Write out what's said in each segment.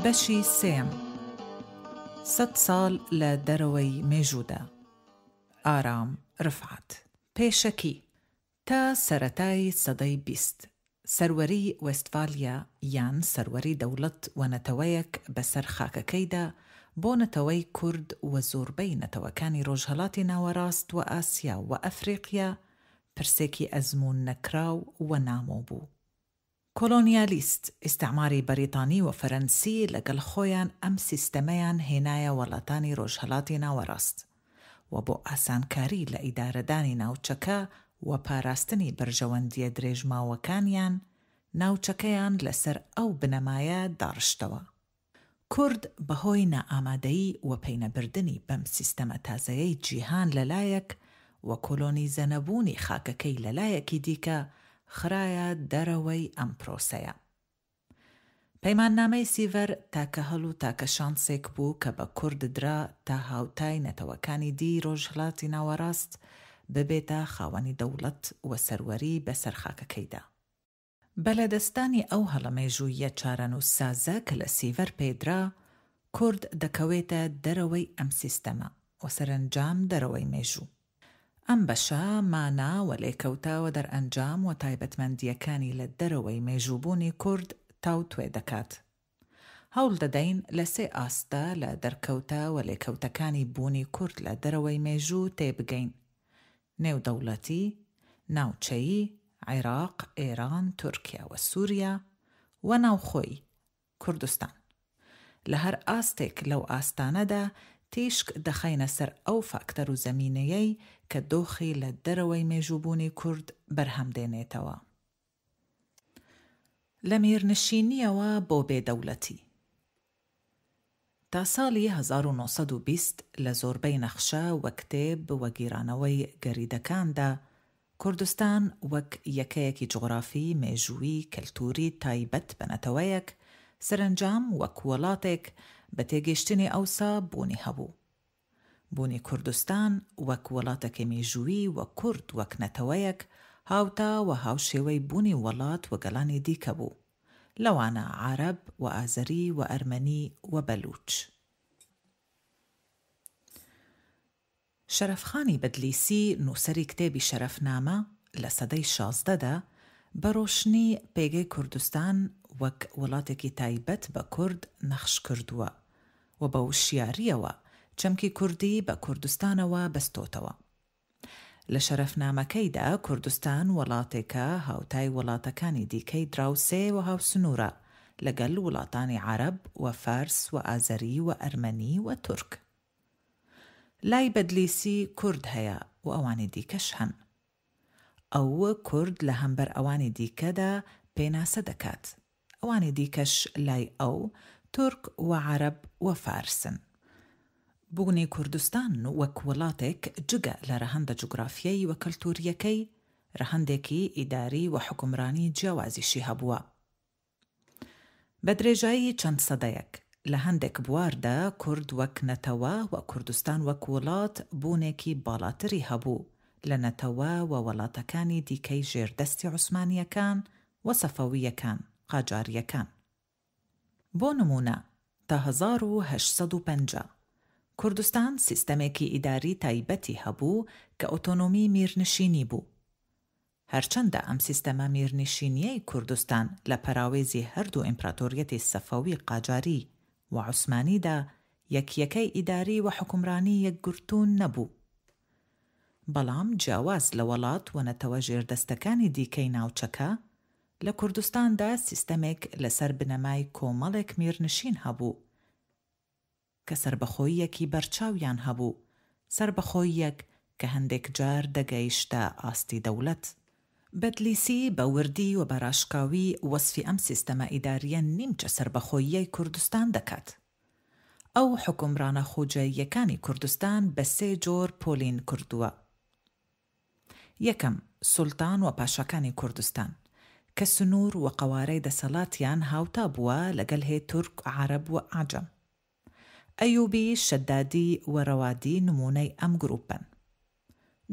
بەشی سێیەم، سەت ساڵ لە دەرەوەی مێژوودا، ئارام رفعەت. پێشەکی، تا سەرەتای سەدەی 20، سەروەری وێستفالیا یان سەروەری دەوڵەت و نەتەوەیەک بەسەر خاکەکەیدا بۆ نەتەوەی کورد و زۆربەی نەتەوەکانی ڕۆژهەڵاتی ناوەڕاست و ئاسیا و ئەفریقیا پرسێکی ئەزموون نەکراو و نامۆ بوو. کۆلۆنیالیست، ئیستعماری بەریتانی و فەرەنسی لەگەڵ خۆیان ئەم سیستەمەیان هێنایە وەڵاتانی ڕۆژهەڵاتی ناوەڕاست و بۆ ئاسانکاری لە ئیدارەدانی ناوچەکە و پاراستنی بەرژەوەندییە درێژماوەکانیان، ناوچەکەیان لەسەر ئەو بنەمایە داڕشتەوە. کورد بەهۆی نائامادەیی و پەینەبردنی بەم سیستەمە تازەیەی جیهان لەلایەک و کۆلۆنیزەنەبوونی خاکەکەی لەلایەکی دیکە خرایە دەرەوەی ئەم پرۆسەیە. پەیماننامەی سیڤەر تاکە هەل و تاکە شانسێک بوو کە بە کورد درا تا هاوتای نەتەوەکانی دیی ڕۆژهەلاتی ناوەڕاست ببێتە خاوەنی دەوڵەت و سەروەری بەسەر خاکەکەیدا. بە لەدەستدانی ئەو هەڵە مێژووییە چارەنووسسازە کە لە سیڤەر پێدرا، کورد دەکەوێتە دەرەوەی ئەم سیستەمە و سەرەنجام دەرەوەی مێژوو. ئەم بەشە مانا و لێکەوتە و دەرئەنجام و تایبەتمەندییەکانی لە دەرەوەی مێژووبوونی کورد تاوتوێ دەکات. هەوڵ دەدەین لە سێ ئاستدا لە دەرکەوتە و لێکەوتەکانی بوونی کورد لە دەرەوەی مێژوو تێبگەین، نێودەوڵەتی، ناوچەیی، عێراق، ئێران، تورکیا و سوریا، و ناوخۆیی، کوردستان. لە هەر ئاستێک لەو ئاستانەدا تیشک دەخەینە سەر ئەو فاکتەر و زەمینەیەی کە دۆخی لە دەرەوەی مێژووبوونی کورد بەرهەم دێنێتەوە. لە میرنشینییەوە بۆ بێ دەوڵەتی. تا ساڵی 1920 لە زۆربەی نەخشە و کتێب و گیرانەوەی گەریدەکاندا کوردستان وەک یەکەیەکی جوغرافی، مێژووی، کەلتووری تایبەت بە نەتەوەیەک، سەرەنجام وەک وڵاتێک بە تێگەیشتنی ئەوسا بوونی هەبوو. بوونی کوردستان وەک وڵاتەکی میژووی و کورد وەک نەتەوەیەک هاوتا و هاوشێوەی بوونی وڵات و گەلانی دیکە بوو، لەوانە عارەب و ئازەری و ئەرمەنی و بەلووچ. شەرەفخانی بەدلیسی نووسەری کتێبی شەرەفنامە لە سەدەی شازدەدا بە ڕۆشنی پێگەی کوردستان وەک وڵاتێکی تایبەت بە کورد نەخش کردووە و بە وشیارییەوە چەمکی کوردی بە کوردستانەوە بەستۆتەوە. لە شەرەفنامەکەیدا کوردستان وڵاتێکە هاوتای وڵاتەکانی دیکەی دراوسێ و هاوسنوورە لەگەل وڵاتانی عەرەب و فارس و ئازەری و ئەرمەنی و تورک. لای بەدلیسی کورد هەیە و ئەوانی دیکەش هەن. ئەو کورد لە هەمبەر ئەوانی دیکەدا پێناسە دەکات. ئەوانی دیکەش لای ئەو تورک و عەرەب و فارسن. بوونی کوردستان وەک وڵاتێک جگە لە رەهەندە جوگرافیی و کەلتوورییەکەی، رەهەندێکی ئیداری و حوکمرانی جیاوازیشی هەبووە. بە درێژایی چەند سەدەیەک، لە هەندێک بواردا کورد وەک نەتەوە و کوردستان وەک وڵات بوونێکی باڵاتری هەبوو لە نەتەوە و وڵاتەکانی دیکەی ژێر دەستی عوسمانییەکان و سەفەوییەکان، قاجارییەکان. بۆ نموونە تا 1850، کوردستان سیستەمێکی ئیداری تایبەتی هەبوو کە ئۆتۆنۆمی میرنشینی بوو. هەرچەندە ئەم سیستەمە میرنشینییەی کوردستان لە پەراوێزی هەردوو ئیمپراتۆریەتی سەفەوی قاجاری و عوسمانیدا یەک یەکەی ئیداری و حوکمرانی یەکگرتوو نەبوو بەڵام جیاواز لە وەڵات و نەتەوە ژێردەستەکانی دیکەی ناوچەکە لە کوردستاندا سیستەمێک لەسەر بنەمای کۆمەڵێک میرنشین هەبوو کە سەربەخۆییەکی بەرچاویان هەبوو، سەربەخۆییەک کە هەندێک جار دەگەیشتە ئاستی دەوڵەت. بەدلیسی بە وردی و بە ڕاشکاوی وەسفی ئەم سیستەمە ئیدارییە نیمچە سەربەخۆییەی کوردستان دەکات. ئەو حوکمڕانە خۆجێییەکانی کوردستان بە سێ جۆر پۆلین کردووە. یەکەم، سوڵتان و پاشاکانی کوردستان، کە سنوور و قەوارەی دەسەڵاتیان هاوتا بووە لەگەل هێ تورک، عەرەب و عەجەم. ئەیوبی، شەدادی و رەوادی نموونەی ئەم گرووپەن.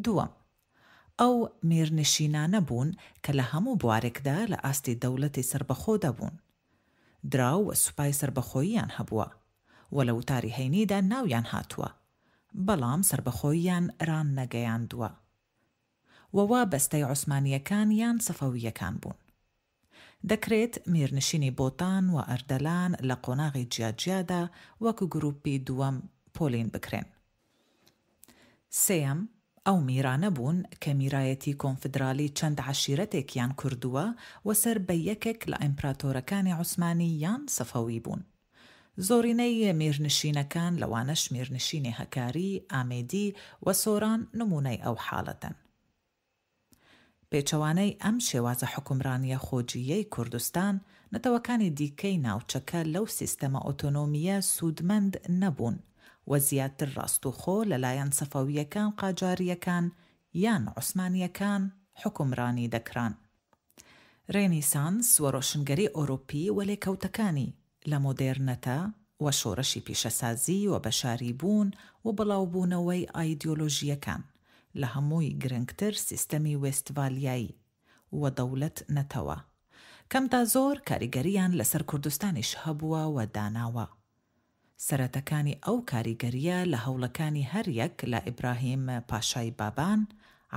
دووەم، ئەو میرنشینانە بوون کە لە هەموو بوارێکدا لە ئاستی دەوڵەتی سەربەخۆدا بوون. دراو و سوپای سەربەخۆییان هەبووە و لە وتاری هەینیدا ناویان هاتووە، بەڵام سەربەخۆییان راننەگەیاندووە و وابەستەی عوسمانییەکان یان سەفەوییەکان بوون. دەکرێت میرنشینی بۆتان و ئەردەلان لە قۆناغی جیاجیادا وەک گرووپی دووەم پۆلین بکرێن. سێیەم، ئەو میرانە بوون کە میرایەتی کۆنفدرالی چەند عەشیرەتێکیان کردووە و سەر بە یەکێک لە ئیمپراتۆرەکانی عوسمانی یان سەفەوی بوون. زۆرینەی میرنشینەکان لەوانەش میرنشینی هەکاری، ئامێدی و سۆران نموونەی ئەو حاڵەتەن. پێچەوانەی ئەم شێوازە حوکمرانییە خۆجییەی کوردستان، نەتەوەکانی دیکەی ناوچەکە لەو سیستەمە ئۆتۆنۆمییە سوودمەند نەبوون و زیاتر ڕاستوخۆ لەلایەن سەفەوییەکان قاجارییەکان یان عوسمانییەکان حوکمرانی دەکران. رێنیسانس و رۆشنگەری ئۆروپی و لێکەوتەکانی لە مۆدێرنەتە و شۆرشی پیشەسازی و بەشاری بوون و بڵاوبوونەوەی ئایدیۆلۆژییەکان، لە هەمووی گرنگتر سیستەمی وێستڤالیایی و دەوڵەت نەتەوە، کەم تا زۆر کاریگەرییان لەسەر کوردستانیش هەبووە و داناوە. سەرەتەکانی ئەو کاریگەرییە لە هەوڵەکانی هەر یەک لە ئیبراهیم پاشای بابان،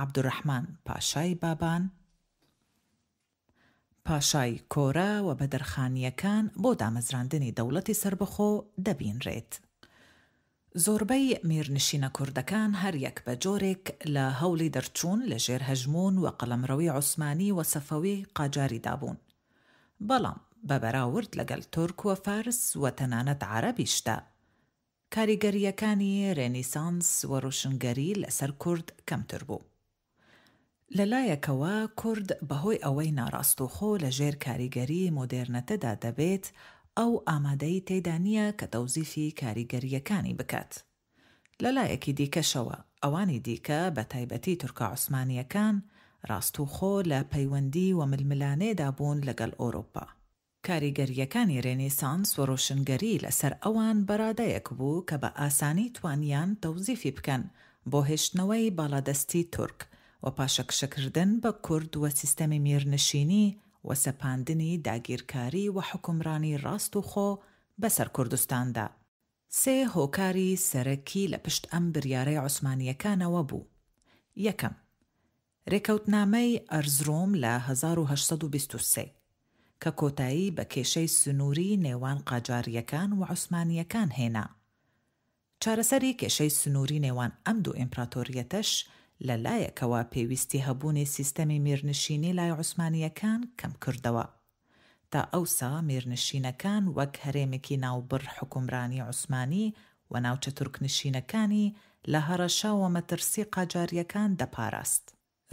عەبدولرەحمان پاشای بابان، پاشای کۆرە و بەدرخانییەکان بۆ دامەزراندنی دەوڵەتی سەربەخۆ دەبینرێت. زۆربەی میرنشینە کوردەکان هەر یەک بە جۆرێک لە هەوڵی دەرچوون لە ژێر هەژموون و قەڵەمڕەوی عوسمانی و سەفەوی قاجاریدا بوون. بەڵام بە بەراورد لەگەل تورک و فارس و تەنانەت عەرەبیشدا، کاریگەرییەکانی رێنیسانس و رۆشنگەری لەسەر کورد کەمتر بوو. لە لایەکەوە کورد بەهۆی ئەوەی ناڕاستوخۆ لە ژێر کاریگەریی مۆدێرنەتەدا دەبێت، ئەو ئامادەیی تێدا نییە کە تەوزیفی کاریگەرییەکانی بکات. لە لایەکی دیکەشەوە ئەوانی دیکە بە تایبەتی تورکە عوسمانییەکان ڕاستوخۆ لە پەیوەندی و ململانێدا بوون لەگەڵ ئۆروپا. کاریگەرییەکانی رێنیسانس و رۆشنگەری لەسەر ئەوان بە رادەیەک بوو کە بە ئاسانی توانیان تەوزیفی بکەن بۆ هێشتنەوەی باڵادەستی تورک و پاشەکشەکردن بە کورد و سیستەمی میرنشینی و سەپاندنی داگیرکاری و حوکمرانی راستوخۆ بەسەر کوردستاندا. سێ هۆکاری سەرەکی لە پشت ئەم بریارەی عوسمانییەکانەوە بوو، یەکەم، رێکەوتنامەی ئەرزرۆم لە 1823، کە کۆتایی بە کێشەی سنووری نێوان قاجارییەکان و عوسمانییەکان هێنا. چارەسەری کێشەی سنووری نێوان ئەم دوو ئیمپراتۆریەتەش لە لایەکەوە پێویستی هەبوونی سیستەمی میرنشینی لای عوسمانییەکان کەم کردەوە. تا ئەوسا میرنشینەکان وەک هەرێمێکی ناوبڕ حوکمرانی عوسمانی و ناوچە تورکنشینەکانی لە هەڕەشە و مەترسی قاجارییەکان دەپاراست.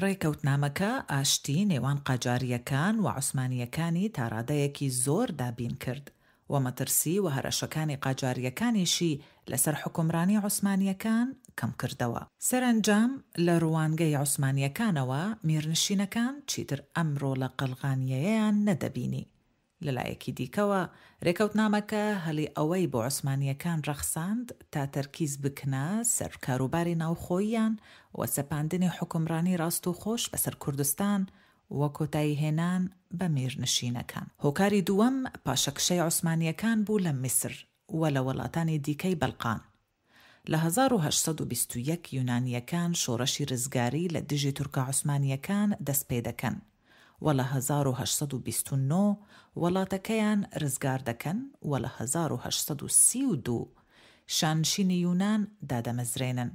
ڕێکەوتنامەکە ئاشتی نێوان قاجارییەکان و عوسمانییەکانی تا ڕادەیەکی زۆر دابین کرد و مەترسی و هەرەشەکانی قاجارییەکانیشی لەسەر حوکمرانی عوسمانییەکان کەم کردەوە. سەرەنجام لە روانگەی عوسمانییەکانەوە میرنشینەکان چیتر ئەم رۆڵە قەڵغانییەیان نەدەبینی. لە لایەکی دیکەوە رێکەوتنامەکە هەلی ئەوەی بۆ عوسمانییەکان رەخساند تا تەرکیز بکنە سەر کاروباری ناوخۆییان و سەپاندنی حوکمرانی راستوخۆش بەسەر کوردستان و کۆتاییهێنان بە میرنشینەکان. هۆکاری دووەم پاشەکشەی عوسمانییەکان بوو لە میسر و لە وڵاتانی دیکەی بەلقان. لە 1821 یونانییەکان شۆڕشی رزگاری لە دژی تورکە عوسمانییەکان دەست پێدەکەن و لە 1829 وڵاتەکەیان رزگار دەکەن و لە 1832 شانشینی یونان دادەمەزرێنن.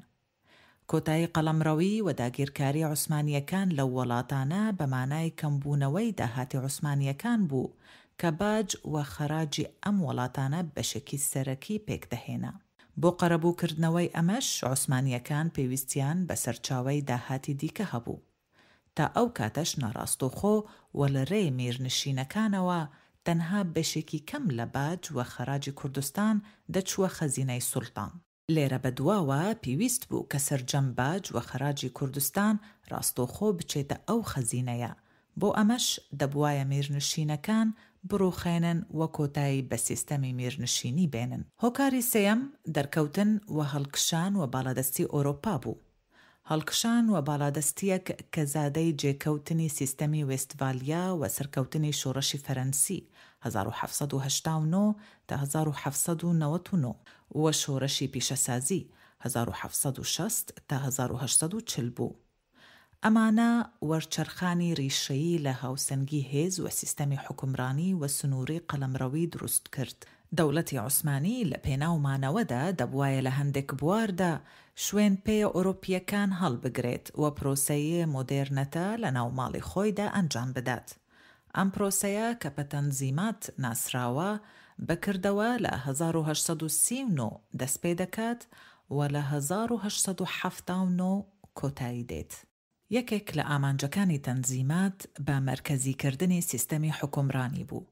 کۆتایی قەڵەمڕەوی و داگیرکاری عوسمانییەکان لەو وەڵاتانە بە مانای کەمبوونەوەی داهاتی عوسمانییەکان بوو کە باج و خەراجی ئەم وەڵاتانە بەشێکی سەرەکی پێکدەهێنا. بۆ قەرەبووکردنەوەی ئەمەش عوسمانییەکان پێویستیان بە سەرچاوەی داهاتی دیکە هەبوو. تا ئەو کاتەش ناڕاستوخۆ و لە رێی میرنشینەکانەوە تەنها بەشێکی کەم لە باج و خەراجی کوردستان دەچووە خەزینەی سوڵتان. لێرە بەدواوە پیویست بوو کە سەرجەم باج و خەراجی کوردستان ڕاستەوخۆ بچێتە ئەو خەزینەیە، بۆ ئەمەش دەبوایە میرنشینەکان بڕوخێنن و کۆتایی بە سیستەمی میرنشینی بێنن. هۆکاری سێیەم دەرکەوتن و هەڵکشان و باڵادەستی ئۆرۆپا بوو. هەڵکشان و باڵادەستییەک کە زادەی جێکەوتنی سیستەمی وێستڤالیا و سەرکەوتنی شۆڕشی فەرەنسی. 1789 تا 1799، و شۆرەشی پیشەسازی، 1760 تا 1840، بوو. ئەمانە وەرچەرخانی ریشەیی لە هاوسەنگی هێز و سیستەمی حوکمرانی و سنووری قەڵەمڕەوی دروست کرد. دەوڵەتی عوسمانی لە پێناو مانەوەدا دەبوایە لە هەندێک بواردا شوێن پێیە ئۆرۆپییەکان هەڵبگرێت و پرۆسەی مۆدێرنەتە لە ناو ماڵی خۆیدا ئەنجام بدات. ئەم پرۆسەیە کە بە تەنزیمات ناسراوە، بە کردەوە لە 1839 دەستپێدەکات و لە 1879 کۆتایی دێت. یەکێک لە ئامانجەکانی تەنزیمات بە مەرکەزیکردنی سیستەمی حوکمڕانی بوو.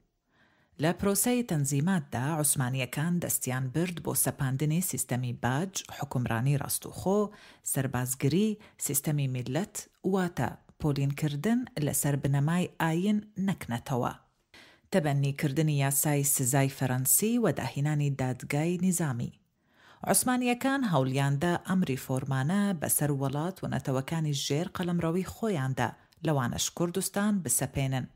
لە پرۆسەی تەنزیماتدا عوسمانییەکان دەستیان برد بۆ سەپاندنی سیستەمی باج، حوکمڕانی ڕاستوخۆ، سەربازگری، سیستەمی میللەت، واتە پۆلینکردن لەسەر بنەمای ئایین نەک نەتەوە، تەبەنیکردنی یاسای سزای فەرەنسی و داهینانی دادگای نیزامی. عوسمانییەکان هەوڵیاندا ئەم ریفۆرمانە بەسەر وەڵات و نەتەوەکانی ژێر قەڵەمڕەوی خۆیاندا لەوانەش کوردستان بسەپێنن.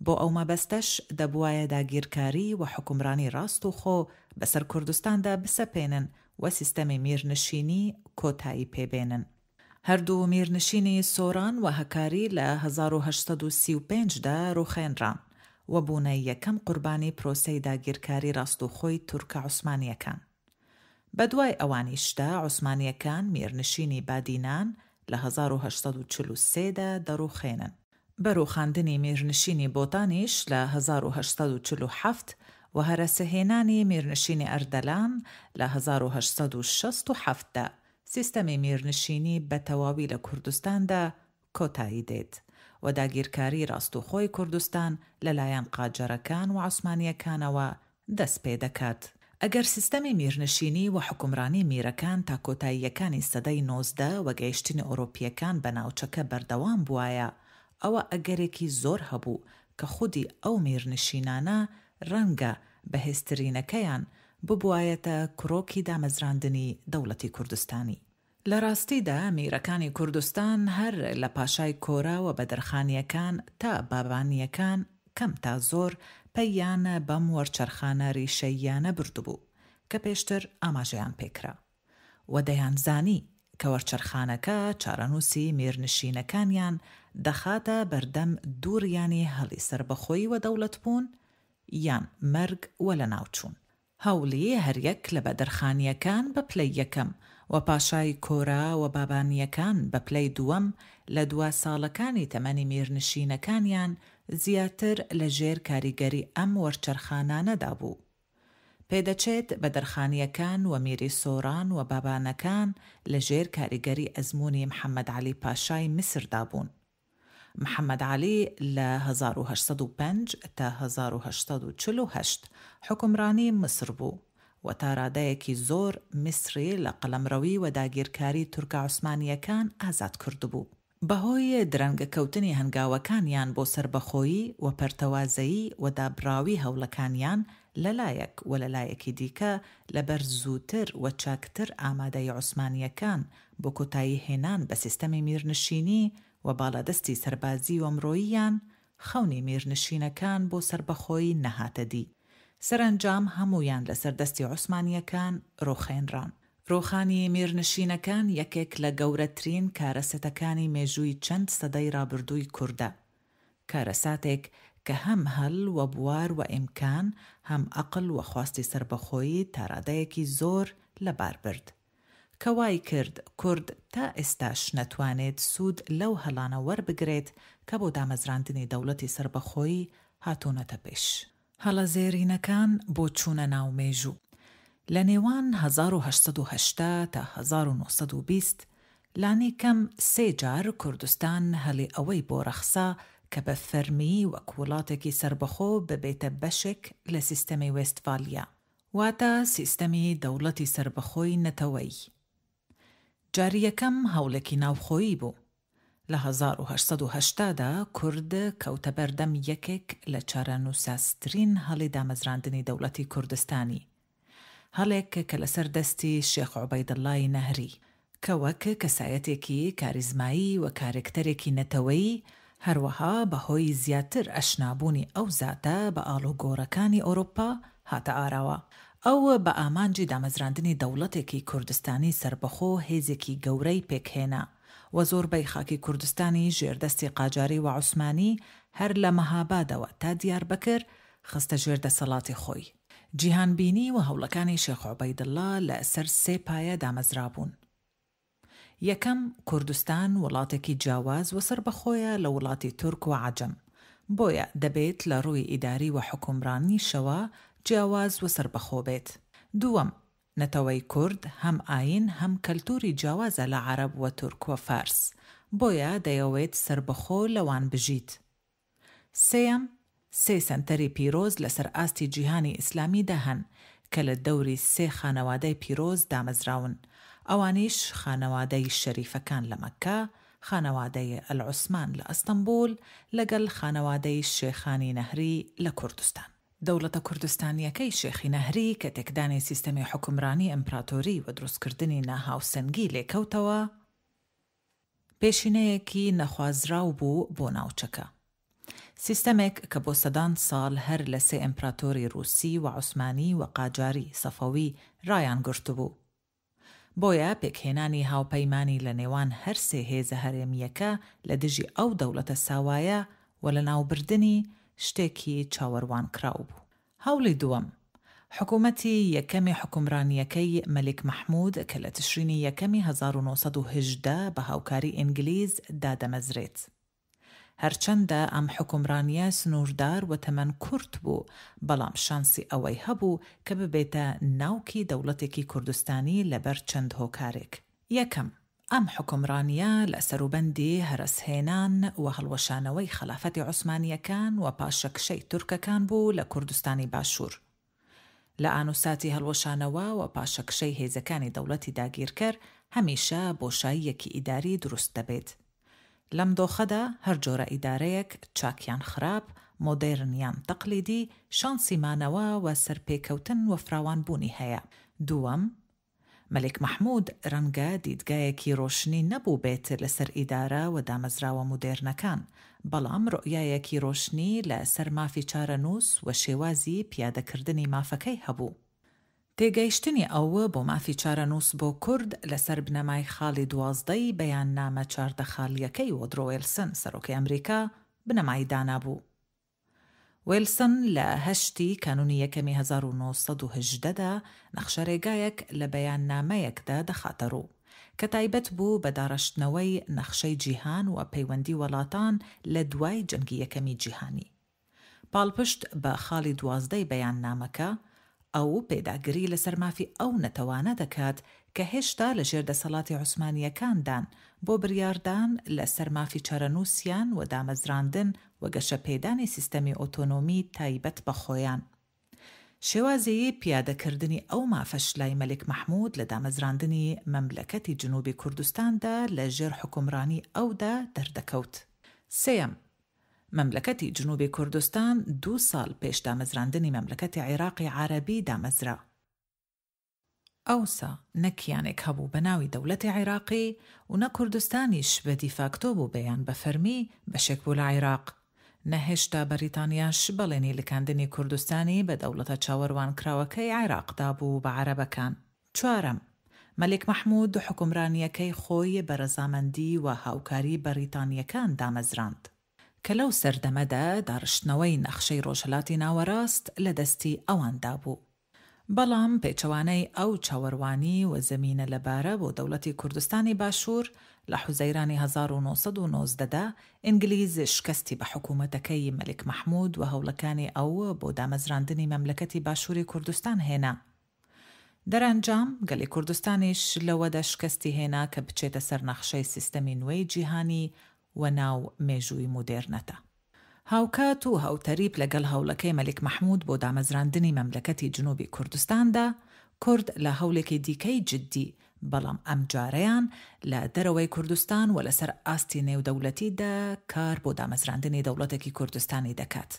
بۆ ئەو مەبەستەش دەبوایە داگیرکاری و حوکمرانی ڕاست و خۆ بەسەر کوردستاندا بسەپێنن و سیستەمی میرنشینی کۆتایی پێ بێنن. هەردوو میرنشینی سۆران و هەکاری لە 1835 دا ڕوخێنران و بوونە یەکەم قوربانی پرۆسەی داگیرکاری ڕاستوخۆی تورکە عوسمانییەکان. بەدوای ئەوانیشدا عوسمانییەکان میرنشینی بادینان لە 1843 دا دەڕوخێنن. بە رووخاندنی میرنشینی بۆتانیش لە 1847 و هەرەسهێنانی میرنشینی ئەردەلان لە 1867 دا سیستەمی میرنشینی بە تەواوی لە کوردستاندا کۆتایی دێت و داگیرکاری راستوخۆی کوردستان لە لایەن قاجەرەکان و عوسمانییەکانەوە دەست پێ دەکات. ئەگەر سیستەمی میرنشینی و حوکمرانی میرەکان تا کۆتاییەکانی سەدەی 19 و گەیشتنی ئۆرۆپییەکان بە ناوچەکە بەردەوام بوایە، ئەوە ئەگەرێکی زۆر هەبوو کە خودی ئەو میرنشینانە رەنگە بەهێزترینەکەیان ببوایەتە کرۆکی دامەزراندنی دەوڵەتی کوردستانی. لە ڕاستیدا میرەکانی کوردستان هەر لە پاشای کۆرا و بەدرخانییەکان تا بابانییەکان کەم تا زۆر پەییان بەم وەرچەرخانە ریشەییانە بردبوو کە پێشتر ئاماژەیان پێکرا و دەیانزانی کە وەرچەرخانەکە چارەنووسی میرنشینەکانیان دەخاتە بەردەم دووڕیانی هەڵی سەربەخۆیی و دەوڵەتبوون یان مەرگ و لەناوچوون. هەوڵی هەریەک لە بەدرخانییەکان بە پلەی یەکەم و پاشای کۆرا و بابانییەکان بە پلەی دووەم لە دوا ساڵەکانی تەمەنی میرنشینەکانیان زیاتر لە ژێر کاریگەری ئەم وەرچەرخانانەدا بوو. پێدەچێت بەدرخانییەکان و میری سۆران و بابانەکان لە ژێر کاریگەری ئەزموونی محەمەد عەلی پاشای میسردا بوون. محەمەد عەلی لە 1805 تا 1848 حوکمرانی میسر بوو و تا رادەیەکی زۆر میسری لە قەڵەمڕەوی و داگیرکاری تورکە عوسمانییەکان ئازاد کردبوو. بەهۆی درەنگکەوتنی هەنگاوەکانیان بۆ سەربەخۆیی و پەرتەوازەیی و دابڕاوی هەوڵەکانیان لە لایەک و لە لایەکی دیکە لەبەر زووتر و چاکتر ئامادەیی عوسمانییەکان بۆ کۆتایی هێنان بە سیستەمی میرنشینی و باڵادەستی سەربازی و مرۆییان، خەونی میرنشینەکان بۆ سەربەخۆیی نەهاتە دی. سەرەنجام هەموویان لەسەر دەستی عوسمانییەکان ڕووخێنران. ڕووخانی میرنشینەکان یەکێک لە گەورەترین کارەسەتەکانی مێژووی چەند سەدەی ڕابردووی کوردە. کارەساتێک کە هەم هەل و بوار و ئیمکان، هەم ئەقڵ و خواستی سەربەخۆیی تارادەیەکی زۆر لەبار برد. کە وای کرد کورد تا ئێستاش نەتوانێت سوود لەو هەڵانە وەربگرێت کە بۆ دامەزراندنی دەوڵەتی سەربەخۆیی هاتوونەتە پێش. هەڵە زێرینەکان بۆ چوونە ناو مێژوو. لە نێوان 1880 تا 1920 لانیکەم سێ جار کوردستان هەلی ئەوەی بۆ ڕەخسا کە بە فەرمیی وەک وڵاتێکی سەربەخۆ ببێتە بەشێک لە سیستەمی وێستفالیا. واتە سیستەمی دەوڵەتی سەربەخۆی نەتەوەیی. جاری یەکەم هەوڵێکی ناوخۆیی بوو. لە 1880 دا کورد کەوتە بەردەم یەکێک لە چارەنووسسازترین هەڵی دامەزراندنی دەوڵەتی کوردستانی. هەڵێک کە لەسەر دەستی شێخ عوبەیدڵڵای نەهری، کە وەک کەسایەتێکی کاریزمایی و کارێکتەرێکی نەتەوەیی هەروەها بە هۆی زیاتر ئەشنابوونی ئەو زاتە بە ئاڵوگۆڕەکانی ئۆروپا هاتە ئاراوە. ئەو بە ئامانجی دامەزراندنی دەوڵەتێکی کوردستانی سەربەخۆ هێزێکی گەورەی پێکهێنا و زۆربەی خاکی کوردستانی ژێردەستی قاجاری و عوسمانی هەر لە مەهابادەوە تا دیاربەکر خستە ژێر دەسەڵاتی خۆی. جیهانبینی و هەوڵەکانی شێخ عوبەیدڵڵا لە سەر سێ پایە دامەزرابوون. یەکەم، کوردستان وڵاتێکی جیاواز و سەربەخۆیە لە وڵاتی تورک و عەجەم، بۆیە دەبێت لە ڕووی ئیداری و حوکمڕانیشەوە جیاواز و سەربەخۆ بێت. دووەم، نەتەوەی کورد هەم ئایین هەم کەلتوری جیاوازە لە عەرەب و تورک و فارس، بۆیە دەیەوێت سەربەخۆ لەوان بژیت. سێیەم، سێ سەنتەری پیرۆز لەسەر ئاستی جیهانی ئیسلامیدا هەن کە لە دەوری سێ خانەوادەی پیرۆز دامەزراون، ئەوانیش خانەوادەی شەریفەکان لە مەککە، خانەوادەی ئەلعوسمان لە ئەستەنبوڵ، لەگەل خانەوادەی شێخانی نەهری لە کوردستان. دەوڵەتە کوردستانییەکەی شێخی نەهری کە تێکدانی سیستەمی حوکمرانی ئیمپراتۆری و دروستکردنی ناهاوسەنگی لێکەوتەوە، پێشینەیەکی نەخوازراو بوو بۆ ناوچەکە. سیستەمێک کە بۆ سەدان ساڵ هەر لە سێ ئیمپراتۆری ڕووسی و عوسمانی و قاجاری، سەفەوی، ڕایانگرتبوو. بۆیە پێکهێنانی هاوپەیمانی لە نێوان هەر سێ هێزە هەرێمییەکە لە دژی ئەو دەوڵەتە ساوایە و لەناوبردنی، شتێکی چاوەروانکراو بوو. هەوڵی دووەم، حکوومەتی یەکەمی حوکمرانییەکەی مەلیک مەحموود کە لە تشرینی یەکەمی 1918 بە هاوکاری ئینگلیز دادەمەزرێت. هەرچەندە ئەم حوکمرانییە سنووردار و تەمەن کورت بوو، بەڵام شانسی ئەوەی هەبوو کە ببێتە ناوکی دەوڵەتێکی کوردستانی لەبەر چەند هۆکارێک. یەکەم، ئەم حوکمڕانییە لە سەروبەندی هەرەسهێنان و هەڵوەشانەوەی خەلافەتی عوسمانییەکان و پاشەکشەی تورکەکان بوو لە کوردستانی باشوور. لە ئانوساتی هەڵوەشانەوە و پاشەکشەی هێزەکانی دەوڵەتی داگیرکەر هەمیشە بۆشاییەکی ئیداری دروست دەبێت. لەم دۆخەدا هەر جۆرە ئیدارەیەک، چاک یان خراپ، مۆدێرن یان تەقلیدی، شانسی مانەوە و سەرپێکەوتن و فراوانبوونی هەیە. دووەم، مەلیک مەحمود رەنگە دیدگایەکی رۆشنی نەبووبێت لەسەر ئیدارە و دامەزراوە مودێرنەکان، بەڵام روئیایەکی رۆشنی لە سەر مافی چارەنووس و شێوازی پیادەکردنی مافەکەی هەبوو. تێگەیشتنی ئەو بۆ مافی چارەنووس بۆ کورد لەسەر بنەمای خاڵی دوازدەی بەیاننامە 14 خاڵییەکەی وۆدرۆ وێلسن سەرۆکی ئەمریکا بنەمای دانابوو. ویلسن لە هەشتی کانوونی یەکەمی 1918 دا نەخشەرێگایەک لە بەیاننامەیەکدا دەخاتە ڕوو، کە تایبەت بوو بە داڕشتنەوەی نەخشەی جیهان و پەیوەندی وەڵاتان لە دوای جەنگی یەکەمی جیهانی. پاڵپشت بە خاڵی دوازدەی بەیاننامەکە، ئەو پێداگری لەسەر مافی ئەو نەتەوانە دەکات کە هێشتا لە ژێر دەسەڵاتی عوسمانییەکاندان بۆ بریاردان لە سەر مافی چارەنووسیان و دامەزراندن و گەشەپێدانی سیستەمی ئۆتۆنۆمی تایبەت بە خۆیان. شێوازی پیادەکردنی ئەو مافەش لای مەلیک مەحموود لە دامەزراندنی مەملەکەتی جنوبی کوردستاندا لە ژێر حوکمرانی ئەودا دەردەکەوت. سێیەم، مەملەکەتی جنوبی کوردستان دوو ساڵ پێش دامەزراندنی مەملەکەتی عیراقی عارەبی دامەزرا. ئەوسا نە کیانێک هەبوو بە ناوی دەولەتی عیراقی و نە کوردستانیش بە دیفاکتۆ بوو یان بە فەرمی بەشێک بوو لە عیراق. نە هێشتا بەریتانیاش بەڵێنی لکاندنی کوردستانی بە دەوڵەتە چاوەروانکراوەکەی عیراق دابوو بە عەرەبەکان. چوارەم، مەلیک مەحمود حوکمرانییەکەی خۆی بە رەزامەندی و هاوکاری بەریتانییەکان دامەزراند، کە لەو سەردەمەدا داڕشتنەوەی نەخشەی رۆژهەلاتی ناوەراست لە دەستی ئەواندا بوو. بەڵام پێچەوانەی ئەو چاوەروانی و زەمینە لەبارە بۆ دەوڵەتی کوردستانی باشوور، لە حوزەیرانی 1919 دا ئینگلیز شکستی بە حکوومەتەکەی مەلیک مەحمود و هەوڵەکانی ئەو بۆ دامەزراندنی مەملەکەتی باشووری کوردستان هێنا. دەرئەنجام، گەلی کوردستانیش لەوەدا شکستی هێنا کە بچێتە سەر نەخشەی سیستەمی نوێی جیهانی و ناو مێژووی مودێرنەتە. هاوکات و هاوتەریب لەگەڵ هەوڵەکەی مەلیک مەحمود بۆ دامەزراندنی مەملەکەتی جنوبی کوردستاندا، کورد لە هەوڵێکی دیکەی جدی، بەڵام ئەمجارەیان لە دەرەوەی کوردستان و لەسەر ئاستی نێودەولەتیدا کار بۆ دامەزراندنی دەوڵەتێکی کوردستانی دەکات.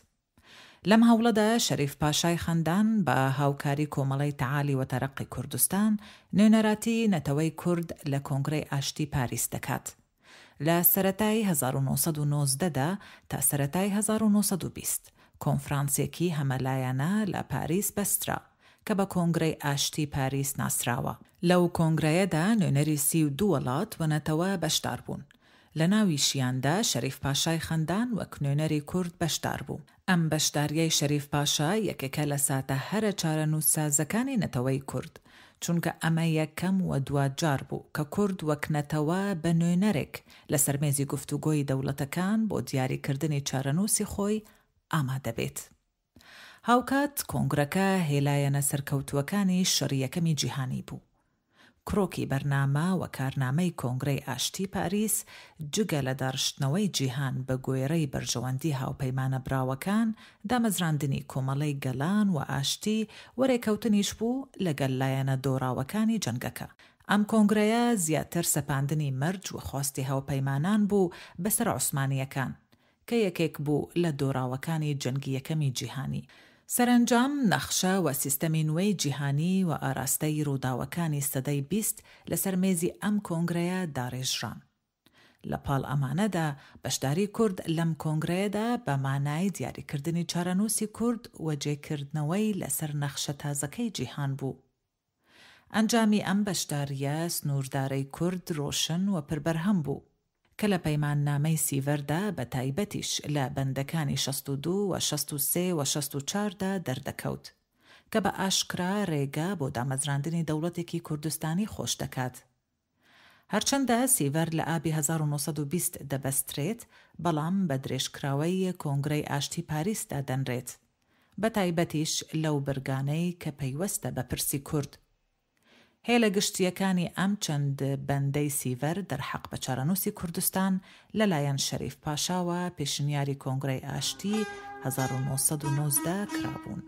لەم هەوڵەدا شەریف پاشای خەندان بە هاوکاری کۆمەڵەی تەعالی و تەرەقی کوردستان نوێنەراتی نەتەوەی کورد لە کۆنگرەی ئاشتی پاریس دەکات. لە سەرەتای 1990 دا تا سەرەتای 1920 کۆنفرانسێکی هەمەلایەنە لە پاریس بەسترا کە بە کۆنگرەی ئاشتی پاریس ناسراوە. لەو کۆنگرەیەدا نوێنەری 32 وەڵات و نەتەوە بەشدار بوون. لە ناویشیاندا شەریف پاشای خەندان وەک نوێنەری کورد بەشدار بوو. ئەم بەشدارییەی شەریف پاشا یەکێکە لە ساتە هەرە چارەنووسسازەکانی نەتەوەی کورد، چونکە ئەمە یەکەم و دواجار بوو کە کورد وەک نەتەوە بە نوێنەرێک لەسەر مێزی گفتوگۆی دەوڵەتەکان بۆ دیاریکردنی چارەنووسی خۆی ئامادە بێت. هاوکات کۆنگرەکە هێلایەنە سەرکەوتووەکانی شەڕی یەکەمی جیهانی بوو. کرۆکی بەرنامە و کارنامەی کۆنگرەی ئاشتی پاریس جگە لە داڕشتنەوەی جیهان بە گۆێرەی بەرژەوەندی هاوپەیمانە براوەکان، دامەزراندنی کۆمەڵەی گەلان و ئاشتی و رێکەوتنیش بوو لەگەل لایەنە دۆڕاوەکانی جەنگەکە. ئەم کۆنگرەیە زیاتر سەپاندنی مەرج و خواستی هاوپەیمانان بوو بەسەر عوسمانییەکان، کە یەکێک بوو لە دۆراوەکانی جەنگی یەکەمی جیهانی. سەرەنجام نەخشە و سیستەمی نوێی جیهانی و ئاراستەی رووداوەکانی سەدەی 20 لەسەر مێزی ئەم کۆنگرەیە داڕێژران. لە پاڵ ئەمانەدا بەشداری کورد لەم کۆنگرەیەدا بە مانای دیاریکردنی چارەنووسی کورد و جێکردنەوەی لەسەر نەخشە تازەکەی جیهان بوو. ئەنجامی ئەم بەشدارییە سنووردارەی کورد رۆشن و پربەرهەم بوو. کە لە پەیماننامەی سیڤەردا بە تایبەتیش لە بەندەکانی 62 و 63 و 64 دا دەردەکەوت، کە بە ئاشکرا رێگا بۆ دامەزراندنی دەوڵەتێکی کوردستانی خۆش دەکات. هەرچەندە سیڤەر لە ئابی 1920 دەبەسترێت، بەڵام بە درێژکراوەی کۆنگرەی ئاشتی پاریس دادەنرێت، بە تایبەتیش لەو برگانەی کە پەیوەستە بە پرسی کورد. هێلە گشتییەکانی ئەم چەند بەندەی سیڤەر دەرحەق بە چارەنووسی کوردستان لە لایەن شەریف پاشاوە پێشنیاری کۆنگرەی ئاشتی 1990 کرابوون.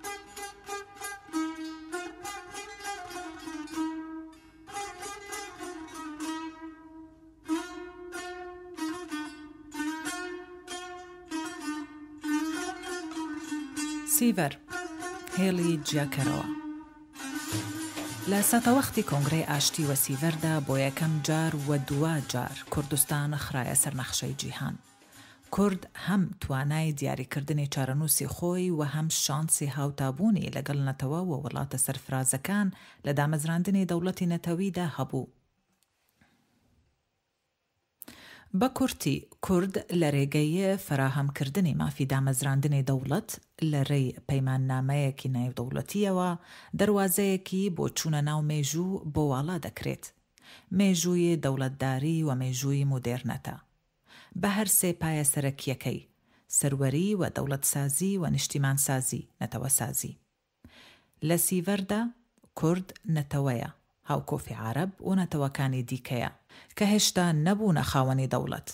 سیڤەر، هێڵی جیاکەرەوە. لە ساتەوەختی کۆنگرەی ئاشتی و سیڤەردا بۆ یەکەم جار و دوا جار کوردستان خرایە سەر نەخشەی جیهان. کورد هەم توانای دیاریکردنی چارەنووسی خۆی و هەم شانسی هاوتابوونی لەگەڵ نەتەوە و وڵاتە سەرفرازەکان لە دامەزراندنی دەوڵەتی نەتەویدا هەبوو. بە کورتی، کورد لە رێگەی فەراهەمکردنی مافی دامەزراندنی دەوڵەت لە رێی پەیماننامەیەکی نێودەوڵەتییەوە، دەروازەیەکی بۆ چوونە ناو مێژوو بۆ واڵا دەکرێت. مێژووی دەوڵەتداری و مێژووی مودێرنەتە. بە هەر سێ پایە سەرەکییەکەی، سەروەری و دەوڵەتسازی و نیشتیمانسازی، نەتەوەسازی. لە سیڤەردا کورد نەتەوەیە، هاوکۆفی عارەب و نەتەوەکانی دیکەیە، کە هێشتا نەبوونە خاوەنی دەوڵەت.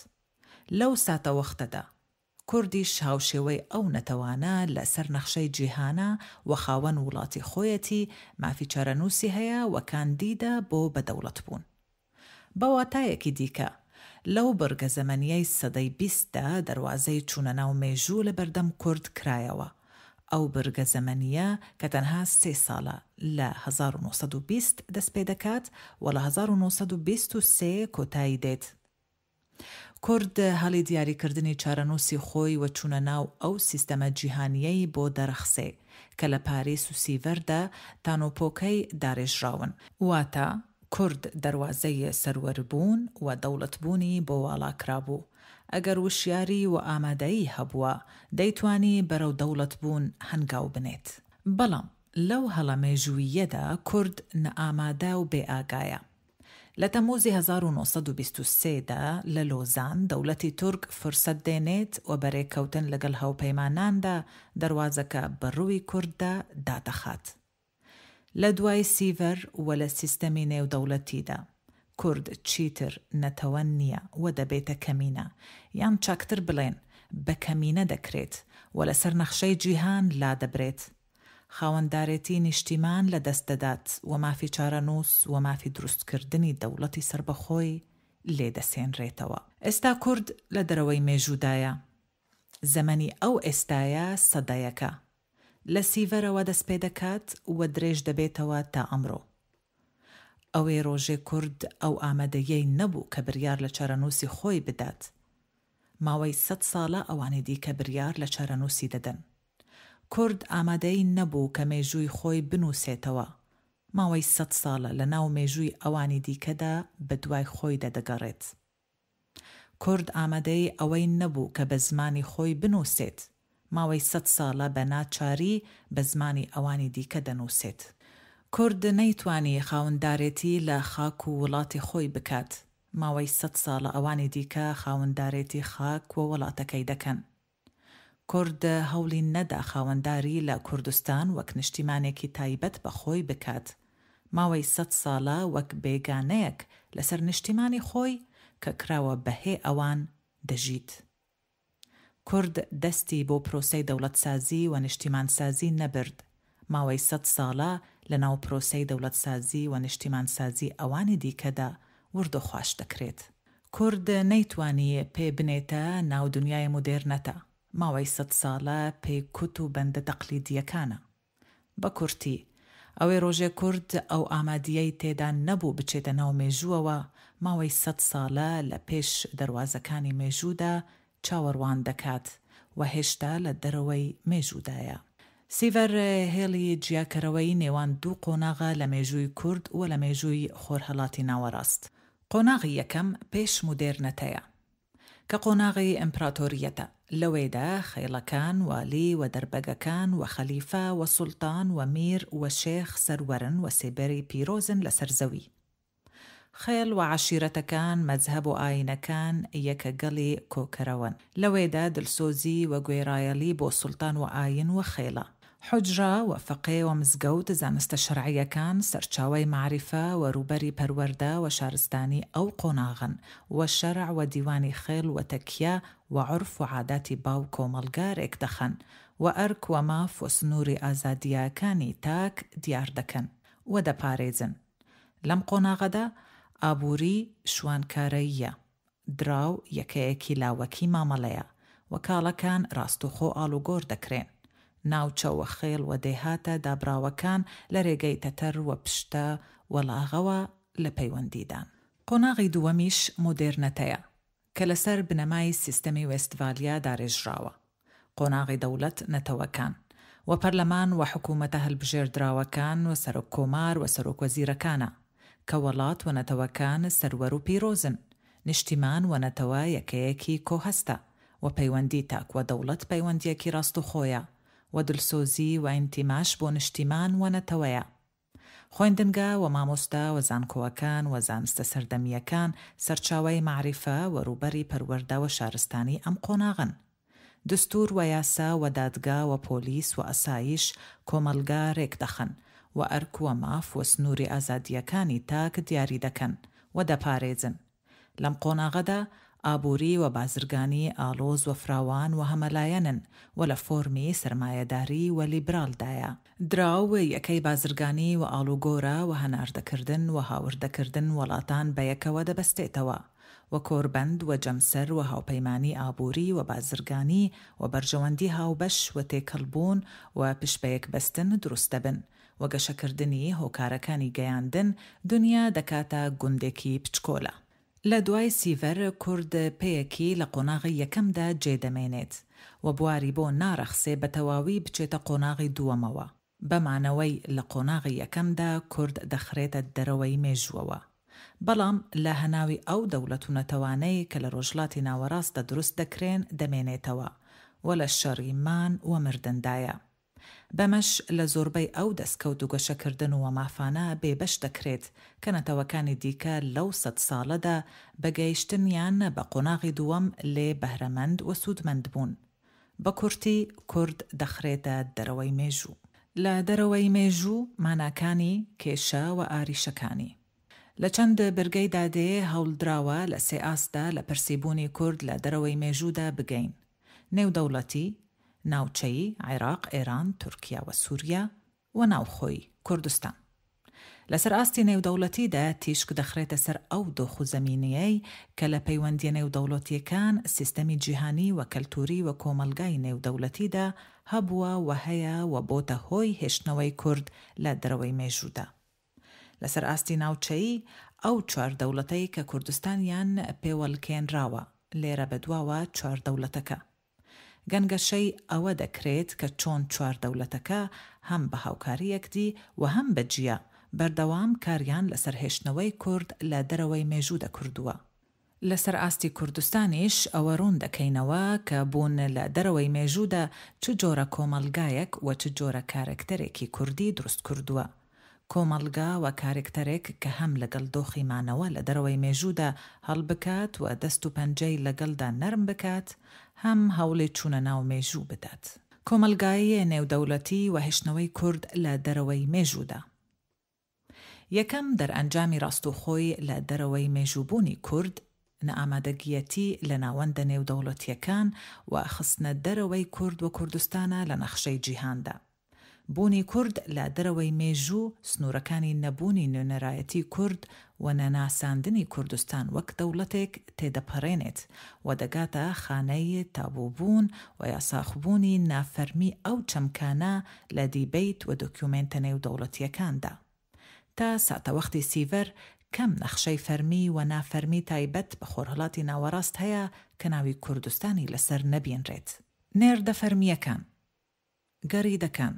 لەو ساتەوەختەدا کوردیش هاوشێوەی ئەو نەتەوانە لە سەر نەخشەی جیهانە و خاوەن وڵاتی خۆیەتی، مافی چارەنووسی هەیە و کاندیدە بۆ بە دەوڵەتبوون. بە واتایەکی دیکە، لەو بڕگە زەمەنییەی سەدەی بیستدا دەروازەی چوونە ناو مێژوو لە بەردەم کورد کرایەوە. ئەو بڕگە زەمەنییە کە تەنها سێ ساڵە لە 1920 دەست پێدەکات و لە 1923 کۆتایی دێت. کورد هەلی دیاریکردنی چارەنووسی خۆی و چوونە ناو ئەو سیستەمە جیهانییەی بۆ دەرەخسێ کە لە پاریس و سیڤەردا تانوپۆکەی دارێژراون. واتە کورد دەروازەی سەروەربوون و دەوڵەتبوونی بۆ واڵا کرابوو. ئەگەر وشیاری و ئامادەیی هەبووا، دەیتوانی بەرەو دەوڵەتبوون هەنگاو بنێت. بەڵام لەو هەڵە مێژووییەدا کورد نائامادە و بێئاگایە. لە تەمموزی 1923 دا لە لۆزان دەولەتی تورک فرسەت دێنێت و بە رێککەوتن لەگەڵ هاوپەیماناندا دەروازەکە بە رووی کورددا دادەخات. لە دوای سیڤەر و لە سیستەمی نێودەوڵەتیدا کورد چیتر نەتەوە نییە و دەبێتە کەمینە یان چاکتر بڵێن بە کەمینە دەکرێت و لەسەر نەخشەی جیهان لادەبرێت. خاوەندارێتی نیشتیمان لە دەست دەدات و مافی چارەنووس و مافی دروستکردنی دەوڵەتی سەربەخۆی لێ دەسێنرێتەوە. ئێستا کورد لە دەرەوەی مێژوودایە. زەمەنی ئەو ئێستایە سەدەیەکە. لە سیڤەرەوە دەست پێدەکات و درێژ دەبێتەوە تا ئەمڕۆ. ئەوێ رۆژێ کورد ئەو ئامادەییەی نەبوو کە بریار لە چارەنووسی خۆی بدات. ماوەی سەت ساڵە ئەوانی دیکە بریار لە چارەنووسی دەدەن. کورد ئامادەی نەبوو کە مێژووی خۆی بنووسێتەوە. ماوەی سەت ساڵە لە ناو مێژووی ئەوانی دیکەدا بە دوای خۆیدا دەگەڕێت. کورد ئامادەی ئەوەی نەبوو کە بە زمانی خۆی بنووسێت. ماوەی سەت ساڵە بە ناچاری بە زمانی ئەوانی دیکە دەنووسێت. کورد نەیتوانی خاوندارێتی لە خاک و وڵاتی خۆی بکات. ماوەی سەت ساڵە ئەوانی دیکە خاوندارێتی خاک و وڵاتەکەی دەکەن. کورد هەوڵی نەدا خاوەنداری لە کوردستان وەک نیشتیمانێکی تایبەت بە خۆی بکات. ماوەی سەت ساڵە وەک بێگانەیەک لەسەر نیشتیمانی خۆی کە کراوە بە هێ ئەوان، دەژیت. کورد دەستی بۆ پرۆسەی دەوڵەتسازی و نیشتیمانسازی نەبرد، ماوەی سەت ساڵە لەناو پرۆسەی دەوڵەتسازی و نیشتیمانسازی ئەوانی دیکەدا وردوخاش دەکرێت. کورد نەیتوانی پێ بنێتە ناو دنیای مودێرنەتە، ماوەی سەت ساڵە پێی کوت و بەندە تەقلیدییەکانە. بە کورتی، ئەوێ ڕۆژێ کورد ئەو ئامادییەی تێدا نەبوو بچێتە ناو مێژووەوە، ماوەی سەت ساڵە لە پێش دەروازەکانی مێژوودا چاوەڕوان دەکات و هێشتا لە دەرەوەی مێژوودایە. سیڤەر هێڵی جیاکەرەوەی نێوان دوو قۆناغە لە مێژووی کورد و لە مێژووی خۆرهەڵاتی ناوەڕاست. قۆناغی یەکەم پێش مودێرنەتەیە. کە قۆناغی ئیمپراتۆریەتە، لەوێدا خێڵەکان، والی و دەربەگەکان و خەلیفە و سوڵتان و میر و شێخ سەروەرن و سێبەری پیرۆزن لەسەر زەوی. خێڵ و عەشیرەتەکان، مەزهەب و ئایینەکان یەکەگەڵی کۆکەرەوەن. لەوێدا دلسۆزی و گوێڕایەڵی بۆ سوڵتان و ئایین و خێڵە. حوجرە و فەقێ و مزگەوت، زانستە شەرعییەکان، سەرچاوەی مەعریفە و رووبەری پەروەردە و شارستانی ئەو قۆناغەن و شەرع و دیوانی خێڵ و تەکیە و عورف و عاداتی باو کۆمەڵگا رێکدەخەن و ئەرک و ماف و سنووری ئازادییەکانی تاک دیار دەکەن و دەپارێزن. لەم قۆناغەدا ئابووری شوانکارەییە، دراو یەکەیەکی لاوەکی مامەڵەیە و کاڵەکان راستوخۆ ئاڵوگۆر دەکرێن. ناوچە و خێڵ و دێهاتە دابراوەکان لەرێگەی تەتەر و پشتە و ڵاغەوە لە پەیوەندیدان. قۆناغی دووەمیش مۆدێرنەتەیە کە لەسەر بنەمای سیستەمی وێستڤالیا دارێژراوە. قۆناغی دەوڵەت نەتەوەکان، و پەرلەمان و حکوومەتە هەلبژێردراوەکان و سەرۆک کۆمار و سەرۆک وەزیرەکانە، کە وەڵات و نەتەوەکان سەروەر و پیرۆزن، نیشتیمان و نەتەوە یەکەیەکی کۆهەستە و پەیوەندی تاک و دەوڵەت پەیوەندیەکی ڕاستوخۆیە و دلسۆزی و ئینتیماش بۆ نیشتیمان و نەتەوەیە. خوێندنگا و مامۆستا و زانکۆەکان و زانستە سەردەمییەکان سەرچاوەی مەعریفە و رووبەری پەروەردە و شارستانی ئەم قۆناغەن. دستور و یاسا و دادگا و پۆلیس و ئاسایش کۆمەڵگا رێکدەخەن و ئەرک و ماف و سنووری ئازادییەکانی تاک دیاری دەکەن و دەپارێزن. لەم قۆناغەدا ئابووری و بازرگانی ئاڵۆز و فراوان و هەمەلایەنن و لە فۆرمی سەرمایەداری و لیبرالدایە. دراو یەکەی بازرگانی و ئاڵوگۆرە و هەناردەکردن و هاوردەکردن وەڵاتان بەیەکەوە دەبەستێتەوە و کۆربەند و جەمسەر و هاوپەیمانی ئابووری و بازرگانی و بەرژەوەندی هاوبەش و تێکەڵبوون و پشتبەیەکبەستن دروست دەبن و گەشەکردنی هۆکارەکانی گەیاندن دونیا دەکاتە گوندێکی پچکۆلە. لە دوای سیڤەر کورد پێیەکی لە قۆناغی یەکەمدا جێ دەمێنێت و بواری بۆ نارەخسێ بە تەواوی بچێتە قۆناغی دووەمەوە. بە مانەوەی لە قۆناغی یەکەمدا کورد دەخرێتە دەرەوەی مێژووەوە. بەڵام لە هەناوی ئەو دەوڵەت و نەتەوانەی کە لە ڕۆژهەڵاتی ناوەڕاستدا دروست دەکرێن دەمێنێتەوە و لە شەڕی مان و مردندایە. بەمەش لە زۆربەی ئەو دەستکەوت و گەشەکردن و مافانە بێبەش دەکرێت کە نەتەوەکانی دیکە لەو سەت ساڵەدا بە گەیشتنیان بە قۆناغی دووەم لێ بەهرەمەند و سوودمەند بوون. بە کورتی کورد دەخرێتە دەرەوەی مێژوو. لە دەرەوەی مێژوو ماناکانی، کێشە و ئاریشەکانی. لە چەند برگەی دادێ هەوڵدراوە لە سێ ئاستدا لە پرسی بوونی کورد لە دەرەوەی مێژوودا بگەین، نێودەوڵەتی، ناوچەیی، عێراق، ئێران، تورکیا و سوریا، و ناوخۆیی، کوردستان. لەسەر ئاستی نێودەوڵەتیدا تیشک دەخرێتە سەر ئەو دۆخ و زەمینەیەی کە لە پەیوەندییە نێودەوڵەتییەکان، سیستەمی جیهانی و کەلتووری و کۆمەڵگای نێودەوڵەتیدا هەبووە و هەیە و بۆتە هۆی هێشتنەوەی کورد لە دەرەوەی مێژوودا. لەسەر ئاستی ناوچەیی، ئەو چوار دەوڵەتەی کە کوردستانیان پێوەلکێنراوە، لێرە بەدواوە چوار دەوڵەتەکە. گەنگەشەی ئەوە دەکرێت کە چۆن چوار دەولەتەکە هەم بە هاوکاری یەکدی و هەم بە جیا، بەردەوام کاریان لەسەر هێشتنەوەی کورد لە دەرەوەی مێژوو دەکردووە. لەسەر ئاستی کوردستانیش ئەوە ڕوون دەکەینەوە کە بوون لە دەرەوەی مێژوودا چ جۆرە کۆمەڵگایەک و چ جۆرە کارەکتەرێکی کوردی دروست کردووە. کۆمەڵگا و کارەکتەرێک کە هەم لەگەڵ دۆخی مانەوە لە دەرەوەی مێژوودا هەڵبکات و دەست و پەنجەی لەگەڵدا نەرم بکات، هەم هەوڵی چوونە ناو مێژوو بدات. کۆمەڵگای نێودەوڵەتی و هێشتنەوەی کورد لە دەرەوەی مێژوودا. یەکەم دەرئەنجامی ڕاستوخۆی لە دەرەوەی مێژووبوونی کورد، نائامادەگییەتی لە ناوەندە نێودەوڵەتییەکان و خستنە دەرەوەی کورد و کوردستانە لە نەخشەی جیهاندا. بوونی کورد لە دەرەوەی مێژوو، سنوورەکانی نەبوونی نوێنەرایەتی کورد و نەناساندنی کوردستان وەک دەوڵەتێک تێدەپەرێنێت و دەگاتە خانەی تابووبوون و یاساخبوونی نافەرمی ئەو چەمکانە لە دیبەیت و دۆکیومێنتە نێودەوڵەتییەکاندا. تا ساتەوەختی سیڤەر کەم نەخشەی فەرمی و نافەرمی تایبەت بە خۆرهەڵاتی ناوەڕاست هەیە کە ناوی کوردستانی لەسەر نەبینرێت. نێردە فەرمییەکان گەڕیدەکان،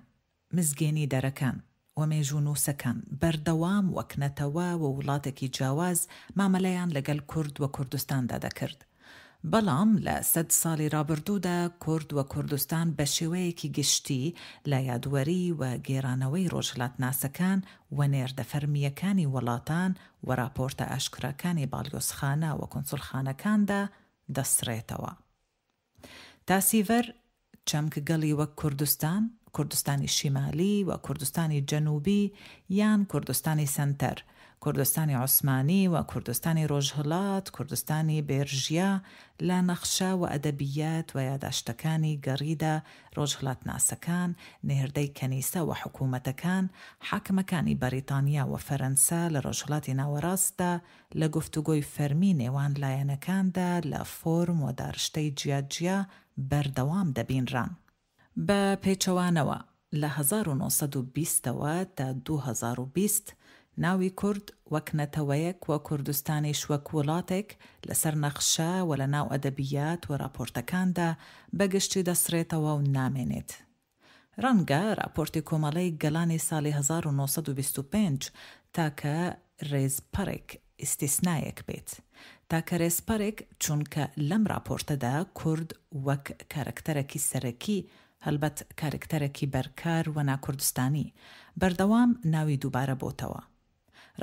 مزگێنی دەرەکان و مێژوونووسەکان بەردەوام وەک نەتەوە و وڵاتێکی جیاواز مامەلەیان لەگەل کورد و کوردستاندا دەکرد. بەڵام لە سەد ساڵی رابردوودا کورد و کوردستان بە شێوەیەکی گشتی لە یادوەری و گێرانەوەی رۆژهەلاتناسەکان و نێردە فەرمییەکانی وڵاتان و راپۆرتە ئاشکراکانی باڵیۆزخانە و کونسوڵخانەکاندا دەسڕێتەوە. تا سیڤەر، چەمکگەلی وەک کوردستان، کوردستانی شیمالی و کوردستانی جەنووبی یان کوردستانی سەنتەر، کوردستانی عوسمانی و کوردستانی ڕۆژهەڵات، کوردستانی بێرژیا لە نەخشە و ئەدەبیات و یاداشتەکانی گەڕیدە ڕۆژهەڵاتناسەکان، نێردەی کەنیسە و حکوومەتەکان، حاکمەکانی بەریتانیا و فەرەنسا لە ڕۆژهەڵاتی ناوەڕاستدا لە گفتوگۆی فەرمی نێوان لایەنەکاندا لە فۆرم و دارشتەی جیا جیا بەردەوام دەبینران. بە پێچەوانەوە لە 1920 ەوە تا 2020 ناوی کورد وەک نەتەوەیەک و کوردستانیش وەک وڵاتێک لەسەر نەخشە و لە ناو ئەدەبیات و راپۆرتەکاندا بە گشتی دەسڕێتەوە و نامێنێت. ڕەنگە ڕاپۆرتی کۆمەڵەی گەلانی ساڵی 1925 تاکە ڕێزپەڕێک، ئیستیسنایەک، بێت. تاکە ڕێزپەڕێک چونکە لەم ڕاپۆرتەدا کورد وەک کارەکتەرەکی سەرەکی، هەڵبەت کارەکتەرەکی بەرکار و ناکوردستانی، بەردەوام ناوی دووبارە بۆتەوە.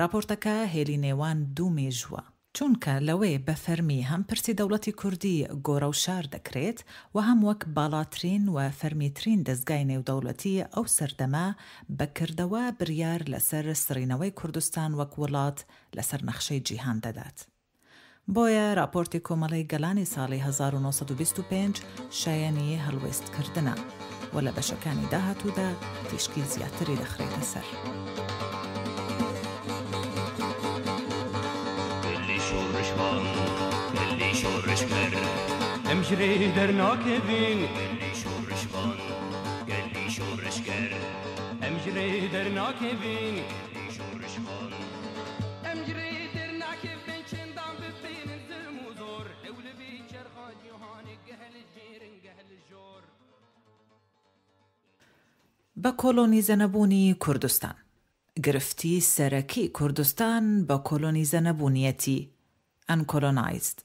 ڕاپۆرتەکە هێلی نێوان دوو مێژووە. چونکە لەوێ بە فەرمی هەم پرسی دەوڵەتی کوردی گۆڕەوشار دەکرێت و هەم وەک باڵاترین و فەرمیترین دەزگای نێودەوڵەتی ئەو سەردەمە بە کردەوە بریار لەسەر سڕینەوەی کوردستان وەک وڵات لەسەر نەخشەی جیهان دەدات. بۆیە راپۆرتی کۆمەڵەی گەلانی ساڵی 1925 شایەنی هەڵوێستکردنە و لە بەشەکانی داهاتوودا تیشکی زیاتری دەخرێتە سەر. بە کۆلۆنیزەنەبوونی کوردستان. گرفتی سەرەکی کوردستان بە کۆلۆنیزەنەبوونیەتی، Uncolonized،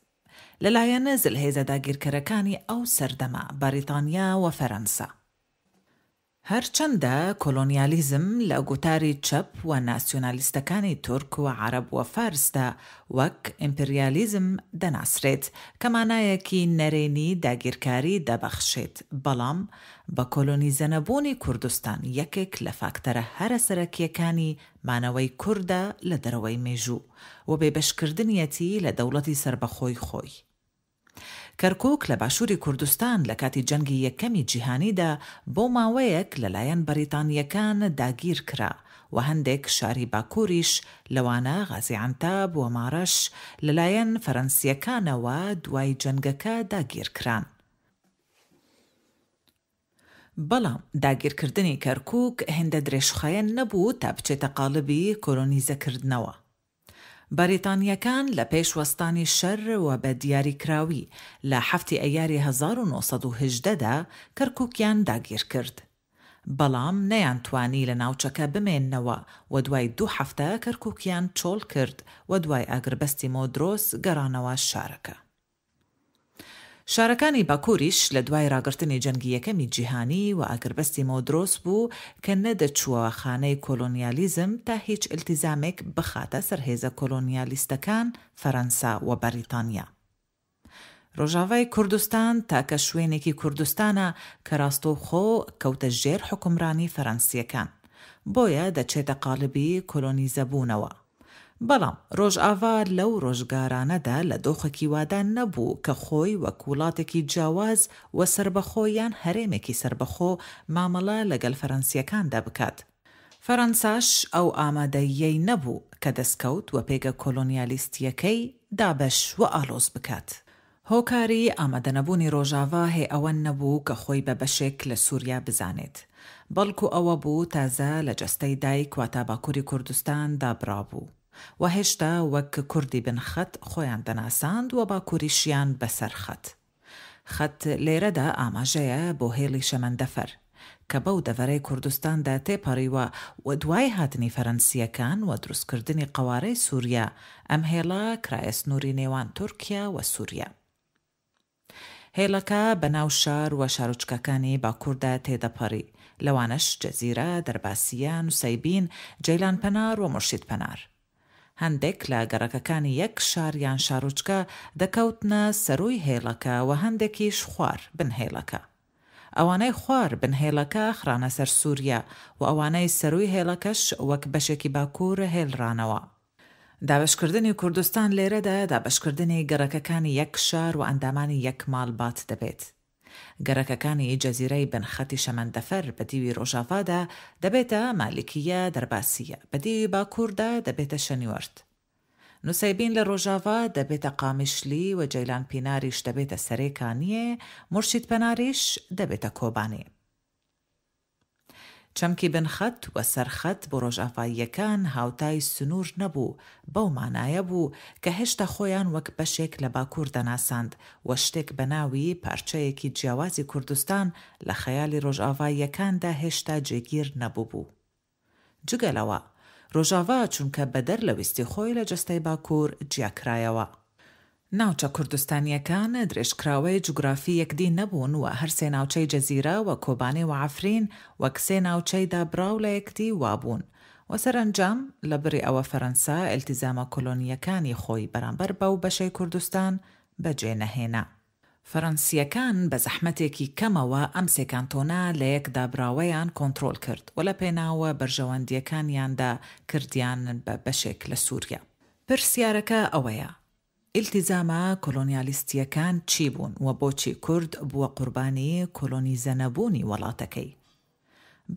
لەلایەن زلهێزە داگیرکەرەکانی ئەو سەردەمە، بەریتانیا و فەرەنسا. هەرچەندە کۆلۆنیالیزم لە گوتاری چەپ و ناسیۆنالیستەکانی تورک و عەرەب و فارسدا وەک ئیمپریالیزم دەناسرێت کە مانایەکی نەرێنی داگیرکاری دەبەخشێت، بەڵام بە کۆلۆنیزەنەبوونی کوردستان یەکێک لە فاکتەرە هەرە سەرەکییەکانی مانەوەی کوردە لە دەرەوەی مێژوو و بێبەشکردنیەتی لە دەوڵەتی سەربەخۆی خۆی. کەرکوک لە باشووری کوردستان لە کاتی جەنگی یەکەمی جیهانیدا بۆ ماوەیەک لەلایەن بەریتانییەکان داگیر کرا و هەندێک شاری باکووریش لەوانە غازی عەنتاب و مارەش لەلایەن فەرەنسییەکانەوە دوای جەنگەکە داگیر کران. بەڵام داگیرکردنی کەرکووک هێندە درێژخایەن نەبوو تا بچێتە قاڵبی کۆلۆنیزەکردنەوە. بەریتانییەکان لە پێش وەستانی شەر و بە دیاریکراوی لە حەفتی ئەیاری 1918 دا کەرکووکیان داگیرکرد. بەڵام نەیانتوانی لە ناوچەکە بمێننەوە و دوای دوو هەفتە کەرکووکیان چۆڵ کرد و دوای ئاگربەستی مۆدرۆس گەڕانەوە شارەکە. شارەکانی باکووریش لە دوای ڕاگرتنی جەنگی یەکەمی جیهانی و ئاگربەستی مۆدرۆس بوو کە نەدەچووە خانەی کۆلۆنیالیزم تا هیچ ئیلتیزامێک بخاتە سەر هێزە کۆلۆنیالیستەکان فەرەنسا و بەریتانیا. ڕۆژاڤای کوردستان تاکە شوێنێکی کوردستانە کە ڕاستەوخۆ کەوتە ژێر حوکمڕانی فەرەنسییەکان، بۆیە دەچێتە قاڵبی کۆلۆنیزەبوونەوە. بەڵام ڕۆژاڤا لەو ڕۆژگارانەدا لە دۆخێکی وادا نەبوو کە خۆی وەک وڵاتێکی جیاواز و سەربەخۆ یان هەرێمێکی سەربەخۆ مامەڵە لەگەل فەرەنسییەکاندا بکات. فەرەنساش ئەو ئامادەییەی نەبوو کە دەستکەوت و پێگە کۆلۆنیالیستییەکەی دابەش و ئالۆز بکات. هۆکاری ئامادەنەبوونی ڕۆژاڤا هێ ئەوە نەبوو کە خۆی بە بەشێک لە سووریا بزانێت، بەڵکو ئەوە بوو تازە لە جەستەی دایک واتە باکووری کوردستان دابڕابوو و هێشتا وەک کوردی بن خەت خۆیان دەناساند و باکووریشیان بە سەر خەت. خەت لێرەدا ئاماژەیە بۆ هێڵی شەمەندەفەر، کە بەو دەڤەرەی کوردستاندا تێپەڕیوە و دوای هاتنی فەرەنسییەکان و دروستکردنی قەوارەی سوریا، ئەم هێڵە کرایە سنووری نێوان تورکیا و سوریا. هێڵەکە بە ناو شار و شارۆچکەکانی باکووردا تێدەپەڕی، لەوانەش جزیرە، دەرباسیە، نوسەیبین، جەیلانپەنار و مورشیدپەنار. هەندێک لە گەڕەکەکانی یەک شار یان شارۆچکە دەکەوتنە سەرووی هێڵەکە و هەندێکیش خوار بن هێڵەکە. ئەوانەی خوار بن هێڵەکە خرانە سەر سووریا و ئەوانەی سەرووی هێڵەکەش وەک بەشێکی باکوور هێڵرانەوە. دابەشکردنی کوردستان لێرەدا دابەشکردنی گەڕەکەکانی یەک شار و ئەندامانی یەک ماڵبات دەبێت. گەڕەکەکانی جەزیرەی بن خەتی شەمەندەفەر بە دیوی ڕۆژاڤادا دەبێتە مالیکییە دەرباسییە، بە دیوی باکووردا دەبێتە شەنیۆرت. نوسەیبین لە ڕۆژاڤا دەبێتە قامیشلی و جەیلان پیناریش دەبێتە سەرێ کانیێ، مورشید پەناریش دەبێتە کۆبانێ. چەمکی بن خەت و سەر خەت بۆ ڕۆژاڤاییەکان هاوتای سنوور نەبوو، بەو مانایە بوو کە هێشتا خۆیان وەک بەشێک لە باکوور دەناساند و شتێک بە ناوی پارچەیەکی جیاوازی کوردستان لە خەیالی ڕۆژاڤاییەکاندا هێشتا جێگیر نەبووبوو. جگە لەوە، ڕۆژاڤا چونکە بەدەر لە ویستی خۆی لە جەستەی باکوور جیاکرایەوە. ناوچە کوردستانییەکان درێژکراوەی جوگرافی یەکدی نەبوون و هەر سێ ناوچەی جزیرە و کۆبانێ و عەفرین وەک سێ ناوچەی دابڕاو لە یەکدی وابوون و سەرەنجام لە بڕی ئەوە فەرەنسا ئیلتیزامە کۆلۆنییەکانی خۆی بەرامبەر بەو بەشەی کوردستان بەجێ نەهێنا. فەرەنسییەکان بە زەحمەتێکی کەمەوە ئەم سێ کانتۆنە لە یەک دابراوەیان کۆنترۆل کرد و لە پێناو بەرژەوەندییەکانیاندا کردیان بە بەشێک لە سووریا. پرسیارەکە ئەوەیە، ئیلتیزامە کۆلۆنیالیستییەکان چی بوون و بۆچی کورد بووە قوربانی کۆلۆنیزەنەبوونی وەڵاتەکەی؟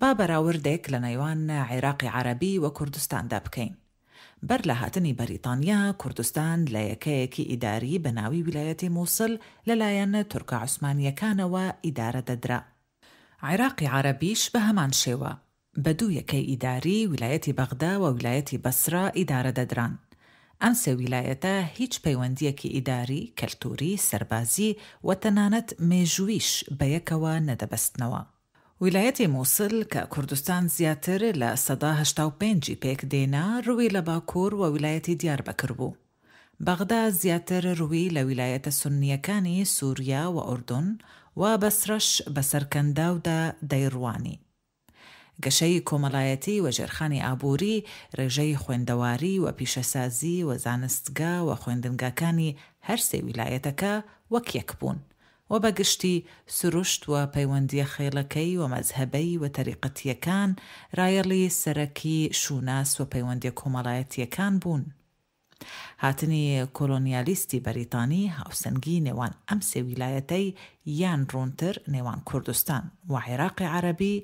با بەراوردێک لە نێوان عێراقی عەرەبی و کوردستاندا بکەین. بەر لە هاتنی بەریتانیا، کوردستان لە یەکەیەکی ئیداری بە ناوی ویلایەتی موسڵ لە لایەن تورکە عوسمانییەکانەوە ئیدارە دەدرا. عێراقی عەرەبیش بە هەمان شێوە، بە دوو یەکەی ئیداری، ویلایەتی بەغدا و ویلایەتی بەسرە ئیدارە دەدران. ئەم سێ ویلایەتە هیچ پەیوەندییەکی ئیداری، کەلتووری، سەربازی و تەنانەت مێژوویش بە یەکەوە نەدەبەستنەوە. ویلایەتی موسل کە کوردستان زیاتر لە 85% ی پێک دێنا رووی لە باکوور و ویلایەتی دیاربەکر بوو. بەغدا زیاتر رووی لە ویلایەتە سوننییەکانی سووریا و ئوردون و بەسرەش بەسەر کەنداودا دەیڕوانی. گەشەی کۆمەڵایەتی و ژێرخانی ئابووری، رێژەی خوێندەواری و پیشەسازی و زانستگا و خوێندنگاکانی هەر سێ ویلایەتەکە وەک یەک بوون و بە گشتی سروشت و پەیوەندییە خێڵەکەی و مەزهەبەی و تەریقەتییەکان رایەڵی سەرەکی شوناس و پەیوەندییە کۆمەڵایەتییەکان بوون. هاتنی کۆلۆنیالیستی بەریتانی هاوسەنگی نێوان ئەم سێ ویلایەتەی یان ڕوونتر نێوان کوردستان و عێراقی عەرەبی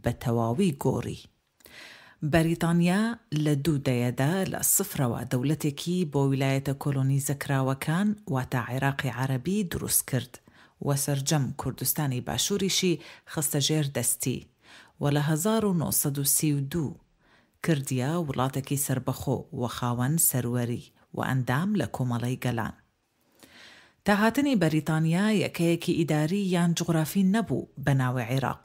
بە تەواوی گۆڕی. بەریتانیا لە دوو دەیەدا لە سفرەوە دەولەتێکی بۆ ویلایەتە کۆلۆنیزەکراوەکان واتە عێراقی عەرەبی دروست کرد و سەرجەم کوردستانی باشووریشی خستە ژێر دەستی و لە 1932 کردیە وڵاتێکی سەربەخۆ و خاوەن سەروەری و ئەندام لە کۆمەڵەی گەلان. تا هاتنی بەریتانیا یەکەیەکی ئیداری یان جوغرافی نەبوو بە ناوی عیراق.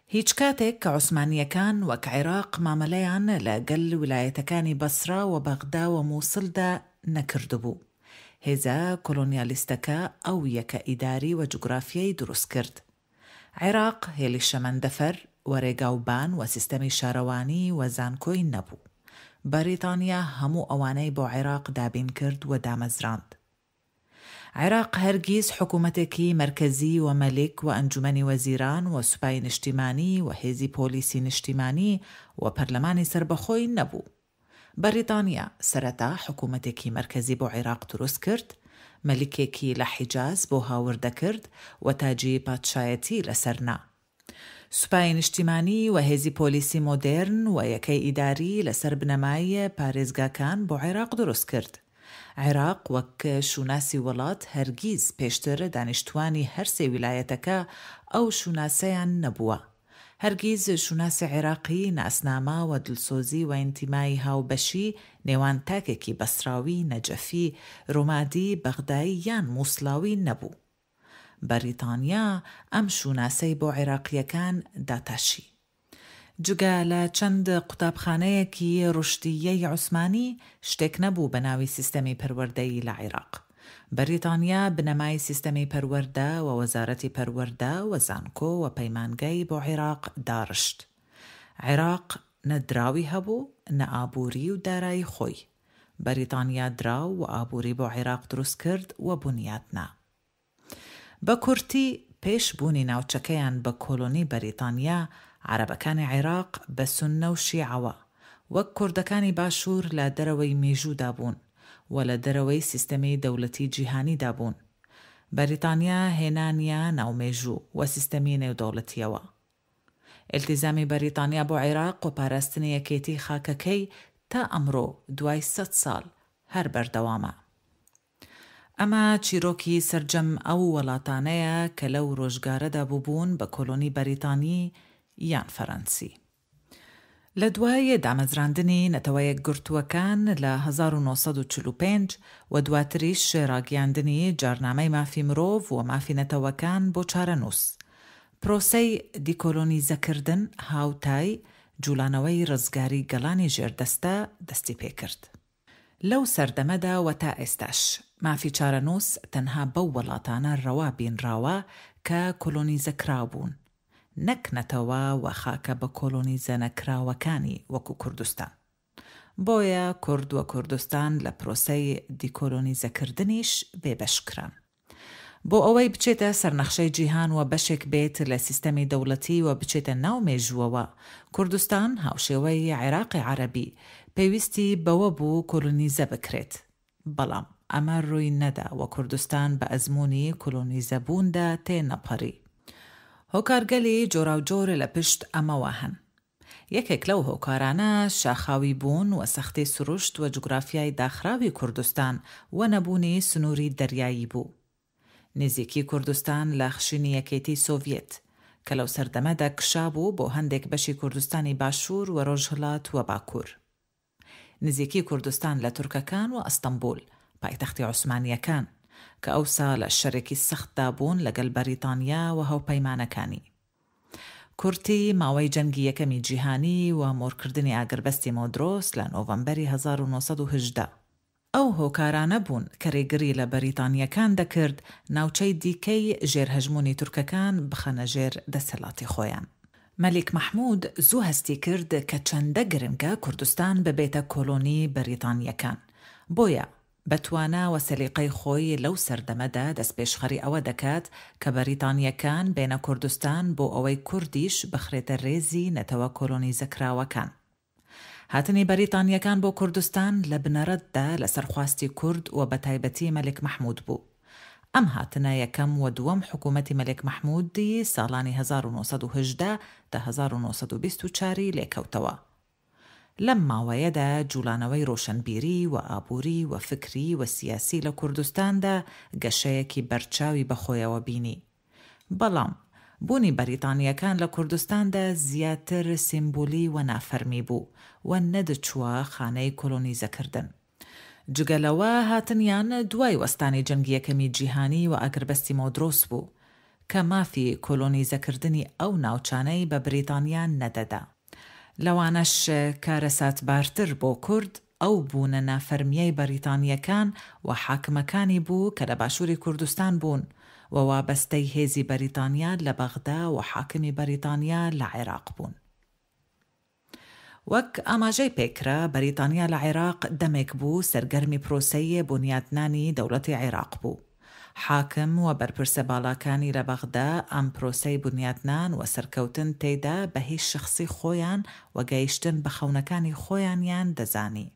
هیچ کاتێک کە عوسمانییەکان وەک عیراق مامەلەیان لە گەل ولایەتەکانی بەسرا و بەغدا و موسلدا نەکردبوو. هێزە کۆلۆنیالیستەکە ئەو یەکە ئیداری و جوگرافیەی دروست کرد. عیراق هێلی شەمەندەفەر و رێگاوبان و سیستەمی شارەوانی و زانکۆی نەبوو. بەریتانیا هەموو ئەوانەی بۆ عیراق دابین کرد و دامەزراند. عێراق هەرگیز حکومەتێکی مەرکەزی و مەلیک و ئەنجومەنی وەزیران و سوپای نیشتیمانی و هێزی پۆلیسی نیشتیمانی و پەرلەمانی سەربەخۆی نەبوو. بەریتانیا سەرەتا حکومەتێکی مەرکەزی بۆ عێراق دروست کرد، مەلیکێکی لە حیجاز بۆ هاوردە کرد و تاجی پادشایەتی لەسەر نا. سوپای نیشتیمانی و هێزی پۆلیسی مۆدێرن و یەکەی ئیداری لەسەر بنەمای پارێزگاکان بۆ عێراق دروست کرد. عێراق وەک شوناسی وڵات هەرگیز پێشتر دانیشتوانی هەرسێ ویلایەتەکە ئەو شوناسەیان نەبووە. هەرگیز شوناسی عێراقی ناسنامە و دلسۆزی و ئینتیمای هاوبەشی نێوان تاکێکی بەسراوی، نەجەفی، رومادی، بەغدایی یان موسڵاوی نەبوو. بەریتانیا ئەم شوناسەی بۆ عێراقییەکان داتاشی. جگە لە چەند قوتابخانەیەکی ڕوشدییەی عوسمانی، شتێک نەبوو بە ناوی سیستەمی پەروەردەیی لە عێراق. بەریتانیا بنەمای سیستەمی پەروەردە و وەزارەتی پەروەردە و زانکۆ و پەیمانگای بۆ عێراق داڕشت. عێراق نە دراوی هەبوو، نە ئابووری و دارایی خۆی. بەریتانیا دراو و ئابووری بۆ عێراق دروست کرد و بونیات نا. بە کورتی، پێش بوونی ناوچەکەیان بە کۆلۆنی بەریتانیا، عەرەبەکانی عێراق بە سوننە و شیعەوە، وەک کوردەکانی باشوور لە دەرەوەی مێژوودا بوون و لە دەرەوەی سیستەمی دەولەتی جیهانیدا بوون. بەریتانیا هێنانیە ناو مێژوو و سیستەمی نێودەوڵەتییەوە. ئیلتیزامی بەریتانیا بۆ عێراق و پاراستنی یەکێتی خاکەکەی تا ئەمڕۆ دوای سەت ساڵ هەر بەردەوامە. ئەمە چیرۆکی سەرجەم ئەو وەڵاتانەیە کە لەو رۆژگارەدا بووبوون بە کۆلۆنی بەریتانی یان فەرەنسی. لە دوای دامەزراندنی نەتەوەیەکگرتووەکان لە 1945 و دواتریش راگیاندنی جارنامەی مافی مرۆڤ و مافی نەتەوەکان بۆ چارەنووس، پرۆسەی دیکۆلۆنیزەکردن هاوتای جوڵانەوەی رزگاری گەڵانی ژێردەستە دەستیپێکرد. لەو سەردەمەدا و تا ئێستاش، مافی چارەنووس تەنها بەو وەڵاتانە رەوا بینراوە کە کۆلۆنیزەکراوبوون، نەک نەتەوە و خاکە بە کۆلۆنیزەنەکراوەکانی وەکو کوردستان. بۆیە کورد و کوردستان لە پرۆسەی دیکۆلۆنیزەکردنیش بێبەش کران. بۆ ئەوەی بچێتە سەر نەخشەی جیهان و بەشێک بێت لە سیستەمی دەوڵەتی و بچێتە ناو مێژووەوە، کوردستان هاوشێوەی عێراقی عەرەبی پێویستی بەوە بوو کۆلۆنیزە بکرێت. بەڵام ئەمە رووی نەدا و کوردستان بە ئەزموونی کۆلۆنیزەبووندا تێنەپەڕی. هۆکارگەلی جۆراوجۆر لە پشت ئەمەوە هەن. یەکێک لەو هۆکارانە شاخاوی بوون و سەختی سروشت و جوگرافیای داخراوی کوردستان و نەبوونی سنووری دەریایی بوو. نزیکی کوردستان لە خشینی یەکێتی سۆڤیەت، کە لەو سەردەمەدا کشابوو بۆ هەندێک بەشی کوردستانی باشوور و رۆژهەڵات و باکوور. نزیکی کوردستان لە تورکەکان و ئەستەنبول، پایتەختی عوسمانییەکان، کە ئەوسا لە شەرێکی سەختدا بوون لەگەل بەریتانیا و هاوپەیمانەکانی. کورتی ماوەی جەنگی یەکەمی جیهانی و مۆرکردنی ئاگربەستی مۆدرۆس لە نۆڤەمبەری 1918، ئەو هۆکارانە بوون کە رێگری لە بەریتانییەکان دەکرد ناوچەی دیکەی ژێر هەژموونی تورکەکان بخەنە ژێر دەسەلاتی خۆیان. مەلیک مەحموود زوو هەستی کرد کە چەندە گرنگە کوردستان ببێتە کۆلۆنی بەریتانییەکان، بۆیە بە توانا و سەلیقەی خۆی لەو سەردەمەدا دەستپێشخەری ئەوە دەکات کە بەریتانییەکان بێنە کوردستان بۆ ئەوەی کوردیش بخرێتە رێزی نەتەوە کۆلۆنیزەکراوەکان. هاتنی بەریتانییەکان بۆ کوردستان لە بنەڕەتدا لەسەر خواستی کورد و بەتایبەتی مەلیک مەحموود بوو. ئەم هاتنە یەکەم و دووەم حکوومەتی مەلیک مەحموودی ساڵانی 1918 تا 1924 ی لێکەوتەوە. لەم ماوەیەدا جوڵانەوەی ڕۆشنبیری و ئابووری و فکری و سیاسی لە کوردستاندا گەشەیەکی بەرچاوی بەخۆیەوە بینی. بەڵام بوونی بەریتانییەکان لە کوردستاندا زیاتر سیمبولی و نافەرمی بوو و نەدەچووە خانەی کۆلۆنیزەکردن. جگە لەوە هاتنیان دوای وەستانی جەنگی یەکەمی جیهانی و ئاگربەستی مۆدرۆس بوو کە مافی کۆلۆنیزەکردنی ئەو ناوچانەی بە بریتانیا نەدەدا. لەوانەش کارەساتبارتر بۆ کورد ئەو بوونە نافەرمییەی بەریتانییەکان و حاکمەکانی بوو کە لە باشووری کوردستان بوون و وابەستەی هێزی بەریتانیا لە بەغدا و حاکمی بەریتانیا لە عێراق بوون. وەک ئاماژەی پێکرا، بەریتانیا لە عێراق دەمێک بوو سەرگەرمی پرۆسەی بونیادنانی دەوڵەتی عێراق بوو. حاکم و بەرپرسە باڵاکانی لە بەغدا ئەم پرۆسەی بونیادنان و سەرکەوتن تێیدا بە هی شەخسی خۆیان و گەیشتن بە خەونەکانی خۆیانیان دەزانی.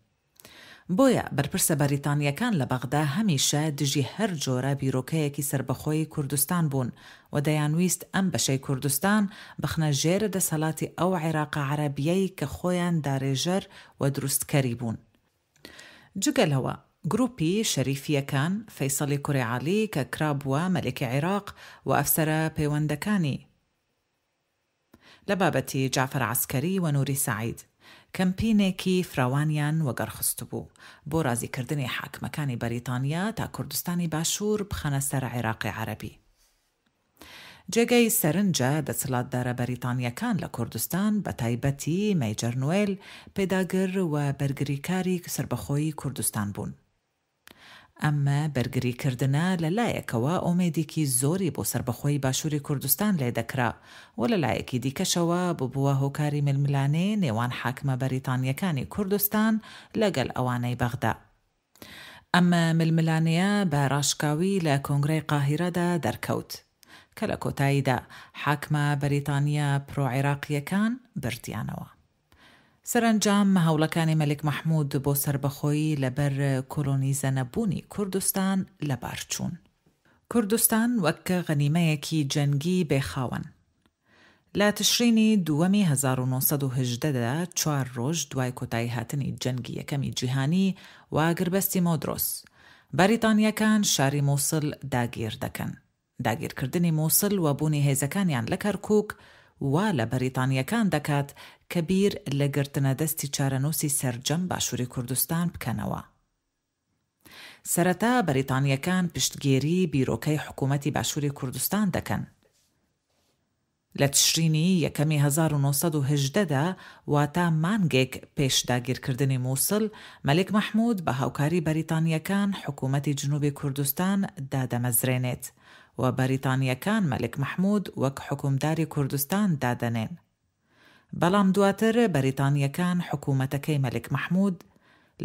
بۆیە بەرپرسە بەریتانییەکان لە بەغدا هەمیشە دژی هەر جۆرە بیرۆکەیەکی سەربەخۆیی کوردستان بوون و دەیانویست ئەم بەشەی کوردستان بخنە ژێر دەسەلاتی ئەو عێراقە عەرەبییەی کە خۆیان دارێژەر و دروستکەری بوون. جگە لەوە گروپی شەریفییەکان، فەیسەڵی کوری عەلی کە کرابووە مەلیکی عیراق و ئەفسەرە پەیوەندەکانی، لە بابەتی جەعفەر عەسکەری و نوری سەعید، کەمپینێکی فراوانیان وەگەڕخستبوو بۆ رازیکردنی حاکمەکانی بەریتانیا تا کوردستانی باشوور بخەنە سەر عێراقی عەرەبی. جێگەی سەرنجە دەسەلاتدارە بەریتانییەکان لە کوردستان بە تایبەتی مەیجەر نوێل پێداگر و بەرگریکاری سەربەخۆیی کوردستان بوون. ئەم بەرگری کردنە لە لایەکەوە ئومێدێکی زۆری بۆ سەربەخۆیی باشووری کوردستان لێ دەکرا و لە لایەکی دیکەشەوە ببووە هۆکاری ململانێ نێوان حاکمە بەریتانییەکانی کوردستان لەگەل ئەوانەی بەغدا. ئەم ململانێیە بە ڕاشکاوی لە کۆنگرەی قاهیرەدا دەرکەوت، کە لە کۆتاییدا حاکمە بەریتانییە پرۆ-عێراقییەکان بردیانەوە. سەرەنجام هەوڵەکانی مەلیک مەحمود بۆ سەربەخۆیی لەبەر کۆلۆنیزەنەبوونی کوردستان لەبارچوون. کوردستان وەک غەنیمەیەکی جەنگی بێ خاوەن. لە تشرینی دووەمی 1918 دا چوار ڕۆژ دوای کۆتاییهاتنی جەنگی یەکەمی جیهانی و ئاگربەستی مۆدرۆس، بەریتانییەکان شاری موسڵ داگیر دەکەن. داگیرکردنی موسڵ و بوونی هێزەکانیان لە کەرکوک وا لە بەریتانییەکان دەکات کە بیر لە گرتنەدەستی چارەنووسی سەرجەم باشووری کوردستان بکەنەوە. سەرەتا بەریتانییەکان پشتگێری بیرۆکەی حکوومەتی باشووری کوردستان دەکەن. لە تشرینی یەکەمی 1918 دا، واتە مانگێک پێش داگیرکردنی موسڵ، مەلیک مەحمود بە هاوکاری بەریتانییەکان حکوومەتی جنوبی کوردستان دادەمەزرێنێت و بەریتانییەکان مەلیک مەحمود وەک حوکمداری کوردستان دادەنێن. بەڵام دواتر بەریتانییەکان حکوومەتەکەی مەلیک مەحموود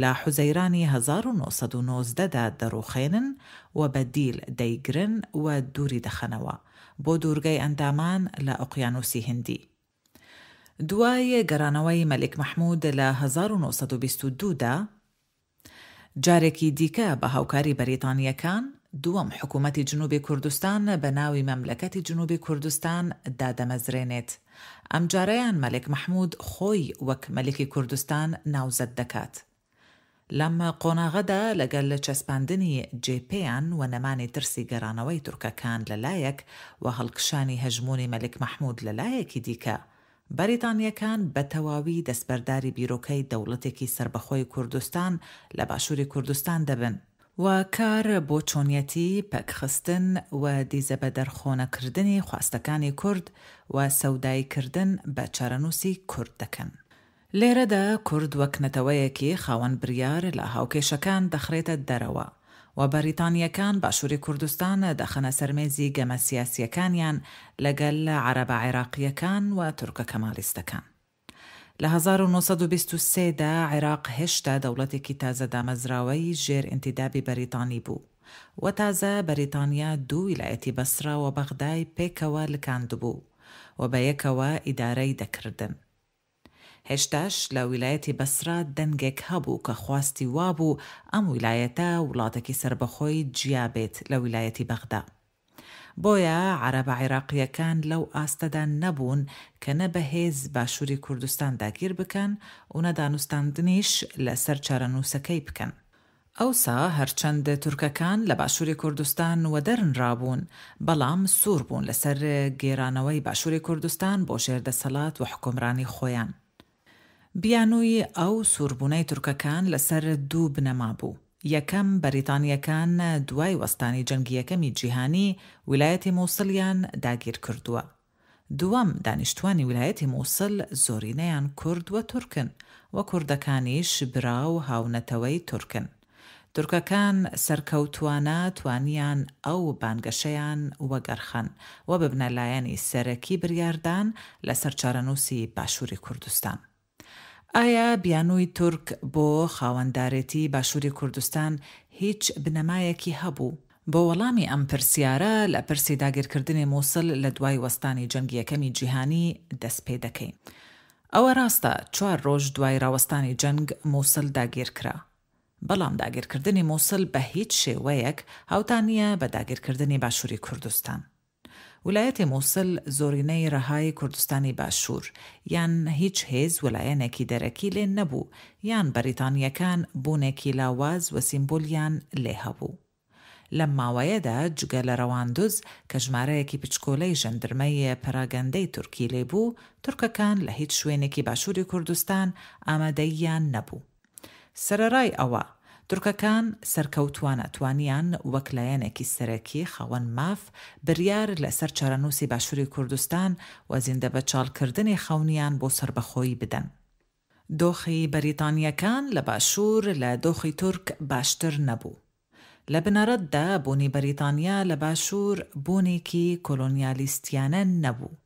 لە حوزەیرانی 1919 دا دەڕووخێنن و بە دیل دەیگرن و دووری دەخەنەوە بۆ دوورگەی ئەندامان لە ئۆقیانووسی هیندی. دوای گەڕانەوەی مەلیک مەحموود لە 1922 دا، جارێکی دیکە بە هاوکاری بەریتانییەکان، دووەم حکوومەتی جنوبی کوردستان بە ناوی مەملەکەتی جنوبی کوردستان دادەمەزرێنێت. ئەمجارەیان مەلیک مەحموود خۆی وەک مەلیکی کوردستان ناوزەد دەکات. لەم قۆناغەدا لەگەل چەسپاندنی جێ پێیان و نەمانی ترسی گەڕانەوەی تورکەکان لە لایەک و هەڵکشانی هەژموونی مەلیک مەحموود لە لایەکی دیکە، بەریتانییەکان بە تەواوی دەستبەرداری بیرۆکەی دەوڵەتێکی سەربەخۆی کوردستان لە باشووری کوردستان دەبن، و کار بۆ چۆنیەتی پەکخستن و دیزەبەدەرخۆنەکردنی خواستەکانی کورد و سەوداییکردن بە چارەنووسی کورد دەکەن. لێرەدا کورد وەک نەتەوەیەکی خاوەن بریار لە هاوکێشەکان دەخرێتە دەرەوە و بەریتانییەکان باشووری کوردستان دەخەنە سەر مێزی گەمە سیاسییەکانیان لەگەل عەرەبە عێراقییەکان و تورکە کەمالیستەکان. لە 1923 دا عێراق هێشتا دەوڵەتێکی تازە دامەزراوەی ژێر ئینتیدابی بەریتانی بوو و تازە بەریتانیا دوو ویلایەتی بەسرا و بەغدای پێکەوە لکاندبوو و بەیەکەوە ئیدارەی دەکردن. هێشتاش لە ویلایەتی بەسرا دەنگێک هەبوو کە خواستی وابوو ئەم ویلایەتە وڵاتێکی سەربەخۆی جیا بێت لە ویلایەتی بەغدا. بۆیە عەرەبە عیراقییەکان لەو ئاستەدا نەبوون کە نە بە هێز باشووری کوردستان داگیر بکەن و نە دانوستاندنیش لە سەر چارەنووسەکەی بکەن. ئەوسا هەرچەند تورکەکان لە باشووری کوردستان وەدەرنرابوون، بەڵام سوور بوون لە سەر گێرانەوەی باشووری کوردستان بۆ ژێر دەسەڵات وحوکمرانی خۆیان. بیانووی ئەو سووربوونەی تورکەکان لەسەر دوو بنەما بوو، یەکەم، بەریتانییەکان دوای وەستانی جەنگی یەکەمی جیهانی ویلایەتی موسڵیان داگیر کردووە. دووەم، دانیشتووانی ویلایەتی موسڵ زۆرینەیان کورد و تورکن و کوردەکانیش برا و هاونەتەوەی تورکن. تورکەکان سەرکەوتووانە توانیان ئەو بانگەشەیان وەگەرخەن و ببنە لایەنی سەرەکی بریاردان لەسەر چارەنووسی باشووری کوردستان. ئایا بیانووی تورک بۆ خاوەندارێتی باشووری کوردستان هیچ بنەمایەکی هەبوو؟ بۆ وەڵامی ئەم پرسیارە لە پرسی داگیرکردنی موسڵ لە دوای وەستانی جەنگی یەکەمی جیهانی دەست پێدەکەین. ئەوە ڕاستە چوار ڕۆژ دوای ڕاوەستانی جەنگ موسڵ داگیرکرا. بەڵام داگیرکردنی موسڵ بە هیچ شێوەیەک هاوتا نییە بە داگیرکردنی باشووری کوردستان. ولایەتی موسڵ زۆرینەی رەهای کوردستانی باشوور، یان هیچ هێز ولایەنێکی دەرەکی لێ نەبوو، یان بەریتانییەکان بوونێکی لاواز وسیمبولیان لێ هەبوو. لەم ماوەیەدا جگە لە رەواندوز کە ژمارەیەکی پچکۆلەی ژەندرمەی پەراگەندەی تورکی لێ بوو، تورکەکان لە هیچ شوێنێکی باشووری کوردستان ئامادەییان نەبوو. سەرەڕای ئەوە، تورکەکان سەرکەوتووانە توانیان وەک لایەنێکی سەرەکی خاوەن ماف بریار لە سەر چارەنووسی باشووری کوردستان و زیندەبەچاڵکردنی خەونیان بۆ سەربەخۆیی بدەن. دۆخی بەریتانییەکان لە باشوور لە دۆخی تورک باشتر نەبوو. لە بنەڕەتدا بوونی بەریتانیا لە باشوور بوونێکی کۆلۆنیالیستیانە نەبوو.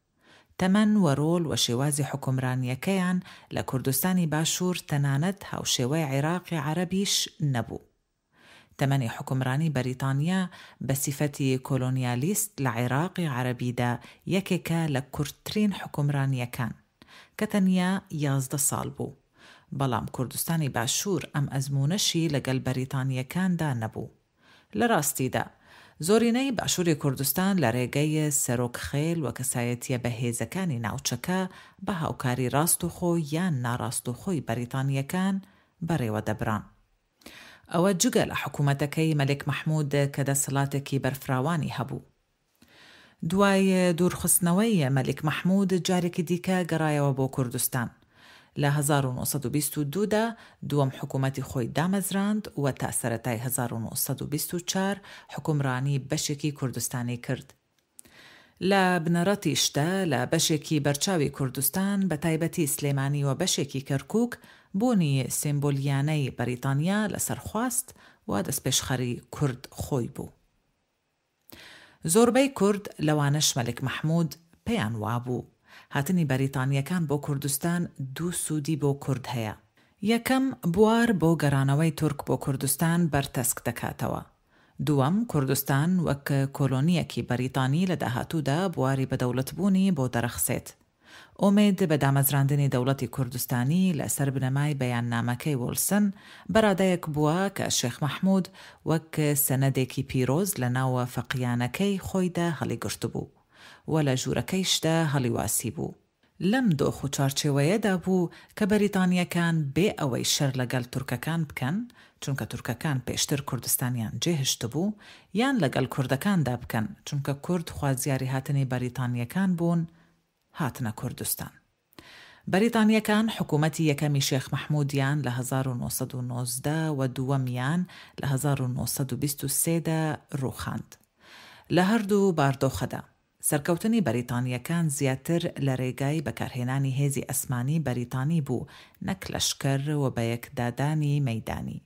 تەمەن و رۆڵ و شێوازی حوکمرانییەکەیان لە کوردستانی باشوور تەنانەت هاوشێوەی عیراقی عەرەبیش نەبوو. تەمەنی حوکمرانی بەریتانیا بە سیفەتی کۆلۆنیالیست لە عیراقی عەرەبیدا یەکێکە لە کورتترین حوکمرانییەکان، کە تەنیا 11 ساڵ بوو. بەڵام کوردستانی باشوور ئەم ئەزموونەشی لەگەل بەریتانییەکاندا نەبوو. لە راستیدا، زۆرینەی باشووری کوردستان لە رێگەی سەرۆک خێل و کەسایەتییە بەهێزەکانی ناوچەکە بە هاوکاری راستوخۆ یان ناراستوخۆی بەریتانییەکان بەڕێوە دەبران. ئەوە جگە لە حکوومەتەکەی مەلیک مەحموود کە دەسەڵاتێکی بەرفراوانی هەبوو. دوای دوورخستنەوەی مەلیک مەحموود جارێکی دیکە گەڕایەوە بۆ کوردستان. لە 1922 دا دووەم حکوومەتی خۆی دامەزراند و تا سەرەتای 1924 حوکمڕانی بەشێکی کوردستانی کرد. لە بنەڕەتیشدا لە بەشێکی بەرچاوی کوردستان بە تایبەتی سلێمانی و بەشێکی کەرکووک بوونی سیمبولیانەی بەریتانیا لەسەر خواست و دەستپێشخەری کورد خۆی بوو. زۆربەی کورد لەوانەش مەلیک مەحموود پێیان وابوو هاتنی بەریتانییەکان بۆ کوردستان دوو سوودی بۆ کورد هەیە. یەکەم، بوار بۆ گەڕانەوەی تورک بۆ کوردستان بەرتەسک دەکاتەوە. دووەم، کوردستان وەک کۆلۆنییەکی بەریتانی لە داهاتوودا بواری بەدەوڵەتبوونی بۆ دەڕەخسێت. ئومێد بە دامەزراندنی دەوڵەتی کوردستانی لە سەر بنەمای بەیاننامەکەی وڵسن بە رادەیەک بووە کە شێخ مەحموود وەک سەنەدێکی پیرۆز لە ناو فەقیانەکەی خۆیدا هەڵیگرتبوو و لە ژوورەکەیشدا هەڵیواسیبوو. لەم دۆخ و چوارچێوەیەدا بوو کە بەریتانییەکان بێ ئەوەی شەر لەگەل تورکەکان بکەن، چونکە تورکەکان پێشتر کوردستانیان جێهشتبوو، یان لەگەل کوردەکاندا بکەن، چونکە کورد خوازیاری هاتنی بەریتانییەکان بوون، هاتنە کوردستان. بەریتانییەکان حکوومەتی یەکەمی شێخ مەحموودیان لە 1919 و دووەمیان لە 1923 دا رووخاند. لە هەردوو باردۆخەدا، سەرکەوتنی بەریتانییەکان زیاتر لە رێگای بەکارهێنانی هێزی ئەسمانی بەریتانی بوو نەک لەشکەر و بەیەکدادانی مەیدانی.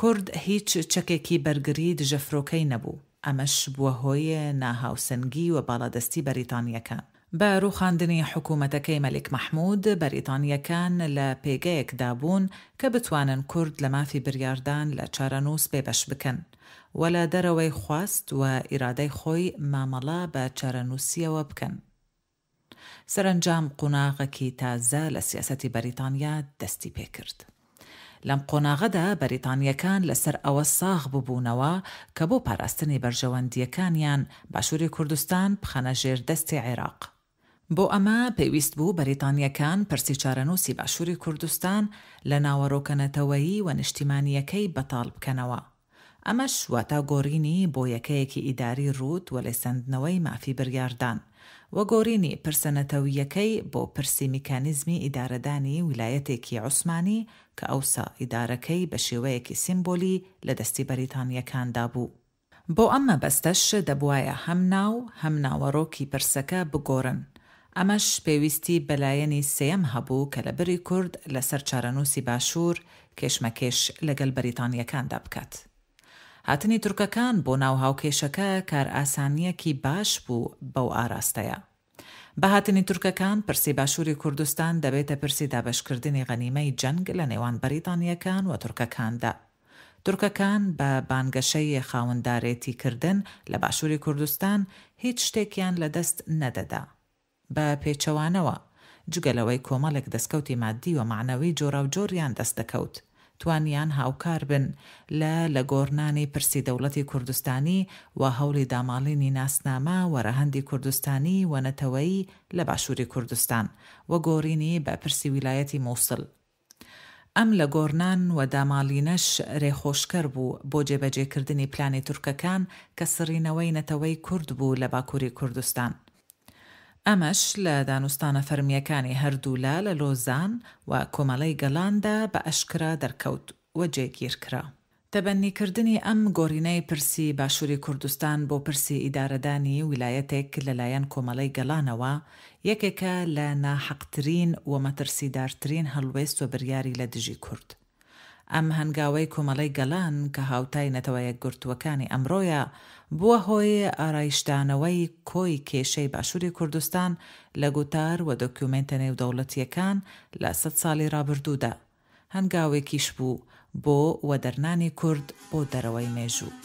کورد هیچ چەکێکی بەرگری دژەفرۆکەی نەبوو، ئەمەش بووە هۆی ناهاوسەنگی و باڵادەستی بەریتانییەکان. بە رووخاندنی حکوومەتەکەی مەلیک مەحموود، بەریتانییەکان لە پێگەیەکدا بوون کە بتوانن کورد لە مافی بریاردان لە چارەنووس بێبەش بکەن و لە دەرەوەی خواست و ئیرادەی خۆی مامەڵە بە چارەنووسیەوە بکەن. سەرەنجام قوناغەکی تازە لە سیاسەتی بەریتانیا دەستی پێکرد. لەم قۆناغەدا بەریتانییەکان لەسەر ئەوە ساغ ببوونەوە کە بۆ پاراستنی بەرژەوەندییەکانیان باشووری کوردستان بخەنە ژێر دەستی عێراق. بۆ ئەمە پێویست بوو بەریتانییەکان پرسی چارەنووسی باشووری کوردستان لە ناوەرۆکە نەتەوەیی و نیشتیمانییەکەی بەتاڵ بکەنەوە. ئەمەش واتا گۆرینی بۆ یەکەیەکی ئیداری رووت و لێسەندنەوەی مافی بریاردان و گۆرینی پرسە نەتەوییەکەی بۆ پرسی میکانیزمی ئیدارەدانی ویلایەتێکی عوسمانی کە ئەوسا ئیدارەکەی بە شێوەیەکی سیمبۆلی لە دەستی بەریتانییەکاندا بوو. بۆ ئەم مەبەستەش دەبوایە هەم ناو هەم ناوەڕۆکی پرسەکە بگۆرن. ئەمەش پێویستی بە لایەنی سێیەم هەبوو کە لە بری کورد لە سەر چارەنووسی باشوور کێشمەکێش لەگەل بەریتانییەکاندا بکات. هاتنی تورکەکان بۆ ناو هاوکێشەکە کارئاسانییەکی باش بوو بەو ئاراستەیە. بە هاتنی تورکەکان پرسی باشووری کوردستان دەبێتە پرسی دابەشکردنی غەنیمەی جەنگ لە نێوان بەریتانییەکان و تورکەکاندا. تورکەکان بە بانگەشەی خاوەندارێتی کردن لە باشووری کوردستان هیچ شتێکیان لە دەست نەدەدا. بە پێچەوانەوە، جگە لەوەی کۆمەڵێک دەستکەوتی ماددی و مەعنەوی جۆراوجۆریان دەست دەکەوت، توانیان هاوکار بن لە لەگۆڕنانی پرسی دەوڵەتی کوردستانی و هەوڵی داماڵینی ناسنامە و رەهەندی کوردستانی و نەتەوەیی لە باشووری کوردستان و گۆرینی بە پرسی ویلایەتی موسڵ. ئەم لەگۆڕنان و داماڵینەش رێخۆشکەر بوو بۆ جێبەجێکردنی پلانی تورکەکان کە سڕینەوەی نەتەوەی کورد بوو لە باکووری کوردستان. ئەمەش لە دانوستانە فەرمییەکانی هەردوولا لە لۆزان و کۆمەڵەی گەلاندا بە ئەشکرا دەرکەوت و جێگیر کرا. تەبەنیکردنی ئەم گۆڕینەی پرسی باشووری کوردستان بۆ پرسی ئیدارەدانی ویلایەتێک لە لایەن کۆمەڵەی گەلانەوە، یەکێکە لە ناحەقترین و مەترسیدارترین هەڵوێست و بریاری لە دژی کورد. ئەم هەنگاوەی کۆمەڵەی گەلان کە هاوتای نەتەوە یەکگرتووەکانی ئەمڕۆیە، بووە هۆی ئارایشدانەوەی کۆی کێشەی باشووری کوردستان لە گوتار و دۆکیومێنتە نێودەوڵەتییەکان لە سەت ساڵی ڕابردوودا. هەنگاوێکیش بوو بۆ وەدەرنانی کورد بۆ دەرەوەی مێژوو.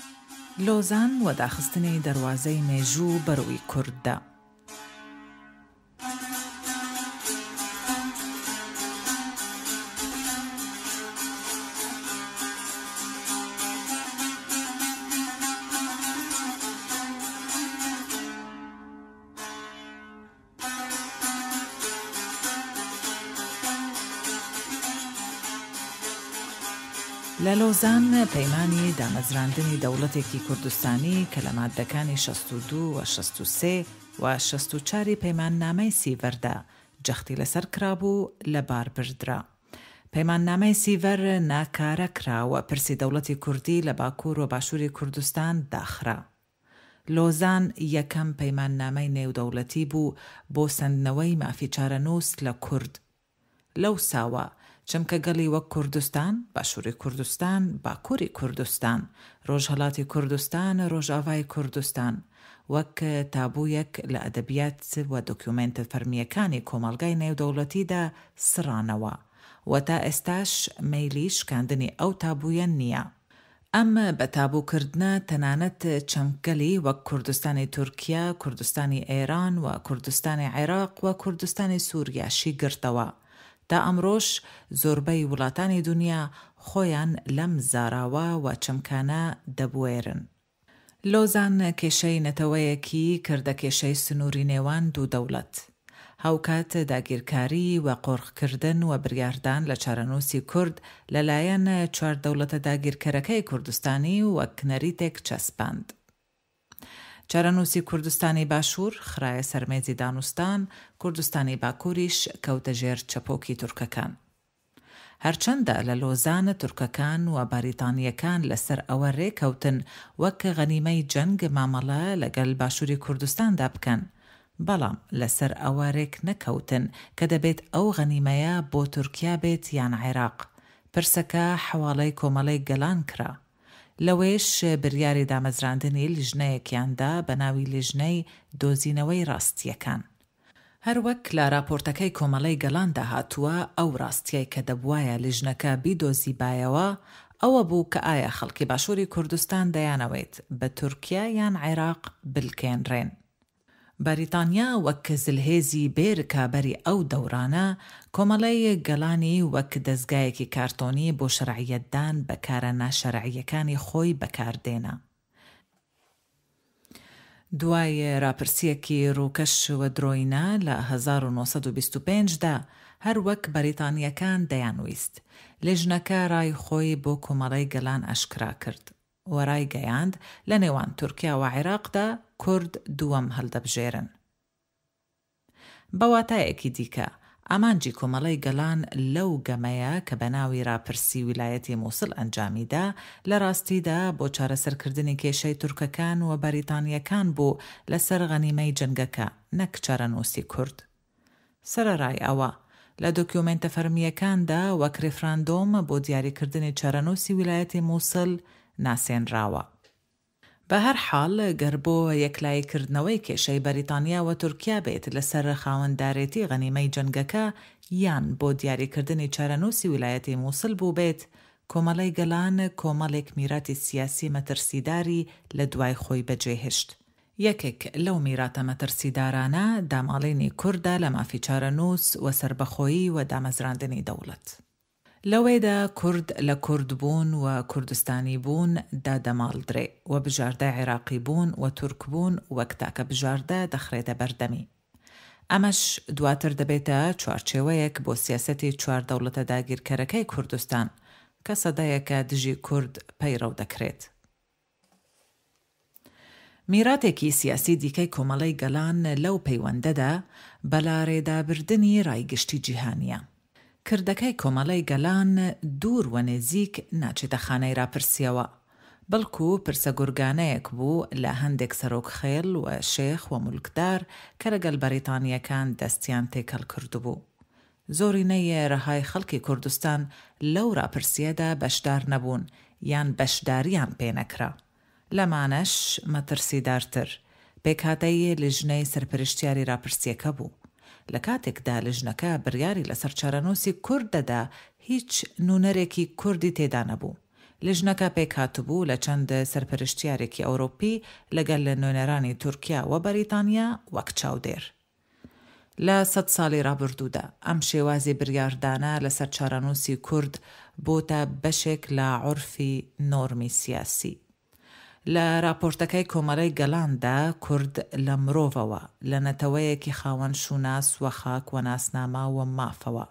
لۆزان و داخستنی دەروازەی مێژوو بەرووی کورددا. لە لۆزان پەیمانی دامەزراندنی دەوڵەتێکی کوردستانی کە لە ماددەکانی 62 و 63 و 64 ی پەیماننامەی سیڤەردا جەختی لەسەر کرابوو لەبار بردرا. پەیماننامەی سیڤەر ناکارە کرا و پرسی دەوڵەتی کوردی لە باکوور و باشووری کوردستان داخرا. لۆزان یەکەم پەیماننامەی نێودەوڵەتی بوو بۆ سەندنەوەی مافی چارەنووس لە کورد. لەوساوە چەمکەگەلی وەک کوردستان، باشووری کوردستان، باکووری کوردستان، ڕۆژهەڵاتی کوردستان، ڕۆژاڤای کوردستان، وەک تابوویەک لە ئەدەبیات و دۆکیومێنتە فەرمییەکانی کۆمەڵگای نێودەوڵەتیدا سڕانەوە و تا ئێستاش مەیلی شکاندنی ئەو تابوویە نییە. ئەم بە تابوو کردنە تەنانەت چەمکگەلی وەک کوردستانی تورکیا، کوردستانی ئێران و کوردستانی عێراق و کوردستانی سوریاشی گرتەوە. تا ئەمڕۆش زۆربەی وڵاتانی دونیا خۆیان لەم زاراوە و چەمکانە دەبوێرن. لۆزان کێشەی نەتەوەیەکی کردە کێشەی سنووری نێوان دوو دەوڵەت. هاوکات داگیرکاری و قۆرخکردن و بریاردان لە چارەنووسی کورد لە لایەن چوار دەوڵەتە داگیرکەرەکەی کوردستانی وەک نەریتێک چەسپاند. چارەنووسی کوردستانی باشوور خرایە سەر مێزی دانوستان، کوردستانی باکووریش کەوتە ژێر چەپۆکی تورکەکان. هەرچەندە لە لۆزان تورکەکان و باریتانییەکان لەسەر ئەوە رێکەوتن وەک غەنیمەی جەنگ مامەڵە لەگەل باشوری کوردستاندا بکەن، بەڵام لەسەر ئەوە رێکنەکەوتن کە دەبێت ئەو غەنیمەیە بۆ تورکیا بێت یان عێراق. پرسەکە حەواڵەی کۆمەڵەی گەلان کرا. لەوێش بریاری دامەزراندنی لیژنەیەکیان دا بە ناوی لیژنەی دۆزینەوەی راستییەکان. هەروەک لە راپۆرتەکەی کۆمەڵەی گەلاندا هاتووە، ئەو راستیەی کە دەبوایە لیژنەکە بیدۆزیبایەوە ئەوە بوو کە ئایا خەڵکی باشووری کوردستان دەیانەوێت بە تورکیا یان عێراق بلکێنرێن. بەریتانیا وەک زلهێزی بێ رکابەری ئەو دەورانە، کۆمەڵەی گەلانی وەک دەزگایەکی کارتۆنی بۆ شەرعیەتدان بە کارە ناشەرعیەکانی خۆی بەکار دێنا. دوای راپرسیەکی رووکەش و درۆینە لە 1925 دا، هەر وەک بەریتانیەکان دەیانویست، لیژنەکە رای خۆی بۆ کۆمەڵەی گەلان ئاشکرا کرد و رایگەیاند لە نێوان تورکیا و عێراقدا کورد دووەم هەلدەبژێرن. بە واتایەکی دیکە، ئامانجی کۆمەڵەی گەلان لەو گەمەیە کە بە ناوی راپرسی ویلایەتی موسڵ ئەنجامی دا، لە راستیدا بۆ چارەسەرکردنی کێشەی تورکەکان و بەریتانییەکان بوو لە سەر غەنیمەی جەنگەکە، نەک چارەنووسی کورد. سەرەڕای ئەوە، لە دۆکیۆمێنتە فەرمییەکاندا وەک ریفراندۆم بۆدیاریکردنی چارەنووسی ویلایەتی موسڵ ناسێنراوە. بە هەر حاڵ گەر بۆ یەکلایی کردنەوەی کێشەی بەریتانیا و تورکیا بێت لەسەر خاوەندارێتی غەنیمەی جەنگەکە یان بۆ دیاریکردنی چارەنووسی ویلایەتی موسل بووبێت، کۆمەڵەی گەلان کۆمەڵێک میراتی سیاسی مەترسیداری لە دوای خۆی بەجێهێشت. یەکێک لەو میراتە مەترسیدارانە داماڵینی کوردە لە مافی چارەنووس و سەربەخۆیی و دامەزراندنی دەوڵەت. لەوێدا کورد لە کورد بوون و کوردستانی بوون دادەماڵدرێ و بژاردەی عێراقی بوون و تورک بوون وەک تاکە بژاردە دەخرێتە بەردەمی. ئەمەش دواتر دەبێتە چوارچێوەیەک بۆ سیاسەتی چوار دەوڵەتە داگیرکەرەکەی کوردستان کە سەدەیەکە دژی کورد پەیڕەو دەکرێت. میراتێکی سیاسی دیکەی کۆمەڵەی گەلان لەو پەیوەندەدا، بەلارێدابردنی رای گشتی جیهانییە. کردەکەی کۆمەڵەی گەلان دوور و نزیک ناچێتە خانەی راپرسییەوە، بەڵکو پرسە گورگانەیەک بوو لە هەندێک سەرۆک خێڵ و شێخ و مولکدار کە لەگەڵ بەریتانییەکان دەستیان تێکەڵ کردبوو. زۆرینەی رەهای خەڵکی کوردستان لەو راپرسییەدا بەشدار نەبوون یان بەشدارییان پێ نەکرا. لەمانەش مەترسیدارتر، پێکهاتەی لیژنەی سەرپەرشتیاری راپرسییەکە بوو. لە کاتێکدا لیژنەکە بریاری لەسەر چارەنووسی کورد دەدا هیچ نونەرێکی کوردی تێدا نەبوو. لیژنەکە پێکهاتبوو لە چەند سەرپەرشتیارێکی ئەورۆپی لەگەل نوێنەرانی تورکیا و بەریتانیا وەک چاودێر. لە سەت ساڵی ڕابردوودا ئەم شێوازی بریاردانە لەسەر چارەنووسی کورد بۆتە بەشێک لە عورفی نۆرمی سیاسی. لە راپۆرتەکەی کۆمەڵەی گەلاندا کورد لە مرۆڤەوە، لە نەتەوەیەکی خاوەن شوناس و خاک و ناسنامە و مافەوە،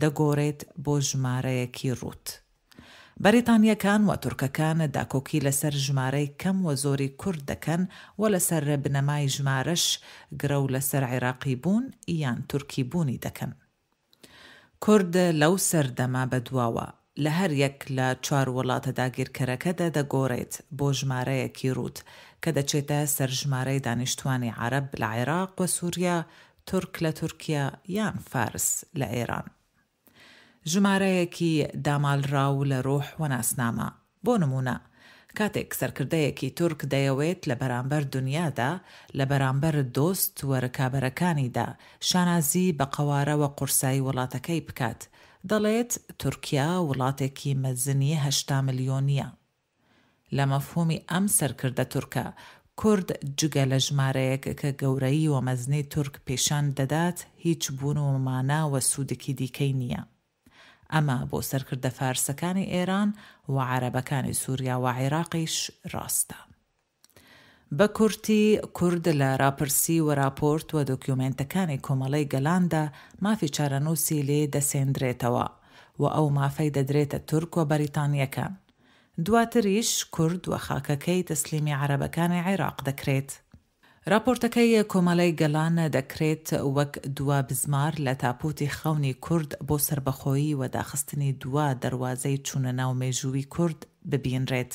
دەگۆرێت بۆ ژمارەیەکی رووت. بەریتانییەکان و تورکەکان داکۆکی لەسەر ژمارەی کەم و زۆری کورد دەکەن و لەسەر بنەمای ژمارەش گرەو لەسەر عێراقی بوون یان تورکی بوونی دەکەن. کورد لەو سەردەمە بەدواوە لە هەر یەک لە چوار وڵاتە داگیرکەرەکەدە دەگۆرێت بۆ ژمارەیەکی رووت کە دەچێتە سەر ژمارەی دانیشتوانی عەرەب لە عێراق و سوریا، تورک لە تورکیا یان فارس لە ئێران. ژمارەیەکی دامالراو لە رۆح و ناسنامە. بۆ نموونە، کاتێک سەرکردەیەکی تورک دەیەوێت لە بەرامبەر دونیادا، لە بەرامبەر دۆست و رکابەرەکانیدا شانازی بە قەوارە و قورسایی وڵاتەکەی بکات، دەڵێت تورکیا وڵاتێکی مەزنی 80 ملیۆنییە. لە مەفهومی ئەم سەرکردە تورکە، کورد جگە لە ژمارەیەک کە گەورەیی و مەزنی تورک پیشان دەدات هیچ بوون و مانا و سوودێکی دیکەی نییە. ئەمە بۆ سەرکردە فارسەکانی ئێران و عەرەبەکانی سوریا و عێراقیش ڕاستە. بە کورتی کورد لە راپرسی و راپۆرت و دۆکیۆمێنتەکانی کۆمەڵەی گەلاندا مافی چارەنووسی لێ دەسێندرێتەوە و ئەو مافەی دەدرێتە تورک و بەریتانییەکان. دواتریش کورد و خاکەکەی تەسلیمی عەرەبەکانی عێراق دەکرێت. راپۆرتەکەی کۆمەڵەی گەلان دەکرێت وەک دوا بزمار لە تاپوتی خەونی کورد بۆ سەربەخۆیی و داخستنی دوا دەروازەی چوونە ناو مێژووی کورد ببینرێت.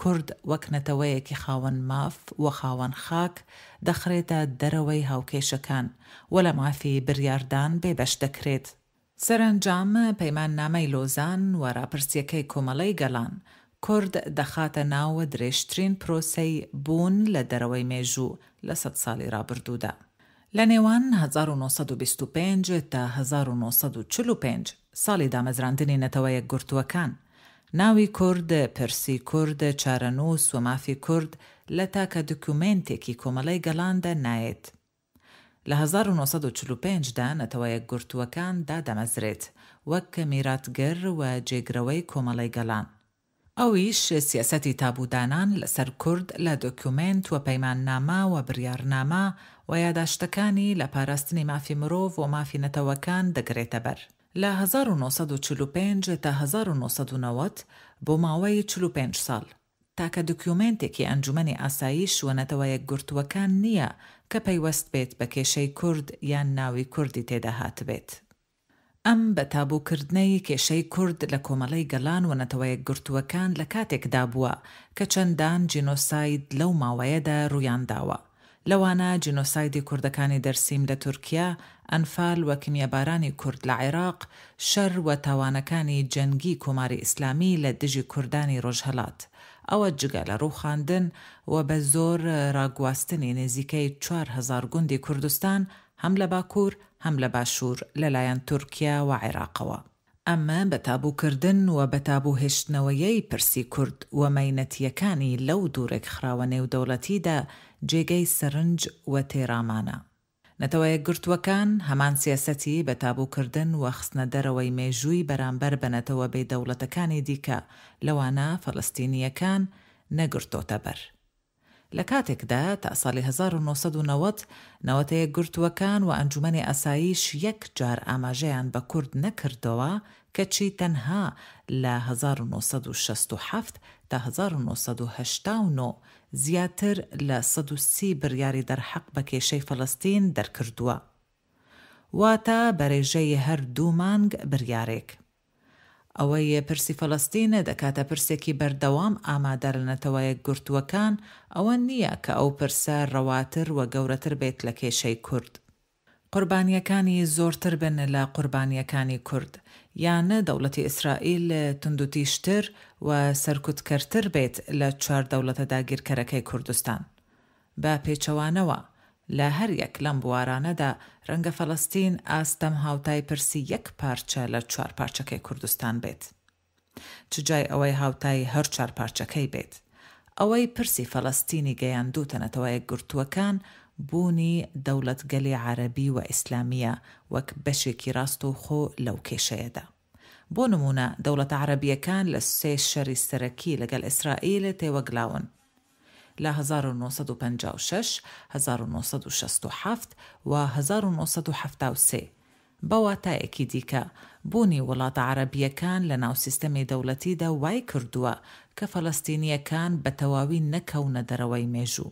کورد وەک نەتەوەیەکی خاوەن ماف و خاوەن خاک دەخرێتە دەرەوەی هاوکێشەکان و لە مافی بریاردان بێبەش دەکرێت. سەرەنجام پەیماننامەی لۆزان و راپرسیەکەی کۆمەڵەی گەلان، کورد دەخاتە ناو درێژترین پرۆسەی بوون لە دەرەوەی مێژوو لە سەت ساڵی رابردوودا. لە نێوان 1925 تا 1945، ساڵی دامەزراندنی نەتەوە یەکگرتووەکان، ناوی کورد، پرسی کورد، چارەنووس و مافی کورد لە تاکە دکومێنتێکی کۆمەڵەی گەلاندا نایەت. لە 1945 دا نەتەوە یەکگرتووەکان دادەمەزرێت وەک میراتگر و جێگرەوەی کۆمەڵەی گەلان. ئەویش سیاسەتی تابوودانان لەسەر کورد لە دۆکیومێنت و پەیماننامە و بریارنامە و یاداشتەکانی لە پاراستنی مافی مرۆڤ و مافی نەتەوەکان دەگرێتە بەر. لە 1945 تا 1990 بۆ ماوەی 45 ساڵ تاکە دۆکیومێنتێکی ئەنجومەنی ئاسایش و نەتەوە یەکگرتووەکان نییە کە پەیوەست بێت بە کێشەی کورد یان ناوی کوردی تێدا هاتبێت. ئەم بە تابوو کردنەی کێشەی کورد لە کۆمەڵەی گەلان و نەتەوەیەکگرتووەکان لە کاتێکدا بووە کە چەندان جینۆساید لەو ماوەیەدا روویان داوە لەوانە جینۆسایدی کوردەکانی دەرسیم لە تورکیا، ئەنفال و کیمیابارانی کورد لە عێراق، شەر و تاوانەکانی جەنگی کۆماری ئیسلامی لە دژی کوردانی رۆژهەلات. ئەوە جگە لە رووخاندن و بە زۆر راگواستنی نزیکەی 4000 گوندی کوردستان هەم لە باکوور هەم لە باشوور لە لایەن تورکیا و عێراقەوە. ئەمە بە تابووکردن و بە تابوو هێشتنەوەیەی پرسی کورد و مەینەتییەکانی لەو دوو رێکخراوە نێودەوڵەتیدا جێگەی سەرنج و تێڕامانە. نەتەوەیەکگرتووەکان هەمان سیاسەتی بە تابووکردن و خستنە دەرەوەی مێژووی بەرامبەر بە نەتەوە بێ دەوڵەتەکانی دیکە لەوانە فەلەستینییەکان نەگرتۆتە بەر. لە کاتێکدا تا ساڵی 1990 نەوەتە یەکگرتووەکان و ئەنجومەنی ئاسایش یەک جار ئاماژەیان بە کورد نەکردەوە کەچی تەنها لە 1967 تا 1989 زیاتر لە 130 بریاری دەرحەق بە کێشەی فەلەستین دەرکردووە واتە بەرێژەی هەر دوو مانگ بریارێک. ئەوەی پرسی فەلەستین دەکاتە پرسێکی بەردەوام ئامادە لە نەتەوەیەکگرتووەکان ئەوە نییە کە ئەو پرسە ڕەواتر و گەورەتر بێت لە کێشەی کورد، قوربانییەکانی زۆرتر بن لە قوربانییەکانی کورد، یان دەوڵەتی ئیسرائیل توندوتیژتر و سەرکوتکەرتر بێت لە چوار دەوڵەتە داگیرکەرەکەی کوردستان. بە پێچەوانەوە، لە هەر یەک لەم بوارانەدا رەنگە فەلەستین ئاستەم هاوتای پرسی یەک پارچە لە چوار پارچەکەی کوردستان بێت. چ جای ئەوەی هاوتای هەر چوار پارچەکەی بێت. ئەوەی پرسی فەلەستینی گەیاندووتە نەتەوەیەکگرتووەکان بوونی دەوڵەتگەلی عەرەبی و ئیسلامییە وەک بەشێکی راستەوخۆ لەو کێشەیەدا. بۆ نموونە دەوڵەتە عەرەبییەکان لە سێ شەری سەرەکی لەگەل ئیسرائیل تێوەگلاون. لە 1956، 1967 و 1973. بە واتایەکی دیکە، بوونی وڵاتە عەرەبییەکان لە ناو سیستەمی دەوڵەتیدا وای کردووە کە فەلەستینییەکان بە تەواوی نەکەونە دەرەوەی مێژوو.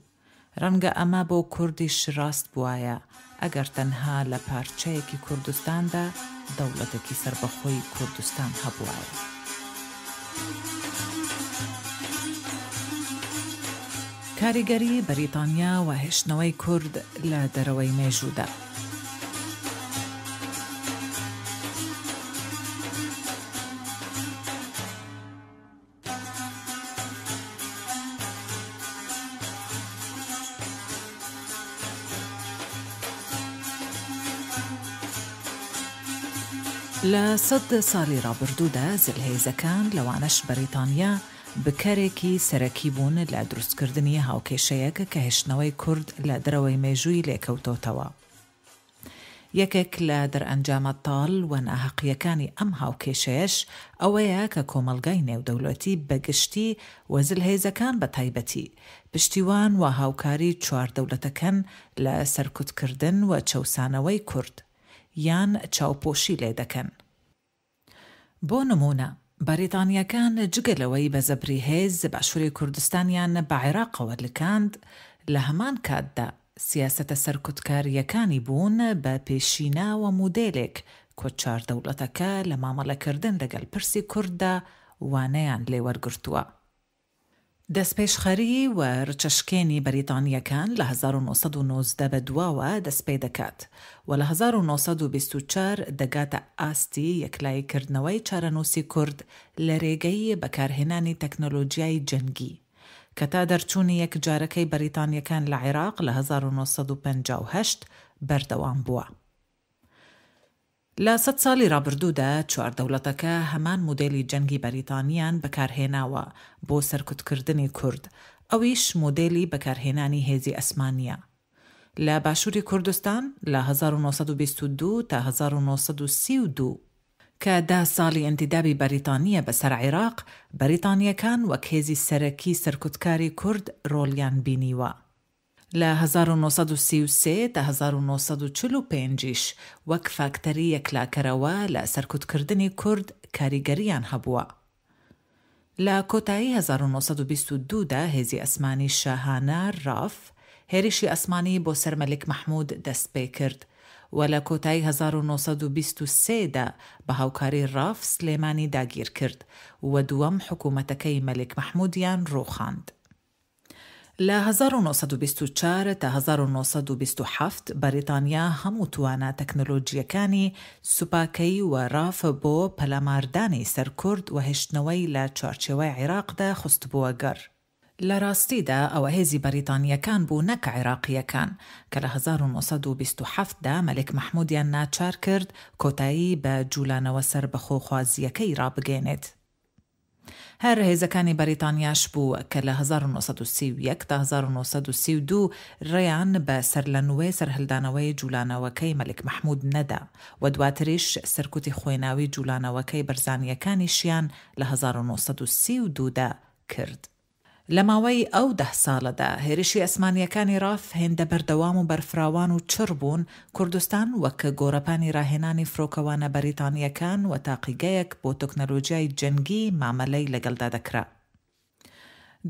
رەنگە ئەمە بۆ کوردیش راست بوایە ئەگەر تەنها لە پارچەیەکی کوردستاندا دەوڵەتێکی سەربەخۆی کوردستان هەبوایە. کاریگەری بەریتانیا و هێشتنەوەی کورد لە دەرەوەی مێژوودا. لە سەد ساڵی ڕابردوودا زلهێزەکان لەوانەش بەریتانیا بکەرێکی سەرەکی بوون لە دروستکردنی هاوکێشەیەک کە هێشتنەوەی کورد لە دەرەوەی مێژووی لێکەوتۆتەوە. یەکێک لە دەرئەنجامە تاڵ و ناهەقییەکانی ئەم هاوکێشەیەش ئەوەیە کە کۆمەڵگای نێودەولەتی بە گشتی و زلهێزەکان بە تایبەتی پشتیوان و هاوکاری چوار دەولەتەکەن لە سەرکوتکردن و چەوسانەوەی کورد یان چاوپۆشی لێدەکەن. بۆ نموونە بەریتانییەکان جگە لەوەی بە زەبری هێز باشووری کوردستانیان بە عێراقەوە لکاند، لە هەمان کاتدا سیاسەتە سەرکوتکارییەکانی بوون بە پێشینە و مودێلێک کە چوار دەوڵەتەکە لە مامەڵەکردن لەگەڵ پرسی کورددا وانەیان لێ وەرگرتووە. دەستپێشخەری و رچەشکێنی بەریتانییەکان لە 1919 بە دواوە دەستپێدەکات و لە 1924 دەگاتە ئاستی یەکلاییکردنەوەی چارەنووسی کورد لەرێگەی بەکارهێنانی تەکنۆلۆجیای جەنگی کە تا دەرچوونی یەکجارەکەی بەریتانییەکان لە عێراق لە 1958 بەردەوام بووە. لە سەد ساڵی ڕابردوودا چوار دەوڵەتەکە هەمان مودێلی جەنگی بەریتانیان بەکارهێناوە بۆ سەرکوتکردنی کورد. ئەویش مۆدێلی بەکارهێنانی هێزی ئەسمانییە لە باشووری کوردستان لە 1922 تا 1932، کە دە ساڵی ئینتیدابی بەریتانییە بەسەر عیراق، بەریتانییەکان وەک هێزی سەرەکی سەرکوتکاری کورد ڕۆڵیان بینیوە. لە 1933 تا 1945 یش وەک فاکتەری یەکلاکەرەوە لە سەرکوتکردنی کورد کاریگەرییان هەبووە. لە کۆتایی 1922 دا هێزی ئەسمانی شاهانە، راف، هێرشی ئەسمانی بۆ سەر مەلیک مەحمود دەست پێکرد و لە کۆتایی 1923 دا بە هاوکاری راف سلێمانی داگیر کرد و دووەم حکوومەتەکەی مەلیک مەحمودیان ڕووخاند. لە 1924 تا 1927 بەریتانیا هەموو توانا تەکنۆلۆجییەکانی سوپاکەی و راف بۆ پەلاماردانی سەر کورد و هێشتنەوەی لە چوارچێوەی عیراقدا خستبووە گەڕ. لە راستیدا ئەوە هێزی بەریتانییەکان بوو نەک عیراقییەکان کە لە 1927 دا مەلیک مەحمودیان ناچار کرد کۆتایی بە جولانەوە سەربەخۆخوازییەکەی رابگەینێت. هەر هێزەکانی بەریتانیاش بوو کە لە 1931 تا 1932 ڕێیان بە سەرلەنوێ سەرهەلدانەوەی جولانەوەکەی مەلیک مەحمود نەدا و دواتریش سەرکوتی خوێناوی جولانەوەکەی بەرزانییەکانیشیان لە 1932 دا کرد. لە ماوەی ئەو دە ساڵەدا هێرشی ئەسمانییەکانی ڕاف هێندە بەردەوام و بەرفراوان و چڕ بوون، کوردستان وەک گۆڕەپانی ڕاهێنانی فڕۆکەوانە بەریتانییەکان و تاقیگەیەک بۆ تەکنەلۆجیای جەنگی مامەلەی لەگەڵدا دەکرا.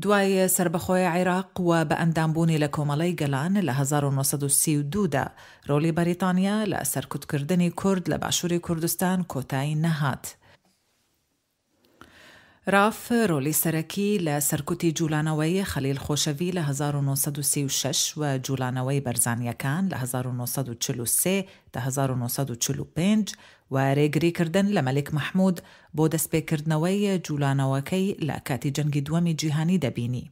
دوای سەربەخۆی عیراق و بە ئەندامبوونی لە کۆمەڵەی گەلان لە 1932 دا، ڕۆڵی بەریتانیا لە سەرکوتکردنی کورد لە باشووری کوردستان کۆتایی نەهات. راف رۆلی سەرەکی لە سەرکوتی جولانەوەی خەلیل خۆشەوی لە 1936 و جولانەوەی بەرزانیەکان لە 1943 تا 1945 و رێگری کردن لە مەلیک مەحمود بۆ دەستپێکردنەوەی جولانەوەکەی لە کاتی جەنگی دووەمی جیهانی دەبینی.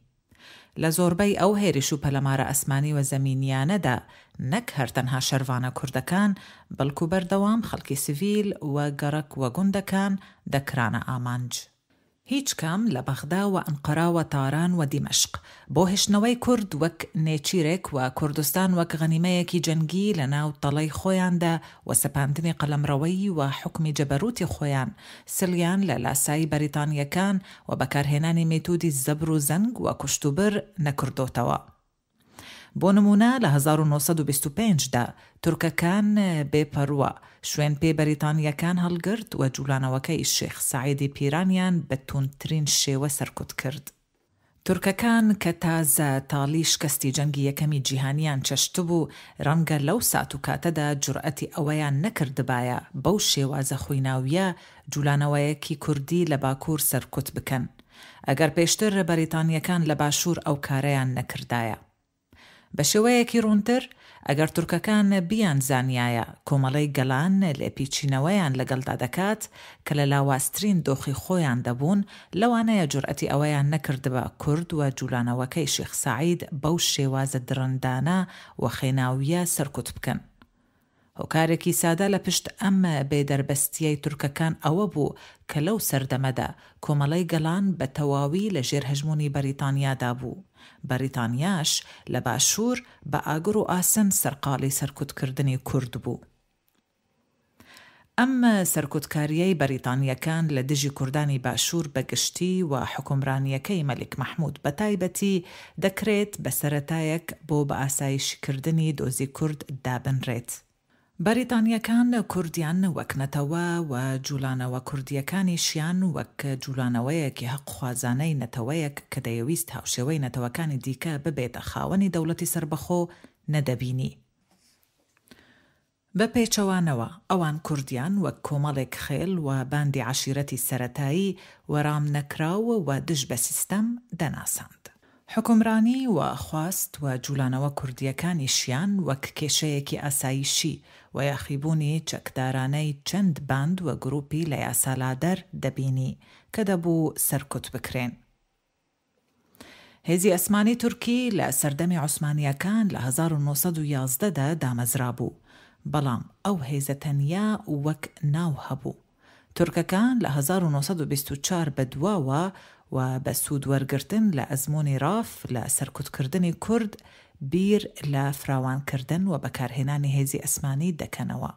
لە زۆربەی ئەو هێرش و پەلەمارە ئەسمانی و زەمینیانەدا نەک هەر تەنها شەرڤانە کوردەکان بەڵکو بەردەوام خەڵکی سڤیل و گەڕەک و گوندەکان دەکرانە ئامانج. هیچ کام لە بەغدا و ئەنقەرا و تاران و دیمەشق بۆ هێشتنەوەی کورد وەک نێچیرێک و کوردستان وەک غەنیمەیەکی جەنگی لە ناو تەڵەی خۆیاندا و سەپاندنی قەلەمڕەوەیی و حوکمی جەبەروتی خۆیان سڵیان لە لاسایی بەریتانییەکان و بەکارهێنانی مێتودی زەبر و زەنگ و کوشتوبر نەکردۆتەوە. بۆ نموونە لە 1925 دا تورکەکان بێ پەروا شوێن پێی بەریتانییەکان هەڵگرت و جوولانەوەکەی شێخ سەعیدی پیرانیان بە تووندترین شێوە سەرکوت کرد. تورکەکان کە تازە تاڵی شکستی جەنگی یەکەمی جیهانیان چەشتبوو، رەنگە لەو سات و کاتەدا جورئەتی ئەوەیان نەکردبایە بەو شێوازە خویناویە جولانەوەیەکی کوردی لە باکور سەرکوت بکەن. ئەگەر پێشتر بەریتانیەکان لە باشور ئەو کارەیان نەکردایە. بە شێوەیەکی ڕوونتر، ئەگەر تورکەکان بیانزانیایە کۆمەڵەی گەلان لێپیچینەوەیان لەگەڵدا دەکات کە لە لاوازترین دۆخی خۆیان دەبوون، لەوانەیە جورئەتی ئەوەیان نەکردبا کورد و جولانەوەکەی شێخ سەعید بەو شێوازە دڕندانە و خێناوییە سەرکوت بکەن. هۆکارێکی سادە لە پشت ئەم بێ دەربەستییەی تورکەکان ئەوە بوو کە لەو سەردەمەدا کۆمەڵەی گەلان بە تەواوی لە ژێر هەژموونی بەریتانیادا بوو، بەریتانیاش لە باشوور بە ئاگر و ئاسن سەرقاڵی سەرکوتکردنی کورد بوو. ئەم سەرکوتکارییەی بەریتانییەکان لە دژی کوردانی باشوور بە گشتی و حوکمرانییەکەی مەلیک مەحموود بە تایبەتی دەکرێت بە سەرەتایەک بۆ بە ئاسایشیکردنی دۆزی کورد دابنرێت. بەریتانییەکان کوردیان وەک نەتەوە و جوولانەوە کوردییەکانیشیان وەک جوولانەوەیەکی هەقخوازانەی نەتەوەیەک کە دەیەویست هاوشێوەی نەتەوەکانی دیکە ببێتە خاوەنی دەوڵەتی سەربەخۆ نەدەبینی. بە پێچەوانەوە، ئەوان کوردیان وەک کۆمەڵێک خێڵ و باندی عەشیرەتی سەرەتایی و رامنەکراو و دژ بە سیستەم دەناساند. حوکمرانی و خواست و جولانەوە کوردییەکانیشیان وەک کێشەیەکی ئاسایشی و یاخیبوونی چەکدارانەی چەند باند و گروپی لە یاسالادەر دەبینی کە دەبوو سەرکوت بکرێن. هێزی ئەسمانی تورکی لە سەردەمی عوسمانییەکان لە 1911 دا دامەزرابوو، بەڵام ئەو هێزە تەنیا وەک ناو هەبوو. تورکەکان لە 1924 بەدواوە و بە سوود وەرگرتن لە ئەزموونی ڕاف لە سەرکوتکردنی کورد بیر لە فراوانکردن و بەکارهێنانی هێزی ئەسمانی دەکەنەوە.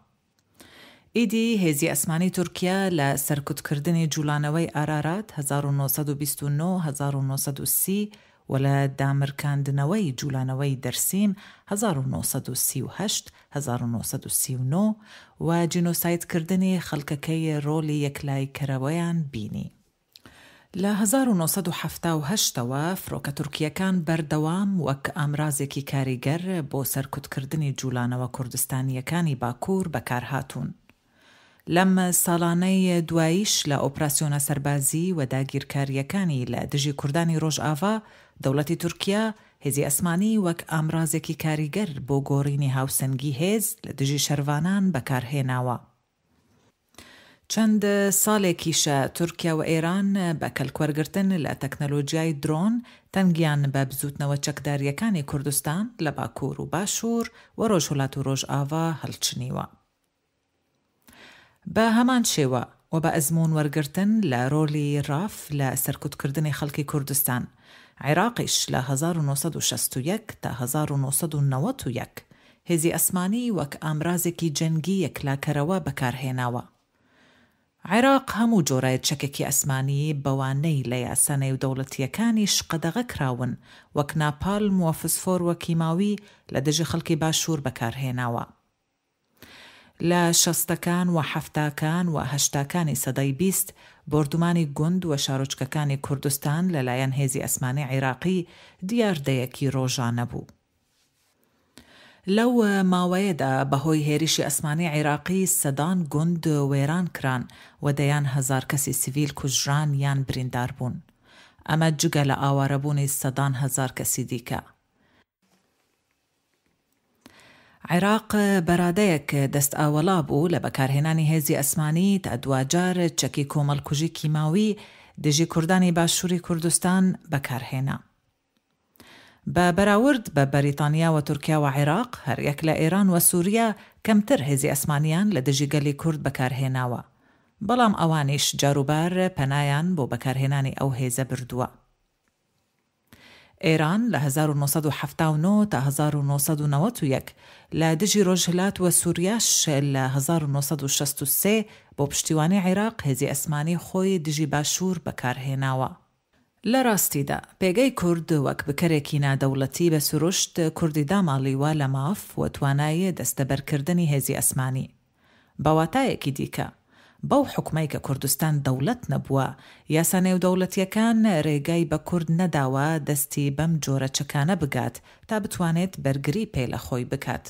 ئیدی هێزی ئەسمانی تورکیا لە سەرکوتکردنی جوڵانەوەی ئارارات 1929 1930 و لە دامرکاندنەوەی جوڵانەوەی دەرسیم 1938 1939 و جینۆسایدکردنی خەڵکەکەی ڕۆڵی یەکلاییکەرەوەیان بینی. لە 1978 ەوە فرۆکە تورکییەکان بەردەوام وەک ئامرازێکی کاریگەر بۆ سەرکوتکردنی جوڵانەوە کوردستانییەکانی باکوور بەکارهاتوون. لەم ساڵانەی دواییش لە ئۆپراسیۆنە سەربازی و داگیرکارییەکانی لە دژی کوردانی ڕۆژئاڤا، دەوڵەتی تورکیا هێزی ئەسمانی وەک ئامرازێکی کاریگەر بۆ گۆڕینی هاوسەنگی هێز لە دژی شەرڤانان بەکارهێناوە. چەند ساڵێکیشە تورکیا و ئێران بە کەلکوەرگرتن لە تەکنەلۆجیای درۆن تەنگیان بە بزووتنەوە چەکدارییەکانی کوردستان لە باکوور و باشوور و ڕۆژهەڵات و ڕۆژئاڤا هەڵچنیوە. بە هەمان شێوە و بە ئەزموون وەرگرتن لە رۆلی راف لە سەرکوتکردنی خەڵکی کوردستان، عێراقیش لە 1961 تا 1991 هێزی ئەسمانی وەک ئامرازێکی جەنگی یەکلاکەرەوە بەکارهێناوە. عێراق هەموو جۆرە چەکێکی ئەسمانی بەوانەی لە یاسا نێودەوڵەتییەکانیش قەدەغە کراون وەک ناپالم و فسفۆر و کیماوی لە دژی خەڵکی باشوور بەکارهێناوە. لە شەستەکان و حەفتاکان و هەشتاکانی سەدەی 20 بۆردومانی گوند و شارۆچکەکانی کوردستان لە لایەن هێزی ئەسمانی عیراقی دیاردەیەکی ڕۆژانە بوو. لەو ماوەیەدا بەهۆی هێرشی ئەسمانی عیراقی سەدان گوند وێران کران و دەیان هەزار کەسی سڤیل کوژران یان بریندار بوون. ئەمە جگە لە ئاوارەبوونی سەدان هەزار کەسی دیکە. عێراق بەرادەیەک دەستئاوەڵا بوو لە بەکارهێنانی هێزی ئەسمانی تا دواجار چەکی کۆمەڵکوژی کیماوی دژی کوردانی باشووری کوردستان بەکارهێنا. بە بەراورد بە بەریتانیا و تورکیا و عێراق، هەریەک لە ئێران و سوریا کەمتر هێزی ئەسمانیان لە دژی گەلی کورد بەکارهێناوە. بەڵام ئەوانیش جاروبار پەنایان بۆ بەکارهێنانی ئەو هێزە بردووە. ئێران لە 1979 تا 1991 لە دژی رۆژهلات و سوریاش لە 1963 بۆ پشتیوانی عێراق هێزی ئەسمانی خۆی دژی باشوور بەکارهێناوە. لە راستیدا پێگەی کورد وەک بکەرێکی نادەوڵەتی بە سروشت کوردی داماڵیوە لە ماف و توانای دەستەبەرکردنی هێزی ئەسمانی. بە واتایەکی دیکە، بەو حوکمەی کە کوردستان دەوڵەت نەبووە، یاسا نێودەوڵەتییەکان رێگای بە کورد نەداوە دەستی بەم جۆرە چەکانە بگات تا بتوانێت بەرگری پێ لە خۆی بکات.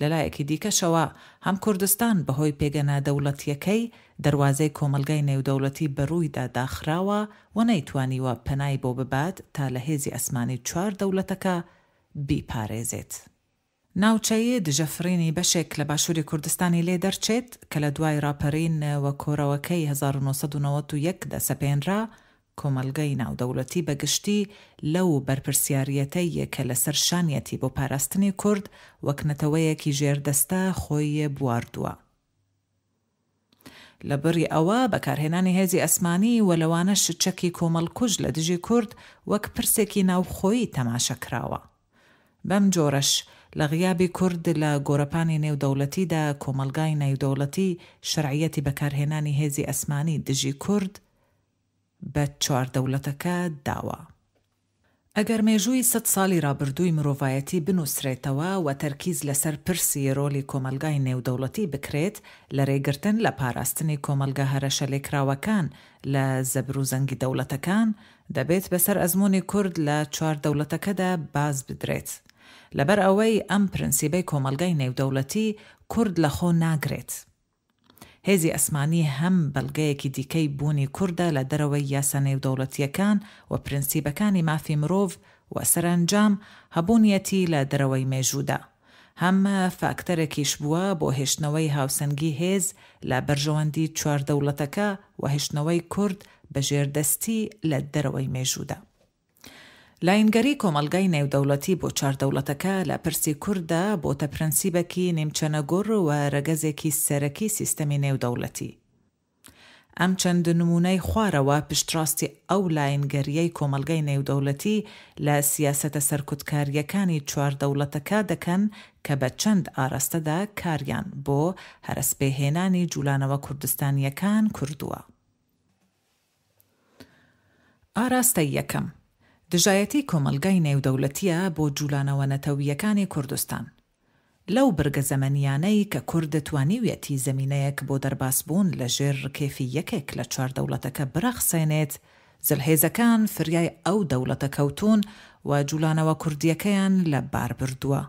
لە لایەکی دیکەشەوە هەم کوردستان بەهۆی پێگە نادەوڵەتییەکەی دەروازەی کۆمەڵگای نێودەوڵەتی بەروویدا داخراوە و نەیتوانیوە پەنای بۆ ببات تا لە هێزی ئەسمانی چوار دەوڵەتەکە بیپارێزێت. ناوچەی دژەفڕینی بەشێک لە باشووری کوردستانی لێ دەرچێت کە لە دوای ڕاپەرین و کۆرەوەکەی 1991 دا سەپێنرا، کۆمەڵگەی ناودەوڵەتی بە گشتی لەو بەرپرسیاریەتەی کە لەسەر شانیەتی بۆ پاراستنی کورد وەک نەتەوەیەکی ژێردەستە خۆی بواردووە. لە بڕی ئەوە بەکارهێنانی هێزی ئەسمانی و لەوانەش چەکی کۆمەڵکوژ لە دژی کورد وەک پرسێکی ناوخۆیی تەماشە کراوە. بەم جۆرەش لە غیابی کورد لە گۆرەپانی نێودەوڵەتیدا کۆمەڵگای نێودەوڵەتی شەرعیەتی بەکارهێنانی هێزی ئەسمانی دژی کورد بە چوار دەوڵەتەکە داوە. ئەگەر مێژووی سەد ساڵی رابردووی مرۆڤایەتی بنووسرێتەوە و تەرکیز لەسەر پرسی رۆلی کۆمەڵگای نێودەوڵەتی بکرێت لە رێگرتن لە پاراستنی کۆمەڵگە هەرەشەلێکراوەکان لە زەبروزەنگی دەوڵەتەکان، دەبێت بەسەر ئەزموونی کورد لە چوار دەوڵەتەکەدا باز بدرێت. لەبەر ئەوەی ئەم پرنسیبەی کۆمەڵگای نێودەوڵەتی کورد لەخۆ ناگرێت. هێزی ئەسمانی هەم بەڵگەیەکی دیکەی بوونی کوردە لە دەرەوەی یاسا نێودەوڵەتییەکان و پرنسیبەکانی مافی مرۆڤ و سەرەنجام هەبوونیەتی لە دەرەوەی مێژوودا. هەم فاکتەرێکیش بووە بۆ هێشتنەوەی هاوسەنگی هێز لە بەرژەوەندی چوار دەوڵەتەکە و هێشتنەوەی کورد بە ژێردەستی لە دەرەوەی مێژوودا. لاینگەری کۆمەڵگای نێودەوڵەتی بۆ چوار دەوڵەتەکە لە پرسی کورددا بۆتە پرەنسیبەکی نیمچەنەگوڕ و رەگەزێکی سەرەکی سیستەمی نێودەوڵەتی. ئەم چەند نموونەی خوارەوە پشتڕاستی ئەو لاینگەرییەی کۆمەڵگای نێودەوڵەتی لە سیاسەتە سەرکوتکارییەکانی چواردەوڵەتەکە دەکەن کە بە چەند ئاراستەدا کاریان بۆ هەرەسپێهێنانی جوولانەوە کوردستانییەکان کردووە. ئاراستەی یەکەم، دژایەتی کۆمەڵگای نێودەولەتییە بۆ جوولانەوە نەتەوییەکانی کوردستان. لەو بڕگە زەمەنییانەی کە کورد توانیویەتی زەمینەیەک بۆ دەربازبوون لە ژێر ڕکێفی یەکێک لە چواردەوڵەتەکە برەخسێنێت، زلهێزەکان فریای ئەو دەوڵەتە کەوتوون و جوولانەوە کوردییەکەیان لە بار بردووە.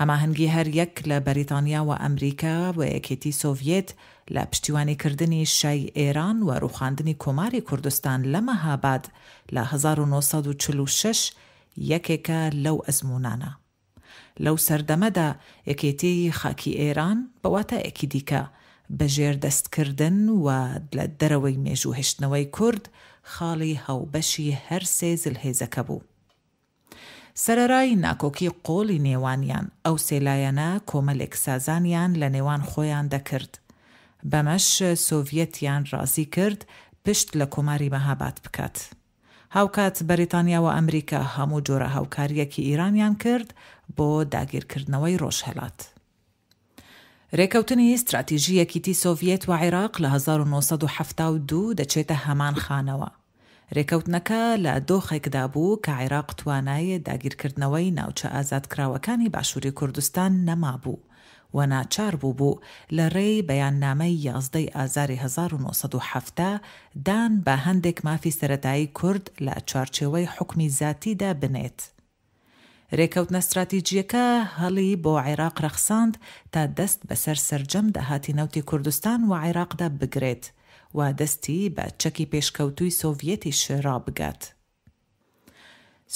هەماهەنگی هەر یەک لە بەریتانیا و ئەمریکا و یەکێتی سۆڤیەت لە پشتیوانی کردنی شای ئێران و رووخاندنی کۆماری کوردستان لە مەهاباد لە 1946 یەکێکە لەو ئەزموونانە. لەو سەردەمەدا یەکێتیی خاکی ئێران بە واتایەکی دیکە بە ژێر دەست کردن و لە دەرەوەی مێژوو هێشتنەوەی کورد خاڵی هاوبەشی هەر سێ زلهێزەکە بوو. سەرەرای ناکۆکی قوڵی نێوانیان، ئەو سێ لایەنە کۆمەلێک سازانیان لە نێوان خۆیان دەکرد. بەمەش سۆڤیەتیان رازی کرد پشت لە کۆماری مەهاباد بکات. هاوکات بەریتانیا و ئەمریکا هەموو جۆرە هاوکارییەکی ئیرانیان کرد بۆ داگیرکردنەوەی رۆژهەلات. رێکەوتنی ستراتیژی یەکیتی سۆڤیەت و عیراق لە 1972 دەچێتە هەمان خانەوە. رێکەوتنەکە لە دۆخێکدا بوو کە عیراق توانای داگیرکردنەوەی ناوچە ئازادکراوەکانی باشووری کوردستان نەمابوو و ناچار بووبوو لە رێی بەیاننامەی 11 ی ئازاری 1970 دان بە هەندێک مافی سەرەتایی کورد لە چوارچێوەی حوکمی زاتیدا بنێت. رێکەوتنە ستراتیجییەکە هەلی بۆ عێراق رەخساند تا دەست بەسەر سەرجەم داهاتی نەوتی کوردستان وعێراقدا بگرێت و دەستی بە چەکی پێشکەوتووی سۆڤیەتیش رابگات.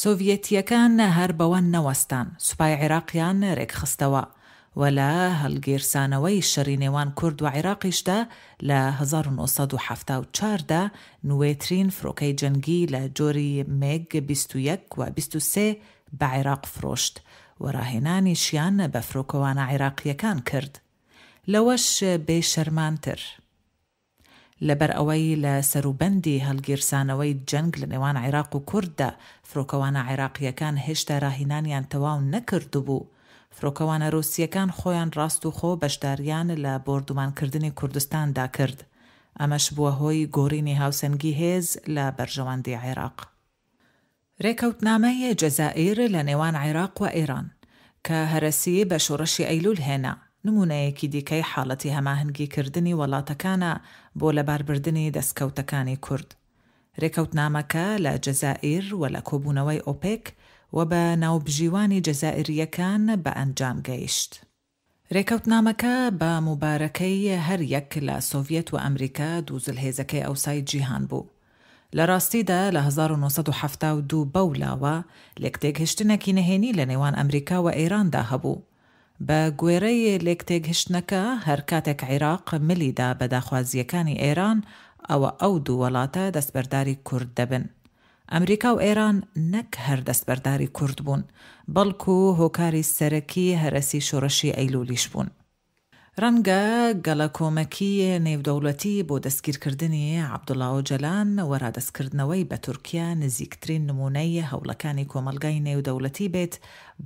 سۆڤیەتییەکان هەر بەوە نەوەستان، سوپای عێراقیان رێکخستەوە و لە هەڵگیرسانەوەی شەری نێوان کورد وعێراقیشدا لە 1974 دا نوێترین فرۆکەی جەنگی لە جۆری مێگ 21 و 23 بە عێراق فرۆشت و راهێنانیشیان بە فرۆکەوانە عێراقییەکان کرد. لەوەش بێ شەرمانتر. لەبەر ئەوەی لە سەروبەندی هەڵگیرسانەوەی جەنگ لە نێوان عێراق و کورددا فرۆکەوانە عێراقییەکان هێشتا راهینانیان تەواو نەکردبوو، فرۆکەوانە رووسییەکان خۆیان راستوخۆ بەشداریان لە بۆردومانکردنی کوردستاندا کرد. ئەمەش بووە هۆی گۆرینی هاوسەنگی هێز لە بەرژەوەندی عێراق. رێکەوتنامەی جەزائیر لە نێوان عێراق و ئێران، کە هەرەسی بە شۆڕشی ئەیلول هێنا، نموونەیەکی دیکەی حاڵەتی هەماهەنگی کردنی وەڵاتەکانە بۆ لەباربردنی دەستکەوتەکانی کورد. رێکەوتنامەکە لە جەزائیر و لە کۆبوونەوەی ئۆپێک و بە ناوبژیوانی جەزائیرییەکان بە ئەنجام گەیشت. رێکەوتنامەکە بە موبارەکەی هەر یەک لە سۆڤیەت و ئەمریکا دوو زلهێزەکەی ئەوسای جیهان بوو. لە راستیدا لە 1972 بەو لاوە لێکتێگهشتنێکی نهێنی لە نێوان ئەمریکا و ئێراندا هەبوو. بە گوێرەی لێکتێگهشتنەکە هەر کاتێک عیراق ملی دا بە داخوازییەکانی ئێران ئەوە ئەو دوو وەڵاتە دەستبەرداری کورد دەبن. ئەمریکا و ئێران نەک هەر دەستبەرداری کورد بوون، بەڵکو هۆکاری سەرەکی هەرەسی شۆڕشی ئەیلولیش بوون. ڕەنگە گەڵەکۆمەکی نێودەوڵەتی بۆ دەستگیرکردنی عەبدوڵا ئۆجەلان و ڕادەستکردنەوەی بە تورکیا نزیکترین نموونەی هەوڵەکانی کۆمەڵگای نێودەوڵەتی بێت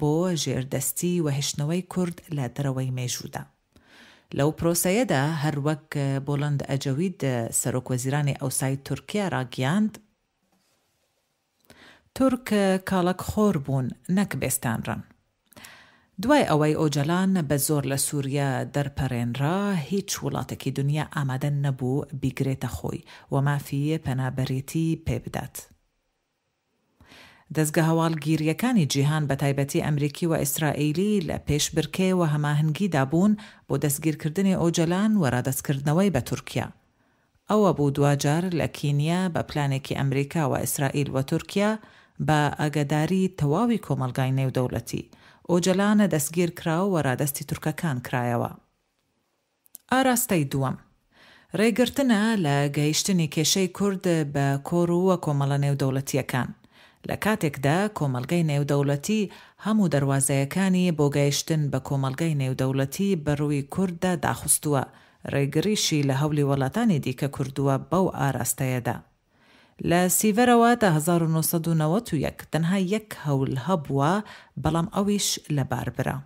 بۆ ژێردەستی و هێشتنەوەی کورد لە دەرەوەی مێژوودا. لەو پرۆسەیەدا هەر وەک بوڵند ئەجەوید سەرۆک وەزیرانی ئەوسای تورکیا ڕاگیاند، تورک کاڵەک خۆر بوون نەک بێستانڕن. دوای ئەوەی ئۆجەلان بە زۆر لە سوریا دەرپەرێنرا، هیچ وڵاتێکی دنیا ئامادە نەبوو بیگرێتە خۆی و مافی پەنابەرێتی پێ بدات. دەزگە هەواڵگیرییەکانی جیهان بە تایبەتی ئەمریکی و ئیسرائیلی لە پێشبرکێ و هەماهەنگیدا بوون بۆ دەستگیرکردنی ئۆجەلان و رادەستکردنەوەی بە تورکیا. ئەوە بوو دواجار لە کینیا بە پلانێکی ئەمریکا و ئیسرائیل و تورکیا بە ئاگاداری تەواوی کۆمەڵگای نێودەوڵەتی، ئۆجەلان دەستگیرکرا و رادەستی تورکەکان کرایەوە. ئاراستەی دووەم، رێگرتنە لە گەیشتنی کێشەی کورد بە کۆڕ و کۆمەڵە نێودەوڵەتییەکان، لە کاتێکدا کۆمەڵگەی نێودەوڵەتی هەموو دەروازەیەکانی بۆ گەیشتن بە کۆمەڵگەی نێودەوڵەتی بە رووی کورددا داخستووە. رێگریشی لە هەولی وەلاتانی دیکە کردووە بەو ئاراستەیەدا. لە سیڤەرەوە تا 1991 تەنها یەک هەول هەبووە بەڵام ئەویش لەبار برا.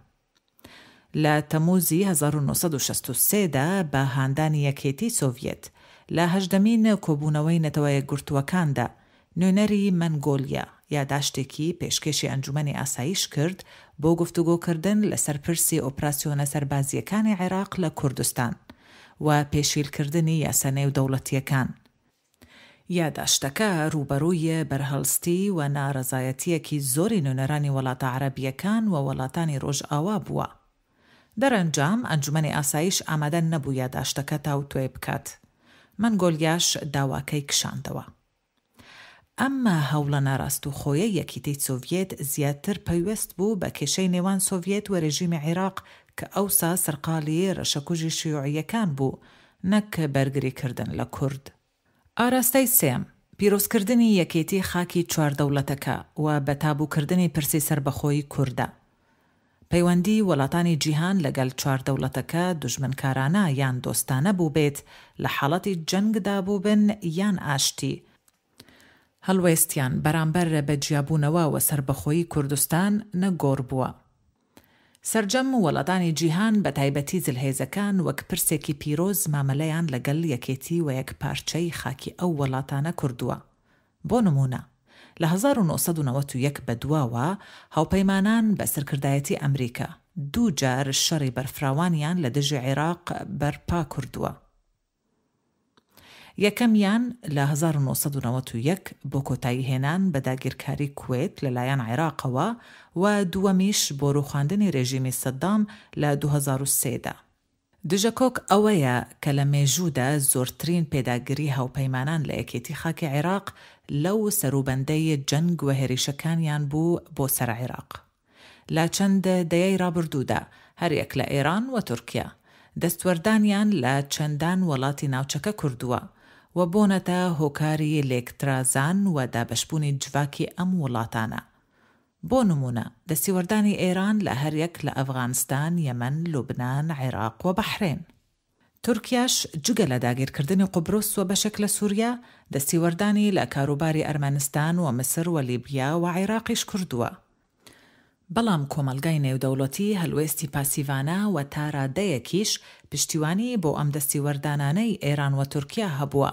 لە تەمووزی 1963 دا بە هاندانی یەکێتی سۆڤیەت لە هەژدەمین کۆبوونەوەی نەتەوە یەکگرتووەکاندا نوێنەری مەنگۆلیا یاداشتێکی پێشکێشی ئەنجومەنی ئاسایش کرد بۆ گفتوگۆکردن لەسەر پرسی ئۆپراسیۆنە سەربازییەکانی عێراق لە کوردستان و پێشیلکردنی یاسا نێودەوڵەتییەکان. یاداشتەکە رووبەرووی بەرهەڵستی و نارەزایەتییەکی زۆری نوێنەرانی وڵاتە عەرەبییەکان و وڵاتانی رۆژئاوا بووە. دەرەنجام ئەنجومەنی ئاسایش ئامادە نەبوو یاداشتەکە تاوتوێ بکات. مەنگۆلیاش داواکەی کشاندەوە. ئەم هەوڵە ناراستوخۆیەی یەکیتیی سۆڤیەت زیاتر پەیوەست بوو بە کێشەی نێوان سۆڤیەت و رێژیمی عیراق کە ئەوسا سەرقاڵی رەشەکوژی شیوعییەکان بوو نەک بەرگری کردن لە کورد. ئاراستەی سێیەم، پیرۆزکردنی یەکێتی خاکی چوار دەوڵەتەکە و بە تابووکردنی پرسی سەربەخۆیی کوردە. پەیوەندی وڵاتانی جیهان لەگەل چوار دەوڵەتەکە دوژمنکارانە یان دۆستانە بووبێت، لە حاڵەتی جەنگدا بووبن یان ئاشتی، هەڵوێستیان بەرامبەر بە جیابوونەوە و سەربەخۆیی کوردستان نەگۆڕ بووە. سەرجەم وڵاتانی جیهان بە تایبەتی زلهێزەکان وەک پرسێکی پیرۆز مامەلەیان لەگەل یەکێتی و یەکپارچەیی خاکی ئەو وڵاتانە کردووە. بۆ نموونە لە 1991 بەدواوە هاوپەیمانان بە سەرکردایەتی ئەمریکا دوو جار شەڕی بەرفراوانیان لە دژی عێراق بەرپا کردووە. یەکەمیان لە 1991 بۆ کۆتایی هێنان بە داگیرکاری کوێت لە لایەن عێراقەوە و دووەمیش بۆ رووخاندنی رێژیمی سەدام لە 2003 دا. دژەکۆک ئەوەیە کە لە مێژوودا زۆرترین پێداگری هاوپەیمانان لە یەکێتی خاکی عێراق لەو سەروبەندەی جەنگ و هێریشەکانیان بوو بۆ سەر عێراق. لە چەند دەیەی ڕابردوودا هەریەک لە ئێران و تورکیا دەستوەردانیان لە چەندان وەڵاتی ناوچەکە کردووە و بۆنەتە هۆکاری لێکترازان و دابەشبوونی جڤاکی ئەم وڵاتانە. بۆ نموونە دەستیوەردانی ئێران لە هەریەک لە ئەفغانستان، یەمەن، لوبنان، عێراق و بەحرێن. تورکیاش جگە لە داگیرکردنی قوبرس و بەشێک لە سوریا، دەستیوەردانی لە کاروباری ئەرمەنستان و میسر و لیبیا و عێراقیش کردووە. بەڵام کۆمەڵگای نێودەوڵەتی هەلوێستی پاسیڤانە و تا رادەیەکیش پشتیوانی بۆ ئەم دەستیوەردانانەی ئێران و تورکیا هەبووە.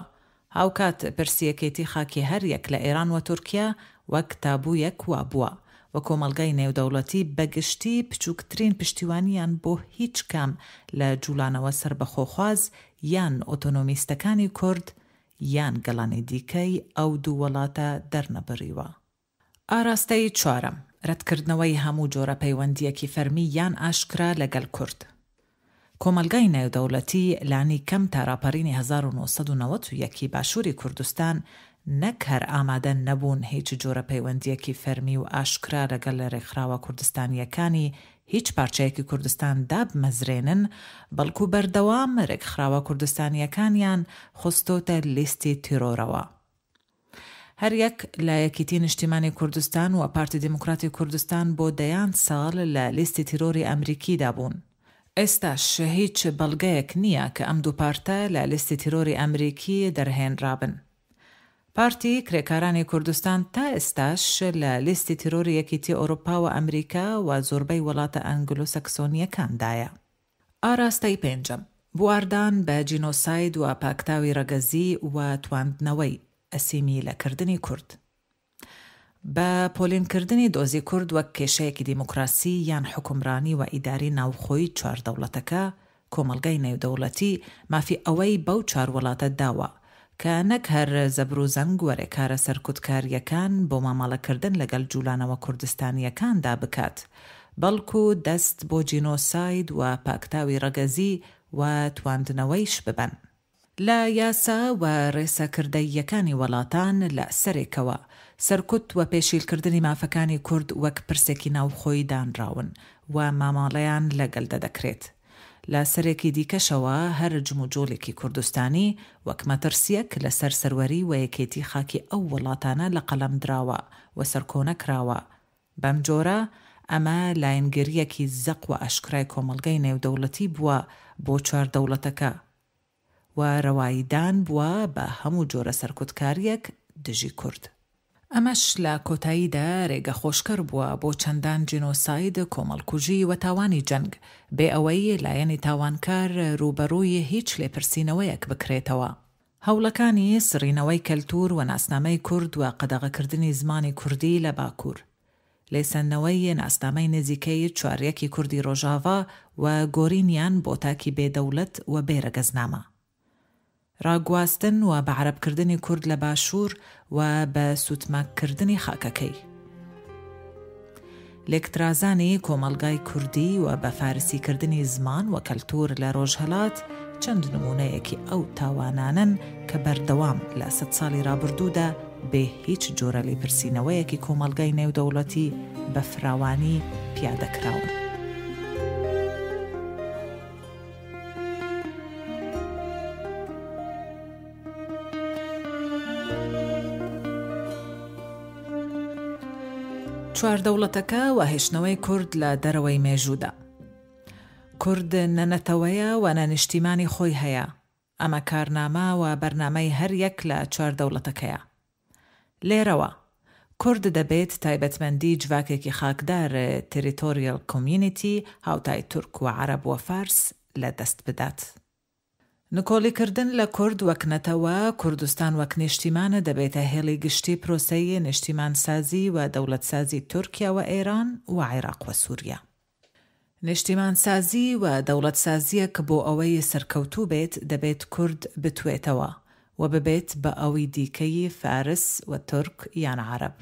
هاوکات پرسی یەکێتی خاکی هەر یەک لە ئێران و تورکیا وەک تابوویەک وابووە و کۆمەڵگای نێودەوڵەتی بە گشتی بچووکترین پشتیوانیان بۆ هیچ کام لە جووڵانەوە سەربەخۆخواز یان ئۆتۆنۆمیستەکانی کورد یان گەڵانی دیکەی ئەو دوو وەڵاتە دەرنەبڕیوە. ئاراستەی چوارەم، رەتکردنەوەی هەموو جۆرە پەیوەندییەکی فەرمی یان ئاشکرا لەگەل کورد. کۆمەڵگای نێودەوڵەتی لانی کەم تا راپەرینی 1991 ی باشووری کوردستان نەک هەر ئامادە نەبوون هیچ جۆرە پەیوەندییەکی فەرمی و ئاشکرا لەگەل رێکخراوە کوردستانییەکانی هیچ پارچەیەکی کوردستان دابمەزرێنن، بەڵکو بەردەوام رێکخراوە کوردستانییەکانیان خستۆتە لیستی تیرۆرەوە. هەریەک لە یەکیتی نیشتیمانی کوردستان و پارتی دیموکراتی کوردستان بۆ دەیان ساڵ لە لیستی تیرۆری ئەمریکیدا بوون. ئێستاش هیچ بەڵگەیەک نییە کە ئەم دوو پارتە لە لیستی تیرۆری ئەمریکی دەرهێنرابن. پارتی کرێکارانی کوردستان تا ئێستاش لە لیستی تیرۆری یەکیتی ئۆروپا و ئەمریکا و زۆربەی وڵاتە ئەنگلۆسەکسۆنییەکاندایە. ئاراستەی پێنجەم، بواردان بە جینۆساید و پاکتاوی ڕەگەزی و تواندنەوەی، ئەسیمیلەکردنی کورد. بە پۆلینکردنی دۆزی کورد وەک کێشەیەکی دیموکراسی یان حوکمرانی و ئیداری ناوخۆی چوار دەوڵەتەکە، کۆمەڵگای نێودەوڵەتی مافی ئەوەی بەو چوار وڵاتە داوە کە نەک هەر زەبروزەنگ و رێکارە سەرکوتکارییەکان بۆ مامەڵەکردن لەگەل جولانەوە کوردستانییەکاندا بکات، بەڵکو دەست بۆ جینۆساید و پاکتاوی رەگەزی و تواندنەوەیش ببەن. لە یاسا و رێسا کردەییەکانی وەڵاتان لە سەرێکەوە، سەرکوت و پێشیلکردنی مافەکانی کورد وەک پرسێکی ناوخۆیی دانراون و ماماڵەیان لەگەلدا دەکرێت. لە سەرێکی دیکەشەوە هەر جموجۆڵێکی کوردستانی وەک مەترسییەک لە سەر سەروەری و یەکێتی خاکی ئەو وڵاتانە لە قەڵەم دراوە و سەرکۆنە کراوە. بەم جۆرە ئەمە لاینگرییەکی زەق و ئاشکرای کۆمەڵگەی نێودەوڵەتی بووە بۆ چوار دەوڵەتەکە. و رەواییدان بووە بە هەموو جۆرە سەرکوتکارییەک دژی کورد. ئەمەش لە کۆتاییدا رێگەخۆشکەر بووە بۆ چەندان جینۆساید، کۆمەڵکوژی و تاوانی جەنگ، بێ ئەوەی لایەنی تاوانکار رووبەڕووی هیچ لێپرسینەوەیەک بکرێتەوە. هەوڵەکانی سڕینەوەی کەلتوور و ناسنامەی کورد و قەدەغەکردنی زمانی کوردی لە باکوور. لێسەندنەوەی ناسنامەی نزیکەی چواریەکی کوردی ڕۆژاڤا و گۆرینیان بۆ تاکی بێ دەوڵەت و بێ رەگەزنامە. ڕاگواستن و بە عەرەبکردنی کورد لە باشوور و بە سوتماککردنی خاکەکەی. لێکترازانی کۆمەڵگای کوردی و بە فارسیکردنی زمان و کەلتوور لە ڕۆژهەلات چەند نموونەیەکی ئەو تاوانانەن کە بەردەوام لە سەدساڵی ڕابردوودا بێ هیچ جۆرە لێپرسینەوەیەکی کۆمەڵگای نێودەوڵەتی بە فراوانی پیادە کراون. چواردەوڵەتەکە و هێشتنەوەی کورد لە دەرەوەی مێژوودا. کورد نە نەتەوەیە و نە نیشتیمانی خۆی هەیە، ئەمە کارنامە و بەرنامەی هەر یەک لە چواردەوڵەتەکەیە. لێرەوە، کورد دەبێت تایبەتمەندی جڤاکێکی خاکدار Territorial Community هاوتای تورک و عەرەب و فارس لە دەست بدات. نکۆڵیکردن لە کورد وەک نەتەوە، کوردستان وەک نیشتیمان دەبێتە هێڵی گشتی پرۆسەی نیشتیمانسازی و دەوڵەتسازی تورکیا و ئێران و عێراق و سوریا. نیشتیمانسازی و دەوڵەتسازییەک بۆ ئەوەی سەرکەوتوو بێت دەبێت کورد بتوێتەوە و ببێت بە ئەوی دیکەی فارس و تورک یان عەرەب.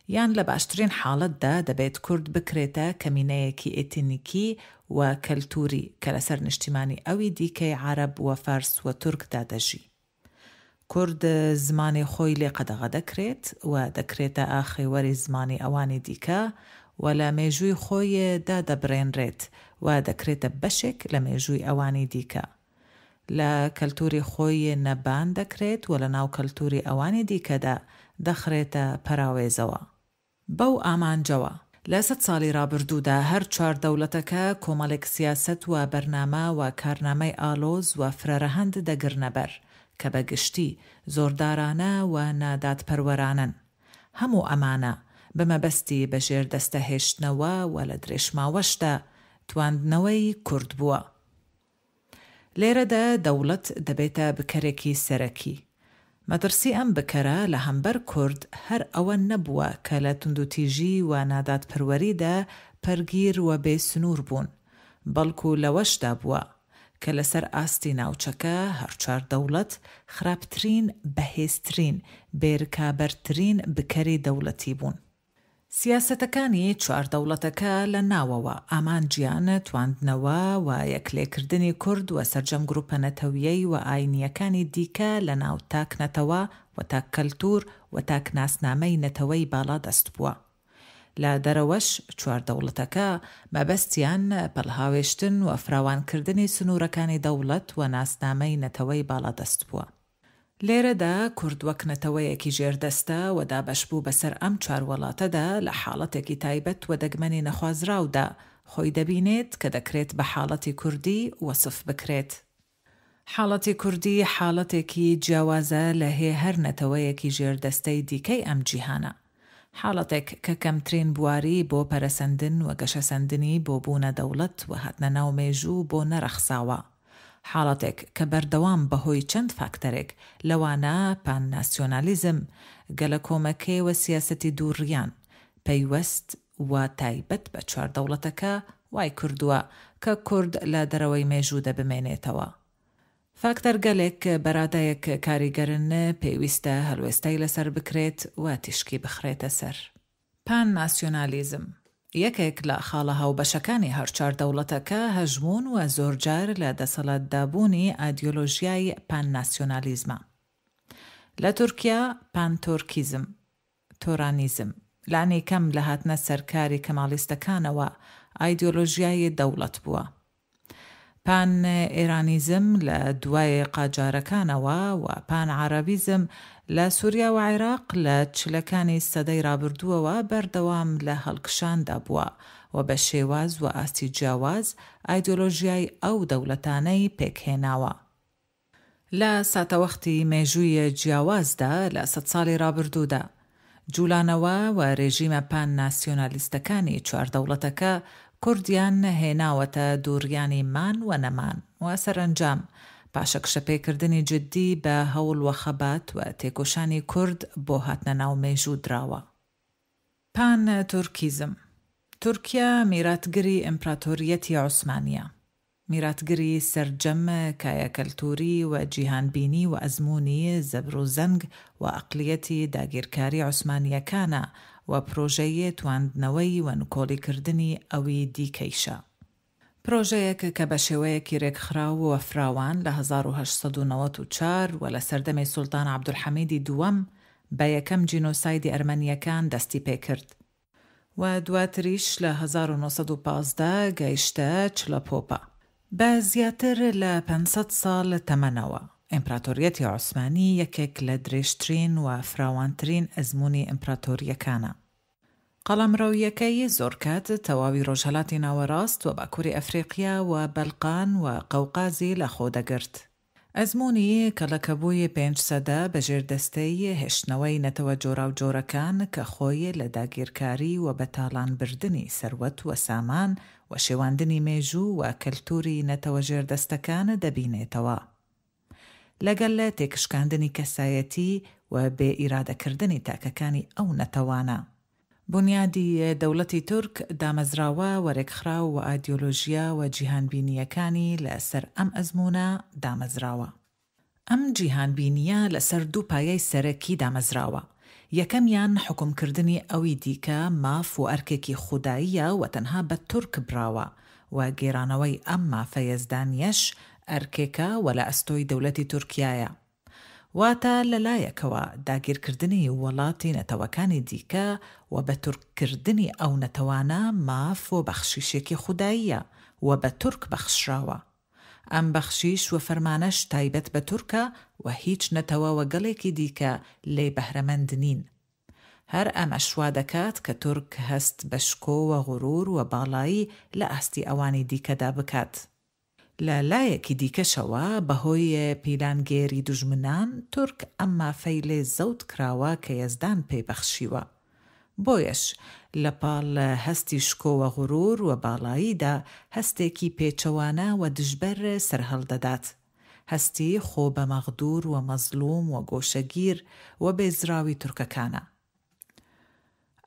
یان لە باشترین حاڵەتدا دەبێت کورد بکرێتە کەمینەیەکی ئێتنیکی و کەلتووری کە لەسەر نیشتیمانی ئەوی دیکەی عەرەب و فارس و تورکدا دەژی. کورد زمانی خۆی لێ قەدەغە دەکرێت و دەکرێتە ئاخێوەری زمانی ئەوانی دیکە و لە مێژووی خۆی دادەبرێنرێت و دەکرێتە بەشێک لە مێژووی ئەوانی دیکە. لە کەلتووری خۆی نەبان دەکرێت و لە ناو کەلتووری ئەوانی دیکەدا دەخرێتە پەراوێزەوە. بەو ئامانجەوە، لە سەت ساڵی ڕابردوودا هەر چوار دەوڵەتەکە کۆمەڵێک سیاسەت و بەرنامە و کارنامەی ئاڵۆز و فرەرەهەند دەگرنە بەر کە بە گشتی زۆردارانە و نادادپەروەرانەن. هەموو ئەمانە بە مەبەستی بە ژێردەستە هێشتنەوە و لە درێژماوەشدا تواندنەوەی کورد بووە. لێرەدا دەوڵەت دەبێتە بکەرێکی سەرەکی. مەترسی ئەم بکەرە لە هەمبەر کورد هەر ئەوە نەبووە کە لە توندوتیژی و نادادپەروەریدا پەرگیر و بێ سنوور بوون، بەڵکو لەوەشدا بووە، کە لەسەر ئاستی ناوچەکە هەرچوار دەوڵەت خراپترین، بەهێزترین، بێرکابەرترین بکەری دەوڵەتی بوون. سیاسەتەکانی چوار دەوڵەتەکە لە ناوەوە ئامانجیان تواندنەوە و یەکلێکردنی کورد و سەرجەم گروپە نەتەویی و ئاینییەکانی دیکە لە ناو تاک نەتەوە و تاک کەلتور و تاک ناسنامەی نەتەوەی باڵادەست بووە. لە دەرەوەش چوار دەوڵەتەکە مەبەستیان پەلهاوێشتن و فراوانکردنی سنوورەکانی دەوڵەت و ناسنامەی نەتەوەی باڵادەست بووە. لێرەدا کورد وەک نەتەوەیەکی ژێردەستە و دابەشبوو بەسەر ئەم چوار وەڵاتەدا لە حاڵەتێکی تایبەت و دەگمەنی نەخوازراودا خۆی دەبینێت کە دەکرێت بە حاڵەتی کوردی وەسف بکرێت. حاڵەتی کوردی حاڵەتێکی جیاوازە لە هێ هەر نەتەوەیەکی ژێردەستەی دیکەی ئەم جیهانە. حاڵەتێک کە کەمترین بواری بۆ پەرەسەندن و گەشەسەندنی بۆ بوونە دەوڵەت و هاتنە ناو مێژوو بۆ نەڕەخساوە. حاڵەتێک کە بەردەوام بەهۆی چەند فاکتەرێک، لەوانە پان ناسیۆنالیزم، گەلەکۆمەکێ و سیاسەتی دووڕیان، پەیوەست و تایبەت بە چوار دەوڵەتەکە، وای کردووە کە کورد لە دەرەوەی مێژوودە بمێنێتەوە. فاکتەرگەلێک بەرادەیەک کاریگەرن پێویستە هەلوێستەی لەسەر بکرێت و تیشکی بخرێتە سەر. پان ناسیۆنالیزم، یەکێک لە خاڵە هاوبەشەکانی هەرچوار دەوڵەتەکە هەژموون و زۆرجار لە دەسەڵاتدابوونی ئایدیۆلۆژیای پان ناسیۆنالیزمە. لە تورکیا پان تورکیزم، تۆرانیزم، لانیکەم لە هاتنە سەرکاری کەمالیستەکانەوە ئایدیۆلۆژیای دەوڵەت بووە. پان ئێرانیزم لە دوای قاجارەکانەوە و پان عەرەبیزم لە سوریا و عێراق لە چلەکانی سەدەی رابردووەوە بەردەوام لە هەڵکشاندا بووە و بە شێواز و ئاستی جیاواز ئایدۆلۆژیای ئەو دەوڵەتانەی پێکهێناوە. لە ساتەوەختی مێژووی جیاوازدا لە سەدساڵی ڕابردوودا، جوولانەوە و رێژیمە پان ناسیۆنالیستەکانی چواردەوڵەتەکە کوردیان هێناوەتە دووڕیانی مان و نەمان و سەرەنجام پاشەکشەپێکردنی جددی بە هەوڵ و خەبات و تێکۆشانی کورد بۆ هاتنە ناو مێژوو دراوە. پان تورکیزم، تورکیا میراتگری ئیمپراتۆریەتی عوسمانییە. میراتگری سەرجەم کایە کەلتووری و جیهانبینی و ئەزموونی زەبروزەنگ و ئەقلیەتی داگیرکاری عوسمانییەکانە و پرۆژەی تواندنەوەی و نکۆڵیکردنی ئەوی دیکەیشە. پرۆژەیەک کە بە شێوەیەکی رێکخراو و فراوان لە 1894 و لە سەردەمی سوڵتان عەبدولحەمیدی دووەم بە یەکەم جینۆسایدی ئەرمەنییەکان دەستی پێکرد. و دواتریش لە 1915 گەیشتە چلەپۆپە. بە زیاتر لە 500 ساڵ تەمەنەوە، ئیمپراتۆریەتی عوسمانی یەکێک لە درێژترین و فراوانترین ئەزموونی ئیمپراتۆرییەکانە. قەڵەمڕەوییەکەی زۆرکات تەواوی ڕۆژهەلاتی ناوەڕاست و باکووری ئەفریقیا و بەلقان و قەوقازی لەخۆدەگرت. ئەزموونی کەڵەکەبووی پێنج سەدە بە ژێردەستەی هێشتنەوەی نەتەوە جۆراوجۆرەکان کە خۆی لە داگیرکاری و بە تاڵان بردنی سەروەت و سامان و شێواندنی مێژوو و کەلتووری نەتەوە ژێردەستەکان دەبینێتەوە لەگەل تێکشکاندنی کەسایەتی و بێ ئیرادەکردنی تاکەکانی ئەو نەتەوانە. بونیادی دەوڵەتی تورک دامەزراوە و رێکخراو و ئایدیۆلۆژیا و جیهانبینییەکانی لە سەر ئەم ئەزموونە دامەزراوە. ئەم جیهانبینییە لە سەر دوو پایەی سەرەکی دامەزراوە، یەکەمیان حوکمکردنی ئەوی دیکە ماف و ئەرکێکی خوداییە و تەنها بە تورک براوە و گێرانەوەی ئەم مافە یەزدانییەش ئەرکێکە و لە ئەستۆی دەولەتی تورکیایە. واتە لە لایەکەوە داگیرکردنی وەڵاتی نەتەوەکانی دیکە و بە تورک کردنی ئەو نەتەوانە ماف و بەخشیشێکی خوداییە و بە تورک بەخشراوە. ئەم بەخشیش و فەرمانەش تایبەت بە تورکە و هیچ نەتەوە و گەڵێکی دیکە لێی بەهرەمەند نین. هەر ئەمەش وا دەکات کە تورک هەست بە شکۆ و غرور و باڵایی لە ئاستی ئەوانی دیکەدا بکات. لە لایەکی دیکەشەوە بەهۆی پیلانگێری دوژمنان تورک ئەم مافەی لێ زەوت کراوە کە یەزدان پێی بەخشیوە. بۆیەش لە پاڵ هەستی شکۆ و غرور و باڵاییدا هەستێکی پێچەوانە و دژبەر سەرهەڵدەدات. هەستی خۆ بە مەغدور و مەزڵوم و گۆشەگیر و بێزراوی تورکەکانە.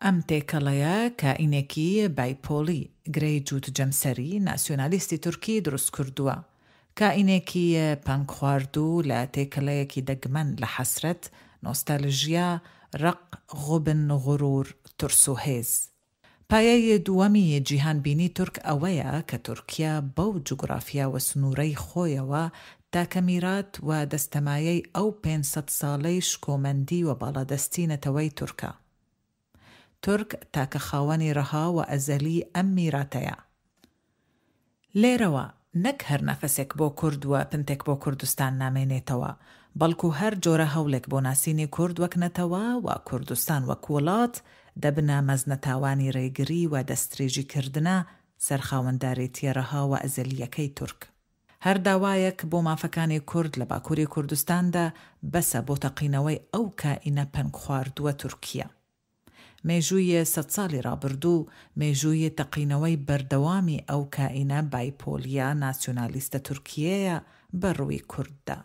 ئەم تێکەڵەیە کائینێکی بایپۆلی، گرێی جووت جەمسەری، ناسیۆنالیستی تورکی دروست کردووە. کائینێکی پەنگخواردوو لە تێکەڵەیەکی دەگمەن لە حەسرەت، نۆستالژیا، ڕق، غوبن، غرور، ترس و هێز. پایەی دووەمی جیهانبینی تورک ئەوەیە کە تورکیا بەو جوگرافیا و سنوورەی خۆیەوە تاکە میرات و دەستەمایەی ئەو 500 ساڵەی شکۆمەندی و باڵادەستی نەتەوەی تورکە. تورک تاکە خاوەنی ڕەها و ئەزەلی ئەم میراتەیە. لێرەوە نەک هەر نەفەسێک بۆ کورد و پنتێک بۆ کوردستان نامێنێتەوە، بەڵکو هەر جۆرە هەوڵێک بۆ ناسینی کورد وەک نەتەوە و کوردستان وەک وڵات دەبنە مەزنە تاوانی رێگری و دەستدرێژیکردنە سەر خاوەندارێتیە رەها و ئەزەلییەکەی تورک. هەر داوایەک بۆ مافەکانی کورد لە باکوری کوردستاندا بەسە بۆ تەقینەوەی ئەو کائینە پەنگخواردووە تورکییە. مێژووی سەدساڵی ڕابردوو، مێژووی تەقینەوەی بەردەوامی ئەو کائینە بایپۆلییە ناسیۆنالیستە تورکییەیە بە ڕووی کورددا.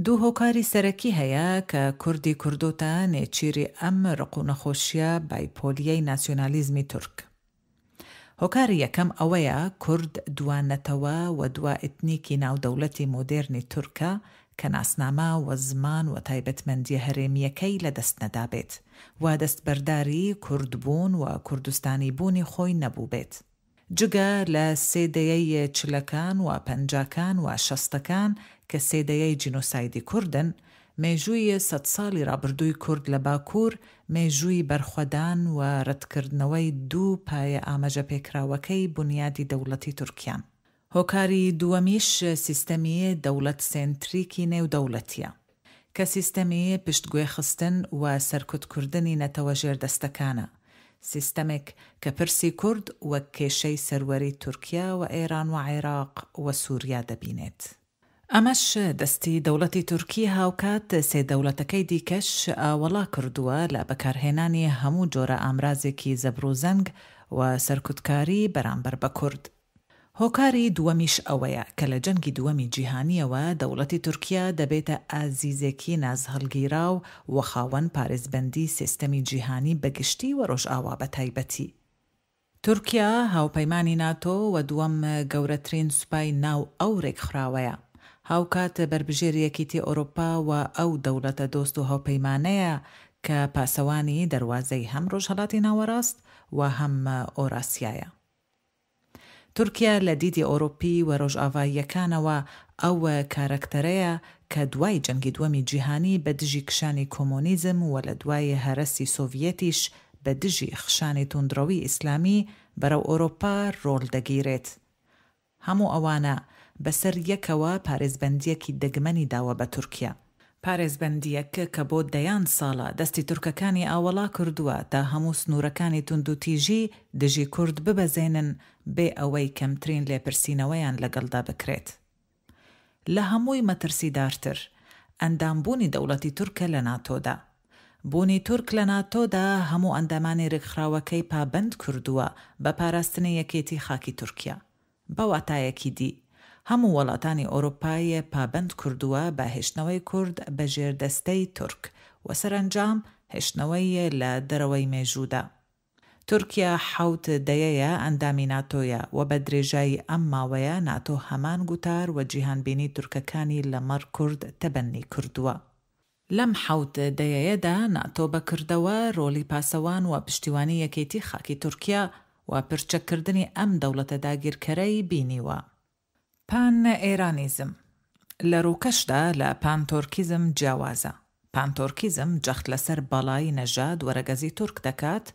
دوو هۆکاری سەرەکی هەیە کە کوردی کردۆتە نێچیری ئەم ڕق و نەخۆشییە بایپۆلییەی ناسیۆنالیزمی تورک. هۆکاری یەکەم ئەوەیە کورد دوا نەتەوە و دوا ئیتنیکی ناو دەولەتی مۆدێرنی تورکە کە ناسنامە و زمان و تایبەتمەندیە هەرێمییەکەی لە دەست نەدابێت و دەستبەرداری کوردبوون و کوردستانیبوونی خۆی نەبووبێت. جگە لە سێ دەیەی چلەکان و پەنجاکان و شەستەکان کە سێ دەیەی جینۆسایدی کوردن، مێژووی سەدساڵی ڕابردووی کورد لە باکوور مێژووی بەرخوەدان و رەتکردنەوەی دوو پایە ئاماژەپێکراوەکەی بونیادی دەوڵەتی تورکیان. هۆکاری دووەمیش سیستەمی دەوڵەت سێنتریکی نێودەوڵەتیە، کە سیستەمی پشتگوێخستن و سەرکوتکردنی نەتەوە ژێردەستەکانە، سیستەمێک کە پرسی کورد وەک کێشەی سەروەری تورکیا و ئێران و عێراق و سوریا دەبینێت. ئەمەش دەستی دەوڵەتی تورکی هاوکات سێ دەوڵەتەکەی دیکەش ئاوەڵا کردووە لە بەکارهێنانی هەموو جۆرە ئامرازێکی زەبروزەنگ و سەرکوتکاری بەرامبەر بە کورد. هۆکاری دووەمیش ئەوەیە کە لە جەنگی دووەمی جیهانییەوە دەوڵەتی تورکیا دەبێتە ئازیزێکی نازهەڵگیراو و خاوەن پارێزبەندی سێستەمی جیهانی بە گشتی و ڕۆژئاوا بە تایبەتی. تورکیا هاوپەیمانی ناتۆ و دووەم گەورەترین سوپای ناو ئەو رێکخراوەیە. هاوکات بەربژێری یەکیتی ئۆرۆپا و ئەو دەوڵەتە دۆست و هاوپەیمانەیە کە پاسەوانی دەروازەی هەم رۆژهەڵاتی ناوەڕاست و هەم ئۆراسیایە. تورکیا لە دیدی ئۆرۆپی و رۆژئاڤاییەکانەوە ئەو کارەکتەرەیە کە دوای جەنگی دووەمی جیهانی بە دژی کشانی کۆمۆنیزم و لە دوای هەرەسی سۆڤیەتیش بە دژی خشانی توندڕەوی ئیسلامی بەرەو ئۆرۆپا رۆل دەگیرێت. هەموو ئەوانە بە سەر یەکەوە پارێزبەندییەکی دەگمەنی داوە بە تورکیا. پارێزبەندییەک کە بۆ دەیان ساڵە دەستی تورکەکانی ئاوەڵا کردووە تا هەموو سنوورەکانی توندوتیژی دژی کورد ببەزێنن بێ ئەوەی کەمترین لێپرسینەوەیان لەگەڵدا بکرێت. لە هەمووی مەترسیدارتر، ئەندامبوونی دەوڵەتی تورکە لە ناتۆدا. بوونی تورک لە ناتۆدا هەموو ئەندامانی رێکخراوەکەی پابەند کردووە بە پاراستنی یەکێتی خاکی تورکیا. بە واتایەکی دی، هەموو وەڵاتانی ئۆروپای پابەند کردووە بە هێشتنەوەی کورد بە ژێردەستەی تورک و سەرەنجام هێشتنەوەی لە دەرەوەی مێژوودا. تورکیا حەوت دەیەیە ئەندامی ناتۆیە و بە درێژایی ئەم ماوەیە ناتۆ هەمان گوتار و جیهانبینی تورکەکانی لە مەڕ کورد تەبەنی کردووە. لەم حەوت دەیەیەدا ناتۆ بە کردەوە رۆلی پاسەوان و پشتیوانی یەکێتی خاکی تورکیا و پرچەککردنی ئەم دەوڵەتە داگیرکەرەی بینیوە. پان ئێرانیزم لە رووکەشدا لە پان تۆرکیزم جیاوازە. پان تۆرکیزم جەخت لەسەر باڵایی نەژاد و رەگەزی تورک دەکات،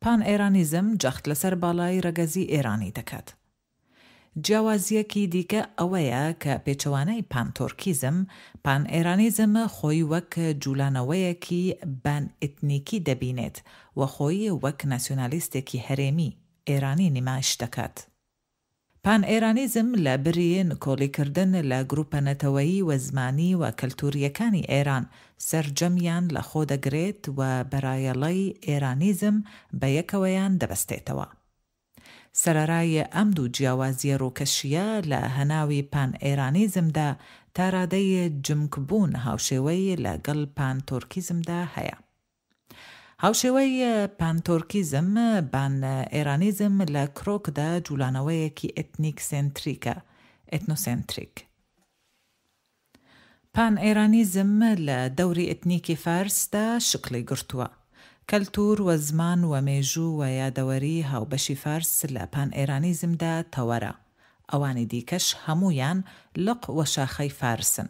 پان ئێرانیزم جەخت لەسەر باڵایی رەگەزی ئێرانی دەکات. جیاوازییەکی دیکە ئەوەیە کە پێچەوانەی پان تۆرکیزم، پان ئێرانیزم خۆی وەک جوولانەوەیەکی بان ئیتنیکی دەبینێت و خۆی وەک ناسیۆنالیستێکی هەرێمی، ئێرانی نیمایش دەکات. پان ئێرانیزم لە بری نکۆڵیکردن لە گروپە نەتەوەیی و زمانی و کەلتورییەکانی ئێران، سەرجەمیان لە خۆ دەگرێت و بەرایەڵەی ئێرانیزم بە یەکەوەیان دەبەستێتەوە. سەرەرای ئەم دوو جیاوازییە ڕووکەشییە لە هەناوی پان ئێرانیزمدا تا رادەی جمکبوون هاوشێوەی لە گەڵ پان تۆرکیزمدا هەیە. هاوشێوەی پان تۆرکیزم، بان ئێرانیزم لە کرۆکدا جوولانەوەیەکی ئێتنیک سێنتریکە، Ethnocentric. پان ئێرانیزم لە دەوری ئێتنیکی فارسدا شکڵی گرتووە. کەلتوور و زمان و مێژوو و یادەوەری هاوبەشی فارس لە پان ئێرانیزمدا تەوەرە. ئەوانی دیکەش هەموویان لق و شاخەی فارسن.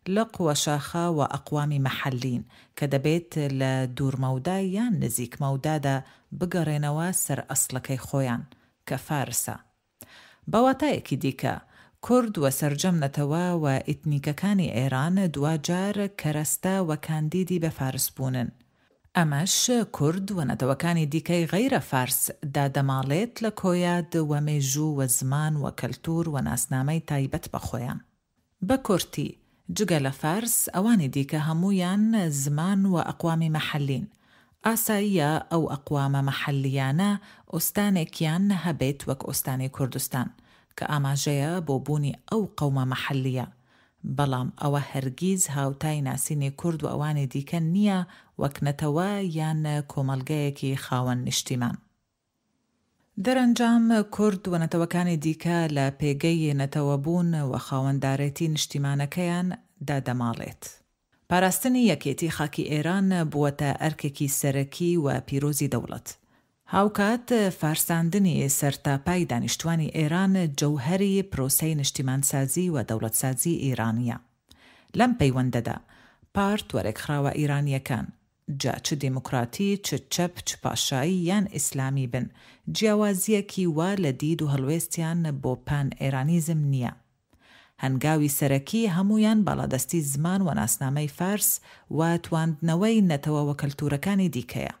لق و شاخە و ئەقوامی مەحەلین کە دەبێت لە دوورمەودا یان نزیکمەودادا بگەڕێنەوە سەر ئەسڵەکەی خۆیان کە فارسە. بە واتایەکی دیکە، کورد و سەرجەم نەتەوە و ئیتنیکەکانی ئێران دواجار کەرەستە و کاندیدی بە فارسبوونن. ئەمەش کورد و نەتەوەکانی دیکەی غەیرە فارس دادەماڵێت لە کۆیاد و مێژوو و زمان و کەلتوور و ناسنامەی تایبەت بە خۆیان. بە کورتی، جگە لە فارس، ئەوانی دیکە هەموویان زمان و ئەقوامی مەحەلین. ئاساییە ئەو ئەقوامە مەحەلییانە ئوستانێکیان هەبێت وەک ئوستانی کوردستان، کە ئاماژەیە بۆ بوونی ئەو قەومە مەحەلییە. بەڵام ئەوە هەرگیز هاوتای ناسینی کورد و ئەوانی دیکە نییە وەک نەتەوە یان کۆمەڵگەیەکی خاوەن نیشتیمان. دەرەنجام کورد و نەتەوەکانی دیکە لە پێگەی نەتەوەبوون و خاوەندارێتی نیشتیمانەکەیان دادەماڵێت. پاراستنی یەکێتی خاکی ئێران بووەتە ئەرکێکی سەرەکی و پیرۆزی دەوڵەت. هاوکات فارساندنی سەرتاپای دانیشتوانی ئێران جەوهەری پرۆسەی نیشتیمانسازی و دەوڵەتسازی ئیرانییە. لەم پەیوەندەدا پارت و رێکخراوە ئیرانییەکان، جا چ دیموکراتی، چ چەپ، چ پاشایی یان ئیسلامی بن، جیاوازییەکی وا لە دید و هەڵوێستیان بۆ پان ئێرانیزم نییە. هەنگاوی سەرەکی هەموویان باڵادەستی زمان و ناسنامەی فارس و تواندنەوەی نەتەوە وکەلتوورەکانی دیکەیە.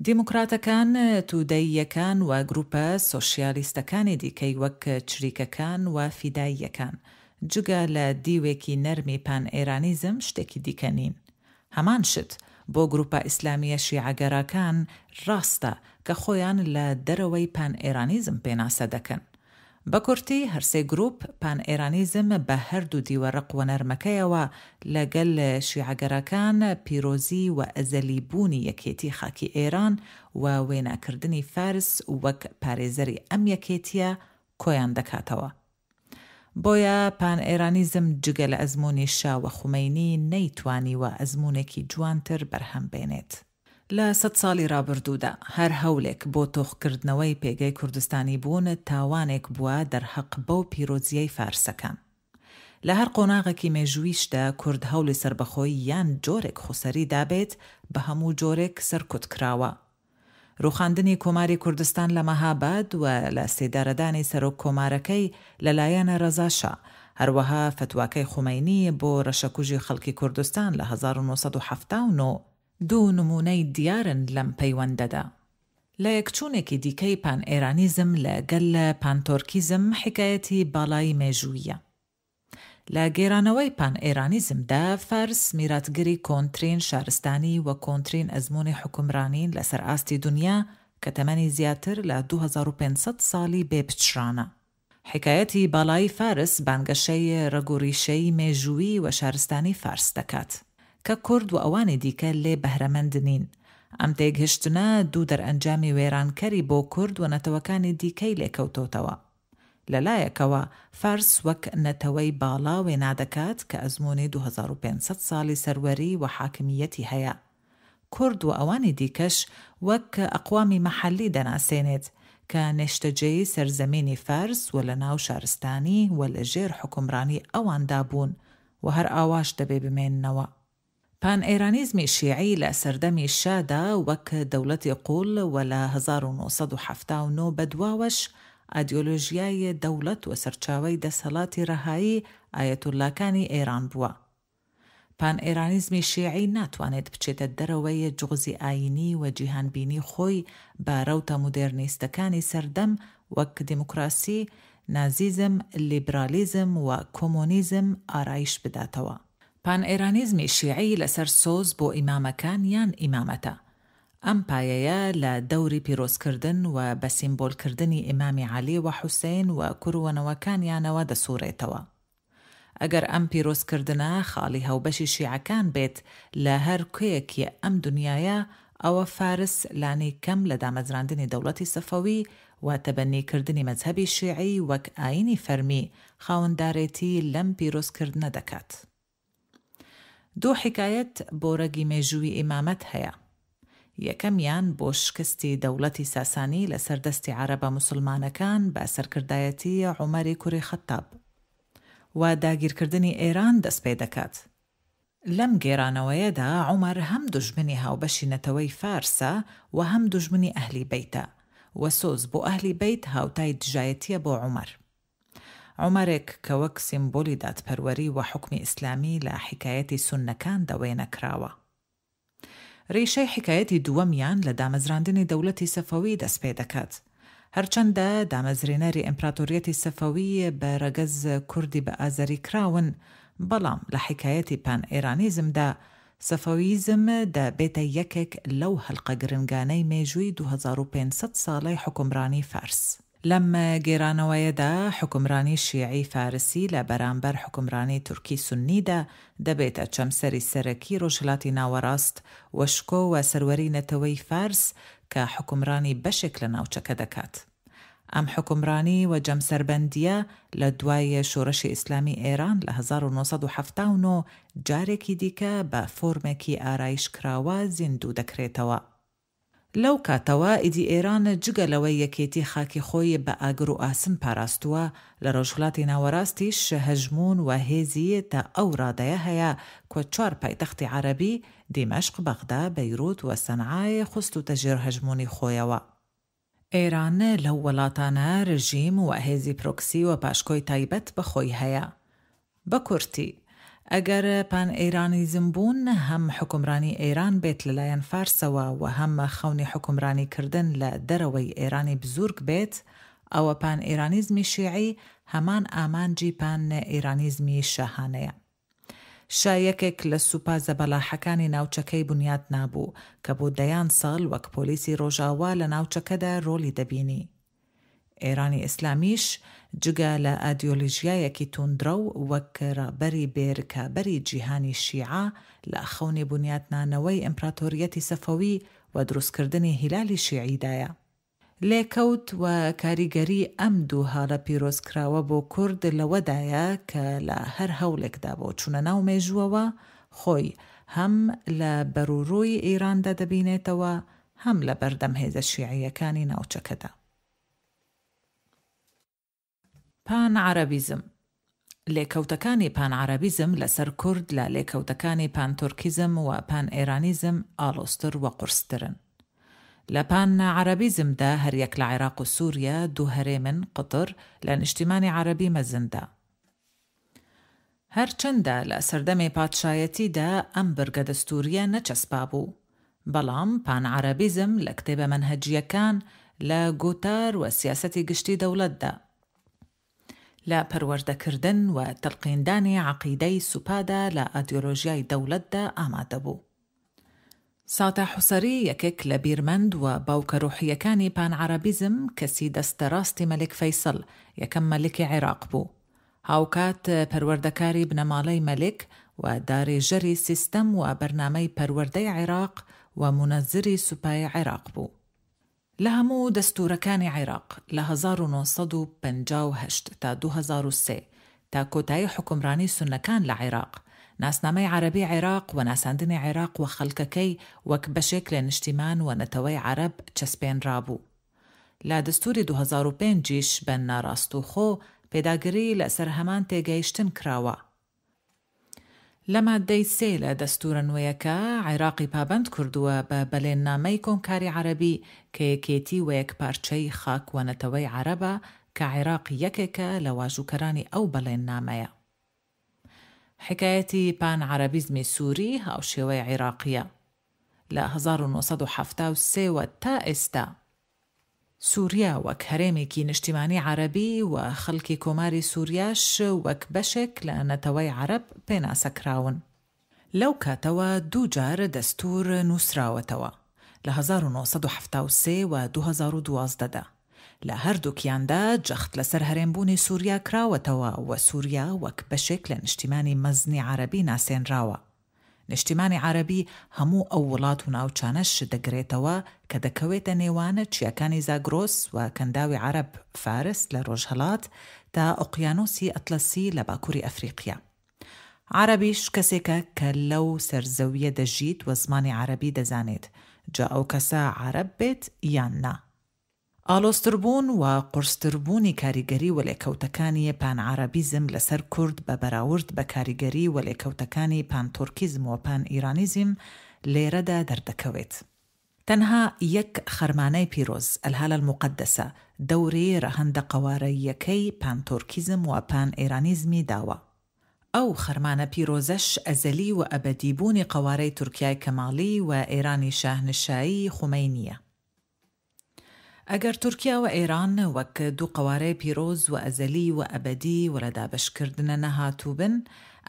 دیموکراتەکان، تودەییەکان و گروپە سۆشیالیستەکانی دیکەی وەک چریکەکان و فیداییەکان. جگە لە دیوێکی نەرمی پان ئێرانیزم شتێکی دیکە نین. هەمان شت بۆ گروپە ئیسلامییە شیعەگەراکان ڕاستە کە خۆیان لە دەرەوەی پان ئێرانیزم پێناسە دەکەن. بە کورتی هەرسێ گروپ پان ئێرانیزم بە هەردوو دیوە ڕەق ونەرمەکەیەوە لە گەل شیعەگەراکان پیرۆزی و ئەزەلی بوونی یەکێتی خاکی ئێران و وێناکردنی فارس وەک پارێزەری ئەم یەکێتیە کۆیان دەکاتەوە. بۆیە پان ئێرانیزم جگە لە ئەزموونی شا و خومەینی نەیتوانیوە ئەزموونێکی جوانتر بەرهەم بێنێت. لە سەت ساڵی ڕابردوودا هەر هەولێک بۆ تۆخکردنەوەی پێگەی کوردستانی بوون تاوانێک بووە دەرهەق بەو پیرۆزییەی فارسەکان. لە هەر قۆناغێکی مێژوویشدا کورد هەوڵی سەربەخۆیی یان جۆرێک خوسەری دابێت بە هەموو جۆرێک سەرکوت کراوە. رووخاندنی کۆماری کوردستان لە مەهاباد و لە سێدارەدانی سەرۆک کۆمارەکەی لە لایەن رەزا شا، هەروەها فەتواکەی خومەینی بۆ رەشەکوژی خەڵکی کوردستان لە 1979، دوو نموونەی دیارن لەم پەیوەندەدا. لە یەکچوونێکی دیکەی پان ئێرانیزم لە گەل پانتۆرکیزم حیکایەتی باڵایی مێژوویە. لە گێرانەوەی پان ئێرانیزم دا فارس میراتگری کۆنترین شارستانی و کۆنترین ئەزموونی حوکمرانین لە سەر ئاستی دونیا کە تەمەنی زیاتر لە 2500 ساڵی بێ پچڕانە. حیکایەتی باڵایی فارس بانگەشەی رەگ و ریشەی مێژوویی و شارستانی فارس دەکات کە کورد و ئەوانی دیکە لێ بەهرەمەند نین. ئەم تێگهشتنە دوو دەرئەنجامی وێرانکەری بۆ کورد و نەتەوەکانی دیکەی لێکەوتۆتەوە. لە لایەکەوە فارس وەک نەتەوەی باڵا وێنا دەکات کە ئەزموونی 2500 ساڵی سەروەری و حاکمییەتی هەیە. کورد و ئەوانی دیکەش وەک ئەقوامی مەحەلی دەناسێنێت کە نێشتەجێی سەرزەمینی فارس و لە ناو شارستانی و لە ژێر حوکمڕانی ئەواندا بوون و هەر ئاواش دەبێ بمێننەوە. پانئێرانیزمی شیعی لە سەردەمی شادا وەک دەوڵەتی قووڵ و لە 1979 بەدواوەش ئایدیۆلۆژیای دەوڵەت و سەرچاوەی دەسەڵاتی رەهایی ئایەتوڵلاکانی ئێران بووە. پانئێرانیزمی شیعی ناتوانێت بچێتە دەرەوەی جوغزی ئایینی و جیهانبینی خۆی بە رەوتە مودێرنیستەکانی سەردەم وەک دیموکراسی، نازیزم، لیبرالیزم و کۆمۆنیزم ئارایش بداتەوە. پانئێرانیزمی شیعی لەسەر سۆز بۆ ئیمامەکان یان ئیمامەتە. ئەم پایەیە لە دەوری پیرۆزکردن و بە سیمبۆلکردنی ئیمامی عەلی و حوسەین و کور و نەوەکانیانەوە دەسوڕێتەوە. ئەگەر ئەم پیرۆزکردنە خاڵی هاوبەشی شیعەکان بێت لە هەر کوێیەکی ئەم دونیایە، ئەوە فارس لانی کەم لە دامەزراندنی دەوڵەتی سەفەوی و تەبەنیکردنی مەزهەبی شیعی وەک ئایینی فەرمی، خاوەندارێتی لەم پیرۆزکردنە دەکات. دوو حیکایەت بۆ رەگی مێژووی ئیمامەت هەیە. یەکەمیان بۆ شکستی دەوڵەتی ساسانی لەسەر دەستی عەرەبە موسڵمانەکان بە سەرکردایەتی عومەری کوری خەتاب و داگیرکردنی ئێران دەست پێدەکات. لەم گێرانەوەیەدا عومەر هەم دوژمنی هاوبەشی نەتەوەی فارسە و هەم دوژمنی ئەهلی بەیتە و سۆز بۆ ئەهلی بەیت هاوتای دژایەتیە بۆ عومەر. عومەرێک کە وەک سیمبولی دادپەروەری و حوکمی ئیسلامی لە حیکایەتی سوننەکاندا وێنە کراوە. ریشەی حیکایەتی دووەمیان لە دامەزراندنی دەولەتی سەفەوی دەست پێ دەکات. هەرچەندە دامەزرێنەری ئیمپراتۆریەتی سەفەوی بە رەگەز کوردی بە ئازەری کراون، بەڵام لە حیکایەتی پان ئێرانیزمدا سەفەویزم دەبێتە یەکێک لەو هەلقە گرنگانەی مێژووی 2500 ساڵەی حوکمرانی فارس. لەم گێرانەوەیەدا حوکمرانی شیعی فارسی لە بەرامبەر حوکمرانی تورکی سوننیدا دەبێتە چەمسەری سەرەکی رۆژهەلاتی ناوەڕاست و شکۆ و سەروەری نەتەوەی فارس کە حوکمرانی بەشێک لە ناوچەکە دەکات. ئەم حوکمرانی و جەمسەربەندییە لە دوای شۆرشی ئیسلامی ئێران لە 1979 جارێکی دیکە بە فۆرمێکی ئارایشکراوە زیندوو دەکرێتەوە. لەو کاتەوە ئیدی ئێران جگە لەوەی یەکێتی خاکی خۆی بە ئاگر و ئاسن پاراستووە، لە رۆژهەلاتی ناوەراستیش هەژموون و هێزی تا ئەو رادەیە هەیە کە چوار پایتەختی عەرەبی، دیمەشق، بەغدا، بەیروت و سەنعای خستووتە ژێر هەژموونی خۆیەوە. ئێران لەو وەڵاتانە رژیم و هێزی پرۆکسی و پاشکۆی تایبەت بە خۆی هەیە. بە کورتی، ئەگەر پانئێرانیزم بوون هەم حوکمرانی ئێران بێت لە لایەن فارسەوە و هەم خەونی حوکمرانی کردن لە دەرەوەی ئێرانی بزورگ بێت، ئەوە پان ئێرانیزمی شیعی هەمان ئامانجی پان ئێرانیزمی شاهانەیە. شا یەکێک لە سوپا زەبەلاحەکانی ناوچەکەی بنیات نابوو کە بۆ دەیان ساڵ وەک پۆلیسی ڕۆژاوا لە ناوچەکەدا ڕۆڵی دەبینی. ئێرانی ئیسلامیش جگە لە ئادیۆلیژیایەکی توندڕەو وەک ڕابەری بێ رکابەری جیهانی شیعە لە خەونی بنیاتنانەوەی ئیمپراتۆریەتی سەفەوی و دروستکردنی هیلالی شیعیدایە. لێکەوت و کاریگەری ئەم دوو هالە پیرۆزکراوە بۆ کورد لەوەدایە کە لە هەر هەوڵێکدا بۆ چوونە ناو مێژووەوە خۆی هەم لە بەروڕووی ئیراندا دەبینێتەوە هەم لە بەردەم هێزە شیعییەکانی ناوچەکەدا. پان عەرەبیزم، لێکەوتەکانی پان عەرەبیزم لەسەر کورد لە لێکەوتەکانی پان تورکیزم و پان ئێرانیزم ئاڵۆزتر و قورسترن. لە پان عەرەبیزمدا هەریەک لە عێراق و سوریا دوو هەرێمن، قطر، لە نیشتیمانی عەرەبی مەزندا. هەرچەندە لە سەردەمی پادشایەتیدا ئەم برگە دەستوورییە نەچەسپابوو، بەڵام پانعەرەبیزم لە کتێبە مەنهەجییەکان، لە گوتار و سیاسەتی گشتی دەوڵەتدا، لە پەروەردەکردن و تەلقیندانی عەقیدەی سوپادا لە ئادیۆلۆژیای دەوڵەتدا ئامادەبوو. ساتع حوسەری یەکێک لە بیرمەند و باوکە ڕوحییەکانی پانعەرەبیزم کەسی دەستە ڕاستی مەلیک فەیسەڵ یەکەم مەلیکی عێراق بوو. هاوکات پەروەردەکاری بنەماڵەی مەلیک و دارێژەری سیستەم و بەرنامەی پەروەردەی عێراق و مونەزری سوپای عێراق بوو. لە هەموو دەستوورەکانی عێراق لە 1958 تا 2003 تا کۆتایی حوکمرانی سوننەکان لە عێراق، ناسنامەی عەرەبی عێراق و ناساندنی عێراق و خەڵکەکەی وەک بەشێک لە نیشتیمان و نەتەوەی عەرەب چەسپێنرابوو. لە دەستووری 2005 یش بە ناڕاستوخۆ پێداگری لەسەر هەمان تێگەیشتن کراوە. لە ماددەی سێ لە دەستوورە نوێیەکە، عێراقی پابەند کردووە بە بەلێننامەی کۆمکاری عەرەبی کە یەکێتی و یەکپارچەیی خاک و نەتەوەی عەرەبە کە عێراق یەکێکە لە واژووکەرانی ئەو بەڵێننامەیە. حیکایەتی پان عەرەبیزمی سووری هاوشێوەی عیراقییە. لە 1973 وە تا ئێستا، سوریا وەک هەرێمێکی نیشتیمانی عەرەبی و خەڵکی کۆماری سوریاش وەک بەشێک لە نەتەوەی عەرەب پێناسە کراون. لەو کاتەوە دوو جار دەستوور نووسراوەتەوە، لە 1973 و 2012 دا. لە هەردووکیاندا جەخت لەسەر هەرێمبوونی سوریا کراوەتەوە و سوریا وەک بەشێک لە نیشتیمانی مەزنی عەرەبی ناسێنراوە. نیشتیمانی عەرەبی هەموو ئەو وڵات و ناوچانەش دەگرێتەوە کە دەکەوێتە نێوان چیاکانی زاگرۆس و کەنداوی عەرەب، فارس، لە ڕۆژهەڵات تا ئۆقیانۆسی ئەتڵەسی لە باکووری ئەفریقیا. عەرەبیش کەسێکە کە لەو سەرزەوییە دەژیت و زمانی عەرەبی دەزانێت، جا ئەو کەسە عەرەب بێت یان نا. ئاڵۆزتربوون و قورستربوونی کاریگەری و لێکەوتەکانی پانعەرەبیزم لەسەر کورد بە بەراورد بە کاریگەری و لێکەوتەکانی پانتورکیزم و پان-ئیرانیزیم لێرەدا دەردەکەوێت. تەنها یەک خەرمانەی پیرۆز، الهالە المقدسە، دەوری رەهەندە قەوارەییەکەی پانتورکیزم و پان-ئیرانیزمی داوە. ئەو خەرمانە پیرۆزەش ئەزەلی و ئەبەدیبوونی قەوارەی تورکیای کەمالی و ئێرانی شاهنشایی خومەینییە. ئەگەر تورکیا و ئێران وەک دوو قەوارەی پیرۆز و ئەزەلی و ئەبەدی و لە دابەشکردنە نەهاتووبن،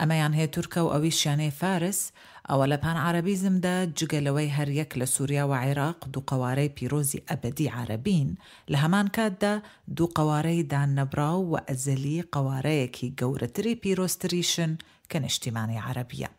ئەمەیان هێ تورکە و ئەویشیان هێ فارس، ئەوە لە پانعەرەبیزمدا جگە لەوەی هەر یەک لە سوریا و عێراق دوو قەوارەی پیرۆزی ئەبەدی عەرەبین، لە هەمان کاتدا دوو قەوارەی داننەبڕاو و ئەزەلی قەوارەیەکی گەورەتری پیرۆزتریشن کە نیشتیمانی عەرەبییە.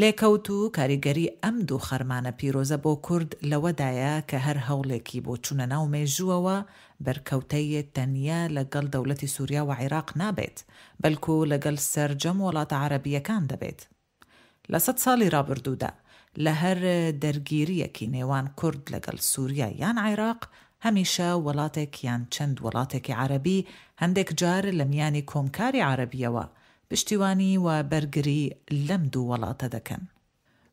لێکەوت و کاریگەری ئەم دوو خەرمانە پیرۆزە بۆ کورد لەوەدایە کە هەر هەوڵێکی بۆ چوونە ناو مێژووەوە بەرکەوتەی تەنیا لە گەڵ دەولەتی سوریا و عیراق نابێت بەلکو لە گەل سەرجەم وەڵاتە عەرەبییەکان دەبێت. لە سەد ساڵی رابردوودا لە هەر دەرگیرییەکی نێوان کورد لە گەڵ سوریا یان عیراق هەمیشە وەڵاتێک یان چەند وەڵاتێکی عەرەبی هەندێک جار لە میانی کۆمکاری عەرەبییەوە پشتیوانی و بەرگری لەم دوو وەڵاتە دەکەن.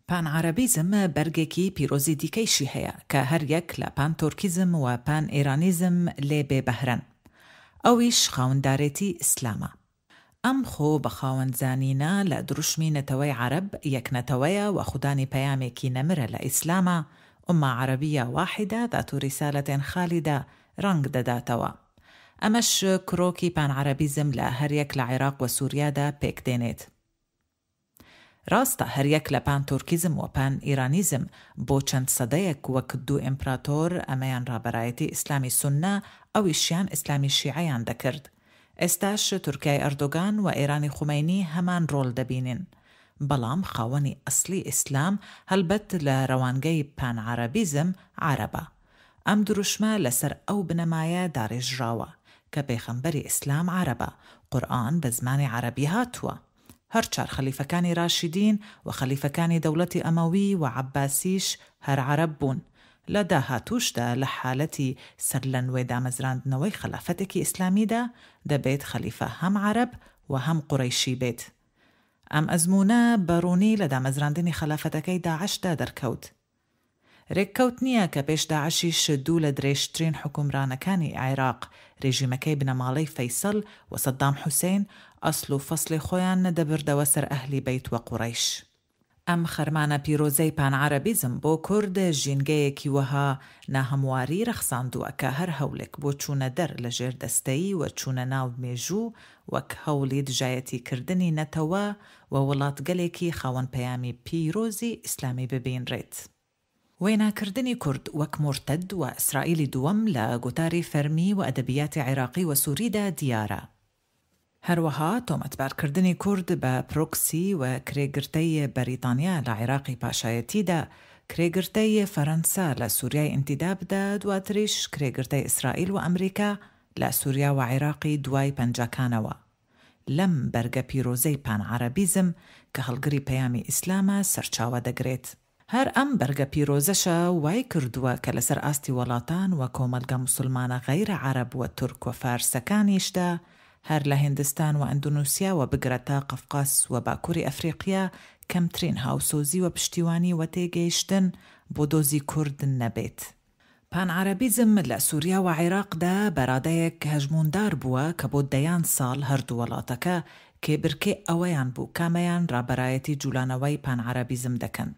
پانعەرەبیزم بەرگێکی پیرۆزی دیکەیشی هەیە کە هەر یەک لە پانتورکیزم و پان-ئێرانیزم لێ بێ بەهرەن. ئەویش خاوەندارێتی ئیسلامە. ئەم خۆ بە خاوەن زانینە لە دروشمی نەتەوەی عەرەب یەک نەتەوەیە و خودانی پەیامێکی نەمرە لە ئیسلاما، امە عربیە واحدە ذات رسالە خالدە، رەنگ دەداتەوە. ئەمەش کرۆکی پانعەرەبیزم لە هەریەک لە عێراق وسوریادا پێکدێنێت. راستە هەریەک لە پان تورکیزم و پان ئیرانیزم بۆ چەند سەدەیەک وەک دوو ئیمپراتۆر ئەمەیان رابەرایەتی ئیسلامی سوننە ئەویشیان ئیسلامی شیعەیان دەکرد. ئێستاش تورکیای ئەردۆگان و ئێرانی خومەینی هەمان رۆل دەبینن. بەڵام خاوەنی ئەسڵی ئیسلام هەلبەت لە رەوانگەی پان عەرەبیزم عەرەبە. ئەم دروشمە لەسەر ئەو بنەمایە دارێژراوە کە پێخەمبەری ئیسلام عەرەبە، قورئان بە زمانی عەرەبی هاتووە. هەرچار خەلیفەکانی راشیدین و خەلیفەکانی دەوڵەتی ئەمەوی و عەباسیش هەر عەرەب بوون. لە داهاتووشدا لە حالەتی سەرلەنوێ دامەزراندنەوەی خەلافەتێکی ئیسلامیدا دەبێت خەلیفە هەم عەرەب و هەم قوڕەیشی بێت. ئەم ئەزموونە بە ڕوونی لە دامەزراندنی خەلافەتەکەی داعشدا دەرکەوت. رێککەوت نییە کە پێش داعشیش دوو لە درێژترین حوکمرانەکانی عێراق، رێژیمەکەی بنەماڵەی فەیسەل و سەدام حوسەین، ئەسڵ و فەسڵی خۆیان دەبردەوە سەر ئەهلی بەیت و قوڕەیش. ئەم خەرمانە پیرۆزەی پانعەرەبیزم بۆ کورد ژینگەیەکی وەها ناهەمواری رەخساندووە کە هەر هەوڵێک بۆ چوونە دەر لە ژێردەستەیی و چوونە ناو مێژوو وەک هەوڵی دژایەتی کردنی نەتەوە و وڵاتگەلێکی خاوەن پەیامی پیرۆزی ئیسلامی ببینرێت. وێناکردنی کورد وەک مورتەد و ئیسرائیلی دووەم لە گوتاری فەرمی و ئەدەبیاتی عێراقی و سوریدا دیارە. هەروەها تۆمەتبارکردنی کورد بە پرۆکسی و کرێگرتەی بەریتانیا لە عێراقی پاشایەتیدا، کرێگرتەی فەرەنسا لە سوریای ئینتیدابدا، دواتریش کرێگرتەی ئیسرائیل و ئەمریکا لە سوریا و عێراقی دوای پەنجاکانەوە. لەم بەرگە پیرۆزەی پانعەرەبیزم کە هەڵگری پەیامی ئیسلامە سەرچاوە دەگرێت. هەر ئەم بەرگە پیرۆزەشە وای کردووە کە لەسەر ئاستی وەڵاتان و کۆمەڵگە موسڵمانە غەیرە عەرەب و تورک و فارسەکانیشدا هەر لە هیندستان و ئەندونوسیاوە بگرە تا قەفقاس و باکوری ئەفریقیا کەمترین هاوسۆزی و پشتیوانی و تێگەیشتن بۆ دۆزی کورد نەبێت. پانعەرەبیزم لە سوریا و عێراقدا بەرادەیەک هەژمووندار بووە کە بۆ دەیان ساڵ هەردوو وەڵاتەکە کێبرکێ ئەوەیان بوو کامەیان رابەرایەتی جولانەوەی پانعەرەبیزم دەکەن،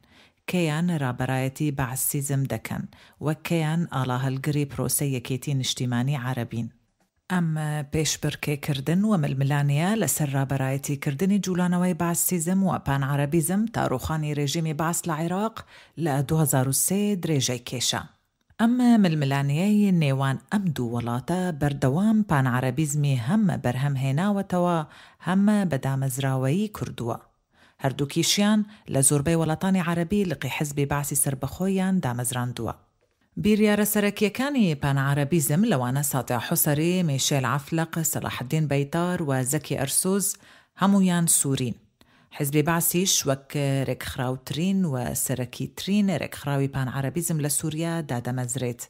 کێیان رابەرایەتی بەعسیزم دەکەن و کێیان ئاڵاهەلگری پرۆسەی یەکێتی نیشتیمانی عەرەبین. ئەم پێشبڕکێ کردن و ململانێیە لەسەر رابەرایەتی کردنی جولانەوەی بەعسیزم و پانعەرەبیزم تا روخانی رێژیمی بەعس لە عێراق لە 2003 درێژەی کێشا. ئەم ململانێیەی نێوان ئەم دوو وەڵاتە بەردەوام پانعەرەبیزمی هەم بەرهەم هێناوەتەوە هەم بە دامەزراوەیی کردووە. هەردووکیشیان لە زۆربەی وەڵاتانی عەرەبی لقی حزبی بەعسی سەربەخۆیان دامەزراندووە. بیریارە سەرەکییەکانی پانعەرەبیزم لەوانە ساتع حوسەری، میشێل عەفلەق، سەلاحەدین بەیتار و زەکی ئەرسۆز هەموویان سوورین. حزبی بەعسیش وەک رێکخراوترین و سەرەکیترین رێکخراوی پانعەرەبیزم لە سووریا دادەمەزرێت،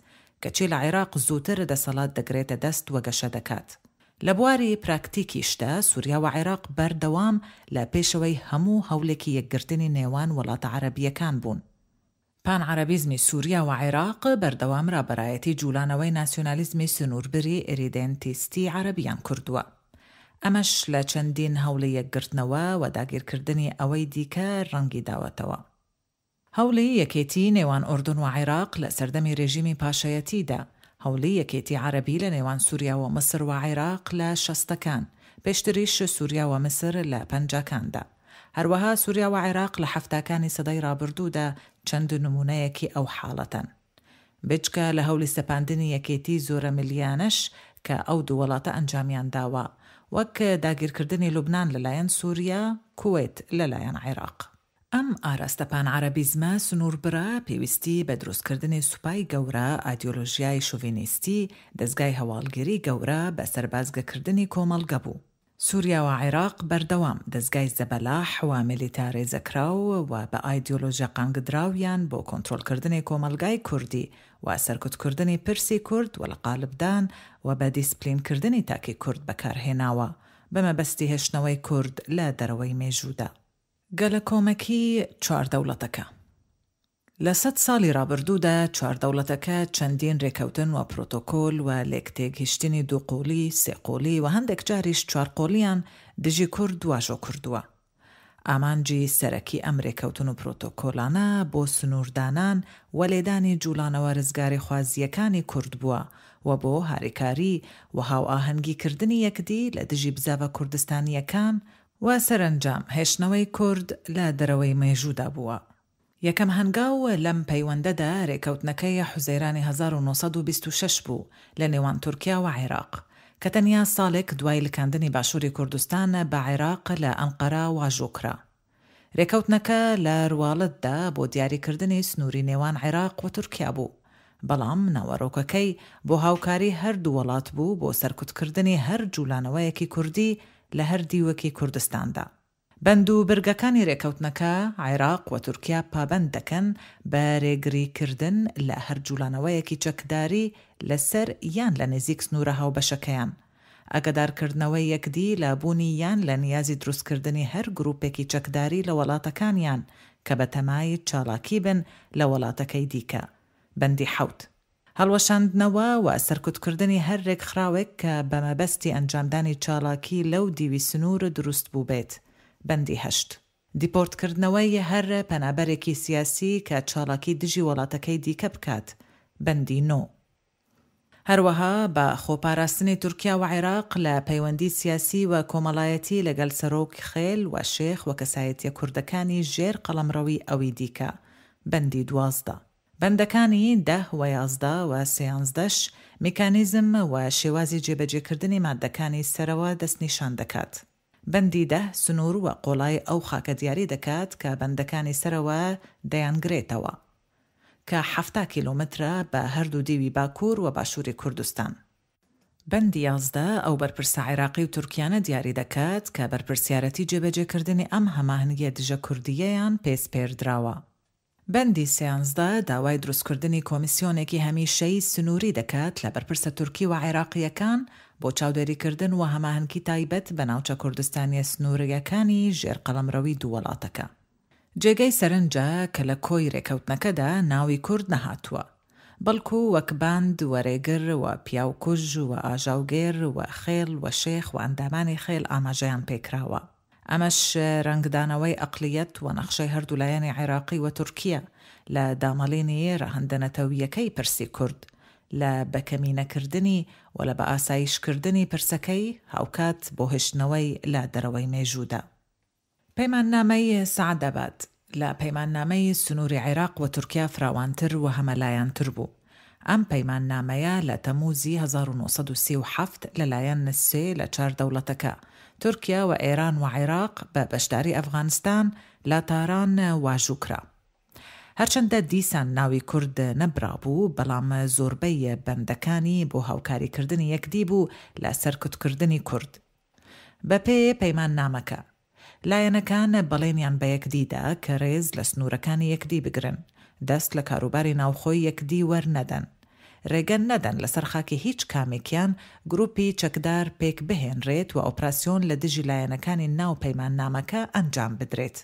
کەچی لە عێراق زووتر دەسەڵات دەگرێتە دەست و گەشە دەکات. لە بواری پراکتیکیشدا سوریا و عێراق بەردەوام لە پێشەوەی هەموو هەولێکی یەکگرتنی نێوان وڵاتە عەرەبییەکان بوون. پان عەرەبیزمی سوریا و عێراق بەردەوام رابەرایەتی جولانەوەی ناسیونالیزمی سنووربری ئیریدێنتیستی عەرەبیان کردووە. ئەمەش لە چەندین هەوڵی یەکگرتنەوە و داگیرکردنی ئەوەی دیکە رەنگی داوەتەوە. هەوڵی یەکێتی نێوان ئوردن و عێراق لە سەردەمی رێژیمی پاشایەتیدا، هەوڵی یەکێتی عەرەبی لە نێوان سوریا و میسر و عێراق لە شەستەکان، پێشتریش سوریا و میسر لە پەنجاکاندا. هەروەها سوریا و عێراق لە حەفتاکانی سەدەی رابردوودا چەند نموونەیەکی ئەو حاڵەتەن. بێجگە لە هەوڵی سەپاندنی یەکێتی زۆرەملیانەش کە ئەو دوو وەڵاتە ئەنجامیان داوە، وەک داگیرکردنی لوبنان لەلایەن سوریا، کوەیت لەلایەن عێراق. ئەم ئاراستە پانعەرەبیزمە سنووربڕە پێویستی بە دروستکردنی سوپای گەورە، ئایدیۆلۆژیای شوڤینیستی، دەزگای هەواڵگری گەورە، بە سەربازگەکردنی کۆمەڵگە بوو. سوریا و عێراق بەردەوام دەزگای زەبەلاح و میلیتارێزەکراو و بە ئایدیۆلۆژیا قانگدراویان بۆ کۆنترۆڵکردنی کۆمەڵگای کوردی و سەرکوتکردنی پرسی کورد و لەقالبدان و بە دیسپلینکردنی تاکی کورد بەکارهێناوە بە مەبەستی هێشتنەوەی کورد لە دەرەوەی مێژوودا. گەلەکۆمەکی چوار دەوڵەتەکە. لە سەت ساڵی ڕابردوودا چوار دەوڵەتەکە چەندین رێکەوتن و پرۆتۆکۆل و لێکتێگهیشتنی دووقۆڵی، سێقۆڵی و هەندێک جاریش چوارقۆڵیان دژی کورد واژۆ کردووە. ئامانجی سەرەکی ئەم رێکەوتن و پرۆتۆکۆلانە بۆ سنووردانان و لێدانی جووڵانەوە رزگاریخوازییەکانی کورد بووە و بۆ هاریکاری و هاوئاهەنگی کردنی یەکدی لە دژی بزاڤە کوردستانییەکان و سەرەنجام هێشتنەوەی کورد لە دەرەوەی مێژوودا بووە. یەکەم هەنگاو لەم پەیوەندەدا رێکەوتنەکەی حوزەیرانی 1926 بوو لە نێوان تورکیا و عێراق، کە تەنیا ساڵێک دوای لکاندنی باشووری کوردستان بە عێراق لە ئەنقەرە واژۆ کرا. رێکەوتنەکە لە رواڵەتدا بۆ دیاریکردنی سنووری نێوان عێراق و تورکیا بوو، بەڵام ناوەرۆکەکەی بۆ هاوکاری هەردوو وەڵات بوو بۆ سەرکوتکردنی هەر جوولانەوەیەکی کوردی لە هەر دیوێکی کوردستاندا. بەند و برگەکانی رێکەوتنەکە عێراق و تورکیا پابەند دەکەن بە رێگریکردن لە هەر جوولانەوەیەکی چەکداری لەسەر یان لە نزیک سنوورە هاوبەشەکەیان، ئاگادارکردنەوەی یەکدی لە بوونی یان لە نیازی دروستکردنی هەر گرووپێکی چەکداری لە وەڵاتەکانیان کە بەتەمای چالاکی بن لە وەڵاتەکەی دیکە. بەندی حەوت. هەڵوەشاندنەوە و سەرکوتکردنی هەر رێکخراوێک کە بە مەبەستی ئەنجامدانی چالاکی لەو دیوی سنوور دروست بووبێت. بەندی هەشت. دیپۆرتکردنەوەی هەر پەنابەرێکی سیاسی کە چالاکی دژی وەڵاتەکەی دیکە بکات. بەندی نۆ. هەروەها بە خۆپاراستنی تورکیا و عێراق لە پەیوەندی سیاسی و کۆمەڵایەتی لەگەل سەرۆک خێل و شێخ و کەسایەتیە کوردەکانی ژێر قەڵەمڕەوی ئەوی دیکە. بەندی 12. بەندەکانی دە و 11 و سیانزدەش میکانیزم و شێوازی جێبەجێکردنی ماددەکانی سەرەوە دەستنیشان دەکات. بەندی دە سنوور و قۆڵای ئەو خاکە دیاری دەکات کە بەندەکانی سەرەوە دەیانگرێتەوە. کە 70 کیلۆمەترە بە هەردوو دیوی باکوور و باشووری کوردستان. بەندی 11 ئەو بەرپرسە عێراقی و تورکیانە دیاری دەکات کە بەرپرسیارەتی جێبەجێکردنی ئەم هەماهەنگیە دژە کوردییەیان پێ سپێردراوە. بەندی سیانزدە داوای دروستکردنی کۆمیسیۆنێکی هەمیشەیی سنووری دەکات لە بەرپرسە تورکی و عێراقییەکان بۆ چاودێریکردن و هەماهەنگی تایبەت بە ناوچە کوردستانییە سنوورییەکانی ژێر قەڵەمڕەوی دوو وەڵاتەکە. جێگەی سەرنجە کە لە کۆی رێکەوتنەکەدا ناوی کورد نەهاتووە، بەڵکو وەک باند و رێگر و پیاوکوژ و ئاژاوگێر و خێڵ و شێخ و ئەندامانی خێڵ ئاماژەیان پێکراوە. ئەمەش رەنگدانەوەی ئەقڵیەت و نەخشەی هەردوو لایەنی عێراقی و تورکیە لە داماڵینی رەهەندە نەتەوییەکەی پرسی کورد، لە بەکەمینەکردنی و لە بەئاسایشکردنی پرسەکەی، هاوکات بۆ هێشتنەوەی لە دەرەوەی مێژوودا. پەیماننامەی سەعدئاباد لە پەیماننامەی سنووری عێراق و تورکیا فراوانتر و هەمەلایەنتر بوو. ئەم پەیماننامەیە لە تەمووزی 1937 لەلایەن سێ لە چار دەوڵەتەکە، تورکیا و ئێران و عێراق، بە بەشداری ئەفغانستان لە تاران واژوو کرا. هەرچەندە دیسان ناوی کورد نەبرابوو، بەڵام زۆربەی بەندەکانی بۆ هاوکاریکردنی یەکدی بوو لە سەرکوتکردنی کورد. بەپێێ پەیماننامەکە، لایەنەکان بەڵێنیان بە یەکدی دا کە رێز لە سنوورەکانی یەکدی بگرن، دەست لە کاروباری ناوخۆی یەکدی وەرنەدەن، رێگە نەدەن لەسەر خاکی هیچ کامێکیان گرووپی چەکدار پێکبهێنرێت و ئۆپراسیۆن لە دژی لایەنەکانی ناو پەیماننامەکە ئەنجام بدرێت.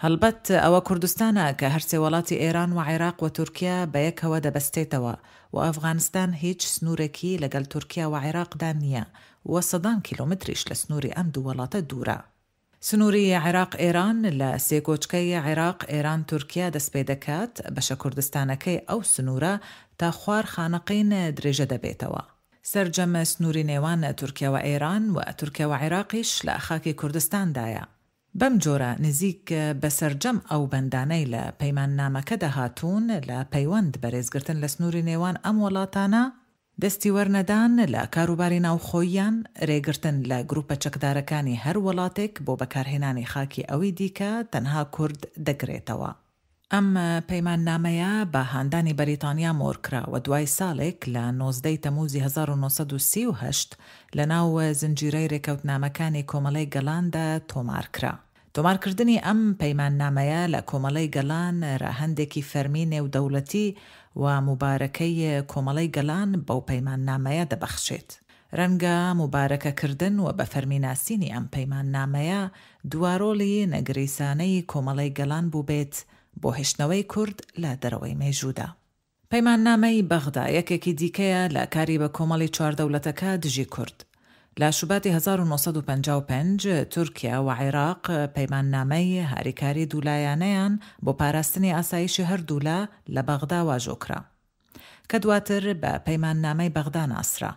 هەڵبەت ئەوە کوردستانە کە هەرسێ وەڵاتی ئێران وعێراق وتورکیا بەیەکەوە دەبەستێتەوە و ئەفغانستان هیچ سنوورێکی لەگەل تورکیا وعێراقدا نییە و سەدان کیلۆمتریش لە سنووری ئەم دوو وەڵاتە دوورە. سنووری عێراق ئێران لە سێگۆچکەی عێراق ئێران تورکیا دەستپێدەکات، بەشە کوردستانەکەی ئەو سنوورە تا خوار خانەقین درێژە دەبێتەوە. سەرجەم سنووری نێوان تورکیا وئێران و تورکیا وعێراقیش لە خاکی کوردستاندایە. بەم جۆرە نزیک بە سەرجەم ئەو بەندانەی لە پەیماننامەکەدا هاتوون لە پەیوەند بە رێزگرتن لە سنووری نێوان ئەم وەڵاتانە، دەستیوەرنەدان لە کاروباری ناوخۆییان، رێگرتن لە گروپە چەکدارەکانی هەر وەڵاتێک بۆ بەکارهێنانی خاکی ئەوی دیکە تەنها کورد دەگرێتەوە. ئەم پەیماننامەیە بە هاندانی بەریتانیا مۆرکرا و دوای ساڵێک لە 19 ی تەمووزی 1938 لە ناو زنجیرەی رێکەوتنامەکانی کۆمەڵەی گەلاندا تۆمارکرا. تۆمارکردنی ئەم پەیماننامەیە لە کۆمەڵەی گەلان رەهەندێکی فەرمی نێودەوڵەتی و موبارەکەی کۆمەڵەی گەلان بەو پەیماننامەیە دەبەخشێت. رەنگە موبارەکەکردن و بە فەرمی ناسینی ئەم پەیماننامەیە دوارۆڵی نەگریسانەی کۆمەڵەی گەلان بووبێت بۆ هێشتنەوەی کورد لە دەرەوەی مێژوودا. پەیماننامەی بەغدا یەکێکی دیکەیە لە کاری بە کۆمەڵی چوار دەولەتەکە دژی کورد. لە شوباتی 1955 تورکیا و عێراق پەیماننامەی هاریکاری دوولایەنەیان بۆ پاراستنی ئاسایشی هەردوولا لە بەغدا واژۆ کرا. کە دواتر بە پەیماننامەی بەغدا ناسرا.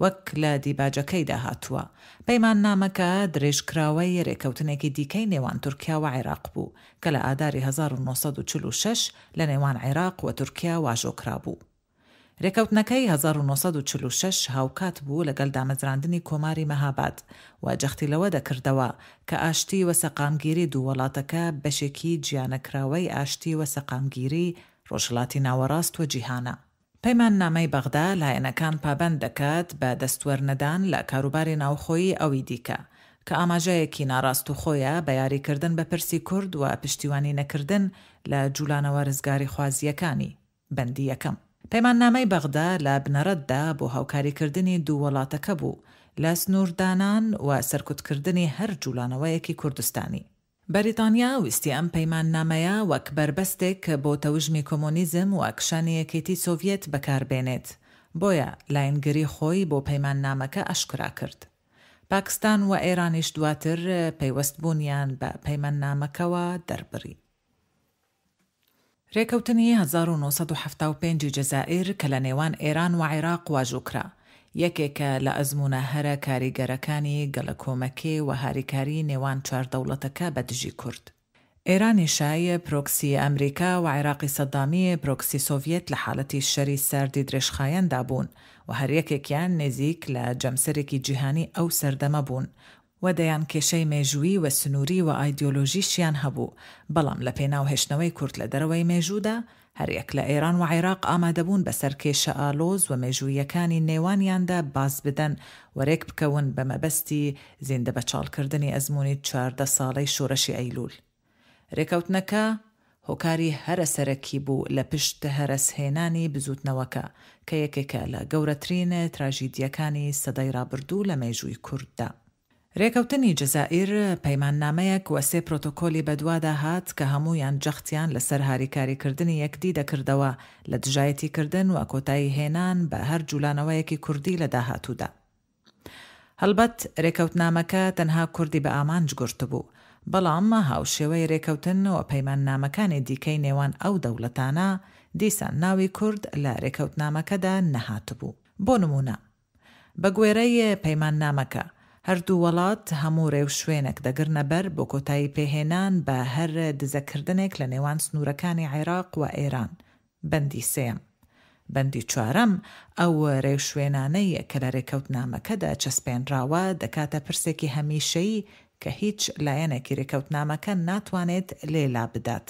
وەک لە دیباجەکەیدا هاتووە، پەیماننامەکە درێژکراوەی رێکەوتنێکی دیکەی نێوان تورکیا و عێراق بوو کە لە ئاداری 1946 لە نێوان عێراق و تورکیا واژۆ کرابوو. رێکەوتنەکەی 1946 هاوکات بوو لەگەل دامەزراندنی کۆماری مەهاباد و جەختی لەوە دەکردەوە کە ئاشتی و سەقامگیری دوو وەڵاتەکە بەشێکی جیانەکراوەی ئاشتی و سەقامگیری رۆژهەڵاتی ناوەڕاست و جیهانە. پەیماننامەی بەغدا لایەنەکان پابەند دەکات بە دەستوەرنەدان لە کاروباری ناوخۆیی ئەوی دیکە، کە ئاماژەیەکی ناڕاستوخۆیە بە یاریکردن بە پرسی کورد و پشتیوانی نەکردن لە جولانەوە رزگاریخوازییەکانی. بەندی یەکەم. پەیماننامەی بەغدا لە بنەڕەتدا بۆ هاوکاریکردنی دوو وەڵاتەکە بوو لە سنووردانان و سەرکوتکردنی هەر جوڵانەوەیەکی کوردستانی. بەریتانیا ویستی ئەم پەیماننامەیە وەک بەربەستێک بۆ تەوژمی کۆمۆنیزم و کشانی یەکێتی سۆڤیەت بەکار بێنێت، بۆیە لاینگری خۆی بۆ پەیماننامەکە ئاشکرا کرد. پاکستان و ئێرانیش دواتر پەیوەستبوونیان بە پەیماننامەکەوە دەربڕی. رێکەوتنی 1975 ی جەزائیر کە لە نێوان ئێران وعێراق واژوو کرا، یەکێکە لە ئەزموونە هەرە کاریگەرەکانی گەلەکۆمەکێ و هاریکاریی نێوان چوار دەوڵەتەکە بە دژی کورد. ئێرانی شای پرۆکسی ئەمریکا و عێراقی سەدامی پرۆکسی سۆڤیەت لە حالەتی شەری ساردی درێژخایەندا بوون و هەر یەکێکیان نزیک لە جەمسەرێکی جیهانی ئەو سەردەمە بوون و دەیان کێشەی مێژوویی و سنووری و ئایدیۆلۆژیشیان هەبوو، بەڵام لە پێناو هێشتنەوەی کورد لە دەرەوەی مێژوودا، هەریەک لە ئێران و عێراق ئامادەبوون بەسەر کێشە ئالۆز و مێژووییەکانی نێوانیاندا باز بدەن و رێک بکەون بە مەبەستی زیندەبەچاڵکردنی ئەزموونی 14 ساڵەی شۆرەشی ئەیلوول. رێکەوتنەکە هۆکاری هەرە سەرەکی بوو لە پشت هەرەسهێنانی بزووتنەوەکە، کە یەکێکە لە گەورەترین تراژیدییەکانی سەدەی رابردوو لە مێژووی کورددا. رێکەوتنی جەزائیر پەیماننامەیەک و سێ پرۆتۆکۆلی بەدوادا هات کە هەموویان جەختیان لەسەر هاریکاریکردنی یەکدی دەکردەوە لە دژایەتیکردن و کۆتاییهێنان بە هەر جولانەوەیەکی کوردی لە داهاتوودا. هەڵبەت رێکەوتنامەکە تەنها کوردی بە ئامانج گرتبوو، بەڵام هاوشێوەی رێکەوتن و پەیماننامەکانی دیکەی نێوان ئەو دەوڵەتانە، دیسان ناوی کورد لە رێکەوتنامەکەدا نەهاتبوو. بۆ نموونە، بە گوێرەی پەیماننامەکە، هەردوو وەڵات هەموو رێوشوێنێک دەگرنە بەر بۆ کۆتایی پێهێنان بە هەر دزەکردنێک لە نێوان سنوورەکانی عێراق و ئێران، بەندی سێیەم. بەندی چوارەم، ئەو رێوشوێنانەی کە لە رێکەوتنامەکەدا چەسپێنراوە دەکاتە پرسێکی هەمیشەیی کە هیچ لایەنێکی رێکەوتنامەکە ناتوانێت لێ لابدات.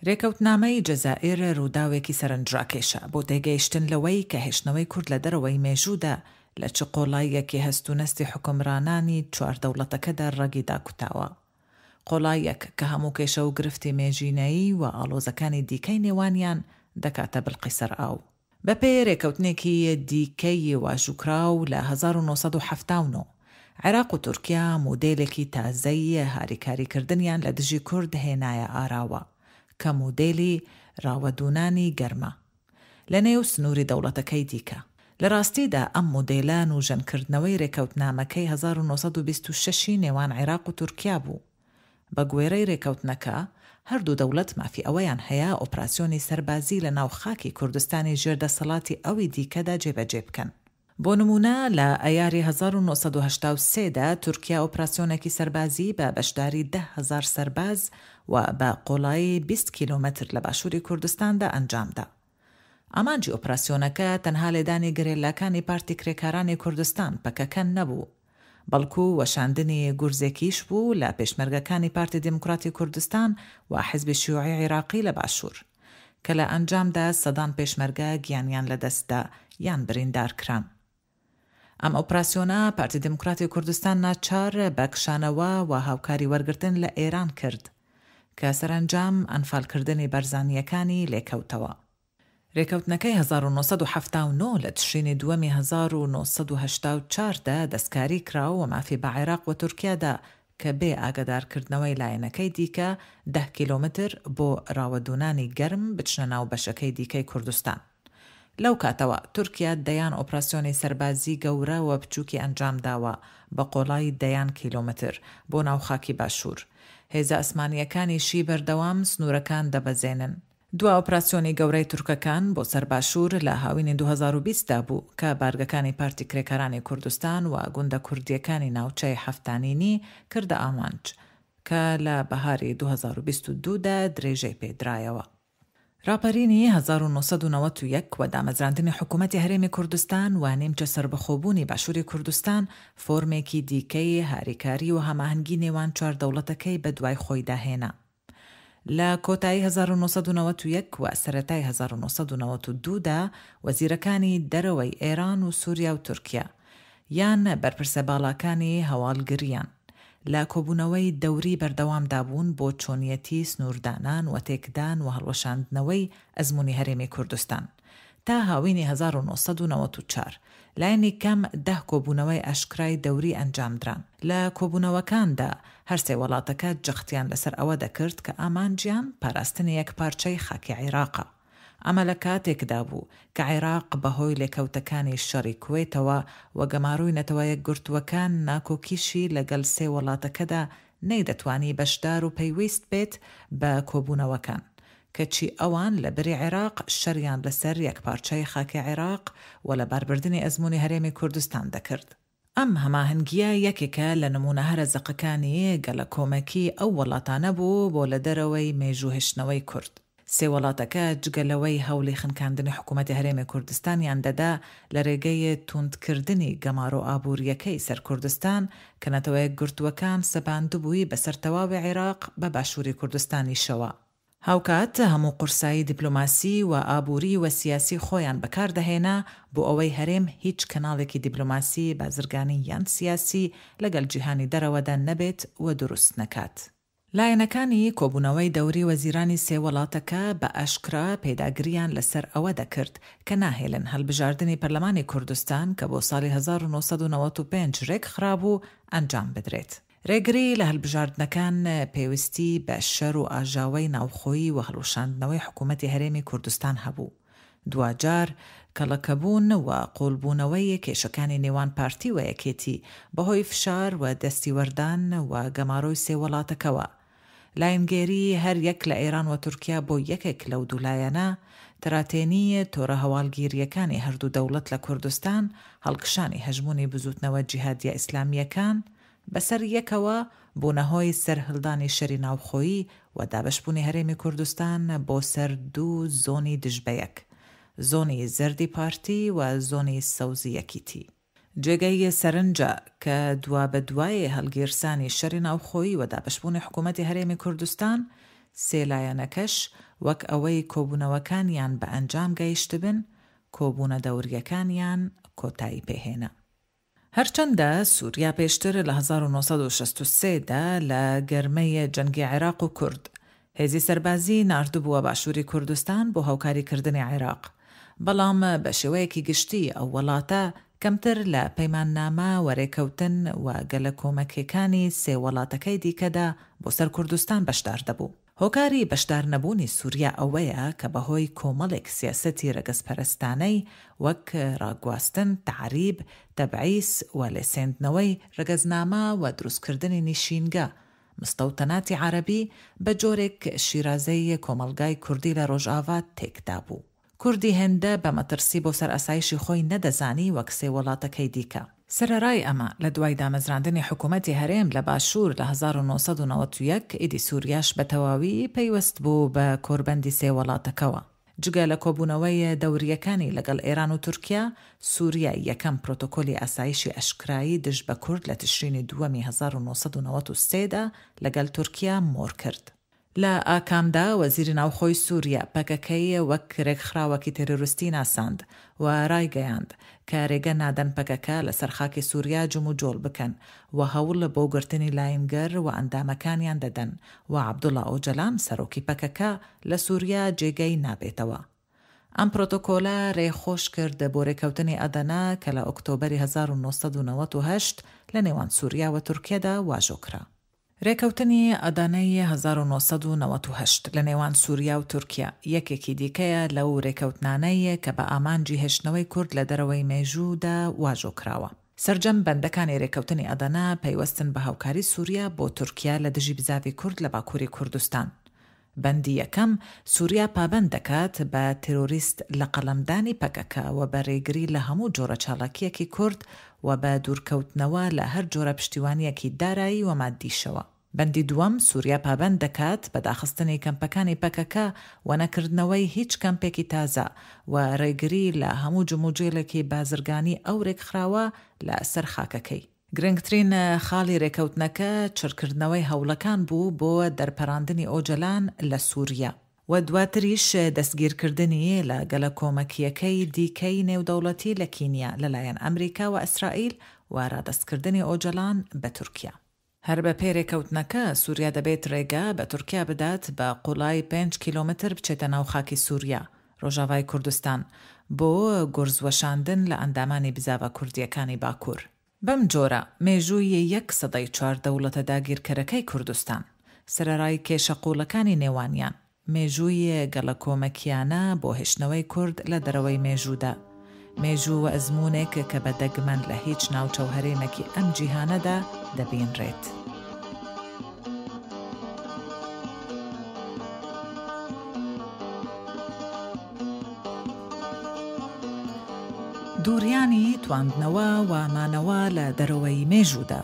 رێکەوتنامەی جەزائیر رووداوێکی سەرنجراکێشە بۆ تێگەیشتن لەوەی کە هێشتنەوەی کورد لە دەرەوەی مێژوودا لە چ قۆڵاییەکی هەست و نەستی حوکمرانانی چوار دەوڵەتەکەدا رەگی داکوتاوە. قۆڵاییەک کە هەموو کێشە و گرفتی مێژینەیی و ئاڵۆزەکانی دیکەی نێوانیان دەکاتە بڵقی سەر ئاو. بە پێی رێکەوتنێکی دیکەی واژووکراو لە 1979، عێراق و تورکیا مودێلێکی تازەی هاریکاریکردنیان لە دژی کورد هێنایە ئاراوە کە مودێلی راوەدوونانی گەرمە. لە نێو سنووری دەوڵەتەکەی دیکە. لە ڕاستیدا ئەم مۆدێلە نووژەنکردنەوەی رێکەوتنامەکەی 1926 ی نێوان عێراق و تورکیا بوو. بە گوێرەی رێکەوتنەکە، هەردوو دەوڵەت مافی ئەوەیان هەیە ئۆپراسیۆنی سەربازی لە ناو خاکی کوردستانی ژێر دەسەڵاتی ئەوی دیکەدا جێبەجێ بکەن. بۆ نموونە لە ئایاری 1983 دا تورکیا ئۆپراسیۆنێکی سەربازی بە بەشداری 10,000 سەرباز و بە قوڵایی 20 کیلۆمەتر لە باشووری کوردستاندا ئەنجامدا. ئامانجی ئۆپراسیۆنەکە تەنها لێدانی گەرێلاکانی پارتی کرێکارانی کوردستان، پەکەکە، نەبوو، بەڵکو وەشاندنی گورزێکیش بوو لە پێشمەرگەکانی پارتی دیموکراتی کوردستان و حزبی شیوعی عیراقی لە باشوور، کە لە ئەنجامدا سەدان پێشمەرگە گیانیان لەدەستدا یان بریندار کران. ئەم ئۆپراسیۆنە پارتی دیموکراتی کوردستان ناچار بە کشانەوە و هاوکاری وەرگرتن لە ئێران کرد، کە سەرەنجام ئەنفالکردنی بەرزانییەکانی لێکەوتەوە. رێکەوتنەکەی 1979 لە تشرینی دووەمی 1984 دا دەستکاری کرا و مافی بە عێراق و تورکیا دا کە بێ ئاگادارکردنەوەی لایەنەکەی دیکە دە کیلۆمەتر بۆ راوەدوونانی گەرم بچنە ناو بەشەکەی دیکەی کوردستان. لەو کاتەوە تورکیا دەیان ئۆپراسیۆنی سەربازی گەورە و بچووکی ئەنجامداوە بە قۆڵایی دەیان کیلۆمەتر بۆ ناو خاکی باشوور. هێزە ئەسمانییەکانیشی بەردەوام سنوورەکان دەبەزێنن. دوا ئۆپراسیۆنی گەورەی تورکەکان بۆ سەر باشوور لە هاوینی 2020 دا بوو کە بارگەکانی پارتی کرێکارانی کوردستان و گوندە کوردییەکانی ناوچەی حەفتانینی کردە ئامانج کە لە بەهاری 2022 دا درێژەی پێ درایەوە. راپەرینی 1991 و دامەزراندنی حکوومەتی هەرێمی کوردستان و نیمچە سەربەخۆبوونی باشووری کوردستان فۆرمێکی دیکەی هاریکاری و هەماهەنگی نێوان چوار دەوڵەتەکەی بەدوای خۆیدا هێنا. لە کۆتایی 1991 و سەرەتای 1992 دا وەزیرەکانی دەرەوەی ئێران و سوریا و تورکیا یان بەرپرسە باڵاکانی هەواڵگریان لە کۆبوونەوەی دەوری بەردەوامدا بوون بۆ چۆنیەتی سنووردانان و تێکدان و هەڵوەشاندنەوەی ئەزموونی هەرێمی کوردستان تا هاوینی 1994 لایەنی کەم دە کۆبوونەوەی ئاشکرای دەوری ئەنجامدران. لە کۆبوونەوەکاندا هەر سێ وەڵاتەکە جەختیان لەسەر ئەوە دەکرد کە ئامانجیان پاراستنی یەکپارچەی خاکی عیراقە. ئەمە لە کاتێکدا بوو کە عێراق بەهۆی لێکەوتەکانی شەڕی کوەیتەوە و گەمارۆی نەتەوە یەکگرتووەکان ناکۆکیشی لەگەل سێ وەڵاتەکەدا نەیدەتوانی بەشدار و پەیوەیست بێت بە کۆبوونەوەکان کەچی ئەوان لە بری عێراق شەریان لەسەر یەکپارچەی خاکی عێراق و لەباربردنی ئەزموونی هەرێمی کوردستان دەکرد. ئەم هەماهەنگییە یەکێکە لە نموونە هەرە زەقەکانی گەلەکۆمەکی ئەو وەڵاتانە بوو بۆ لە دەرەوەی مێژوو هێشتنەوەی کورد. سێ وەڵاتەکە جگە لەوەی هەوڵی خنکاندنی حکوومەتی هەرێمی کوردستانیان دەدا لە رێگەی تووندکردنی گەمارۆ ئابوورییەکەی سەر کوردستان کە نەتەوەیەکگرتووەکان سەپاندبووی بەسەر تەواوی عێراق بە باشووری کوردستانیشەوە، هاوکات هەموو قورسایی دیپلۆماسی و ئابووری و سیاسی خۆیان بەکار دەهێنا بۆ ئەوەی هەرێم هیچ کەناڵێکی دیپلۆماسی، بازرگانی یان سیاسی لەگەل جیهانی دەرەوەدا نەبێت و دروست نەکات. لایەنەکانی کۆبوونەوەی دەوری وەزیرانی سێ وەڵاتەکە بە ئاشکرا پێداگریان لەسەر ئەوە دەکرد کە ناهێلن هەلبژاردنی پەرلەمانی کوردستان کە بۆ ساڵی 1995 رێکخرابوو ئەنجام بدرێت. رێگری لە هەلبژاردنەکان پێویستی بە شەر و ئاژاوەی ناوخۆیی و هەڵوەشاندنەوەی حکوومەتی هەرێمی کوردستان هەبوو. دواجار کەڵەکەبوون و قووڵبوونەوەی کێشەکانی نێوان پارتی و یەکێتی بەهۆی فشار و دەستیوەردان و گەمارۆی سێ وەڵاتەکەوە، لایەنگێری هەر یەک لە ئێران و تورکیا بۆ یەکێک لەو دوو لایەنە، تراتێنی تۆرە هەواڵگیرییەکانی هەردوو دەوڵەت لە کوردستان، هەڵکشانی هەژموونی بزووتنەوە جیهادییە ئیسلامییەکان، بەسەر یەکەوە بوونە هۆی سەرهەلدانی شەری ناوخۆیی و دابەشبوونی هەرێمی کوردستان بۆ سەر دوو زۆنی دژ بەیەک، زۆنی زەردی پارتی و زۆنی سەوزی یەکیتی. جێگەی سەرنجە کە دوابەدوای هەلگیرسانی شەری ناوخۆیی و دابەشبوونی حکوومەتی هەرێمی کوردستان، سێ لایەنەکەش وەک ئەوەی کۆبوونەوەکانیان بە ئەنجام گەیشتبن، کۆبوونە دەورییەکانیان کۆتایی پێهێنا. هەرچەندە سوریا پێشتر لە 1963 دا لە گەرمەی جەنگی عێراق و کورد، هێزی سەربازی ناردبووە باشووری کوردستان بۆ هاوکاریکردنی عێراق، بەڵام بە شێوەیەکی گشتی ئەو وەڵاتە کەمتر لە پەیماننامە و رێکەوتن و گەلەکۆمەکێکانی سێ وەڵاتەکەی دیکەدا بۆ سەر کوردستان بەشدار دەبوو. هۆکاری بەشدارنەبوونی سوریا ئەوەیە کە بەهۆی کۆمەڵێک سیاسەتی رەگەزپەرستانەی وەک راگواستن، تەعریب، تەبعیس و لێسێندنەوەی رەگەزنامە و دروستکردنی نیشینگە، مستەوتەناتی عەرەبی، بە جۆرێک شیرازەی کۆمەڵگای کوردی لە رۆژاڤا تێکدابوو. کوردی هێندە بە مەترسی بۆ سەر ئاسایشی خۆی نەدەزانی وەک سێ وەڵاتەکەی دیکە. سەرەرای ئەمە، لە دوای دامەزراندنی حکوومەتی هەرێم لە باشوور لە 1991، ئیدی سووریاش بە تەواوی پەیوەست بوو بە کۆربەندی سێ وەڵاتەکەوە. جگە لە کۆبوونەوەی دەورییەکانی لەگەڵ ئێران و تورکیا، سووریا یەکەم پرۆتۆکۆلی ئاسایشی ئاشکرایی دژ بە کورد لە تشرینی دووەمی 1993 دا لەگەل تورکیا مۆر کرد. لە ئاکامدا وەزیری ناوخۆی سووریا پەکەکەی وەک رێکخراوەکی تێرۆریستی ناساند و رایگەیاند کە رێگە نادەن پەکەکە لەسەر خاکی سووریا جموجۆڵ بکەن و هەوڵ بۆ گرتنی لاینگەر و ئەندامەکانیان دەدەن و عەبدوڵا ئۆجەلان سەرۆکی پەکەکە لە سووریا جێگەی نابێتەوە. ئەم پرۆتۆکۆلە رێ خۆش کرد بۆ رێکەوتنی ئەدەنە کە لە ئۆکتۆبەری 1998 لە نێوان سووریا و تورکیەدا واژۆ کرا. رێکەوتنی ئەدەنەی 1998 لە نێوان سووریا و تورکیا یەکێکی دیکەیە لەو رێکەوتنانەی کە بە ئامانجی هێشتنەوەی کورد لە دەرەوەی مێژوودا واژۆ کراوە. سەرجەم بەندەکانی رێکەوتنی ئەدەنە پەیوەستن بە هاوکاری سووریا بۆ تورکیا لە دژی بزاڤی کورد لە باکووری کوردستان. بەندی یەکەم، سوریا پابەند دەکات بە تێرۆریست لەقەڵەمدانی پەکەکە و بە رێگری لە هەموو جۆرە چالاکییەکی کورد و بە دوورکەوتنەوە لە هەر جۆرە پشتیوانییەکی دارایی و ماددیشەوە. بەندی دووەم، سوریا پابەند دەکات بە داخستنی کەمپەکانی پەکەکە و نەکردنەوەی هیچ کەمپێکی تازە و رێگری لە هەموو جموجویڵێکی بازرگانی ئەو رێکخراوە لە سەر خاکەکەی. گرنگترین خاڵی رێکەوتنەکە چڕکردنەوەی هەوڵەکان بوو بۆ دەرپەڕاندنی ئۆجەلان لە سوریا و دواتریش دەستگیرکردنی لە گەلەکۆمەکییەکەی دیکەی نێودەوڵەتی لە کینیا لەلایەن ئەمریکا و ئیسرائیل و رادەستکردنی ئۆجەلان بە تورکیا. هەر بە پێی رێکەوتنەکە، سوریا دەبێت رێگا بە تورکیا بدات بە قوڵای پێنج کیلۆمەتر بچێتە ناو خاکی سوریا، رۆژاڤای کوردستان، بۆ گورزوەشاندن لە ئەندامانی بزاڤە کوردییەکانی باکور. بەم جۆرە مێژووی یەک سەدەی چوار دەوڵەتە داگیرکەرەکەی کوردستان، سەرەڕای کێشە قووڵەکانی نێوانیان، مێژووی گەڵەکۆمەکیانە بۆ هێشتنەوەی کورد لە دەرەوەی مێژوودا. مێژوو و ئەزموونێک کە بە دەگمەن لە هیچ ناوچە و هەرێمێکی ئەم جیهانەدا دەبینرێت. دووریانی تواندنەوە و مانەوە لە دەرەوەی مێژوودا.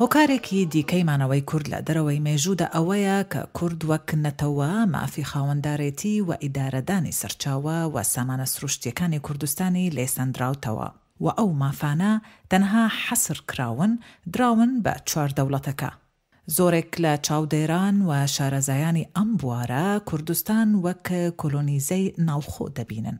هۆکارێکی دیکەی مانەوەی کورد لە دەرەوەی مێژوودا ئەوەیە کە کورد وەک نەتەوە مافی خاوەندارێتی و ئیدارەدانی سەرچاوە و سامانە سروشتییەکانی کوردستانی لێ سەندراوتەوە و ئەو مافانە تەنها حەسر کراون دراون بە چوار دەوڵەتەکە. زۆرێک لە چاودێران و شارەزایانی ئەم بوارە کوردستان وەک کۆلۆنیزەی ناوخۆ دەبینن.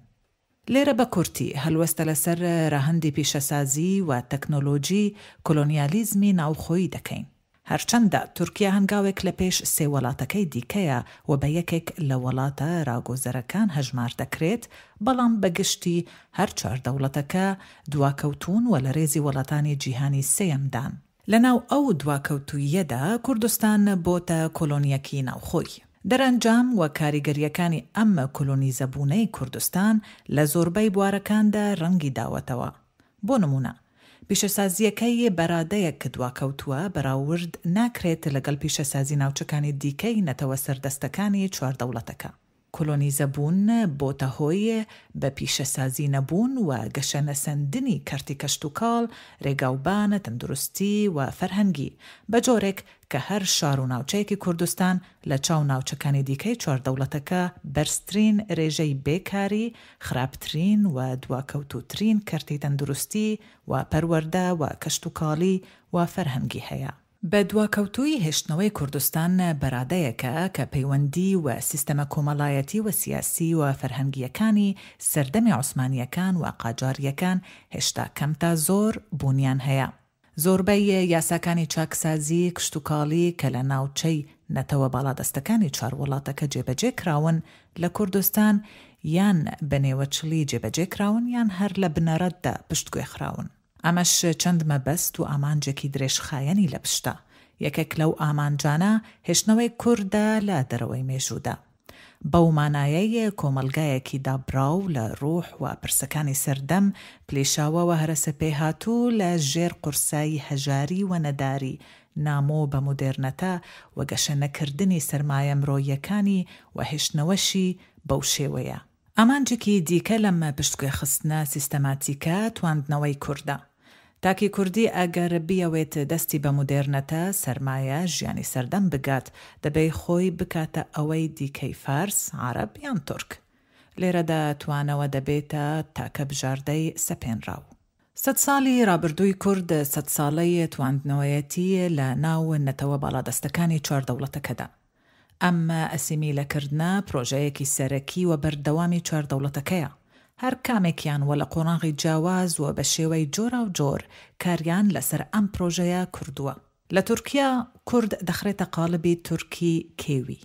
لێرە بە کورتی هەلوەستە لەسەر رەهەندی پیشەسازی و تەکنۆلۆجی کۆلۆنیالیزمی ناوخۆیی دەکەین. هەرچەندە تورکیا هەنگاوێک لە پێش سێ وەڵاتەکەی دیکەیە و بە یەکێک لە وەڵاتە راگۆزەرەکان هەژمار دەکرێت، بەڵام بە گشتی هەر چوار دەوڵەتەکە دواکەوتوون و لە رێزی وەڵاتانی جیهانی سێیەمدان. لەناو ئەو دواکەوتووییەدا کوردستان بۆتە کۆلۆنییەکی ناوخۆی. دەرئەنجام و کاریگەرییەکانی ئەم کۆلۆنیزەبوونەی کوردستان لە زۆربەی بوارەکاندا رەنگی داوەتەوە. بۆ نموونە، پیشەسازییەکەی بەرادەیەک دواکەوتووە بەراورد ناکرێت لەگەڵ پیشەسازی ناوچەکانی دیکەی نەتەوە سەردەستەکانی چوار دەوڵەتەکە. کۆلۆنیزەبوون بۆتە هۆی بە پیشەسازی نەبوون و گەشەنەسەندنی کەرتی کەشتوکاڵ، رێگاوبان، تەندروستی و فەرهەنگی، بە جۆرێک کە هەر شار و ناوچەیەکی کوردستان لە چاو ناوچەکانی دیکەی چوار دەوڵەتەکە بەرزترین رێژەی بێکاری، خراپترین و دواکەوتووترین کەرتی تەندروستی و پەروەردە و کەشتوکاڵی و فەرهەنگی هەیە. بە دواکەوتوویی هێشتنەوەی کوردستان بەرادەیەکە کە پەیوەندی و سیستەمە کۆمەڵایەتی و سیاسی و فەرهەنگییەکانی سەردەمی عوسمانییەکان و قاجارییەکان هێشتا کەم تا زۆر بوونیان هەیە. زۆربەی یاساکانی چاکسازیی کشتوکاڵی کە لە ناوچەی نەتەوە باڵادەستەکانی چوار وڵاتەکە جێبەجێ کراون لە کوردستان یان بە نێوەچڵی جێبەجێ کراون یان هەر لە بنەڕەتدا پشتگوێ خراون. ئەمەش چەند مەبەست و ئامانجێکی درێژخایەنی لە پشتە. یەکێک لەو ئامانجانە هێشتنەوەی کوردە لە دەرەوەی مێژوودا. بەو مانایەی کۆمەڵگایەکی دابڕاو لە ڕوح و پرسەکانی سەردەم، پلیشاوە و هەرەسەپێهاتوو لە ژێر قورسایی هەژاری و نەداری، نامۆ بە مودێرنەتە و گەشە نەکردنی سەرمایە مرۆییەکانی و هێشتنەوەشی بەو شێوەیە. ئامانجێکی دیکە لەم پشتگوێخستنە سیستەماتیکە تواندنەوەی کوردە. تاکی کوردی ئەگەر بیەوێت دەستی بە مودێرنەتە، سەرمایە، ژیانی سەردەم بگات، دەبێی خۆی بکاتە ئەوەی دیکەی فارس، عەرەب یان تورک. لێرەدا توانەوە دەبێتە تاکە بژاردەی سەپێنراو. سەدساڵی ڕابردووی کورد سەدساڵەی تواندنەوەیەتی لە ناو نەتەوە باڵادەستەکانی چوار دەوڵەتەکەدا. ئەم ئەسیمیلەکردنە پرۆژەیەکی سەرەکی و بەردەوامی چوار دەوڵەتەکەیە. هەر کامێکیان و لە قۆناغی جیاواز و بە شێوەی جۆراوجۆر کاریان لەسەر ئەم پرۆژەیە کردووە. لە تورکیا کورد دەخرێتە قاڵبی تورکی کێوی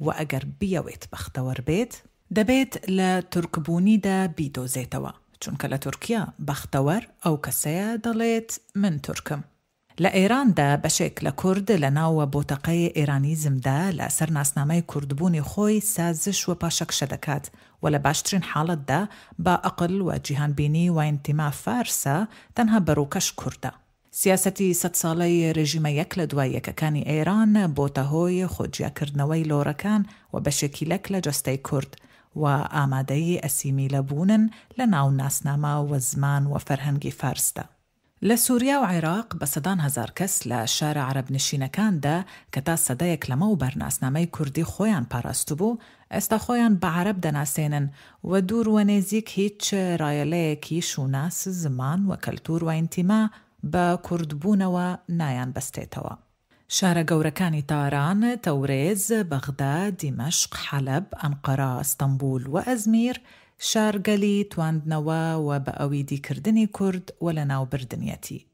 و ئەگەر بیەوێت بەختەوەر بێت، دەبێت لە تورکبوونیدا بیدۆزێتەوە، چونکە لە تورکیا بەختەوەر ئەو کەسەیە دەڵێت من تورکم. لە ئێراندا بەشێک لە کورد لە ناو بۆتەقەی ئێرانیزمدا لە سەر ناسنامەی کوردبوونی خۆی سازش و پاشەکشە دەکات و لە باشترین حاڵەتدا با ئەقڵ و جیهانبینی و ئینتیما فارسە تەنها بە ڕووکەش کوردە. سیاسەتی سەدساڵەی رژیمە یەک لە دوای یەکەکانی ئێران بۆتە هۆی خۆجیاکردنەوەی لۆڕەکان و بەشێکی لەک لە جەستەی کورد و ئامادەی ئەسیمیلە بوونن لە ناو ناسنامە و زمان و فەرهەنگی فارسدا. لە سوریا و عێراق بە سەدان هەزار کەس لە شارە عەرەبنشینەکاندا کە تا سەدەیەک لەمەوبەر ناسنامەی کوردی خۆیان پاراستبوو، ئێستا خۆیان بە عەرەب دەناسێنن و دوور و نێزیک هیچ رایەلەیەکی شوناس، زمان و کەلتور و ئینتیما بە کوردبوونەوە نایانبەستێتەوە. شارە گەورەکانی تاران، تەورێز، بەغدا، دیمەشق، حەلەب، ئەنقەرە، ئەستەنبول و ئەزمیر شارگەلی تواندنەوە و بە ئەویدیکردنی کورد و لەناوبردنیەتی.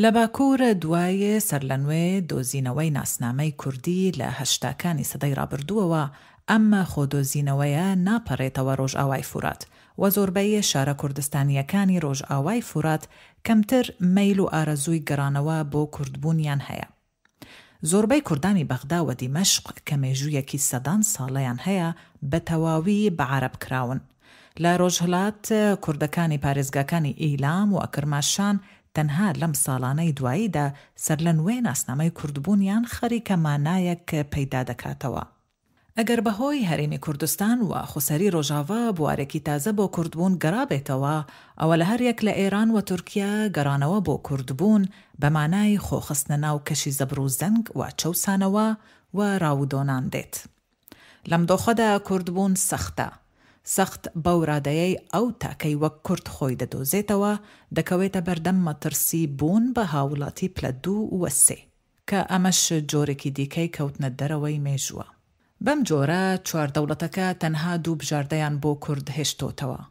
لە باکوور دوای سەرلەنوێ دۆزینەوەی ناسنامەی کوردی لە هەشتاکانی سەدەی ڕابردووەوە، ئەم خۆدۆزینەوەیە ناپەڕێتەوە ڕۆژئاوای فورات و زۆربەی شارە کوردستانییەکانی ڕۆژئاوای فورات کەمتر مەیل و ئارەزووی گەڕانەوە بۆ کوردبوونیان هەیە. زۆربەی کوردانی بەغدا و دیمەشق کە مێژوویەکی سەدان ساڵەیان هەیە بە تەواوی بە عەرەب کراون. لە ڕۆژهەلات کوردەکانی پارێزگاکانی ئیلام و کرماشان تەنها لەم ساڵانەی دواییدا سەرلەنوێ ناسنامەی کوردبوونیان خەریکە مانایەک پەیدا دەکاتەوە. ئەگەر بەهۆی هەرێمی کوردستان و خوسەری ڕۆژاڤا بوارێکی تازە بۆ کوردبوون گەڕابێتەوە، ئەوە لە هەریەک لە ئێران و تورکیا گەڕانەوە بۆ کوردبوون بە مانای خۆ خستنە ناو کەشی زەبروزەنگ و چەوسانەوە و ڕاوودۆنان دێت. لەم دۆخەدا کوردبوون سەختە. سەخت بەو رادەیەی ئەو تاکەی وەک کورد خۆی دەدۆزێتەوە، دەکەوێتە بەردەم مەترسی بوون بە هاووڵاتی پلە دوو و سێ. کە ئەمەش جۆرێکی دیکەی کەوتنە دەرەوەی مێژووە. بەم جۆرە چوار دەوڵەتەکە تەنها دوو بژاردەیان بۆ کورد هێشتۆتەوە،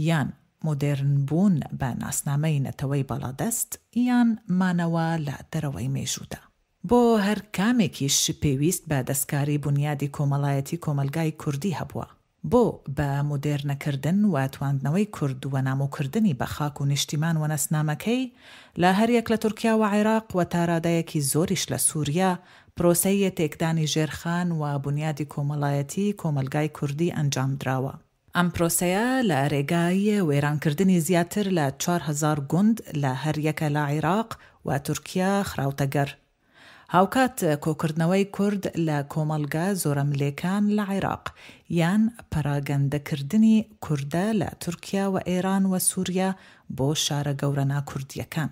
یان مۆدێرنبوون بە ناسنامەی نەتەوەی باڵادەست یان مانەوە لە دەرەوەی مێژوودا. بۆ هەر کامێکیش پێویست بە دەستکاری بونیادی کۆمەڵایەتی کۆمەڵگای کوردی هەبووە. بۆ بە مۆدێرنەکردن و تواندنەوەی کورد و نامۆکردنی بە خاک و نیشتیمان و نەسنامەکەی لە هەریەک لە تورکیا و عێراق و تارادەیەکی زۆریش لە سوریا پرۆسەی تێکدانی ژێرخان و بونیادی کۆمەڵایەتی کۆمەلگای کوردی ئەنجامدراوە. ئەم پرۆسەیە لە رێگای وێرانکردنی زیاتر لە 4000 گوند لە هەریەکە لە عیراق و تورکیا خراوتەگەر. هاوکات کۆکردنەوەی کورد لە کۆمەڵگە زۆرەملێکان لە عێراق، یان پەراگەندەکردنی کوردە لە تورکیا و ئێران و سوریا بۆ شارە گەورە ناکوردییەکان.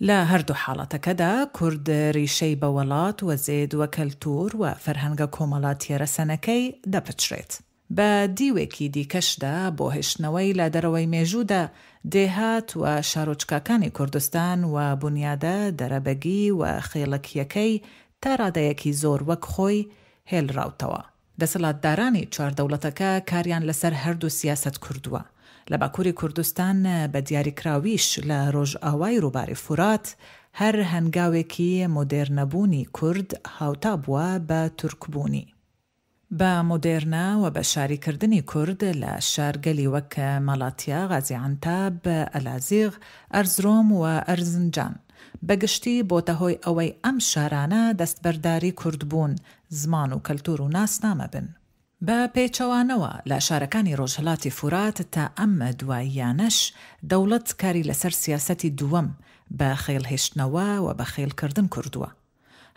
لە هەردوو حاڵەتەکەدا کورد ریشەی بە وەڵات و زێد و کەلتور و فەرهەنگە کۆمەڵاتییە رەسەنەکەی دەپچڕێت. بە دیوێکی دیکەشدا بۆ هێشتنەوەی لە دەرەوەی مێژوودا دێهات و شارۆچکاکانی کوردستان و بونیادە دەرەبەگی و خێڵەکییەکەی تا ڕادەیەکی زۆر وەک خۆی هێلراوتەوە. دەسەڵاتدارانی چوار دەوڵەتەکە کاریان لەسەر هەردوو سیاسەت کردووە. لە باکووری کوردستان بە دیاریکراویش لە ڕۆژئاوای ڕووباری فورات هەر هەنگاوێکی مۆدێرنەبوونی کورد هاوتا بووە بە تورکبوونی. بە مۆدێرنە و بە شاری کردنی کورد لە شارگەلی وەک مەڵاتیا، غازی عەنتاب، ئەلازیغ، ئەرزرۆم و ئەرزنجان. بە گشتی بۆتە هۆی ئەوەی ئەم شارانە دەستبەرداری کوردبوون، زمان و کەلتور و ناسنامە بن. بە پێچەوانەوە لە شارەکانی ڕۆژهەڵاتی فورات تا ئەم دواییانەش دەوڵەت کاری لەسەر سیاسەتی دووەم بە خێڵ هێشتنەوە و بە خێڵ کردن کردووە.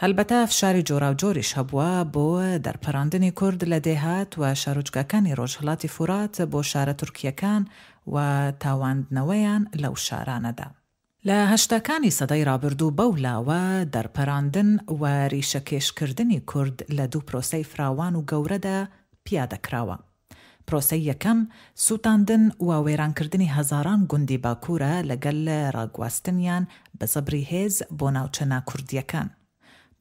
هەلبەتە فشاری جۆراوجۆریش هەبووە بۆ دەرپەراندنی کورد لە دێهات و شارۆچکەکانی ڕۆژهەڵاتی فورات بۆ شارە تورکییەکان و تاواندنەوەیان لەو شارانەدا. لە هەشتاکانی سەدەی ڕابردوو بەو لاوە دەرپەراندن و ریشەکێشکردنی کورد لە دوو پرۆسەی فراوان و گەورەدا پیادە کراوە. پرۆسەی یەکەم، سووتاندن و وێرانکردنی هەزاران گوندی باکوورە لەگەل ڕاگواستنیان بە زەبری هێز بۆ ناوچە ناکوردییەکان.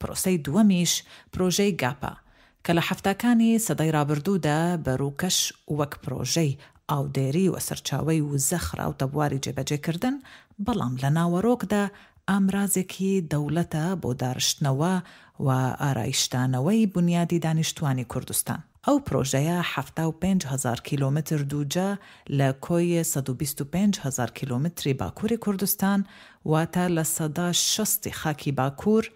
پرۆسەی دووەمیش پرۆژەی گاپە، کە لە حەفتاکانی سەدەی ڕابردوودا بە ڕووکەش وەک پرۆژەی ئاودێری و سەرچاوەی وزە خراوتە بواری جێبەجێکردن، بەڵام لە ناوەڕۆکدا ئامرازێکی دەوڵەتە بۆ دارشتنەوە و ئارایشدانەوەی بونیادی دانیشتووانی کوردستان. ئەو پرۆژەیە 75 هەزار کیلۆمەتر دووجا لە کۆی 125 هەزار کیلۆمەتری باکووری کوردستان، واتە 60% ی خاکی باکوور،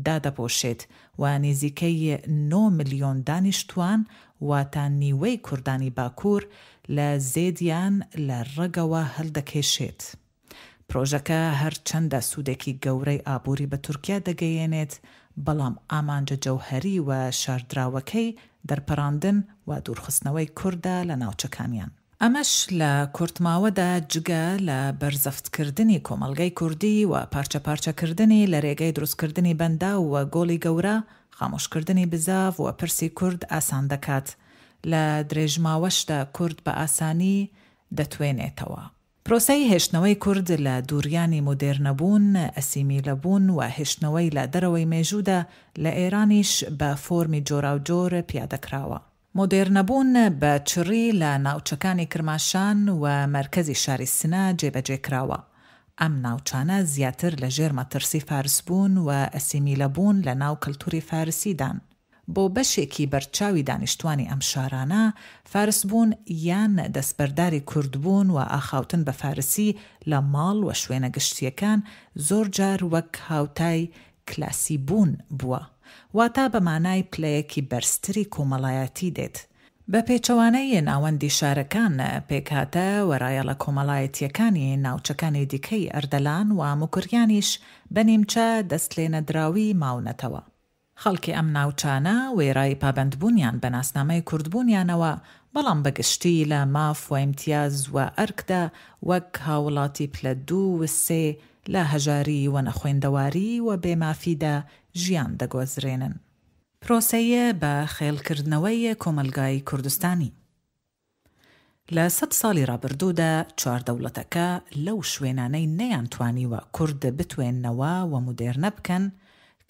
دادەپۆشێت و نیزیکەی نۆ ملیۆن دانیشتووان، واتە نیوەی کوردانی باکوور، لە زێدیان لە ڕەگەوە هەلدەکێشێت. پرۆژەکە هەرچەندە سوودێکی گەورەی ئابووری بە تورکیا دەگەیەنێت، بەڵام ئامانجە جەوهەری و شاردراوەکەی دەرپەڕاندن و دوورخستنەوەی کوردە لە ناوچەکانیان. ئەمەش لە کورتماوەدا جگە لە بەرزەفتکردنی کۆمەڵگەی کوردی و پارچەپارچەکردنی لەرێگەی دروستکردنی بەنداو و گۆڵی گەورە، خامۆشکردنی بزاڤ و پرسی کورد ئاسان دەکات. لە درێژماوەشدا کورد بە ئاسانی دەتوێنێتەوە. پرۆسەی هێشتنەوەی کورد لە دووریانی مۆدێرنەبوون، ئەسیمیلەبوون و هێشتنەوەی لە دەرەوەی مێژوودا لە ئێرانیش بە فۆرمی جۆراوجۆر پیادەکراوە. مۆدێرنەبوون بە چڕی لە ناوچەکانی کرماشان و مەرکەزی شاری سنە جێبەجێ کراوە. ئەم ناوچانە زیاتر لە ژێر مەترسی فارسبوون و ئەسیمیلەبوون لە ناو کەلتوری فارسیدان. بۆ بەشێکی بەرچاوی دانیشتوانی ئەم شارانە، فارسبوون یان دەستبەرداری کوردبوون و ئاخاوتن بە فارسی لە ماڵ و شوێنە گشتییەکان زۆرجار وەک هاوتای کلاسی بوون بووە. واتا بە مانای پلەیەکی بەرزتری کۆمەڵایەتی دێت. بە پێچەوانەی ناوەندی شارەکان، پێکهاتە و رایەڵە کۆمەڵایەتییەکانی ناوچەکانی دیکەی ئەردەلان و موکریانیش بە نیمچە دەستلێنەدراوی ماونەتەوە. خەڵکی ئەم ناوچانە وێرای پابەندبوونیان بە ناسنامەی کوردبوونیانەوە، بەڵام بە گشتی لە ماف و ئیمتیاز و ئەرکدا وەک هاوڵاتی پلە دوو و سێ لە هەژاری و نەخوێندەواری و بێ مافیدا ژیان دەگۆزرێنن. پرۆسەی بە خێڵکردنەوەی کۆمەڵگای کوردستانی. لە سەت ساڵی ڕابردوودا چوار دەوڵەتەکە لەو شوێنانەی نەیانتوانیوە کورد بتوێننەوە و مودێرنە بکەن،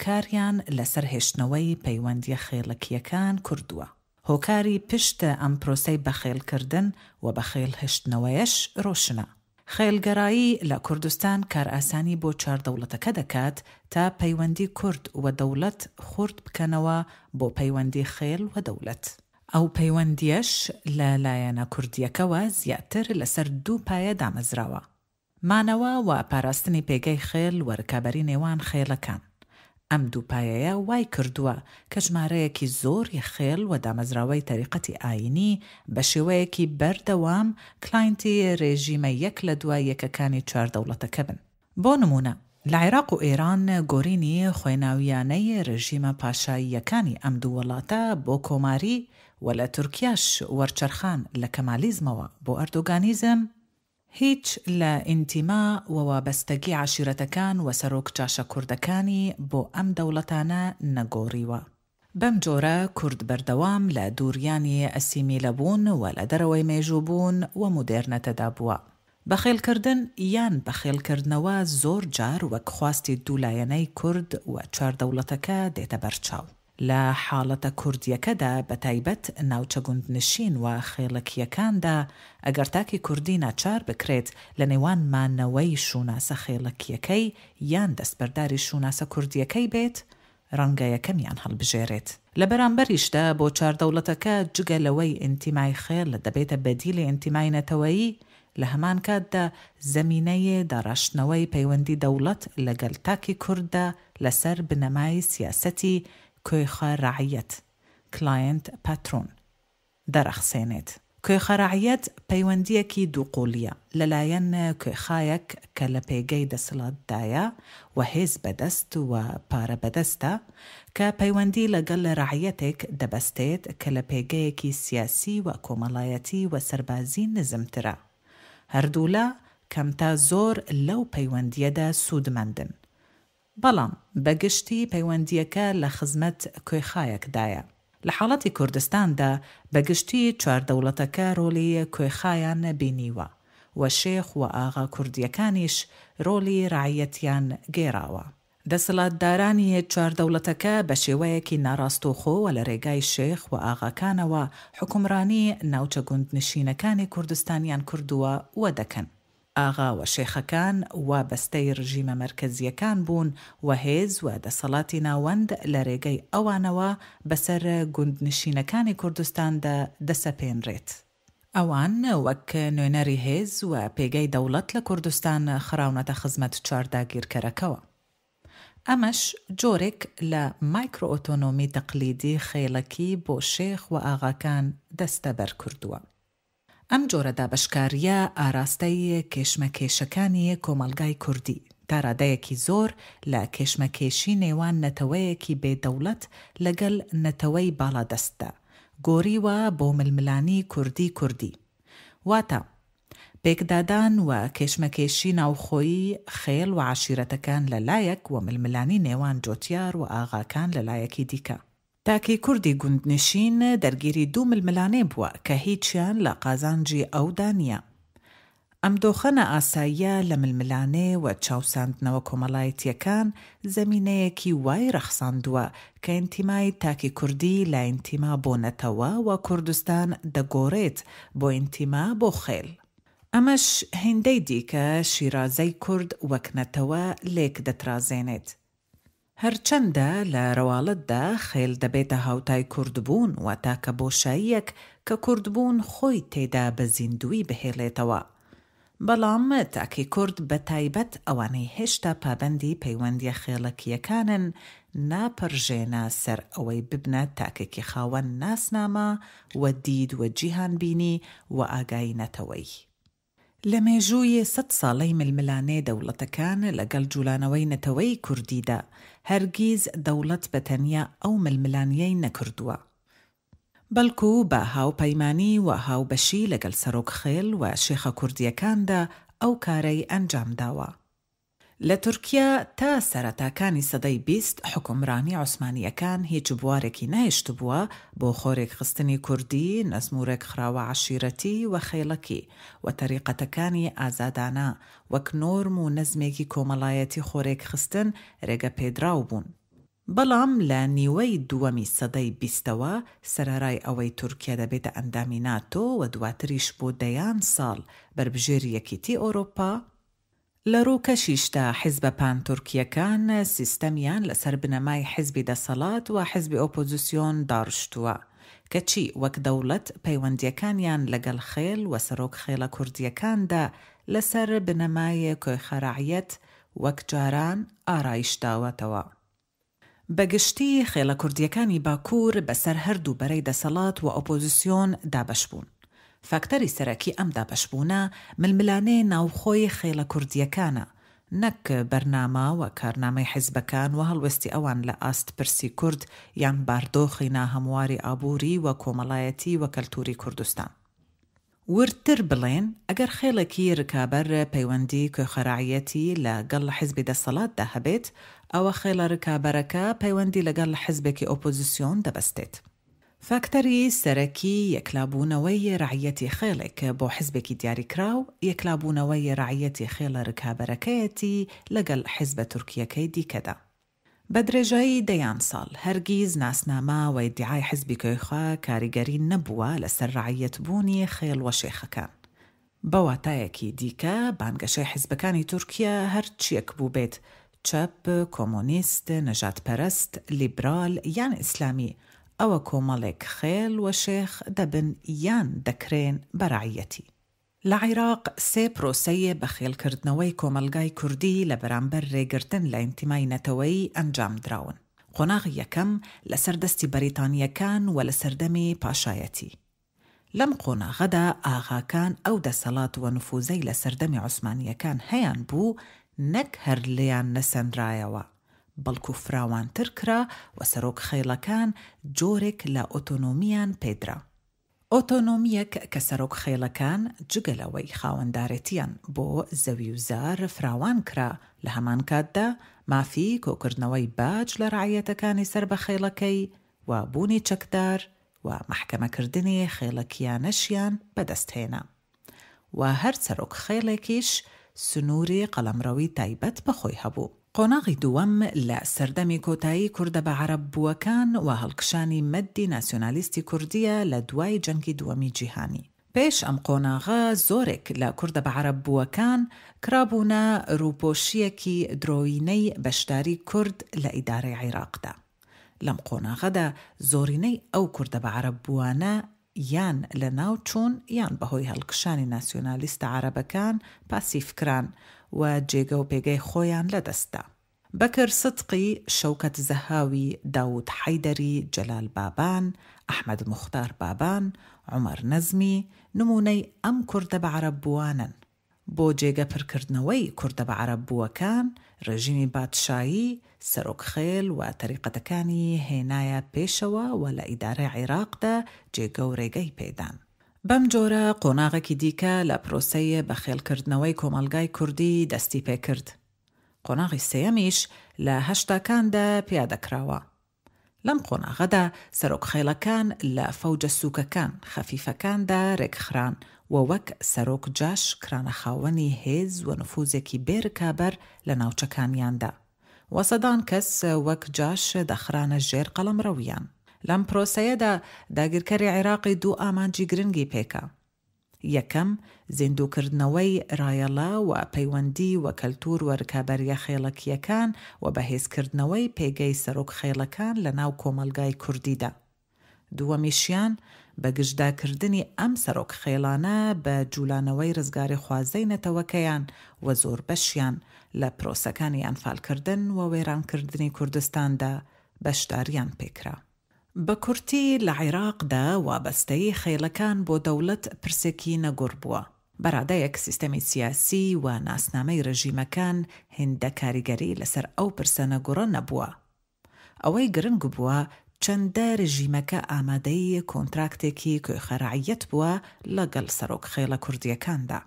کاریان لەسەر هێشتنەوەی پەیوەندییە خێڵەکییەکان کردووە. هۆکاری پشت ئەم پرۆسەی بەخێڵکردن و بەخێڵهێشتنەوەیەش ڕۆشنە. خێڵگەرایی لە کوردستان کارئاسانی بۆ چوار دەوڵەتەکە دەکات تا پەیوەندی کورد و دەوڵەت خورت بکەنەوە بۆ پەیوەندی خێڵ و دەوڵەت. ئەو پەیوەندییەش لە لایەنە کوردییەکەوە زیاتر لەسەر دوو پایە دامەزراوە، مانەوە و پاراستنی پێگەی خێڵ و رکابەری نێوان خێڵەکان. ئەم دوو پایەیە وای کردووە کە ژمارەیەکی زۆری خێڵ و دامەزراوەی تەریقەتی ئایینی بە شێوەیەکی بەردەوام کلاینتی رێژیمە یەک لە دوای یەکەکانی چوار دەوڵەتەکە بن. بۆ نموونە لە عێراق و ئێران گۆرینی خوێناوییانەی رژیمە پاشاییەکانی ئەم دوو وڵاتە بۆ کۆماری و لە تورکیاش وەرچەرخان لە کەمالیزمەوە بۆ ئەردۆگانیزم، هیچ لە ئینتیما و وابەستەگی عەشیرەتەکان و سەرۆک جاشە کوردەکانی بۆ ئەم دەوڵەتانە نەگۆڕیوە. بەم جۆرە کورد بەردەوام لە دووریانی ئەسیمیلەبوون و لە دەرەوەی مێژووبوون و مودێرنەتەدا بووە. بەخێڵکردن یان بەخێڵکردنەوە زۆر جار وەک خواستی دوولایەنەی کورد و چوار دەوڵەتەکە دێتە بەرچاو. لە حاڵەتە کوردییەکەدا بەتایبەت ناوچە گوندنشین و خێڵەکییەکاندا ئەگەر تاکی کوردی ناچار بکرێت لە نێوان مانەوەی شوناسە خێڵەکییەکەی یان دەستبەرداری شوناسە کوردییەکەی بێت ڕەنگە یەکەمیان هەڵبژێرێت. لە بەرامبەریشدا بۆ چوار دەوڵەتەکە جگە لەوەی ئینتیمای خێڵ دەبێتە بەدیلی ئینتیمای نەتەوەیی، لە هەمان کاتدا زەمینەی داڕاشتنەوەی پەیوەندی دەوڵەت لەگەل تاکی کورددا لەسەر بنەمای سیاسەتی کوێخا رەعیەت، Client Patron، دەڕەخسێنێت. کوێخا رەعیەت پەیوەندییەکی دووقۆڵییە، لەلایەن کوێخایەک کە لە پێگەی دەسەڵاتدایە و هێز بەدەست و پارە بەدەستە، کە پەیوەندی لەگەڵ رەعیەتێک دەبەستێت کە لە پێگەیەکی سیاسی و کۆمەڵایەتی و سەربازی نزمترە. هەردوولا کەم تا زۆر لەو پەیوەندییەدا سوودمەندن. بەڵام بە گشتی پەیوەندییەکە لە خزمەت کوێخایەکدایە. لە حاڵەتی کوردستاندا بە گشتی چوار دەوڵەتەکە رۆڵی کوێخایان بینیوە و شێخ و ئاغا کوردییەکانیش رۆڵی رەعیەتیان گێڕاوە. دەسەڵاتدارانی چوار دەوڵەتەکە بە شێوەیەکی ناڕاستەوخۆ و لە رێگای شێخ و ئاغاکانەوە حوکمڕانی ناوچە گوندنشینەکانی کوردستانیان کردووە و دەکەن. ئاغا و شێخەکان وابەستەی رژیمە مەرکەزییەکان بوون و هێز و دەسەڵاتی ناوەند لە رێگەی ئەوانەوە بەسەر گوندنشینەکانی کوردستاندا دەسەپێنرێت. ئەوان وەک نوێنەری هێز و پێگەی دەوڵەت لە کوردستان خراونەتە خزمەت چوار داگیرکەرەکەوە. ئەمەش جۆرێک لە مایکرۆئۆتۆنۆمی تەقلیدی خێڵەکی بۆ شێخ و ئاغاکان دەستەبەر کردووە. ئەم جۆرە دابەشکارییە ئاراستەی کێشمەکێشەکانی کۆمەڵگای کوردی، تا رادەیەکی زۆر لە کێشمەکێشی نێوان نەتەوەیەکی بێ دەوڵەت لەگەل نەتەوەی باڵادەستدا، گۆریوە بۆ ململانی کوردی کوردی. واتە، پێکدادان و کێشمەکێشی ناوخۆیی خێڵ و عەشیرەتەکان لە لایەک و ململانی نێوان جۆتیار و ئاغاکان لە لایەکی دیکە. تاکی کوردی گوندنشین دەرگیری دوو ململانێ بووە کە هیچیان لە قازانجی ئەودا نییە. ئەم دۆخە نائاساییە لە ململانێ و چاوساندنەوە کۆمەڵایتییەکان زەمینەیەکی وای رەخساندووە کە ئینتیمای تاکی کوردی لە ئینتیما بۆ نەتەوە و کوردستان دەگۆرێت بۆ ئینتیما بۆ خێل. ئەمەش هێندەی دیکە شیرازەی کورد وەک نەتەوە لێک دەترازێنێت. هەرچەندە لە رەواڵەتدا خێل دەبێتە هاوتای کوردبوون و تاکە بۆشاییەک کە کوردبوون خۆی تێدا بە زیندووی بهێڵێتەوە. بەڵام تاکی کورد بە تایبەت ئەوانەی هێشتا پابەندی پەیوەندیە خێڵەکییەکانن ناپەرژێنە سەر ئەوەی ببنە تاکێکی خاوەن ناسنامە و دید و جیهانبینی و ئاگایی نەتەوەیی. لە مێژووی سەت ساڵەی ململانێ دەوڵەتەکان لەگەڵ جوولانەوەی نەتەوەی کوردیدا، هەرگیز دەوڵەت بە تەنیا ئەو ململانیەی نەکردووە، بەڵکو بە هاوپەیمانی و هاوبەشی لەگەڵ سەرۆک خێڵ و شێخە کوردیەکاندا ئەو کارەی ئەنجام داوە. لە تورکیا تا سەرەتاکانی سەدەی 20 حوکمرانی عوسمانییەکان هیچ بوارێکی نەهێشتبووە بۆ خۆرێکخستنی کوردی، نەزم و رێکخراوە عەشیرەتی و خێڵەکی و تەریقەتەکانی ئازادانە وەک نۆرم و نەزمێکی کۆمەڵایەتی خۆرێکخستن رێگەپێدراو بوون. بەڵام لە نیوەی دووەمی سەدەی بیستەوە سەرەرای ئەوەی تورکیا دەبێتە ئەندامی ناتۆ و دواتریش بۆ دەیان ساڵ بەربژێری یەکیتی ئۆرۆپا، لە رووکەشیشدا حیزبە پان تورکییەکان سیستەمیان لەسەر بنەمای حیزبی دەسەڵات و حیزبی ئۆپۆزیسیۆن داڕشتووە، کەچی وەک دەوڵەت پەیوەندییەکانیان لەگەڵ خێڵ و سەرۆک خێڵە کوردییەکاندا لەسەر بنەمای کۆیخەرەعیەت وەک جاران ئارایش داوەتەوە. بە گشتی خێڵە کوردییەکانی باکوور بەسەر هەردوو بەرەی دەسەڵات و ئۆپۆزیسیۆن دابەش بوون. فاکتەری سەرەکی ئەم دابەشبوونە ململانێ ناوخۆی خێڵە کوردییەکانە، نەک بەرنامە و کارنامەی حیزبەکان و هەڵوێستی ئەوان لە ئاست پرسی کورد یان باردۆخی ناهەمواری ئابووری و کۆمەڵایەتی و کەلتووری کوردستان. وردتر بڵێن، ئەگەر خێڵێکی رکابەر پەیوەندی کوێخەرەعیەتی لە گەڵ حیزبی دەسەڵاتدا هەبێت، ئەوە خێڵە رکابەرەکە پەیوەندی لەگەڵ حیزبێکی ئۆپۆزیسیۆن دەبەستێت. فاکتەری سەرەکی یەکلابوونەوەی رەعیەتی خێڵێک بۆ حیزبێکی دیاریکراو، یەکلابوونەوەی رەعیەتی خێڵە رکابەرەکەیەتی لەگەڵ حیزبە تورکییەکەی دیکەدا. بە درێژایی دەیان ساڵ، هەرگیز ناسنامە و ئیدیعای حزبی کۆیخوا کاریگەری نەبووە لەسەر ڕەعیەتبوونی خێڵ و شێخەکان. بە واتایەکی دیکە، بانگەشەی حزبەکانی تورکیا هەر چییەک بووبێت، چەپ، کۆمۆنیست، نەژادپەرست، لیبرال یان ئیسلامی، ئەوە کۆمەڵێک خێڵ و شێخ دەبن یان دەکرێن بە ڕەعیەتی. لە عیراق سێ پرۆسەی بەخێڵکردنەوەی کۆمەڵگای کوردی لە بەرامبەر رێگرتن لە ئینتیمای نەتەوەیی ئەنجام دراون. قۆناغی یەکەم لەسەر دەستی بەریتانییەکان و لە سەردەمی پاشایەتی. لەم قۆناغەدا ئاغاکان ئەو دەسەڵات و نفوزەی لە سەردەمی عوسمانییەکان هەیان بوو نەک هەر لێیان نەسەنرایەوە، بەڵکو فراوانتر کرا و سەرۆک خێڵەکان جۆرێک لە ئۆتۆنۆمییان پێدرا. ئۆتۆنۆمییەک کە سەرۆک خێڵەکان جگە لەوەی خاوەندارێتیان بۆ زەوی و زار فراوان کرا لە هەمان کاتدا مافی کۆکردنەوەی باج لە ڕەعیەتەکانی سەر بە خێڵەکەی و بوونی چەکدار و مەحکەمەکردنی خێڵەکیانەشیان بەدەست هێنا. و هەر سەرۆک خێڵێکیش سنووری قەڵەمڕەوی تایبەت بە خۆی هەبوو. قۆناغی دووەم لە سەردەمی کۆتایی کوردە بە عەرەب بووەکان و هەڵکشانی مەدی ناسیۆنالیستی کوردییە لە دوای جەنگی دووەمی جیهانی. پێش ئەم قۆناغە زۆرێک لە کوردە بە عەرەب بووەکان کرابوونە رووپۆشییەکی درۆینەی بەشداری کورد لە ئیدارەی عیراقدا. لەم قۆناغەدا زۆرینەی ئەو کوردە بە عەرەب بووانە یان لە ناو چوون یان بە هۆی هەڵکشانی ناسیۆنالیستە عەرەبەکان پاسیف کران و جێگە و پێگەی خۆیان لە دەست دا. بەکر سدقی، شەوکەت زەهاوی، داوود حەیدەری، جەلال بابان، ئەحمەد موختار بابان، عومەر نەزمی، نموونەی ئەم کوردە بەعەرەببووانەن. بۆ جێگە پرکردنەوەی کوردە بەعەرەببووەکان، رێژیمی بادشایی، سەرۆک خێل و تەریقەتەکانی هێنایە پێشەوە و لە ئیدارەی عیراقدا جێگە و رێگەی پێدان. بەم جۆرە قۆناغێکی دیکە لە پرۆسەی بەخێڵکردنەوەی کۆمەڵگای کوردی دەستی پێکرد. قۆناغی سێیەمیش لە هەشتاکاندا پیادە کراوە. لەم قۆناغەدا سەرۆک خێڵەکان لە فەوجە سووکەکان، خەفیفەکاندا رێکخران و وەک سەرۆک جاش کرانە خاوەنی هێز و نفوزێکی بێ رکابەر لە ناوچەکانیاندا و سەدان کەس وەک جاش دەخرانە ژێر قەڵەمڕەویان. لەم پرۆسەیەدا داگیرکەری عێراقی دوو ئامانجی گرنگی پێکا. یەکەم، زیندووکردنەوەی رایەڵە و پەیوەندی و کەلتوور و رکابەرییە خێڵەکییەکان و بەهێزکردنەوەی پێگەی سەرۆک خێڵەکان لە ناو کۆمەڵگای کوردیدا. دووەمیشیان، بەگژداکردنی ئەم سەرۆک خێڵانە بە جوولانەوەی رزگاریخوازەی نەتەوەکەیان و زۆربەشیان لە پرۆسەکانی ئەنفالکردن و وێرانکردنی کوردستاندا بەشداریان پێکرا. بە کورتی لە عیراقدا وابەستەیی خێڵەکان بۆ دەوڵەت پرسێکی نەگوڕ بووە. بەرادەیەک سیستەمی سیاسی و ناسنامەی رژیمەکان هیندە کاریگەری لەسەر ئەو پرسە نەگوڕە نەبووە. ئەوەی گرنگ بووە چەندە رژیمەکە ئامادەی کۆنتراکتێکی کوێخە رەعیەت بووە لەگەڵ سەرۆک خێڵە کوردییەکاندا.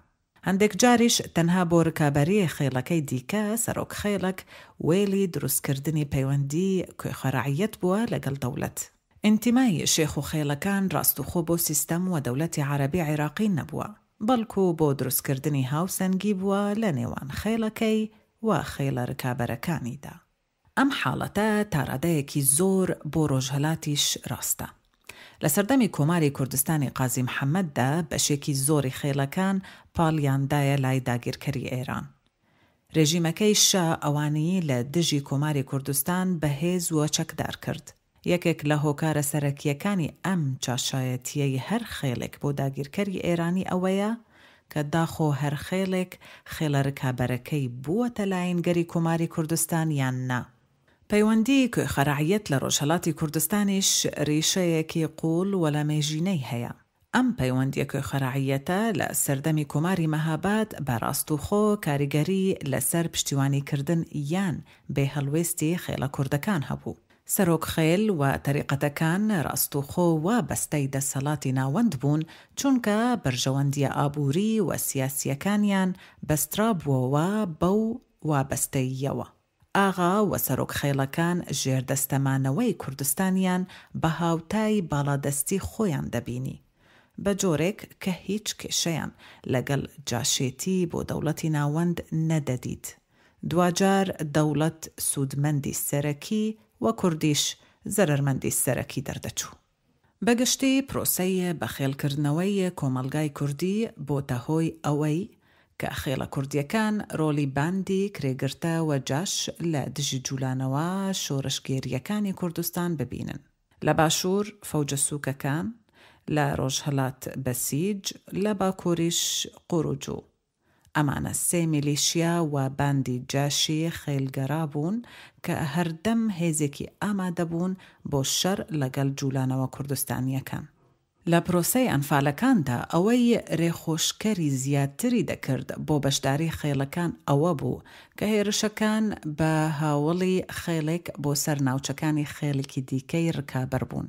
هەندێک جاریش تەنها بۆ رکابەریی خێڵەکەی دیکە سەرۆک خێڵەک وێڵی دروستکردنی پەیوەندی کوێخە رەعیەت بووە لەگەڵ دەوڵەت. ئینتیمای شێخ و خێڵەکان راستوخۆ بۆ سیستەم و دەولەتی عەرەبی عێراقی نەبووە، بەڵکو بۆ دروستکردنی هاوسەنگی بووە لە نێوان خێڵەکەی و خێڵە رکابەرەکانیدا. ئەم حاڵەتە تاڕادەیەکی زۆر بۆ ڕۆژهەلاتیش ڕاستە. لە سەردەمی کۆماری کوردستانی قازی محەمەددا بەشێکی زۆری خێڵەکان پاڵیان دایە لای داگیرکەری ئێران. رێژیمەکەی شا ئەوانی لە دژی کۆماری کوردستان بەهێز و چەکدار کرد. یەکێک لە هۆکارە سەرەکییەکانی ئەم چاشایەتییەی هەر خێڵێک بۆ داگیرکەری ئێرانی ئەوەیە کە داخۆ هەر خێڵێک خێڵە رکابەرەکەی بووەتە لاینگەری کۆماری کوردستان یان نا. پەیوەندیی کوێخەرەعیەت لە رۆژهەڵاتی کوردستانیش ریشەیەکی قووڵ و لەمێژینەی هەیە. ئەم پەیوەندییە کوێخەرەعیەتە لە سەردەمی کۆماری مەهاباد بە ڕاستوخۆ کاریگەری لە سەر پشتیوانیکردن یان بێ هەڵوێستی خێڵە کوردەکان هەبوو. سەرۆک خێل و تەریقەتەکان ڕاستوخۆ وابەستەی دەسەڵاتی ناوەند بوون چونکە بەرژەوەندییە ئابووری و سیاسییەکانیان بەسترابووەوە بەو وابەستەییەوە. ئاغا و سەرۆک خێڵەکان ژێردەستەمانەوەی کوردستانیان بە هاوتای باڵادەستی خۆیان دەبینی، بە جۆرێک کە هیچ کێشەیان لەگەڵ جاشێتی بۆ دەوڵەتی ناوەند نەدەدیت. دواجار دەوڵەت سوودمەندی سەرەکی و کوردیش زەرەرمەندی سەرەکی دەردەچوو. بە گشتی پرۆسەی بەخێڵکردنەوەی کۆمەڵگای کوردی بۆتە هۆی ئەوەی کە خێڵە کوردیەکان رۆڵی باندی کرێگرتە و جاش لە دژی جولانەوە شۆرشگێریەکانی کوردستان ببینن. لە باشور فەوجە سوکەکان، لە رۆژهەلات بەسیج، لە باکوریش قوروجو. ئەمانە سێ میلیشیا و باندی جاشی خێلگەرا بوون کە هەردەم هێزێکی ئامادە بوون بۆ شەر لەگەڵ جولانەوە کوردستانیەکان. لە پرۆسەی ئەنفالەکاندا ئەوەی رێخۆشکەری زیاتری دەکرد بۆ بەشداری خێڵەکان ئەوە بوو کە هێرشەکان بە هاوەڵی خێڵێک بۆ سەر ناوچەکانی خێڵێکی دیکەی رکابەر بوون.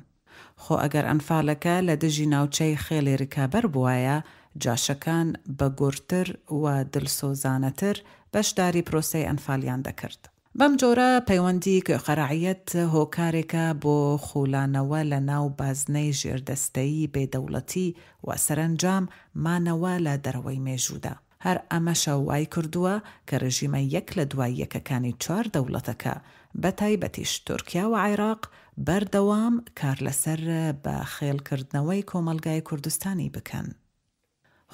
خۆ ئەگەر ئەنفالەکە لە دژی ناوچەی خێڵی رکابەر بوایە، جاشەکان بە گوڕتر و دلسۆزانەتر بەشداری پرۆسەی ئەنفالیان دەکرد. بەم جۆرە پەیوەندی کوێخەرەعیەت هۆکارێکە بۆ خولانەوە لە ناو بازنەی ژێردەستەیی بێ دەوڵەتی و سەرەنجام مانەوە لە دەرەوەی مێژوودا. هەر ئەمەشە وای کردووە کە رژیمە یەک لە دوای یەکەکانی چوار دەوڵەتەکە بە تایبەتیش تورکیا و عێراق بەردەوام کار لەسەر بە خێڵکردنەوەی کۆمەڵگای کوردستانی بکەن.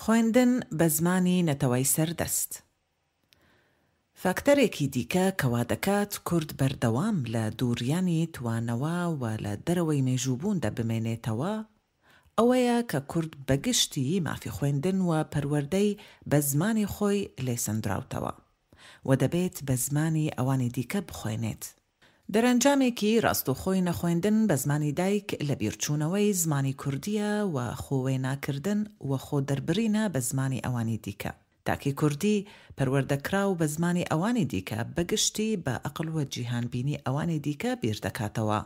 خوێندن بە زمانی نەتەوەی سەردەست. فاکتەرێکی دیکە کە وادەکات کورد بەردەوام لە دووریانی توانەوە و لە دەرەوەی مێژووبووندا بمێنێتەوە، ئەوەیە کە کورد بەگشتیی مافی خوێندن و پەروەردەی بە زمانی خۆی لێ سەندراوتەوە. و دەبێت بە زمانی ئەوانی دیکە بخوێنێت. دەرەنجامێکی ڕاستەوخۆی نەخوێندن بە زمانی دایک لەبیرچوونەوەی زمانی کوردییە و خۆوێناکردن و خۆدەربڕینە بە زمانی ئەوانی دیکە. تاکی کوردی پەروەردەکراو بە زمانی ئەوانی دیکە بە گشتی بە ئەقڵ و جیهانبینی ئەوانی دیکە بیردەکاتەوە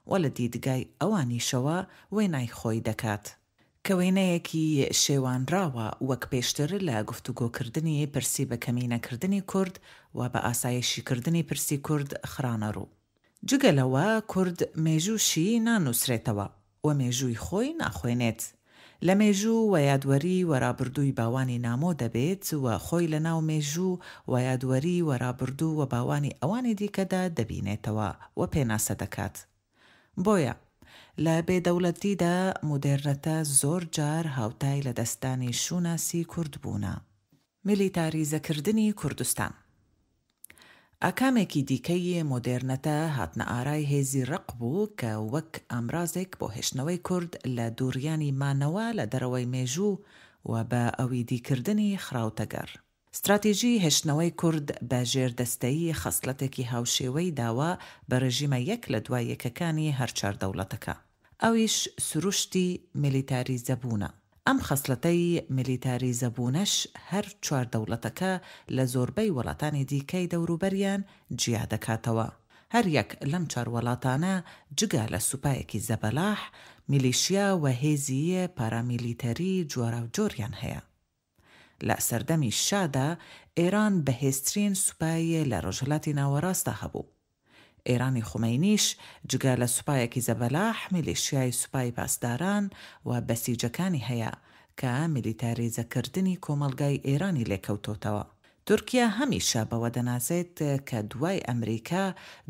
و لە دیدگای ئەوانیشەوە وێنای خۆی دەکات. کە وێنەیەکی شێوانراوە وەک پێشتر لە گفتوگۆکردنی پرسی بە کەمینەکردنی کورد و بە ئاسایشیکردنی پرسی کورد خرانەڕوو. جگە لەوە کورد مێژووشی نانووسرێتەوە و مێژووی خۆی ناخوێنێت. لە مێژوو و یادوەری و رابردووی باوانی نامۆ دەبێت و خۆی لە ناو مێژوو و یادوەری و رابردوو و باوانی ئەوانی دیکەدا دەبینێتەوە و پێناسە دەکات. بۆیە لە بێ دەوڵەتیدا مۆدێرنەتە زۆر جار هاوتای لەدەستدانی شووناسی کوردبوونە. میلیتاریزەکردنی کوردستان. ئاکامێکی دیکەی مۆدێرنەتە هاتنەئارای هێزی ڕەق بوو کە وەک ئامرازێک بۆ هێشتنەوەی کورد لە دووڕیانی مانەوە لە دەرەوەی مێژوو و بە ئەویدیکردنی خراوتەگەڕ. ستراتیژی هێشتنەوەی کورد بە ژێردەستەیی خەسڵەتێکی هاوشێوەی داوە بە رژیمە یەک لە دوای یەکەکانی هەرچوار دەوڵەتەکە. ئەویش سروشتی میلیتاریزەبوونە. ئەم خەسڵەتەی میلیتاریزەبوونەش هەر چوار دەوڵەتەکە لە زۆربەی وڵاتانی دیکەی دەوروبەریان جیا دەکاتەوە. هەر یەک لەم چوار وڵاتانە جگە لە سوپایەکی زەبەلاح، میلیشیا و هێزی پارامیلیتەری جۆراوجۆریان هەیە. لە سەردەمی شادا ئێران بەهێزترین سوپای لە ڕۆژهەلاتی ناوەڕاستدا هەبوو. ئێرانی خومەینیش جگە لە سوپایەکی زەبەلاح میلیشیای سوپای پاسداران و بەسیجەکانی هەیە کە میلیتاریزەکردنی کۆمەڵگای ئێرانی لێکەوتۆتەوە. تورکیا هەمیشە بەوە دەنازێت کە دوای ئەمریکا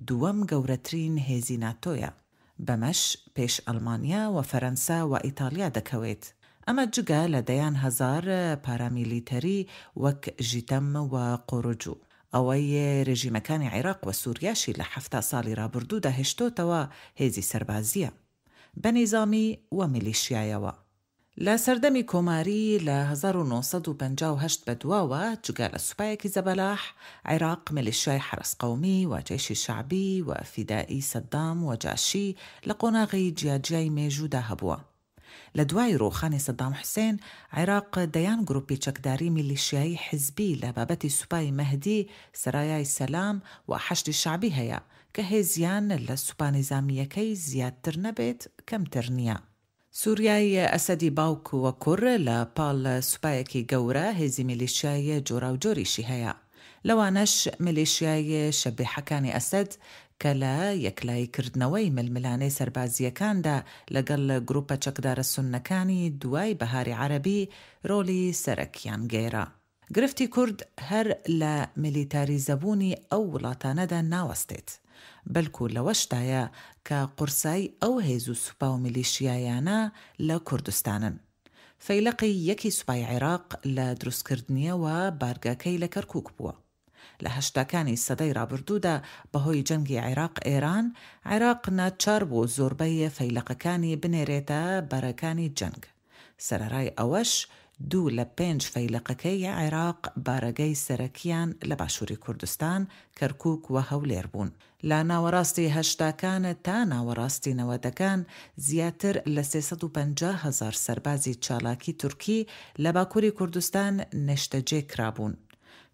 دووەم گەورەترین هێزی ناتۆیە. بەمەش پێش ئەڵمانیا و فەرەنسا و ئیتاڵیا دەکەوێت. ئەمە جگە لە دەیان هەزار پارامیلیتەری وەک ژیتەم و قۆرۆجو. ئەوەی رژیمەکانی عیراق و سوریاشی لە 70 ساڵی رابردوودا هێشتۆتەوە هێزی سەربازییە. بە نیزامی و میلیشیایەوە. لە سەردەمی کۆماری لە 1958 بەدواوە جگە لە سوپایەکی زەبەلاح، عێراق میلیشیای حەرەس قەومی و جەیشی شەعبی و فیدائی سەدام و جاشی لە قۆناغی جیاجیای مێژوودا هەبووە. لە دوای ڕووخانی سەدام حوسێن، عێراق دەیان گروپی چەکداری میلیشیایی حیزبی لە بابەتی سوپای مەهدی، سەرایای سەلام و حەشدی شەعبی هەیە کە هێزیان لە سوپا نیزامییەکەی زیادتر نەبێت کەمتر نییە. سوریای ئەسەدی باوک و کوڕ لە پاڵ سوپایەکی گەورە هێزی میلیشیای جۆراوجۆریشی هەیە، لەوانەش میلیشیای شەبیحەکانی ئەسەد کە لە یەکلاییکردنەوەی ململانێ سەربازییەکاندا لەگەڵ گروپە چەکدارە سوننەکانی دوای بەهاری عەرەبی رۆڵی سەرەکیان گێرا. گرفتی کورد هەر لە میلیتاریزەبوونی ئەو وڵاتانەدا ناوەستێت، بەلکو لەوەشدایە کە قورسایی ئەو هێز و سوپا و میلیشیایانە لە کوردستانن. فەیلەقی یەکی سوپای عێراق لە دروستکردنیەوە بارگاکەی لە کەرکوک بووە. لە هەشتاکانی سەدەی رابردوودا بەهۆی جەنگی عێراق ئێران، عێراق ناچار بوو زۆربەی فەیلەقەکانی بنێرێتە بەرەکانی جەنگ. سەرەرای ئەوەش دوو لە پێنج فەیلەقەکەی عێراق بارەگای سەرەکیان لە باشووری کوردستان، کەرکوک و هەولێر بوون. لە ناوەڕاستی هەشتاکان تا ناوەڕاستی نەوەدەکان زیاتر لە 350 هەزار سەربازی چالاکی تورکی لە باکووری کوردستان نێشتەجێ کرابوون،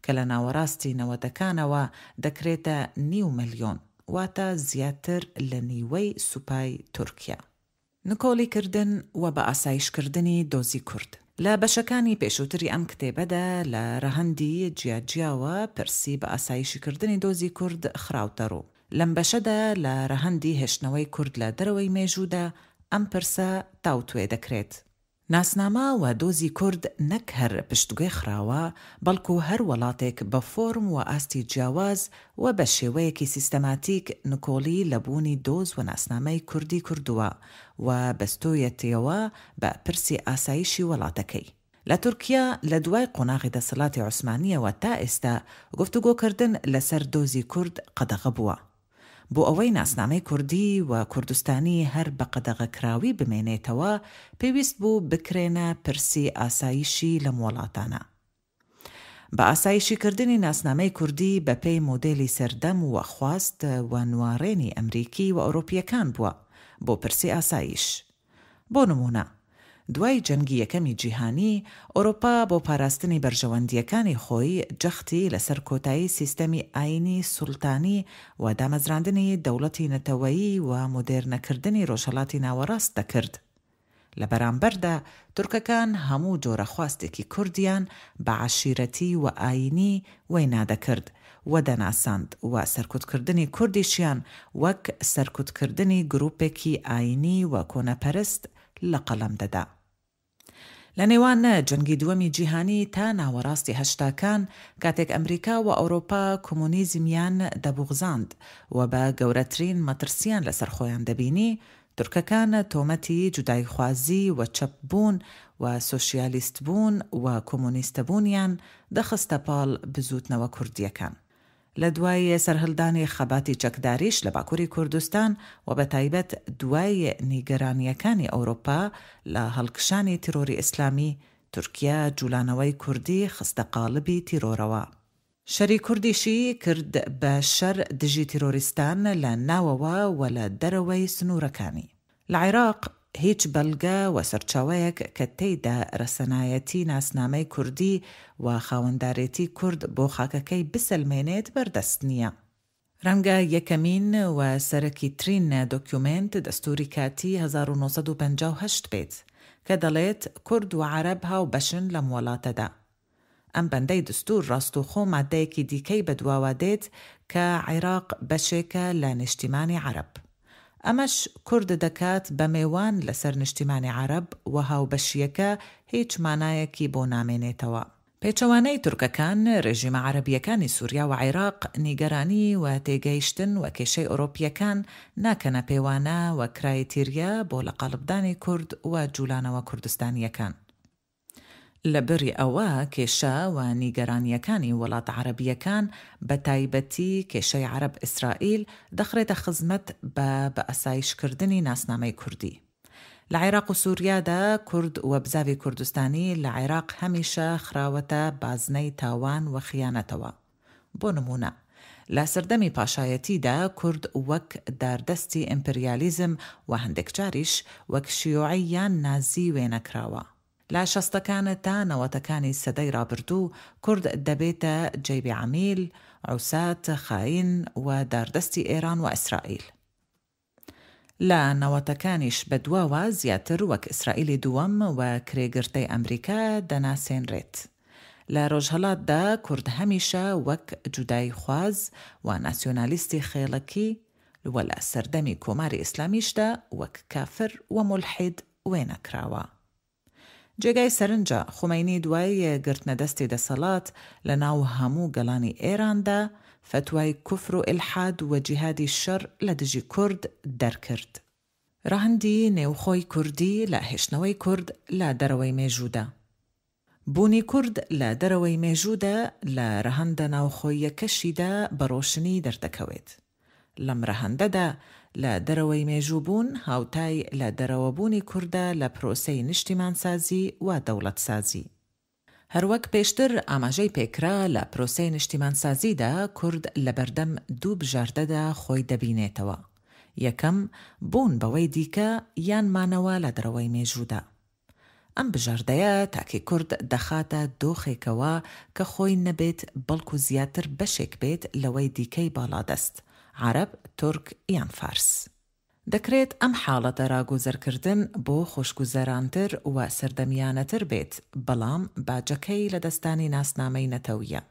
کە لە ناوەڕاستی نەوەدەکانەوە دەکرێتە نیو ملیۆن، واتە زیاتر لە نیوەی سوپای تورکیا. نکۆڵی کردن و بە ئاسایش کردنی دۆزی کورد. لە بەشەکانی پێشووتری ئەم کتێبەدا لە رەهەندی جیا جیاوە پرسی بە ئاسایشی کردنی دۆزی کورد خراوتە روو. لەم بەشەدا لە رەهەندی هێشتنەوەی کورد لە دەرەوەی مێژوودا ئەم پرسە تاوتوێ دەکرێت. ناسنامە و دۆزی کورد نەک هەر پشتگوێ خراوە، بەڵکو هەر وەڵاتێک بە فۆرم و ئاستی جیاواز و بە شێوەیەکی سیستەماتیک نکۆڵی لە بوونی دۆز و ناسنامەی کوردی کردووە و بەستوویەتیەوە بە پرسی ئاسایشی وەڵاتەکەی. لە تورکیا لە دوای قۆناغی دەسەڵاتی عوسمانییەوە تا ئێستا گفتوگۆکردن لەسەر دۆزی کورد قەدەغە بووە. بۆ ئەوەی ناسنامەی کوردی و کوردستانی هەر بە قەدەغەکراوی بمێنێتەوە، پێویست بوو بکرێنە پرسی ئاسایشی لەم وەڵاتانە. بە ئاسایشی کردنی ناسنامەی کوردی بە پێی مۆدێلی سەردەم و خواست و نواڕێنی ئەمریکی و ئەوروپییەکان بووە بۆ پرسی ئاسایش. بۆ نموونە، دوای جەنگی یەکەمی جیهانی، ئۆرۆپا بۆ پاراستنی بەرژەوەندییەکانی خۆی جەختی لەسەر کۆتایی سیستەمی ئایینی سوڵتانی و دامەزراندنی دەوڵەتی نەتەوەیی و مۆدێرنەکردنی ڕۆژهەڵاتی ناوەڕاست دەکرد. لە بەرامبەردا تورکەکان هەموو جۆرە خواستێکی کوردیان بە عەشیرەتی و ئایینی وەینا دەکرد و دەناساند و سەرکوتکردنی کوردیشیان وەک سەرکوتکردنی گروپێکی ئایینی و کۆنەپەرست لە قەڵەم دەدا. لە نێوان جەنگی دووەمی جیهانی تا ناوەڕاستی هەشتاکان کاتێک ئەمریکا و ئەورۆپا کۆمۆنیزمیان دەبوغزاند و بە گەورەترین مەترسیان لەسەر خۆیان دەبینی، تورکەکان تۆمەتی جوداییخوازی و چەپ بوون و سۆشیالیست بوون و کۆمۆنیستبوونیان دەخستە پاڵ بزووتنەوە کوردییەکان. لە دوای سەرهەلدانی خەباتی چەکداریش لە باکووری کوردستان و بە تایبەت دوای نیگەرانییەکانی ئەورۆپا لە هەڵکشانی تیرۆری ئیسلامی، تورکیا جوولانەوەی کوردی خستە قاڵبی تیرۆرەوە. شەری کوردیشی کرد بە شەر دژی تیرۆریستان لە ناوەوە و لە دەرەوەی سنوورەکانی. لە عێراق هیچ بەلگە و سەرچاوەیەک کە تێیدا رەسەنایەتی ناسنامەی کوردی و خاوەندارێتی کورد بۆ خاکەکەی بسەلمێنێت بەردەست نییە. رەنگە یەکەمین و سەرەکیترین دۆکیومێنت دەستووری کاتی 1958 بێت کە دەڵێت کورد و عەرەب هاوبەشن لەم وەڵاتەدا. ئەم بەندەی دستور ڕاستوخۆ مادەیەکی دیکەی بەدواوە دێت کە عیراق بەشێکە لە نیشتیمانی عەرەب. ئەمەش کورد دەکات بە مێوان لەسەر نیشتیمانی عەرەب و هاوبەشییەکە هیچ مانایەکی بۆ نامێنێتەوە. پێچەوانەی تورکەکان، رێژیمە عەرەبییەکانی سوریا و عیراق نیگەرانی و تێگەیشتن و کێشەی ئۆرۆپییەکان ناکەنە پێوانە و کرایتیریا بۆ لەقاڵبدانی کورد و جولانەوە کوردستانییەکان. لە بری ئەوە کێشە و نیگەرانییەکانی وڵاتە عەرەبییەکان بە تایبەتی کێشەی عەرەب ئیسرائیل دەخرێتە خزمەت بە بە ئاسایشکردنی ناسنامەی کوردی. لە عێراق و سوریادا کورد و بزاڤی کوردستانی لە عێراق هەمیشە خراوەتە بازنەی تاوان و خیانەتەوە. بۆ نموونە لە سەردەمی پاشایەتیدا کورد وەک داردەستی ئیمپریالیزم و هەندێکجاریش وەک شیوعی یان نازی وێنە کراوە. لە شەستەکان تا نەوەتەکانی سەدەی ڕابردوو کورد دەبێتە جەیبی عەمیل، عوسات، خاین و داردەستی ئێران و ئیسرائیل. لە نەوەتەکانیش بەدواوە زیاتر وەک ئیسرائیلی دووەم و کرێگرتەی ئەمریکا دەناسێنرێت. لە ڕۆژهەڵاتدا کورد هەمیشە وەک جوداییخواز و ناسیۆنالیستی خێڵەکی و لە سەردەمی کۆماری ئیسلامیشدا وەک کافر و مولحید وێنە کراوە. جێگای سەرنجە، خومەینی دوای گرتنەدەستی دەسەڵات لە ناو هەموو گەڵانی ئێراندا، فەتوای کوفر و ئیلحاد و جیهادی شەڕ لە دژی کورد دەرکرد. رەهەندی نێوخۆی کوردی لە هێشتنەوەی کورد لە دەرەوەی مێژوودا. بوونی کورد لە دەرەوەی مێژوودا لە رەهەندە ناوخۆییەکەشیدا بە رۆشنی دەردەکەوێت. لەم رەهەندەدا لە دەرەوەی مێژوو بوون هاوتای لە دەرەوەبوونی کوردە لە پرۆسەی نیشتیمانسازی و دەوڵەتسازی. هەروەک پێشتر ئاماژەی پێکرا لە پرۆسەی نیشتیمانسازیدا کورد لەبەردەم دوو بژاردەدا خۆی دەبینێتەوە، یەکەم، بوون بەوەی دیکە یان مانەوە لە دەرەوەی مێژوودا. ئەم بژاردەیە تاکی کورد دەخاتە دۆخێکەوە کە خۆی نەبێت بەڵکو زیاتر بەشێک بێت لەوەی دیکەی باڵادەست، عەرەب، تورک یان فارس. دەکرێت ئەم حاڵەتە راگوزەرکردن بۆ خۆشگوزەرانتر و سەردەمیانەتر بێت، بەڵام باجەکەی لەدەستدانی ناسنامەی نەتەوییە.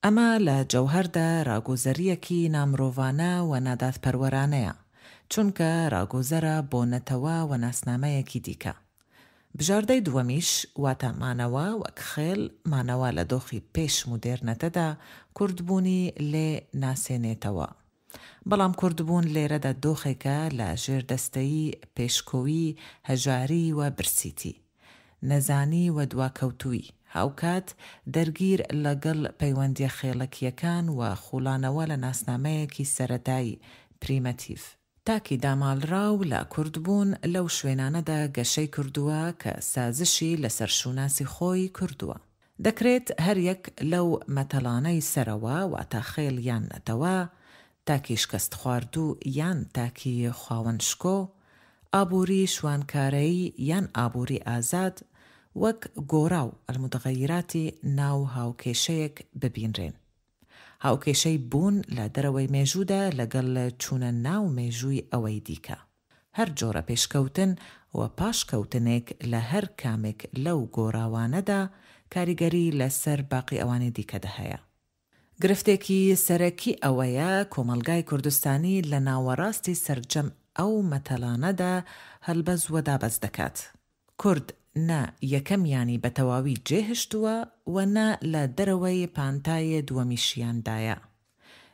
ئەمە لە جەوهەردا راگوزەرییەکی نامرۆڤانە و نادادپەروەرانەیە، چونکە راگوزەرە بۆ نەتەوە و ناسنامەیەکی دیکە. بژاردەی دووەمیش، واتە مانەوە وەک خێڵ، مانەوە لە دۆخی پێش مودێرنەتەدا، کوردبوونی لێ ناسێنێتەوە. بەڵام کوردبوون لێرەدا دۆخێکە لە ژێردەستەیی، پێشکۆیی، هەژاری و برسیتی، نەزانی و دواکەوتوویی، هاوکات دەرگیر لەگەڵ پەیوەندیە خێڵەکییەکان و خوڵانەوە لە ناسنامەیەکی سەرەتایی، پریمەتیڤ. تاکی داماڵراو لە کوردبوون لەو شوێنانەدا گەشەی کردووە کە سازشی لەسەر شوناسی خۆی کردووە. دەکرێت هەر یەک لەو مەتەڵانەی سەرەوە، واتە خێڵ یان نەتەوە، تاکی شکەستخواردوو یان تاکی خاوەن شکۆ، ئابووری شوانکارەیی یان ئابووری ئازاد، وەک گۆڕاو، المتغیراتی، ناو هاوکێشەیەک ببینرێن. هاوکێشەی بوون لە دەرەوەی مێژوودا لەگەڵ چوونە ناو مێژووی ئەوەی دیکە. هەر جۆرە پێشکەوتن و پاشکەوتنێک لە هەر کامێک لەو گۆڕاوانەدا کاریگەری لە سەر باقی ئەوانی دیکەدا هەیە. گرفتێکی سەرەکی ئەوەیە کۆمەڵگای کوردستانی لە ناوەڕاستی سەرجەم ئەو مەتەڵانەدا هەڵبەز و دابەز دەکات. کورد نە یەکەمیانی بە تەواوی جێهشتووە و نە لە دەرەوەی پانتای دووەمیشیاندایە.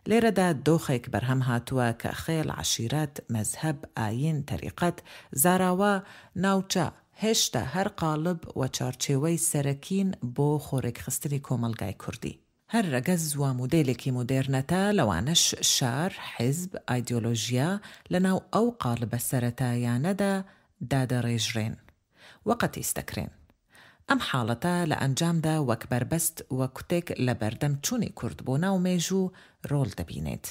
لێرەدا دۆخێک بەرهەم هاتووە کە خێڵ، عەشیرەت، مەزهەب، ئایین، تەریقەت، زاراوە، ناوچە، هێشتا هەر قاڵب و چارچێوەی سەرەکین بۆ خۆرێکخستنی کۆمەڵگای کوردی. هەر رەگەز و مودێلێکی مودێرنەتە، لەوانەش شار، حیزب، ئایدیۆلۆژیا، لەناو ئەو قاڵبە سەرەتایانەدا دادەڕێژرێن و قەتیس دەکرێن. ئەم حاڵەتە لە ئەنجامدا وەک بەربەست و کوتێک لە بەردەم چوونی کورد بۆ ناو مێژوو رۆڵ دەبینێت.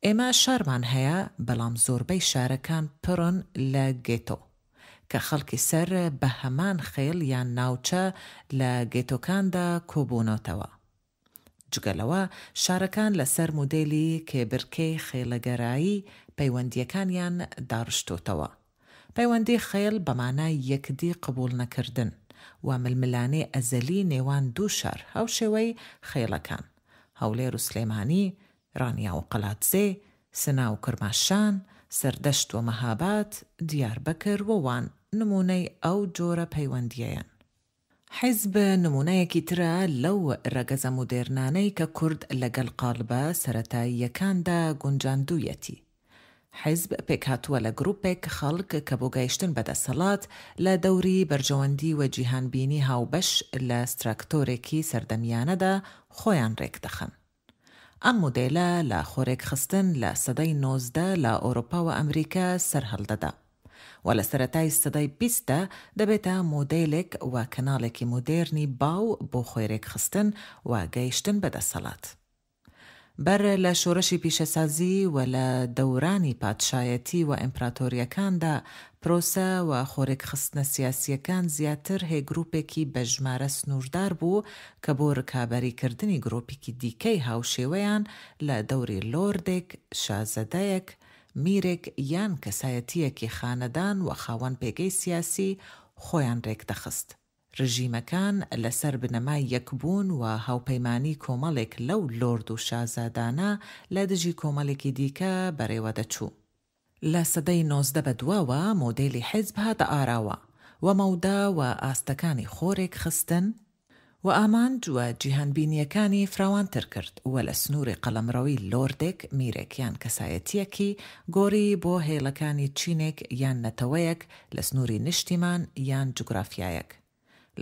ئێمە شارمان هەیە، بەڵام زۆربەی شارەکان پڕن لە گێتۆ، کە خەڵکی سەر بە هەمان خێڵ یان ناوچە لە گێتۆکاندا کۆبوونەتەوە. جگە لەوە شارەکان لەسەر مودێلی کێبرکێی خێڵەگەرایی پەیوەندییەکانیان داڕشتۆتەوە. پەیوەندی خێڵ بە مانای یەکدی قبوڵنەکردن و ململانێ ئەزەلی نێوان دوو شار هاوشێوەی خێڵەکان، هەولێر و سلێمانی، ڕانیا و قەلادزێ، سنە و کرماشان، سەردەشت و مەهاباد، دیاربەکر و وان نموونەی ئەو جۆرە پەیوەندییەیەن. حیزب نموونەیەکی ترە لەو رەگەزە مودێرنانەی کە کورد لەگەل قاڵبە سەرەتاییەکاندا گونجاندوویەتی. حیزب پێکهاتووە لە گروپێک خەڵک کە بۆ گەیشتن بە دەسەڵات لە دەوری بەرژەوەندی و جیهانبینی هاوبەش لە ستراکتۆرێکی سەردەمیانەدا خۆیان رێکدەخەن. ئەم مودێلە لە خۆرێکخستن لە سەدەی 19 لە ئۆرۆپا و ئەمریکا سەرهەڵدەدا و لە سەرەتای سەدەی بیستدا دەبێتە مۆدێلێک و کەناڵێکی مۆدێرنی باو بۆ خۆیرێکخستن و گەیشتن بە دەسەڵات. بەر لە شۆرشی پیشەسازی و لە دەورانی پادشایەتی و ئیمپراتۆریەکاندا پرۆسە و خۆرێکخستنە سیاسییەکان زیاتر هێ گروپێکی بە ژمارە سنووردار بوو کە بۆ رکابەری کردنی گرۆپیکی دیکەی هاوشێوەیان لە دەوری لۆردێک، شازەدەیەک، میرێک یان کەسایەتییەکی خانەدان و خاوەن پێگەی سیاسی خۆیان رێکدەخست. رژیمەکان لەسەر بنەمای یەکبوون و هاوپەیمانی کۆمەڵێک لەو لۆرد و شازادانە لە دژی کۆمەلێکی دیکە بەرێوەدەچوو. لە سەدەی 19 بە دواوە مۆدێلی حیزب هاتە ئاراوە و مەودا و ئاستەکانی خۆرێکخستن و ئامانج و جیهانبینییەکانی فراوانتر کرد و لە سنووری قەڵەمڕەوی لۆردێک، میرێک یان کەسایەتییەکی گۆڕی بۆ هێڵەکانی چینێک یان نەتەوەیەک لە سنووری نیشتیمان یان جوگرافیایەک.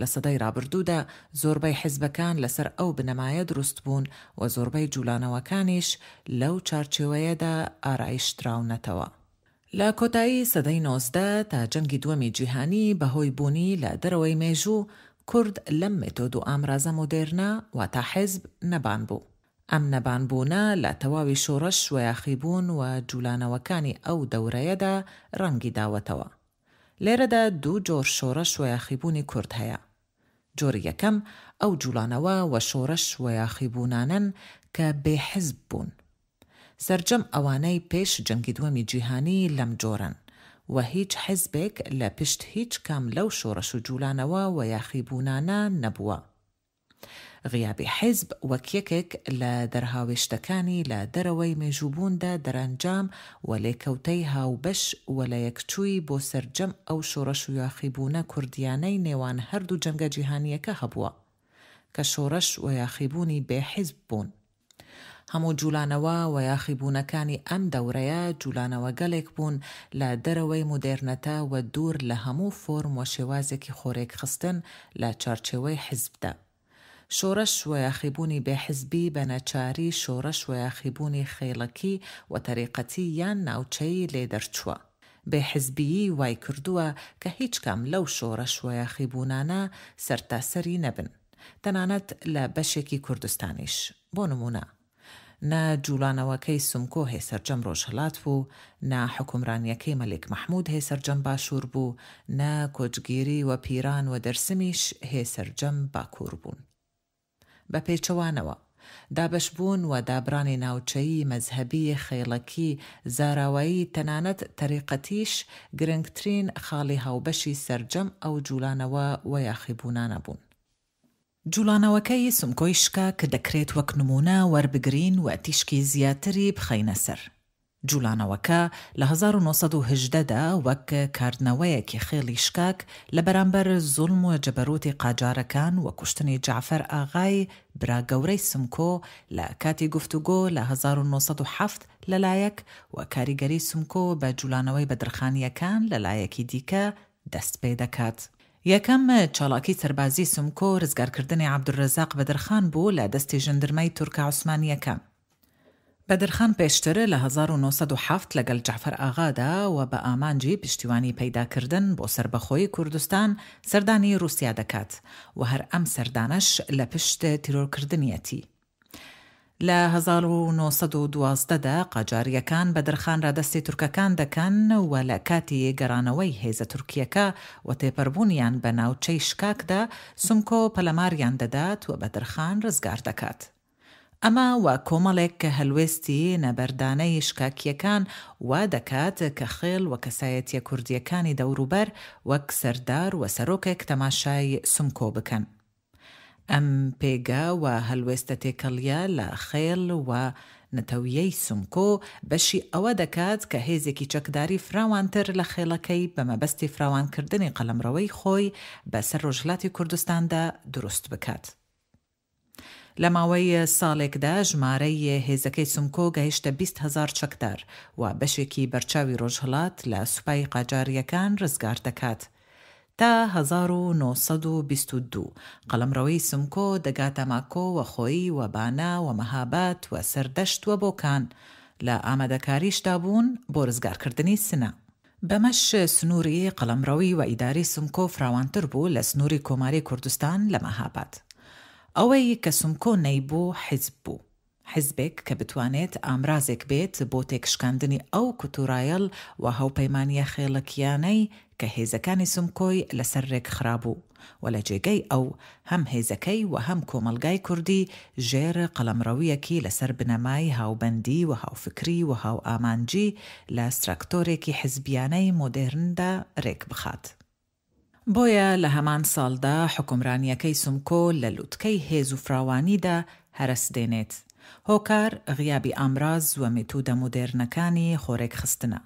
لە سەدەی ڕابردوودا زۆربەی حیزبەکان لەسەر ئەو بنەمایە دروست بوون و زۆربەی جوولانەوەکانیش لەو چارچێوەیەدا ئارایشدراونەتەوە. لە کۆتایی سەدەی 19 تا جەنگی دووەمی جیهانی بە هۆی بوونی لە دەرەوەی مێژوو، کورد لەم مێتۆد و ئامرازە مۆدێرنە، واتە حیزب، نەبان بوو. ئەم نەبان بوونە لە تەواوی شۆڕش و یاخیبوون و جوولانەوەکانی ئەو دەورەیەدا ڕەنگی داوەتەوە. لێرەدا دوو جۆر شۆڕش و یاخیبوونی کورد هەیە. جۆری یەکەم ئەو جوڵانەوە و شۆڕش و یاخیبوونانەن کە بێ حزب بوون. سەرجەم ئەوانەی پێش جەنگی دووەمی جیهانی لەم جۆرەن و هیچ حزبێک لە پشت هیچ کام لەو شۆڕش و جوڵانەوە و یاخیبوونانە نەبووە. غیابی حیزب وەک یەکێک لە دەرهاوێشتەکانی لە دەرەوەی مێژووبووندا دەرەنجام و لێکەوتەی هاوبەش و لەیەکچووی بۆ سەرجەم ئەو شۆڕش و یاخیبوونە کوردییانەی نێوان هەردوو جەنگە جیهانییەکە هەبووە کە شۆڕش و یاخیبوونی بێ حیزب بوون. هەموو جوولانەوە و یاخیبوونەکانی ئەم دەورەیە جوولانەوەگەلێک بوون لە دەرەوەی مودێرنەتە و دوور لە هەموو فۆرم و شێوازێکی خۆرێکخستن لە چارچێوەی حیزبدا. شۆڕش و یاخیبوونی بێ حیزبی بە نەچاری شۆڕش و یاخیبوونی خێڵەکی و تەریقەتی یان ناوچەیی لێ دەرچووە. بێ حیزبیی وای کردووە کە هیچ کام لەو شۆڕش و یاخیبوونانە سەرتاسەری نەبن. تەنانەت لە بەشێکی کوردستانیش. بۆ نموونە، نە جووڵانەوەکەی سمکۆ هێ سەرجەم ڕۆژهەڵات بوو، نە حوکمرانیەکەی مەلیک مەحموود هێ سەرجەم باشوور بوو، نە کۆچگیری و پیران و دەرسمیش هێ سەرجەم باکوور بوون. بە پێچەوانەوە، دابەشبوون و دابڕانی ناوچەیی، مەزهەبی، خێڵەکی، زاراوەیی، تەنانەت تەریقەتیش گرنگترین خاڵی هاوبەشی سەرجەم ئەو جووڵانەوە و یاخیبوونانە بوون. جوڵانەوەکەی سمکۆی شکاک دەکرێت وەک نموونە وەربگرین و تیشکی زیاتری بخەینە سەر. جوڵانەوەکە لە 1918 دا وەک کاردنەوەیەکی خێڵی شکاک لە بەرامبەر زوڵم و جەبەروتی قاجارەکان و کوشتنی جەعفەر ئاغای برا گەورەی سمکۆ لە کاتی گفتوگۆ لە 1907 لە لایەک و کاریگەری سمکۆ بە جوڵانەوەی بەدرخانییەکان لە لایەکی دیکە دەست پێ دەکات. یەکەم چالاکی سەربازی سمکۆ رزگارکردنی عەبدولرەزاق بەدرخان بوو لە دەستی ژەندرمەی تورکە عوسمانییەکان. بەدرخان پێشتر لە 1907 لەگەل جەعفەر ئاغادا و بە ئامانجی پشتیوانی پەیداکردن بۆ سەربەخۆیی کوردستان سەردانی روسیا دەکات و هەر ئەم سەردانەش لە پشت تیرۆرکردنیەتی. لە 1912 دا قاجارییەکان بەدرخان رادەستی تورکەکان دەکەن و لە کاتی گەڕانەوەی هێزە تورکییەکە و تێپەربوونیان بە ناوچەی شکاکدا سمکۆ پەلەماریان دەدات و بەدرخان رزگار دەکات. ئەمە و کۆمەڵێک هەلوێستی نەبەردانەی شکاکییەکان وا دەکات کە خێڵ و کەسایەتییە کوردییەکانی دەوروبەر وەک سەردار و سەرۆکێک تەماشای سمکۆ بکەن. ئەم پێگە و هەلوێستە تێکەڵییە لە خێڵ و نەتەویەی سمکۆ بەشی ئەوە دەکات کە هێزێکی چەکداری فراوانتر لە خێڵەکەی بە مەبەستی فراوانکردنی قەلەمڕەوەی خۆی بە سەر رۆژهەلاتی کوردستاندا دروست بکات. لە ماوەی ساڵێکدا ژمارەی هێزەکەی سمکۆ گەیشتە 20 هەزار چەکدار و بەشێکی بەرچاوی ڕۆژهەڵات لە سوپای قاجارییەکان ڕزگار دەکات. تا 1922 قەڵەمڕەوی سمکۆ دەگاتە ماکۆ و خۆیی و بانە و مەهاباد و سەردەشت و بۆکان لە ئامادەکاریشدا بوون بۆ ڕزگارکردنی سنە. بەمەش سنووری قەڵەمڕەوی و ئیداری سمکۆ فراوانتر بوو لە سنووری کۆماری کوردستان لە مەهاباد. ئەوەی کە سمکۆ نەیبوو حیزب بوو. حیزبێک کە بتوانێت ئامرازێک بێت بۆ تێکشکاندنی ئەو کوتورایەڵ و هاوپەیمانییە خێڵەکییانەی کە هێزەکانی سمکۆی لەسەر رێکخرابوو و لە جێگەی ئەو هەم هێزەکەی و هەم کۆمەڵگای کوردی ژێر قەڵەمڕەویەکی لەسەر بنەمای هاوبەندی و هاوفکری و هاوئامانجی لە ستراکتۆرێکی حزبیانەی مۆدێرندا رێکبخات. بۆیە لە هەمان ساڵدا حوکمرانیەکەی سمکۆ لە لوتکەی هێز و فراوانیدا هەرەس دێنێت. هۆکار غیابی ئامراز و مێتودە مۆدێرنەکانی خۆرێکخستنە.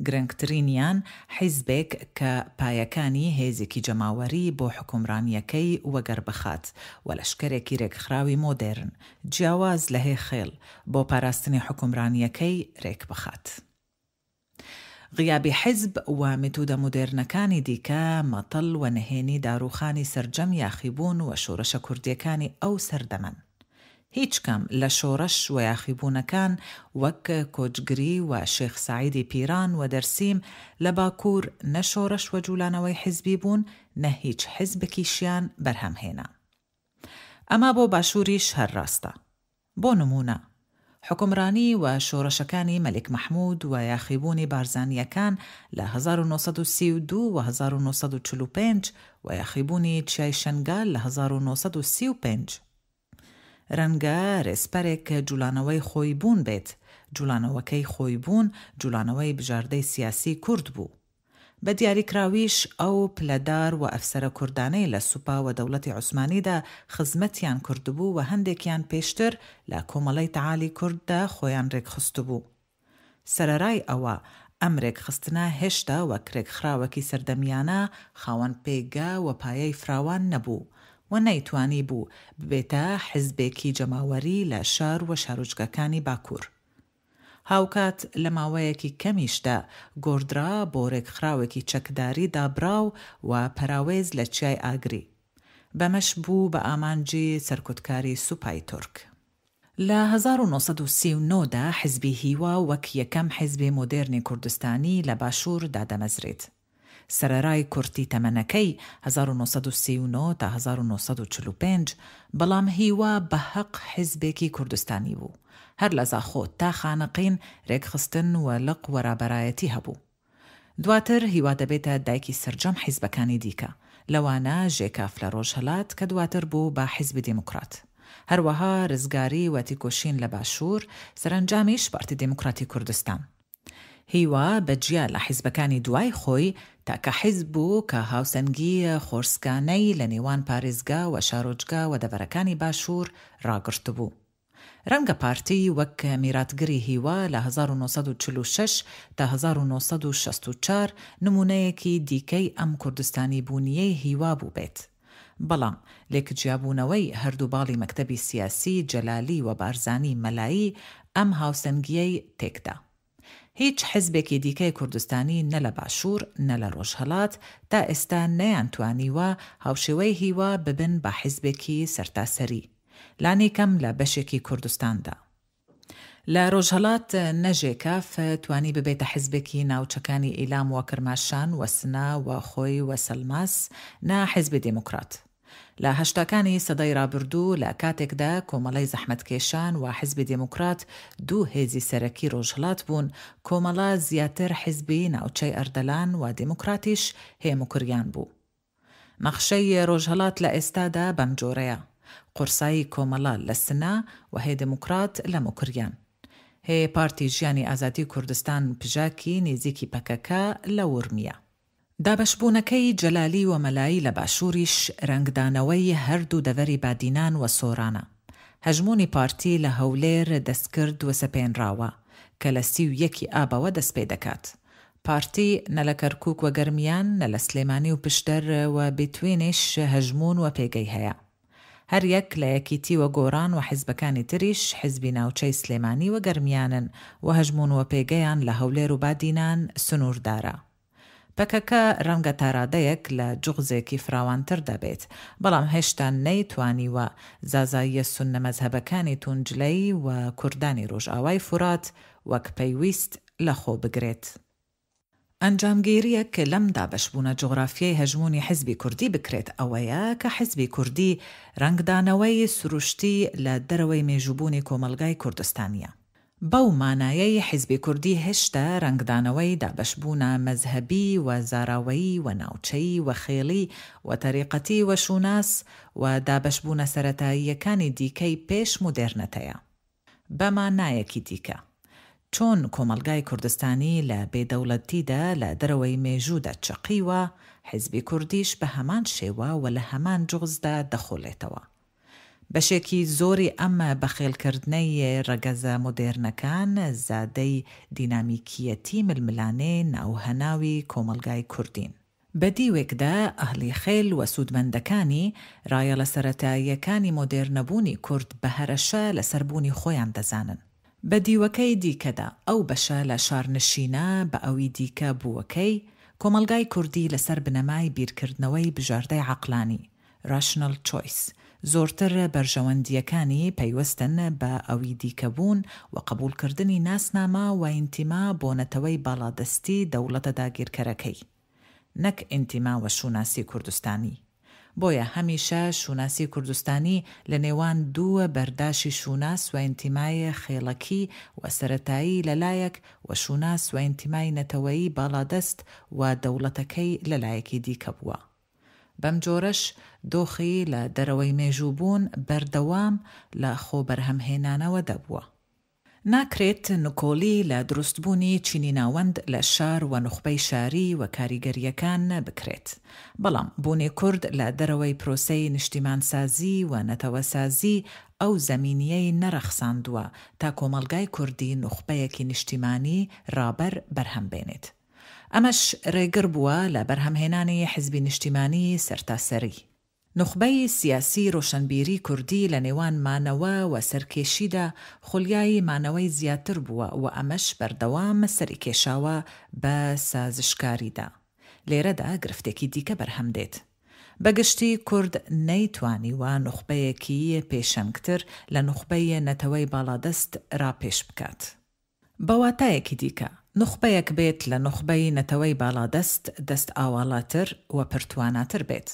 گرنگترینیان حیزبێک کە پایەکانی هێزێکی جەماوەری بۆ حوکمرانیەکەی وەگەربخات و لەشکرێکی رێکخراوی مۆدێرن، جیاواز لە هێ خێڵ، بۆ پاراستنی حوکمرانیەکەی رێکبخات. غیابی حیزب و مێتودە مۆدێرنەکانی دیکە مەتەڵ و نهێنی دارووخانی سەرجەم یاخیبوون و شۆرەشە کوردیەکانی ئەو سەردەمەن. هیچ کام لە شۆڕش و یاخیبوونەکان وەک کۆچگری و شێخ سەعیدی پیران و دەرسیم لە باکوور نە شۆڕش و جوولانەوەی حیزبی بوون نە هیچ حیزبکیشیان بەرهەم هێنا. ئەمە بۆ باشووریش هەر ڕاستە. بۆ نموونە، حوکمڕانی و شۆڕشەکانی مەلیک مەحموود و یاخیبوونی بارزانییەکان لە 1932 و 1945 و یاخیبوونی چیای شەنگال لە 1935، رەنگە رێسپەرێک جوڵانەوەی خۆیبوون بێت، جوڵانەوەکەی خۆیبوون جوڵانەوەی بژاردەی سیاسی کورد بوو. بە دیاریکراویش ئەو پلەدار و ئەفسەرە کوردانەی لە سوپا و دەوڵەتی عوسمانیدا خزمەتیان کردبوو و هەندێکیان پێشتر لە کۆمەڵەی تەعالی کورددا خۆیان رێکخستبوو. سەرەرای ئەوە، ئەم رێکخستنە هێشتا وەک رێکخراوەکی سەردەمیانە خاوەن پێگە و پایەی فراوان نەبوو و نەیتوانیبوو ببێتە حیزبێکی جەماوەری لە شار و شارۆچکەکانی باکوور. هاوکات لە ماوەیەکی کەمیشدا گۆڕدرا بۆ رێکخراوێکی چەکداری دابڕاو و پەراوێز لە چیای ئاگری. بەمەش بوو بە ئامانجی سەرکوتکاری سوپای تورک. لە 1939 دا حیزبی هیوا وەک یەکەم حیزبی مۆدێرنی کوردستانی لە باشوور دادەمەزرێت. سەرەرای کورتی تەمەنەکەی، 1939 تا 1945، بەڵام هیوا بە هەق حیزبێکی کوردستانی بوو. هەر لە زاخۆ تا خانەقین رێکخستن و لق و رابەرایەتی هەبوو. دواتر هیوا دەبێتە دایکی سەرجەم حیزبەکانی دیکە، لەوانە ژێکاف لە رۆژهەلات کە دواتر بوو بە حیزبی دێموکرات. هەروەها رزگاری و تیکۆشین لە باشوور، سەرەنجامیش پارتی دێموکراتی کوردستان. هیوا بە جیا لە حیزبەکانی دوای خۆی، تاکە حیزب بوو کە هاوسەنگیی خۆرسکانەی لە نێوان پارێزگا و شارۆچگا و دەڤەرەکانی باشوور ڕاگرتبوو. رەنگە پارتی وەک میراتگری هیوا لە 1946 تا 1964 نموونەیەکی دیکەی ئەم کوردستانیبوونییەی هیوا بووبێت. بەڵام لێکجیابوونەوەی هەردوو باڵی مەکتەبی سیاسی جەلالی و بارزانی مەلایی ئەم هاوسەنگییەی تێکدا. هیچ حزبێکی دیکەی کوردستانی نە لە باشوور نە لە ڕۆژهەڵات تا ئێستا نەیانتوانیوە هاوشێوەی هیوا ببن بە حزبێکی سەرتاسەری، لانیکەم لە بەشێکی کوردستاندا. لە ڕۆژهەڵات نە ژێکاف توانی ببێتە حزبێکی ناوچەکانی ئیلام و کرماشان و سنە و خۆی و سەلماس، نە حزبی دێموکرات. لە هەشتاکانی سەدەی ڕابردوو لە کاتێکدا کۆمەڵەی زەحمەتکێشان و حزبی دێموکرات دوو هێزی سەرەکی ڕۆژهەڵات بوون، کۆمەڵە زیاتر حزبی ناوچەی ئەردەلان و دێموکراتیش هێ موکریان بوو. نەخشەی ڕۆژهەڵات لە ئێستادا بەم جۆرەیە، قورسایی کۆمەڵە لە سنە و هێ دێموکرات لە موکریان. هێ پارتی ژیانی ئازادی کوردستان پژاکی نیزیکی پەکەکە لە ورمیە. دابەشبوونەکەی جەلالی و مەلایی لە باشووریش رەنگدانەوەی هەردوو دەڤەری بادینان و سۆرانە. هەژموونی پارتی لە هەولێر دەستکرد و سەپێنراوە، کە لە 31 ی ئابەوە دەستپێدەکات. پارتی نە لە کەرکوک و گەرمیان، نە لە سلێمانی و پشدەر و بیتوینیش هەژموون و پێگەی هەیە. هەر یەک لە یەکیتی و گۆران و حیزبەکانی تریش حیزبی ناوچەی سلێمانی و گەرمیانن و هەژموون و پێگەیان لە هەولێر و بادینان سنووردارە. پەکەکە رەنگە تارادەیەک لە جوغزێکی فراوانتردا بێت، بەڵام هێشتا نەیتوانیوە زازاییە سوننە مەزهەبەکانی تونجلەی و کوردانی رۆژئاوای فورات وەک پەیویست لەخۆ بگرێت. ئەنجامگیرییەک لەم دابەشبوونە جوغرافییەی هەژموونی حیزبی کوردی بکرێت ئەوەیە کە حیزبی کوردی رەنگدانەوەی سروشتی لە دەرەوەی مێژووبوونی کۆمەڵگای کوردستانییە. بەو مانایەی حیزبی کوردی هێشتا رەنگدانەوەی دابەشبوونە مەزهەبی و زاراوەیی و ناوچەیی و خێڵی و تەریقەتی و شوناس و دابەشبوونە سەرەتاییەکانی دیکەی پێش مودێرنەتەیە. بە مانایەکی دیکە، چۆن کۆمەڵگای کوردستانی لە بێدەوڵەتیدا لە دەرەوەی مێژوودا چەقیوە، حیزبی کوردیش بە هەمان شێوە و لە هەمان جوغزدا دەخولێتەوە. بەشێکی زۆری ئەم بەخێڵکردنەی ڕەگەزە مۆدێرنەکان زادەی دینامیکییەتی ململانێ ناو هەناوی کۆمەڵگای کوردین. بە دیوێکدا ئەهلی خێل و سوودمەندەکانی، ڕایەڵە سەرەتاییەکانی مۆدێرنەبوونی کورد بە هەرەشە لەسەر بوونی خۆیان دەزانن. بە دیوەکەی دیکەدا ئەو بەشە لە شارنشینە بە ئەوی دیکە بووەکەی کۆمەڵگای کوردی لەسەر بنەمای بیرکردنەوەی بژاردەی عەقڵانی، Rational Choice، زۆرتر بەرژەوەندییەکانی پەیوەستن بە ئەویدیکەبوون و قبوڵکردنی ناسنامە و ئینتیما بۆ نەتەوەی باڵادەستی دەوڵەتە داگیرکەرەکەی نەک ئینتیما و شوناسی کوردستانی. بۆیە هەمیشە شوناسی کوردستانی لە نێوان دوو بەرداشی شوناس و ئینتیمای خێڵەکی و سەرەتایی لە لایەک و شوناس و ئینتیمای نەتەوەیی باڵادەست و دەوڵەتەکەی لە لایەکی دیکە بووە. بەم جۆرەش دۆخی لە دەرەوەی مێژوو بوون بەردەوام لە خۆ بەرهەمهێنانەوە دەبووە. ناکرێت نکۆڵی لە دروستبوونی چینی ناوەند لە شار و نوخبەی شاری و کاریگەرییەکان بکرێت. بەڵام بوونی کورد لە دەرەوەی پرۆسەی نیشتیمانسازی و نەتەوەسازی ئەو زەمینیەی نەڕەخساندووە تا کۆمەڵگای کوردی نوخبەیەکی نیشتیمانی ڕابەر بەرهەم بێنێت. ئەمەش رێگر بووە لە بەرهەمهێنانی حزبی نیشتیمانی سەرتاسەری. نوخبەی سیاسی رۆشنبیری کوردی لە نێوان مانەوە و سەرکێشیدا خولیای مانەوەی زیاتر بووە و ئەمەش بەردەوام سەری کێشاوە بە سازشکاریدا. لێرەدا گرفتێکی دیکە بەرهەم دێت. بە گشتی کورد نەیتوانیوە نوخبەیەکی پێشەنگتر لە نوخبەی نەتەوەی باڵادەست راپێش بکات. بە واتایەکی دیکە، نوخبەیەک بێت لە نوخبەی نەتەوەی باڵادەست دەست ئاواڵاتر و پرتواناتر بێت.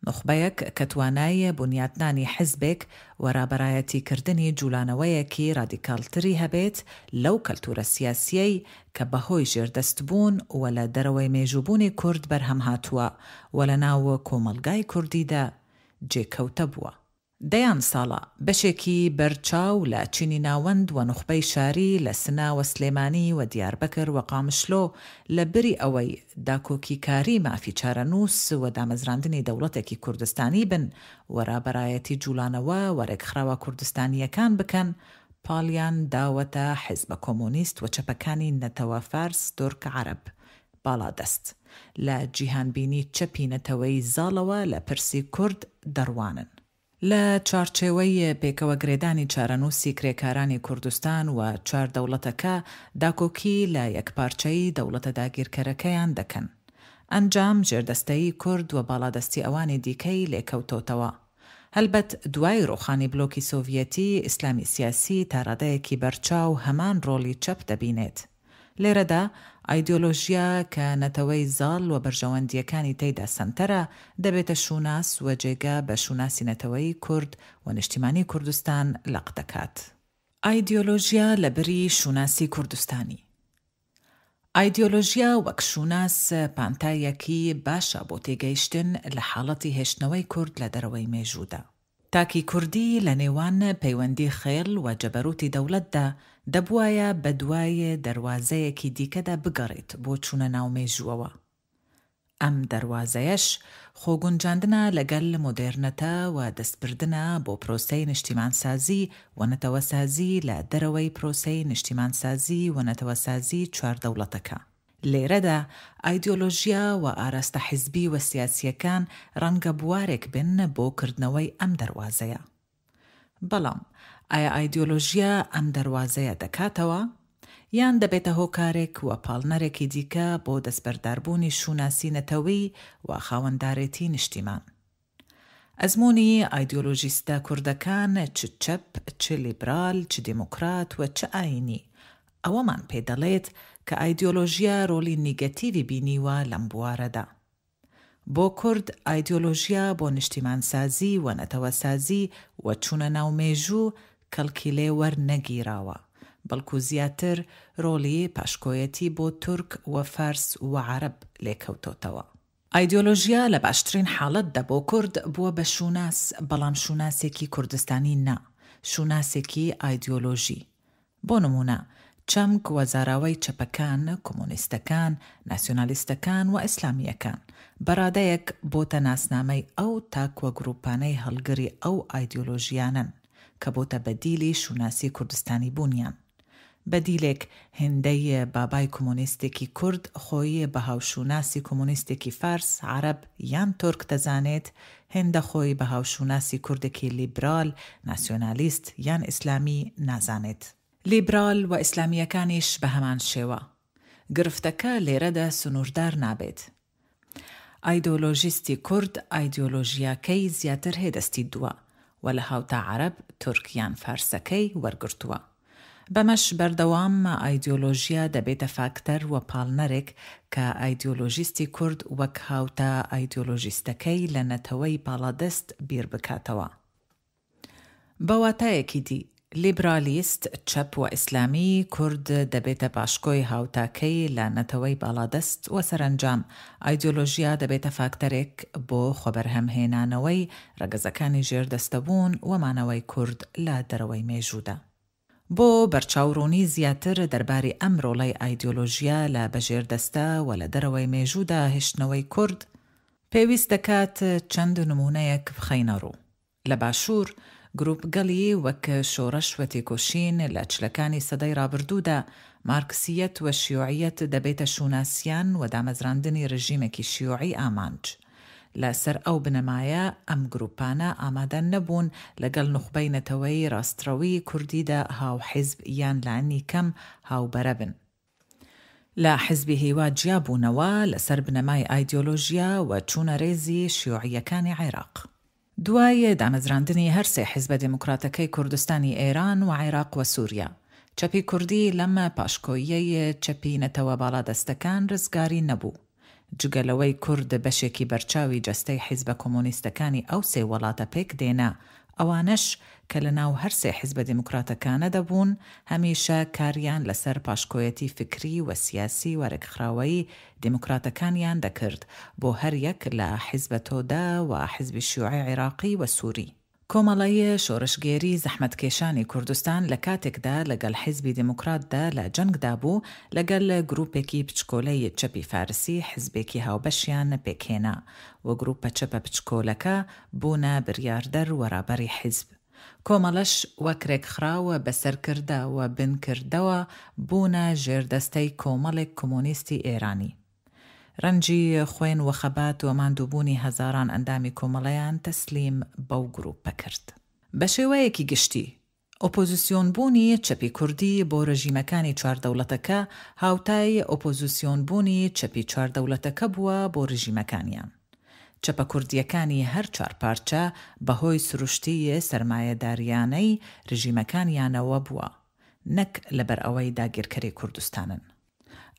نوخبەیەک کە توانای بونیاتنانی حزبێک و رابەرایەتی کردنی جولانەوەیەکی رادیکاڵتری هەبێت لەو کەلتورە سیاسیەی کە بەهۆی ژێردەستبوون و لە دەرەوەی مێژووبوونی کورد بەرهەم هاتووە و لە ناو کۆمەڵگای کوردیدا جێکەوتە بووە. دەیان ساڵە بەشێکی بەرچاو لە چینی ناوەند و نوخبەی شاری لە سنە و سلێمانی و دیاربەکر و قامشلۆ لە بری ئەوەی داکۆکیکاری مافی چارەنووس و دامەزراندنی دەوڵەتێکی کوردستانی بن و رابەرایەتی جوڵانەوە و رێکخراوە کوردستانییەکان بکەن پاڵیان داوەتە حیزبە کۆمۆنیست و چەپەکانی نەتەوە فارس تورک عەرەب باڵادەست لە جیهانبینی چەپی نەتەوەیی زاڵەوە لە پرسی کورد دەڕوانن. لە چوارچێوەی پێکەوەگرێدانی چارەنووسی کرێکارانی کوردستان و چوار دەوڵەتەکە داکۆکی لە یەکپارچەیی دەوڵەتە داگیرکەرەکەیان دەکەن. ئەنجام ژێردەستەیی کورد و باڵادەستی ئەوانی دیکەی لێکەوتۆتەوە. هەلبەت دوای ڕووخانی بلۆکی سۆڤیەتی، ئیسلامی سیاسی تا ڕادەیەکی بەرچاو هەمان ڕۆڵی چەپ دەبینێت. لێرەدا ئایدیۆلۆژیا کە نەتەوەی زاڵ و بەرژەوەندییەکانی تێیدا سەنتەرە، دەبێتە شووناس و جێگە بە شووناسی نەتەوەیی کورد و نیشتیمانی کوردستان لەق دەکات. ئایدیۆلۆژیا لە بری شووناسی کوردستانی. ئایدیۆلۆژیا وەک شووناس پانتایەکی باشە بۆ تێگەیشتن لە حاڵەتی هێشتنەوەی کورد لە دەرەوەی مێژوودا. تاکی کوردی لە نێوان پەیوەندی خێڵ و جەبەروتی دەوڵەتدا، دەبوایە بە دوای دەروازەیەکی دیکەدا بگەڕێت بۆ چوونە ناو مێژووەوە. ئەم دەروازەیەش خۆگونجاندنە لەگەل مۆدێرنەتە و دەستبردنە بۆ پرۆسەی نیشتیمانسازی و نەتەوەسازی لە دەرەوەی پرۆسەی نیشتیمانسازی و نەتەوەسازی چواردەوڵەتەکە. لێرەدا ئایدیۆلۆژیا و ئاراستە حیزبی و سیاسییەکان ڕەنگە بوارێک بن بۆ کردنەوەی ئەم دەروازەیە. بەڵام ئایا ئایدیۆلۆژیا ئەم دەروازەیە دەکاتەوە؟ یان دەبێتە هۆکارێک و پاڵنەرێکی دیکە بۆ دەستبەرداربوونی شووناسی نەتەوی و خاوەندارێتی نیشتیمان؟ ئەزموونی ئایدیۆلۆژیستە کوردەکان چ چەپ، چ لیبرال، چ دیموکرات و چ ئایینی، ئەوەمان پێ دەڵێت کە ئایدیۆلۆژیا رۆڵی نیگەتیڤی بینیوە لەم بوارەدا. بۆ کورد ئایدیۆلۆژیا بۆ نیشتیمانسازی و نەتەوەسازی و چوونە ناو مێژوو کەڵکی لێ وەرنەگیراوە، بەڵکو زیاتر رۆڵی پاشکۆیەتی بۆ تورک و فارس و عەرەب لێکەوتۆتەوە. ئایدیۆلۆژیا لە باشترین حاڵەتدا بۆ کورد بووە بە شووناس، بەڵام شووناسێکی کوردستانی نا، شووناسێکی ئایدیۆلۆژی. بۆ نموونە چەمک و زاراوەی چەپەکان، کۆمۆنیستەکان، ناسیۆنالیستەکان و ئیسلامییەکان، بە ڕادەیەک بۆتە ناسنامەی ئەو تاک و گرووپانەی هەڵگری ئەو ئایدیۆلۆژییانەن، کە بۆتە بەدیلی شووناسی کوردستانیبوونیان. بەدیلێک هێندەی بابای کۆمۆنیستێکی کورد خۆی بە هاوشووناسی کۆمۆنیستێکی فارس، عەرەب یان تورک دەزانێت، هێندە خۆی بە هاوشووناسی کوردێکی لیبرال، ناسیۆنالیست یان ئیسلامی نازانێت. لیبرال و ئیسلامییەکانیش بە هەمان شێوە. گرفتەکە لێرەدا سنووردار نابێت. ئایدۆلۆژیستی کورد ئایدیۆلۆژیاکەی زیاتر هێدەستی دووە و لە هاوتا عەرەب، تورک یان فارسەکەی وەرگرتووە. بەمەش بەردەوام ئایدیۆلۆژیا دەبێتە فاکتەر و پاڵنەرێک کە ئایدیۆلۆژیستی کورد وەک هاوتا ئایدیۆلۆژیستەکەی لە نەتەوەی باڵادەست بیربکاتەوە. بە واتایەکی دی، لیبرالیست، چەپ و ئیسلامی کورد دەبێتە پاشکۆی هاوتاکەی لە نەتەوەی باڵادەست و سەرەنجام ئایدیۆلۆژیا دەبێتە فاکتەرێک بۆ خۆبەرهەمهێنانەوەی ڕەگەزەکانی ژێردەستەبوون و مانەوەی کورد لە دەرەوەی مێژوودا. بۆ بەرچاوڕوونی زیاتر دەرباری ئەم ڕۆڵەی ئایدیۆلۆژیا لە بەژێردەستە و لە دەرەوەی مێژوودا هێشتنەوەی کورد، پێویست دەکات چەند نموونەیەک بخەینە ڕوو. لە باشوور، گرووپگەلی وەک شۆڕش و تێکۆشین لە چلەکانی سەدەی ڕابردوودا، مارکسییەت و شیوعییەت دەبێتە شووناسیان و دامەزراندنی رژیمێکی شیوعی ئامانج. لە سەر ئەو بنەمایە ئەم گرووپانە ئامادە نەبوون لەگەڵ نوخبەی نەتەوەیی ڕاستڕەوی کوردیدا هاوحیزب یان لانی کەم هاوبەرە بن. لە حیزبی هیوا جیا بوونەوە لەسەر بنەمای ئایدیۆلۆژیا و چوونە رێزی شیوعییەکانی عێراق. دوای دامەزراندنی هەر سێ حیزبە دێموکراتەکەی کوردستانی ئێران و عێراق و سووریا، چەپی کوردی لەم پاشکۆییەی چەپی نەتەوە باڵادەستەکان رزگاری نەبوو. جگە لەوەی کورد بەشێکی بەرچاوی جەستەی حیزبە کۆمۆنیستەکانی ئەو سێ وەڵاتە پێک دێنا، ئەوانەش کە لە ناو هەر سێ حیزبە دیموکراتەکانە دەبوون هەمیشە کاریان لە سەر پاشکۆیەتی فکری و سیاسی و رێکخراوەیی دیموکراتەکانیان دەکرد بۆ هەر یەک لە حیزب تۆدە و حیزبی شیوعی عیراقی و سوری. کۆمەڵەی شۆرشگێری زەحمەتکێشانی کوردستان لە کاتێکدا لەگەل حیزبی دێموکراتدا لە جەنگدا بوو، لەگەل گرووپێکی پچکۆلەی چەپی فارسی حیزبێکی هاوبەشیان پێکهێنا و گرووپە چەپە پچکۆلەکە بوونە بریاردەر و رابەری حیزب. کۆمەڵەش وەک رێکخراو بە سەرکردە و بنکردەوە بوونە ژێردەستەی کۆمەڵێک کۆمۆنیستی ئێرانی. رەنجی خوێن و خەبات و ماندووبوونی هەزاران ئەندامی کۆمەڵەیان تەسلیم بەو گرووپە کرد. بە شێوەیەکی گشتی، ئۆپۆزیسیۆن بوونی چەپی کوردی بۆ رژیمەکانی چواردەوڵەتەکە هاوتای ئۆپۆزیسیۆن بوونی چەپی چواردەوڵەتەکە بووە بۆ رژیمەکانیان. چەپە کوردییەکانی هەر چوارپارچە بە هۆی سروشتی سەرمایەدارییانەی رژیمەکانیانەوە بووە، نەک لەبەر ئەوەی داگیرکەری کوردستانن.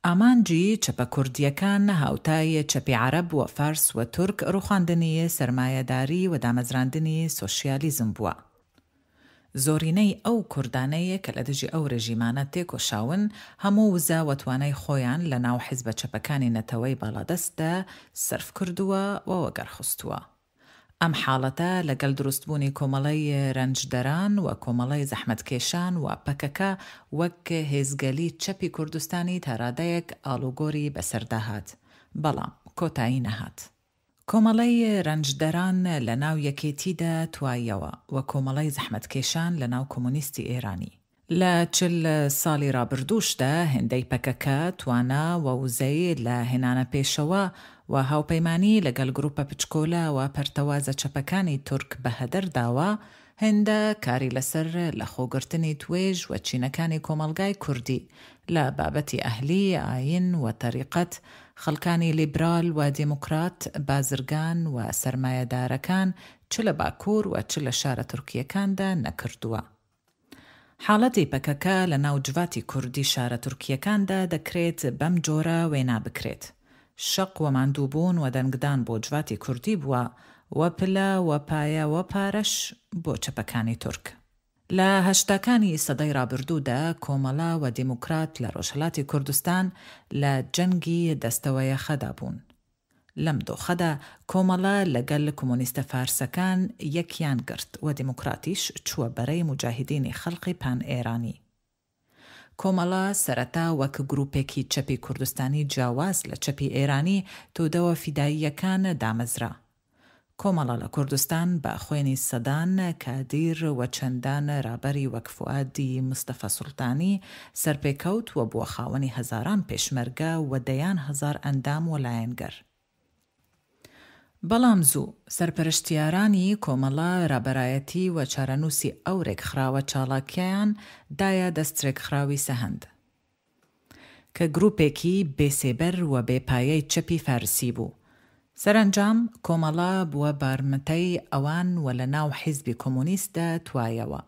ئامانجی چەپە کوردییەکان هاوتای چەپی عەرەب و فارس و تورک ڕوخاندنی سەرمایەداری و دامەزراندنی سۆشیالیزم بووە. زۆرینەی ئەو کوردانەی کە لە دژی ئەو رژیمانە تێکۆشاون هەموو وزە و توانای خۆیان لە ناو حیزبە چەپەکانی نەتەوەی باڵادەستدا سەرف کردووە و وەگەڕخستووە. ئەم حاڵەتە لەگەل دروستبوونی کۆمەڵەی رەنجدەران و کۆمەڵەی زەحمەتکێشان و پەکەکە وەک هێزگەلی چەپی کوردستانی تارادەیەک ئاڵوگۆری بەسەردا هات، بەڵام کۆتایی نەهات. کۆمەڵەی رەنجدەران لە ناو یەکێتیدا توایەوە و کۆمەڵەی زەحمەتکێشان لە ناو کۆمۆنیستی ئێرانی. لە 40 ساڵی رابردووشدا هێندەی پەکەکە توانا و وزەی لە هێنانەپێشەوە و هاوپەیمانی لەگەڵ گروپە پچکۆلە و پەرتەوازە چەپەکانی تورک بەهەدەر داوە، هێندە کاری لەسەر لەخۆگرتنی توێژ و چینەکانی کۆمەڵگای کوردی لە بابەتی ئەهلی، ئایین و تەریقەت، خەڵکانی لیبرال و دیموکرات، بازرگان و سەرمایەدارەکان چ لە باکوور و چ لە شارە تورکییەکاندا نەکردووە. حاڵەتی پەکەکە لە ناو جڤاتی کوردی شارە تورکییەکاندا دەکرێت بەم جۆرە وێنا بکرێت، شەق و ماندووبوون و دەنگدان بۆ جڤاتی کوردی بووە و پلە و پایە و پارەش بۆ چەپەکانی تورک. لە هەشتاکانی سەدەی ڕابردوودا کۆمەڵە و دیموکرات لە ڕۆژهەلاتی کوردستان لە جەنگی دەستەوەیەخەدا بوون. لەم دۆخەدا کۆمەڵە لەگەل کۆمۆنیستە فارسەکان یەکیان گرت و دیموکراتیش چووە بەرەی موجاهیدینی خەلقی پان ئێرانی. کۆمەڵە سەرەتا وەک گروپێکی چەپی کوردستانی جیاواز لە چەپی ئێرانی تودەوە فیداییەکان دامەزرا. کۆمەڵە لە کوردستان بە خوێنی سەدان کادیر و چەندان رابەری وەک فوئادی مستەفا سوڵتانی سەرپێکەوت و بووە خاوەنی هەزاران پێشمەرگە و دەیان هەزار ئەندام و لایەنگەر. بەڵام زوو سەرپەرشتیارانی کۆمەڵە رابەرایەتی و چارەنووسی ئەو رێکخراوە چاڵاکیان دایە دەست رێکخراوی سەهەند. کە گروپێکی بێ سێبەر و بێ پایەی چەپی فارسی بوو. سەرەنجام کۆمەڵە بووە بارمتەی ئەوان و لە ناو حیزبی کۆمۆنیستدا توایەوە.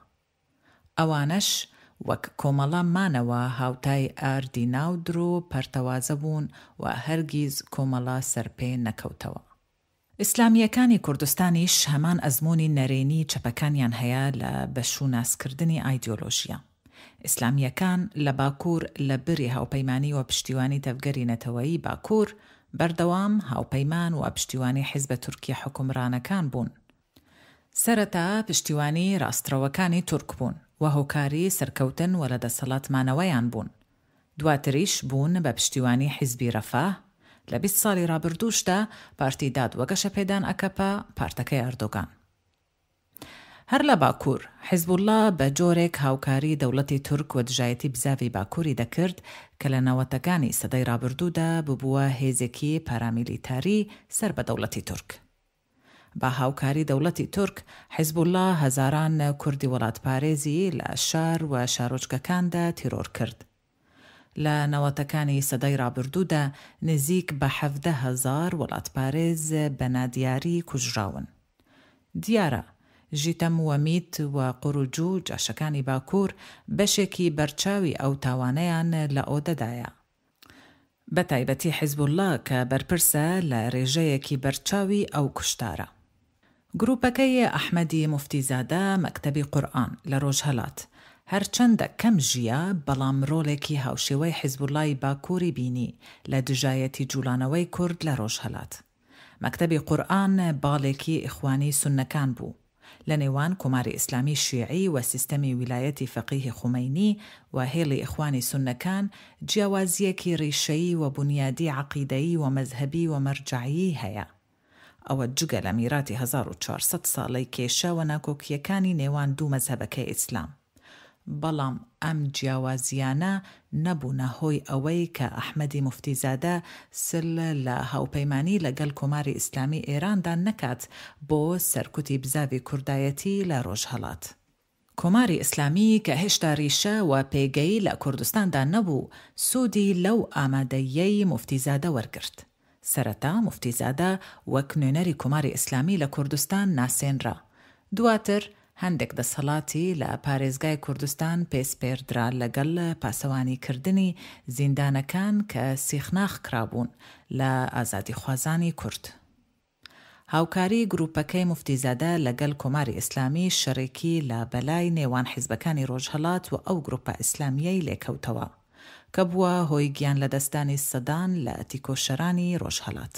ئەوانەش وەک کۆمەڵە مانەوە هاوتای ئاردی ناو درۆ پەرتەوازە بوون و هەرگیز کۆمەڵە سەرپێ نەکەوتەوە. ئیسلامییەکانی کوردستانیش هەمان ئەزموونی نەرێنی چەپەکانیان هەیە لە بە شووناسکردنی ئایدیۆلۆژیا. ئیسلامییەکان لە باکوور لە بری هاوپەیمانی و پشتیوانی تەڤگەری نەتەوەیی باکوور، بەردەوام هاوپەیمان و پشتیوانی حیزبە تورکیە حوکمرانەکان بوون. سەرەتا پشتیوانی ڕاستڕەوەکانی تورک بوون و هۆکاری سەرکەوتن و لە دەسەڵات مانەوەیان بوون. دواتریش بوون بە پشتیوانی حیزبی رەفاه، لە 20 ساڵی رابردووشدا پارتی داد وگەشەپێدان ئەکەپە، پارتەکەی ئەردۆگان. هەر لە باکوور، حیزبوڵڵا بە جۆرێک هاوکاری دەوڵەتی تورک و دژایەتی بزاڤی باکووری دەکرد کە لە نەوەتەکانی سەدەی رابردوودا ببووە هێزێکی پارامیلیتاری سەر بە دەوڵەتی تورک. بە هاوکاری دەوڵەتی تورک، حیزبوڵڵا هەزاران کوردی وڵاتپارێزی لە شار و شارۆچکەکاندا تیرۆر کرد. لە نەوەتەکانی سەدەی ڕابردوودا نزیک بە 17 هەزار وڵاتپارێز بە نادیاری کوژراون. دیارە. ژیتەم و میت و قوروجو جاشەکانی باکوور بەشێکی بەرچاوی ئەو تاوانەیان لە ئۆدەدایە. بە تایبەتی حیزبوڵڵا کە بەرپرسە لە رێژەیەکی بەرچاوی ئەو کوشتارە. گروپەکەی ئەحمەدی موفتیزادە مەکتەبی قورئان لە رۆژهەلات هەرچەندە کەم ژیا بەڵام رۆڵێکی هاوشێوەی حیزبوڵڵای باکووری بینی لە دژایەتی جوڵانەوەی کورد لە رۆژهەلات. مەکتەبی قورئان باڵێکی ئیخوانی سوننەکان بوو. لە نێوان کۆماری ئیسلامی شیعی و سیستەمی ویلایەتی فەقیهی خومەینی و هێڵی ئیخوانی سوننەکان جیاوازییەکی ڕیشەیی و بونیادی عەقیدەیی و مەزهەبی و مەرجەعیی هەیە. ئەوە جگە لە میراتی 1400 ساڵەی کێشە و ناکۆکییەکانی نێوان دوو مەزهەبەکەی ئیسلام. بەڵام ئەم جیاوازییانە نەبوونە هۆی ئەوەی کە ئەحمەدی موفتیزادە سل لە هاوپەیمانی لە گەل کۆماری ئیسلامی ئێراندا نەکات بۆ سەرکوتی بزاڤی کوردایەتی لە ڕۆژهەڵات. کۆماری ئیسلامی کە هێشتا ڕیشە و پێگەی لە کوردستاندا نەبوو، سوودی لەو ئامادەییەی موفتیزادە وەرگرت. سەرەتا موفتیزادە وەک نوێنەری کۆماری ئیسلامی لە کوردستان ناسێنرا. دواتر هەندێک دەسەڵاتی لە پارێزگای کوردستان پێ سپێردرا لەگەڵ پاسەوانی کردنی زیندانەکان کە سیخناخ کرابوون لە ئازادیخوازانی کورد. هاوکاری گروپەکەی موفتیزادە لەگەل کۆماری ئیسلامی شەرێکی لە بەلای نێوان حیزبەکانی رۆژهەلات و ئەو گروپە ئیسلامیەی لێکەوتەوە کە بووە هۆی گیان لەدەستدانی سەدان لە تیکۆشەرانی رۆژهەلات.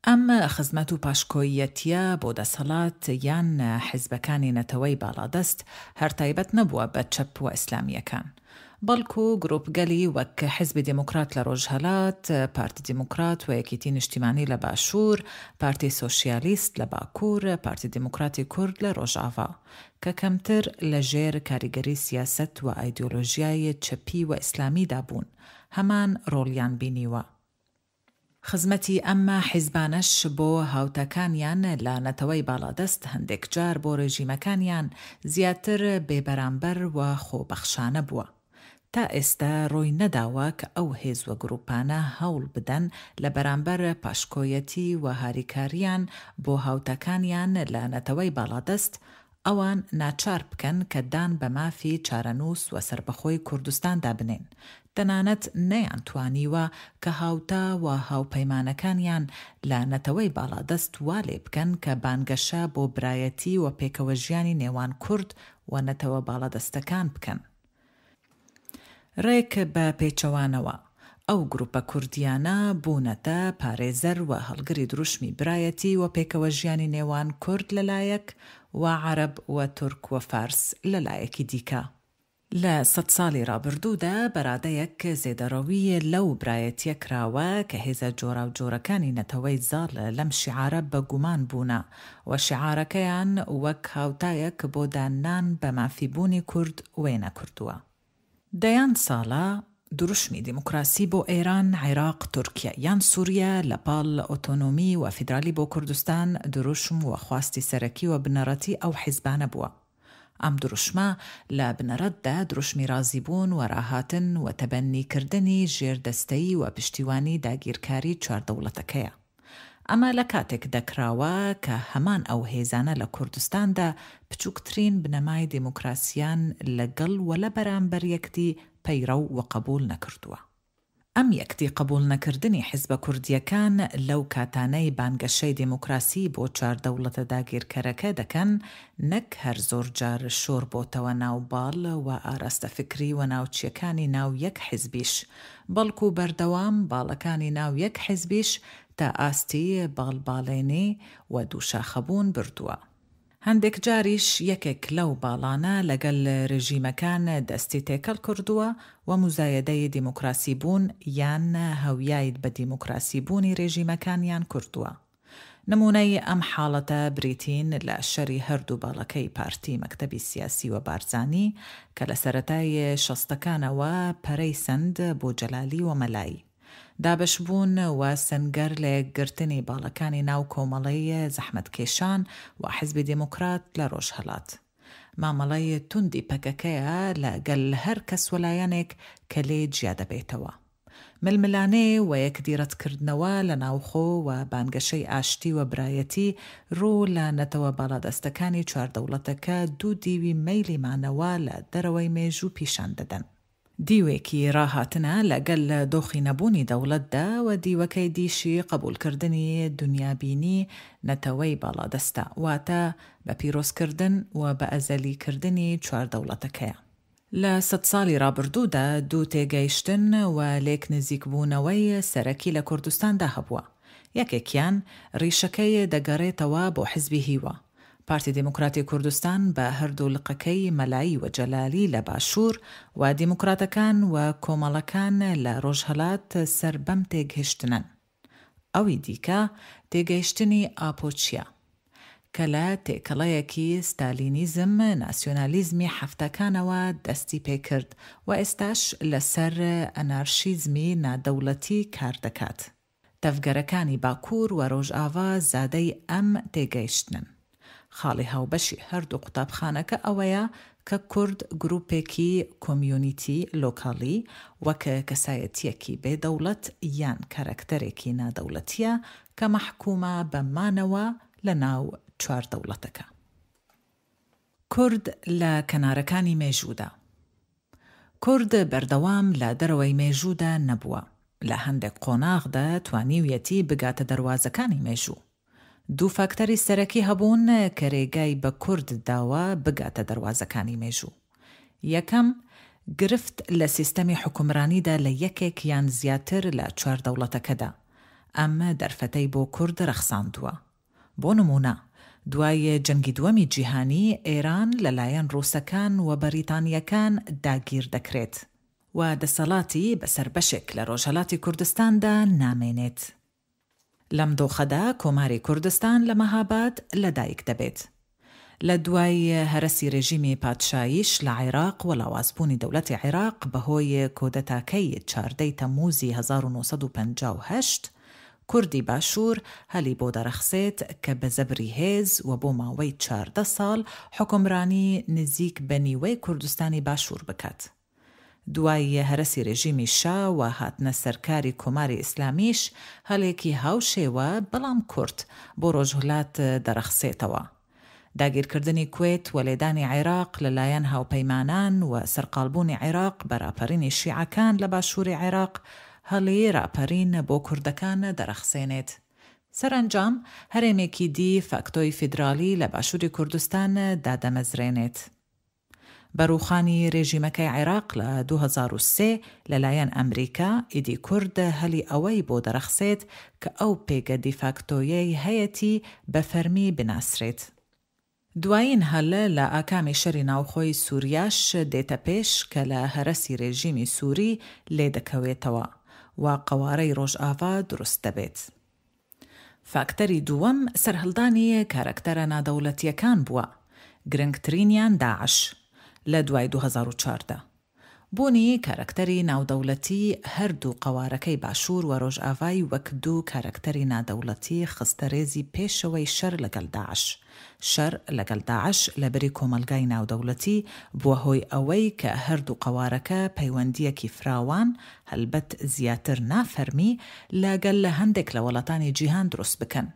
ئەم خزمەت و پاشکۆییەتیە بۆ دەسەڵات یان حیزبەکانی نەتەوەی باڵادەست هەر تایبەت نەبووە بە چەپ وئیسلامیەکان. بەڵکو گروپگەلی وەک حیزبی دێموکرات لە ڕۆژهەلات، پارتی دێموکرات و یەکیتی نیشتیمانی لە باشوور، پارتی سۆشیالیست لە باکوور، پارتی دێموکراتی کورد لە ڕۆژاڤا، کە کەمتر لە ژێر کاریگەری سیاسەت و ئایدیۆلۆژیای چەپی و ئیسلامیدا بوون، هەمان ڕۆڵیان بینیوە. خزمەتی ئەم حیزبانەش بۆ هاوتاکانیان لە نەتەوەی باڵادەست هەندێک جار بۆ رێژیمەکانیان زیاتر بێبەرامبەر و خۆبەخشانە بووە. تا ئێستە ڕۆی نەداوە کە ئەو هێز و گرووپانە هەوڵ بدەن لە بەرامبەر پاشکۆیەتی و هاریکاریان بۆ هاوتاکانیان لە نەتەوەی باڵادەست ئەوان ناچار بکەن کە دان بە مافی چارەنووس و سەربەخۆی کوردستاندا بنێن، تەنانەت نەیانتوانیوە کە هاوتا و هاوپەیمانەکانیان لە نەتەوەی باڵادەست وا لێ بکەن کە بانگەشە بۆ برایەتی و پێکەوەژیانی نێوان کورد و نەتەوە باڵادەستەکان بکەن. رێک بە پێچەوانەوە، ئەو گروپە کوردییانە بوونەتە پارێزەر و هەڵگری دروشمی برایەتی و پێکەوەژیانی نێوان کورد لە لایەک و عەرەب و تورک و فارس لە لایەکی دیکە. لە سەدساڵی رابردوودا بەرادەیەک زێدەڕەوی لەو برایەتییە کراوە کە هێزە جۆراوجۆرەکانی نەتەوەی زاڵ لەم شیعارە بەگومان بوونە و شیعارەکەیان وەک هاوتایەک بۆ داننان بە مافی بوونی کورد وێنە کردووە. دەیان ساڵە دروشمی دیموکراسی بۆ ئێران، عێراق، تورکیە یان سوریە لە پاڵ ئۆتۆنۆمی و فیدرالی بۆ کوردستان دروشم و خواستی سەرەکی و بنەڕەتی ئەو حیزبانە بووە. ئەم دروشمە لە بنەڕەتدا دروشمی ڕازیبوون و ڕاهاتن و تەبەنی کردنی ژێردەستەیی و پشتیوانی داگیرکاری چواردەوڵەتەکەیە. ئەمە لە کاتێک دەکراوە کە هەمان ئەو هێزانە لە کوردستاندا بچووکترین بنەمای دێموکراسییان لە گەڵ و لە بەرامبەر یەکدی پەیڕەو و قەبووڵ نەکردووە. ئەم یەکدی قەبووڵ نەکردنی حیزبە کوردییەکان لەو کاتانەی بانگەشەی دێموکراسی بۆ چواردەوڵەتە داگیرکەرەکە دەکەن نەک هەر زۆرجار شۆر بۆتەوە ناو باڵ و ئاراستە فکری و ناوچیەکانی ناو یەک حیزبیش بەڵکو بەردەوام باڵەکانی ناو یەک حیزبیش تا ئاستی باڵباڵێنی و دووشاخەبوون بردووە. هەندێک جاریش یەکێک لەو باڵانە لەگەل رژیمەکان دەستی تێکەڵ کردووە و موزایەدەی دیموکراسی بوون یان هەویای بە دیموکراسی بوونی رژیمەکانیان کردووە. نموونەی ئەم حاڵەتە بریتین لە شەری هەردوو باڵەکەی پارتی مەکتەبی سیاسی و بارزانی کە لە سەرەتای شەستەکانەوە پەرەی سەند بۆ جەلالی و مەلایی. دابەشبوون و سەنگەر لە یەکگرتنی باڵەکانی ناو کۆمەڵەی زەحمەتکێشان و حزبی دێموکرات لە ڕۆژهەڵات. مامەڵەی توندی پەکەکەیە لە گەل هەر کەس و لایەنێک کە لێی جیا دەبێتەوە. ململانێ و یەکدی رەتکردنەوە لە ناوخۆ و بانگەشەی ئاشتی و برایەتی روو لە نەتەوە باڵادەستەکانی چواردەوڵەتەکە دوو دیوی مەیلی مانەوە لە دەرەوەی مێژوو پیشان دەدەن. دیوێکی ڕاهاتنە لە گەل دۆخی نەبوونی دەوڵەتدا و دیوەکەی دیشی قبوڵکردنی دونیابینی نەتەوەی باڵادەستە، واتە بە پیرۆزکردن و بە ئەزەلیکردنی چواردەوڵەتەکەیە. لە سەدساڵی ڕابردوودا دوو تێگەیشتن و لێک نزیکبوونەوەی سەرەکی لە کوردستاندا هەبووە. یەکێکیان ڕیشەکەی دەگەڕێتەوە بۆ حزبی هیوا، پارتی دیموکراتی کوردستان بە هەردوو لقەکەی مەلایی و جەلالی لە باشوور و دیموکراتەکان و کۆمەڵەکان لە ڕۆژهەلات سەر بەم تێگهشتنەن. ئەوی دیکە تێگەیشتنی ئاپۆچیە کە لە تێکەڵەیەکی ستالینیزم ناسیۆنالیزمی حەفتاکانەوە دەستی پێکرد و ئێستاش لە سەر ئەنارشیزمی نادەوڵەتی کار دەکات. تەڤگەرەکانی باکوور و رۆژئاڤا زادەی ئەم تێگەیشتنەن. خاڵی هاوبەشی هەردوو قوتابخانەکە ئەوەیە کە کورد گرووپێکی کۆمیونیتی لۆکاڵی وەک کەسایەتییەکی بێ دەوڵەت یان کارەکتەرێکی نادەوڵەتییە کە مەحکوومە بە مانەوە لە ناو چواردەوڵەتەکە. کورد لە کەنارەکانی مێژوودا. کورد بەردەوام لە دەرەوەی مێژوودا نەبووە، لە هەندێک قۆناغدا توانیویەتی بگاتە دەروازەکانی مێژوو. دوو فاکتەری سەرەکی هەبوون کە رێگای بە کورد داوە بگاتە دەروازەکانی مێژوو. یەکەم، گرفت لە سیستەمی حوکمرانیدا لە یەکێک یان زیاتر لە چوار دەوڵەتەکەدا، ئەم دەرفەتەی بۆ کورد رەخساندووە. بۆ نموونە، دوای جەنگی دووەمی جیهانی، ئێران لە لایەن ڕووسەکان و بەریتانییەکان داگیر دەکرێت و دەسەڵاتی بەسەر بەشێک لە ڕۆژهەلاتی کوردستاندا نامێنێت. لەم دۆخەدا کۆماری کوردستان لە مەهاباد لەدایک دەبێت. لە دوای هەرەسی رێژیمی پادشاییش لە عێراق و لاوازبوونی دەولەتی عێراق بە هۆی کۆدەتاکەی چاردەی تەمووزی 1958، کوردی باشوور هەلی بۆ دەرەخسێت کە بە زەبری هێز و بۆ ماوەی 14 ساڵ حوکمرانی نزیک بە نیوەی کوردستانی باشوور بکات. دوای هەرەسی رێژیمی شا و هاتنە سەرکاری کۆماری ئیسلامیش هەلێکی هاوشێوە بەڵام کورت بۆ رۆژهلات دەرەخسێتەوە. داگیرکردنی کوێت و لێدانی عێراق لە لایەن هاوپەیمانان و سەرقاڵبوونی عێراق بە راپەرینی شیعەکان لە باشووری عێراق هەلی راپەرین بۆ کوردەکان دەرەخسێنێت. سەرەنجام هەرێمێکی دی فاکتۆی فیدرالی لە باشووری کوردستان دادەمەزرێنێت. بە رووخانی رێژیمەکەی عێراق لە 2003 لە لایەن ئەمریکا، ئیدی کورد هەلی ئەوەی بۆ دەرەخسێت کە ئەو پێگە دیفاکتۆیەی هەیەتی بە فەرمی بناسرێت. دوایین هەل لە ئاکامی شەری ناوخۆی سوریاش دێتە پێش کە لە هەرەسی رێژیمی سوری لێدەکەوێتەوە و قەوارەی رۆژئاڤا دروست دەبێت. فاکتەری دووەم سەرهەڵدانی کارەکتەرە نادەوڵەتییەکان بووە، گرنگترینیان داعش لە دوای 2014. بوونی کارەکتەری ناودەوڵەتی هەردوو قەوارەکەی باشوور و رۆژئاڤای وەک دوو کارەکتەری نادەوڵەتی خستە رێزی پێشەوەی شەر لەگەڵ داعش. شەر لەگەڵ داعش لەبری کۆمەڵگای ناودەوڵەتی بووە هۆی ئەوەی کە هەردوو قەوارەکە پەیوەندییەکی فراوان، هەلبەت زیاتر نافەرمی، لەگەل هەندێک لە وەڵاتانی جیهان دروست بکەن.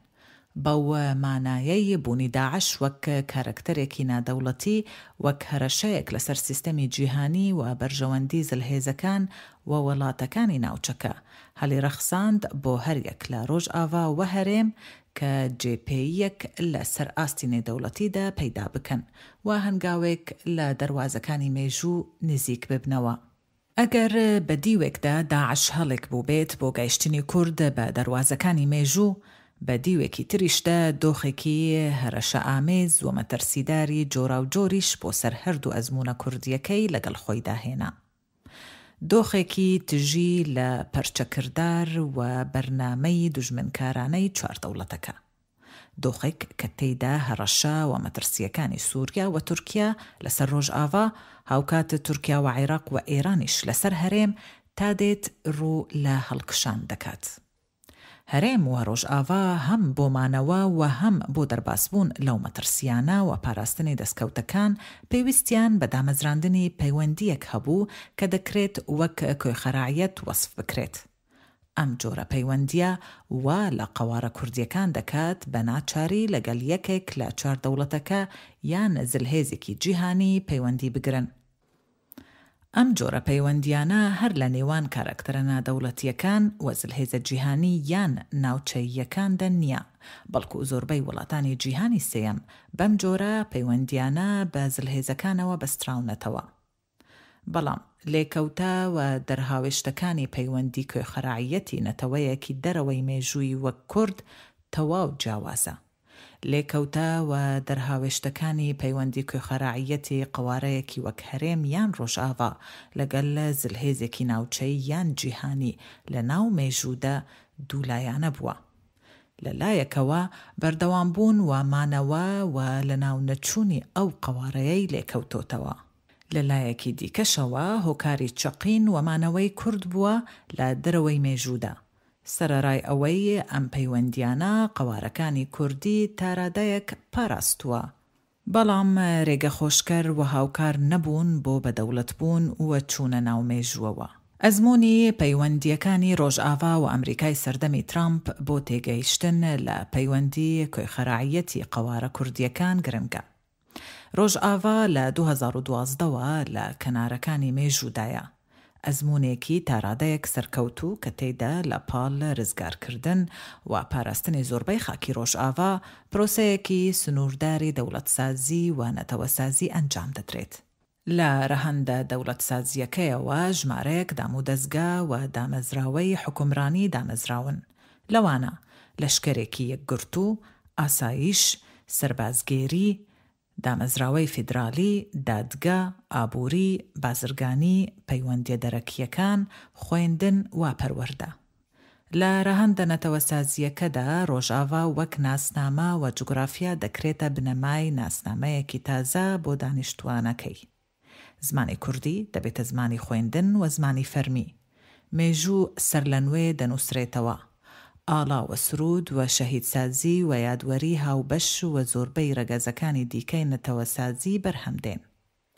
بەو مانایەی بوونی داعش وەک کارەکتەرێکی نادەوڵەتی وەک هەرەشەیەک لەسەر سیستەمی جیهانی و بەرژەوەندی زلهێزەکان و وەڵاتەکانی ناوچەکە هەلی رەخساند بۆ هەریەک لە رۆژئاڤا و هەرێم کە جێ پێییەک لە سەر ئاستی نێدەوڵەتیدا پەیدا بکەن و هەنگاوێک لە دەروازەکانی مێژوو نزیک ببنەوە. ئەگەر بە دیوێکدا داعش هەڵێک بووبێت بۆ گەیشتنی کورد بە دەروازەکانی مێژوو، بە دیوێکی تریشدا دۆخێکی هەرەشەئامێز و مەترسیداری جۆراوجۆریش بۆ سەر هەردوو ئەزموونە کوردییەکەی لەگەڵ خۆیدا هێنا. دۆخێکی تژی لە پەرچەکردار و بەرنامەی دوژمنکارانەی چواردەوڵەتەکە. دۆخێک کە تێیدا هەڕەشە و مەترسییەکانی سوریا و تورکیا لەسەر ڕۆژئاڤا، هاوکات تورکیا و عێراق و ئێرانیش لەسەر هەرێم، تا دێت ڕوو لە هەڵکشان دەکات. هەرێم و ڕۆژئاڤا هەم بۆ مانەوە و هەم بۆ دەربازبوون لەو مەترسییانە و پاراستنی دەستکەوتەکان پێویستیان بە دامەزراندنی پەیوەندییەک هەبوو کە دەکرێت وەک کۆیخەراعیەت وەسف بکرێت. ئەم جۆرە پەیوەندییە وا لە قەوارە کوردییەکان دەکات بە ناچاری لەگەڵ یەکێک لە چوار دەوڵەتەکە یان زلهێزێکی جیهانی پەیوەندی بگرن. ئەم جۆرە پەیوەندییانە هەر لە نێوان کاراکتەرە نادەوڵەتییەکان و زلهێزە جیهانی یان ناوچەییەکاندا نییە، بەڵکو زۆربەی وڵاتانی جیهانی سێیەم بەم جۆرە پەیوەندییانە بە زلهێزەکانەوە بەستراونەتەوە. بەڵام لێکەوتە و دەرهاوێشتەکانی پەیوەندی کوێخەرەعیەتی نەتەوەیەکی دەرەوەی مێژووی وەک کورد تەواو جیاوازە. لێکەوتە و دەرهاوێشتەکانی پەیوەندی کوێخەرەعیەتی قەوارەیەکی وەک هەرێم یان ڕۆژئاڤا لەگەل زلهێزێکی ناوچەیی یان جیهانی لە ناو مێژوودا دوولایانە بووە. لە لایەکەوە بەردەوامبوون و مانەوە و لەناونەچوونی ئەو قەوارەیەی لێکەوتۆتەوە. لە لایەکی دیکەشەوە هۆکاری چەقین و مانەوەی کورد بووە لە دەرەوەی مێژوودا. سەرەرای ئەوەی ئەم پەیوەندیانە قەوارەکانی کوردی تارادەیەک پاراستووە، بەڵام رێگەخۆشکەر و هاوکار نەبوون بۆ بەدەوڵەتبوون و چوونە ناو مێژووەوە. ئەزموونی پەیوەندییەکانی رۆژئاڤا و ئەمریکای سەردەمی ترامپ بۆ تێگەیشتن لە پەیوەندی کوێخەرەعیەتی قەوارە کوردییەکان گرنگە. ڕۆژئاڤا لە 2012 وە لە کەنارەکانی مێژوودایە. ئەزموونێکی تارادەیەک سەرکەوتوو کە تێیدا لە پاڵ رزگارکردن و پاراستنی زۆربەی خاکی ڕۆژئاڤا، پرۆسەیەکی سنوورداری دەوڵەتسازی و نەتەوەسازی ئەنجام دەدرێت. لە رەهەندە دەوڵەتسازییەکەیەوە ژمارەیەک دامودەزگا و دامەزراوەی حوکمرانی دامەزراون، لەوانە، لەشکەرێکی یەکگرتوو، ئاسایش، سەربازگێری، دامەزراوەی فیدرالی، دادگا، ئابووری، بازرگانی، پەیوەندییە دەرەکییەکان، خوێندن و پەروەردە. لە رەهەندە نەتەوەسازییەکەدا رۆژاڤا وەک ناسنامە و جوگرافیا دەکرێتە بنەمای ناسنامەیەکی تازە بۆ دانیشتووانەکەی. زمانی کوردی دەبێتە زمانی خوێندن و زمانی فەرمی. مێژوو سەرلەنوێ دەنووسرێتەوە. ئاڵا و سروود و شەهیدسازی و یادوەری هاوبەش و زۆربەی رەگەزەکانی دیکەی نەتەوەسازی بەرهەم دێن.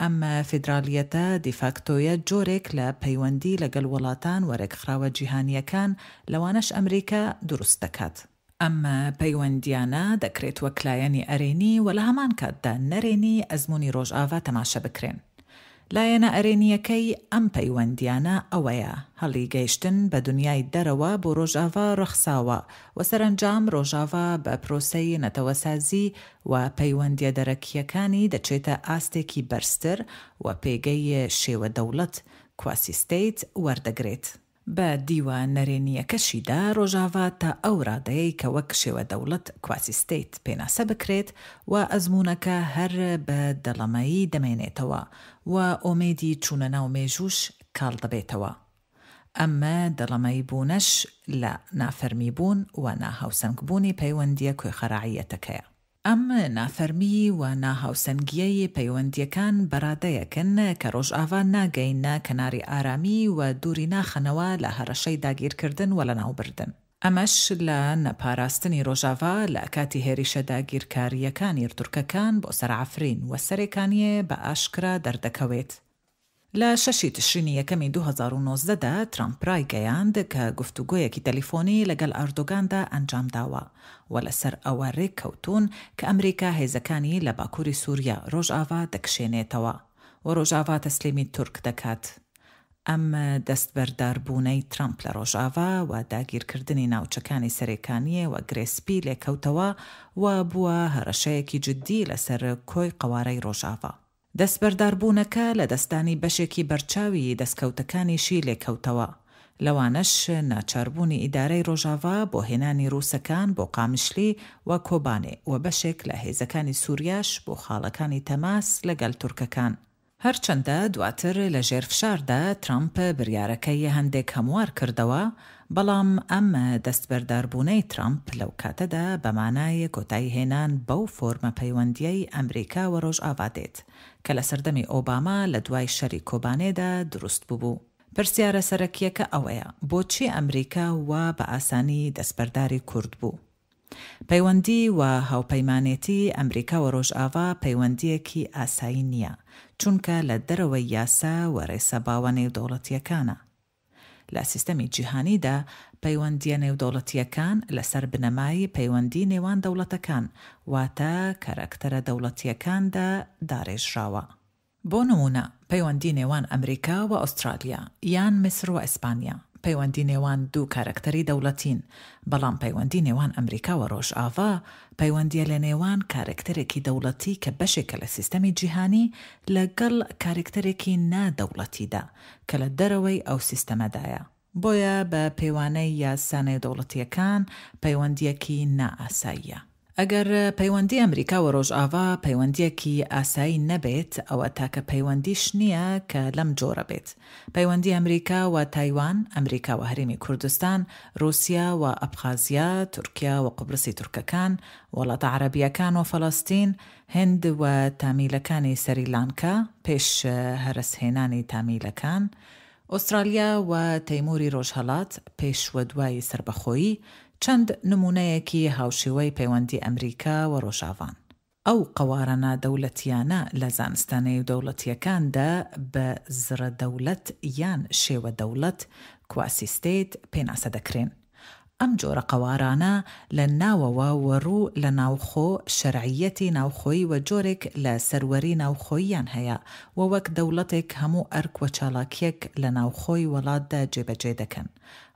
ئەم فیدراڵییەتە دیفاکتۆیە جۆرێک لە پەیوەندی لەگەل وڵاتان و رێکخراوە جیهانییەکان، لەوانەش ئەمریکا، دروست دەکات. ئەم پەیوەندییانە دەکرێت وەک لایەنی ئەرێنی و لە هەمان کاتدا نەرێنی ئەزموونی رۆژئاڤا تەماشە بکرێن. لایەنە ئەرێنییەکەی ئەم پەیوەندییانە ئەوەیە، هەلی گەیشتن بە دونیای دەرەوە بۆ رۆژئاڤا رەخساوە و سەرەنجام رۆژاڤا بە پرۆسەی نەتەوەسازی و پەیوەندییە دەرەکییەکانی دەچێتە ئاستێکی بەرزتر و پێگەی شێوە دەوڵەت، Quasi-state، وەردەگرێت. بە دیوە نەرێنییەکەشیدا رۆژاڤا تا ئەو رادەیەی کە وەک شێوە دەوڵەت، Quasi-state، پێناسە بکرێت و ئەزموونەکە هەر بە دەڵەمەیی دەمێنێتەوە و ئۆمێدی چوونە ناو مێژووش کاڵ دەبێتەوە. ئەم دەڵەمەیبوونەش لە نافەرمیبوون و ناهاوسەنگبوونی پەیوەندییە کوێخەرەعییەتەکەیە. ئەم نافەرمی و ناهاوسەنگییەی پەیوەندییەکان بەڕادەیەکن کە ڕۆژئاڤا ناگەینە کەناری ئارامی و دووری ناخەنەوە لە هەڕەشەی داگیرکردن و لەناوبردن. ئەمەش لە نەپاراستنی ڕۆژاڤا لە کاتی هێریشە داگیرکارییەکانی تورکەکان بۆ سەر عەفرین و سەرێکانیێ بە ئاشکرا دەردەکەوێت. لە شەشی تشرینی یەکەمی 2019 دا ترامپ رایگەیاند کە گفتوگۆیەکی تەلیفۆنی لەگەل ئاردۆگاندا ئەنجامداوە و لەسەر ئەوە رێککەوتوون کە ئەمریکا هێزەکانی لە باکوری سوریا، رۆژاڤا، دەکشێنێتەوە و رۆژاڤا تەسلیمی تورک دەکات. ئەم دەستبەرداربوونەی ترامپ لە رۆژاڤا و داگیرکردنی ناوچەکانی سەرێکانیێ و گرێ سپی لێکەوتەوە و بووە هەڕەشەیەکی جدی لەسەر کۆی قەوارەی رۆژاڤا. دەستبەرداربوونەکە لەدەستدانی بەشێکی بەرچاوی دەستکەوتەکانیشی لێکەوتەوە، لەوانەش ناچاربوونی ئیدارەی ڕۆژاڤا بۆ هێنانی ڕووسەکان بۆ قامیشلی و کۆبانێ و بەشێک لە هێزەکانی سووریاش بۆ خاڵەکانی تەماس لەگەل تورکەکان. هەرچەندە دواتر لە ژێر فشاردا ترەمپ بریارەکەی هەندێک هەموار کردەوە، بەڵام ئەم دەستبەرداربوونەی ترەمپ لەو کاتەدا بە مانای کۆتاییهێنان بەو فۆرمە پەیوەندییەی ئەمریکا و رۆژئاڤا دێت، کە لە سەردەمی ئۆباما لە دوای شەری کۆبانێدا دروست ببوو. پرسیارە سەرەکییەکە ئەوەیە، بۆچی ئەمریکا وا بە ئاسانی دەستبەرداری کورد بوو؟ پەیوەندی و هاوپەیمانێتی ئەمریکا و رۆژئاڤا پەیوەندییەکی ئاسایی نییە، چونکە لە دەرەوەی یاسا و رێسا باوە نێودەوڵەتییەکانە. لە سیستەمی جیهانیدا پەیوەندییە نێودەوڵەتییەکان لەسەر بنەمای پەیوەندی نێوان دەوڵەتەکان، واتە کاراکتەرە دەوڵەتییەکاندا دارێژراوە. بۆ نموونە پەیوەندی نێوان ئەمریکا و ئوسترالیا، یان میسر و ئیسپانیا، پەیوەندی نێوان دوو کارەکتەری دەوڵەتین، بەڵام پەیوەندی نێوان ئەمریکا و ڕۆژئاڤا پەیوەندییە لە نێوان کارەکتەرێکی دەوڵەتی کە بەشێکە لە سیستەمی جیهانی لەگەڵ کارەکتەرێکی نا دەوڵەتیدا کە لە دەرەوەی ئەو سیستەمەدایە. بۆیە بە پێوانەی یاسا نێودەوڵەتییەکان پەیوەندییەکی نا ئاساییە. ئەگەر پەیوەندی ئەمریکا و ڕۆژئاڤا پەیوەندییەکی ئاسایی نەبێت، ئەوە تاکە پەیوەندیش نییە کە لەم جۆرە بێت. پەیوەندی ئەمریکا و تایوان، ئەمریکا و هەرێمی کوردستان، ڕووسیا و ئەبخازیا، تورکیا و قوبرسی تورکەکان، وڵاتە عەرەبییەکان و فەڵەستین، هند و تامیلەکانی سریلانکا، پێش هەرەسهێنانی تامیلەکان، ئوسترالیا و تەیموری ڕۆژهەڵات، پێش و دوای سەربەخۆیی، چەند نموونەیەکی هاوشێوەی پەیوەندی ئەمریکا و ڕۆژاڤان. ئەو قەوارە نادەولەتییانە لە زانستە نێودەوڵەتییەکاندا بە زڕەدەولەت یان شێوە دەوڵەت، Quasi-state، پێناسە دەکرێن. ئەم جۆرە قەوارانە لە ناوەوە و ڕوو لە ناوخۆ شەرعییەتی ناوخۆیی و جۆرێک لە سەروەری ناوخۆییان هەیە و وەک دەوڵەتێک هەموو ئەرک و چالاکییەک لە ناوخۆی وەڵاتدا جێبەجێ دەکەن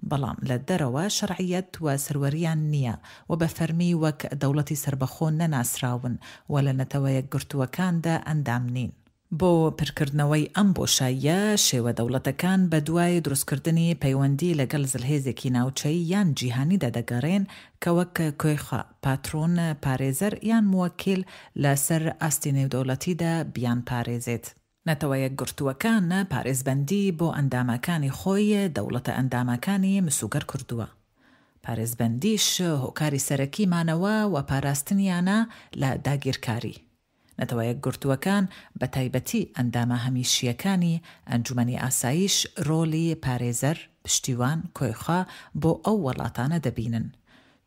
بەڵام لە دەرەوە شەرعییەت و سەروەرییان نییە و بە فەرمی وەک دەوڵەتی سەربەخۆ نەناسراون و لە نەتەوەیەکگرتووەکاندا ئەندام نین. بۆ پرکردنەوەی ئەم بۆشاییە، شێوە دەوڵەتەکان بە دوای دروستکردنی پەیوەندی لەگەڵ زلهێزێکی ناوچەیی یان جیهانیدا دەگەڕێن کە وەک کوێخا، پاترۆن، پارێزەر یان موەکیل لە سەر ئاستی نێودەوڵەتیدا بیانپارێزێت. نەتەوە یەکگرتووەکان پارێزبەندی بۆ ئەندامەکانی خۆی، دەوڵەتە ئەندامەکانی، مسوگەر کردووە. پارێزبەندیش هۆکاری سەرەکی مانەوە و پاراستنیانە لە داگیرکاری. نەتەوە یەکگرتووەکان، بە تایبەتی ئەندامە هەمیشییەکانی ئەنجومەنی ئاسایش رۆلی پارێزەر، پشتیوان، کۆیخوا بۆ ئەو وەڵاتانە دەبینن.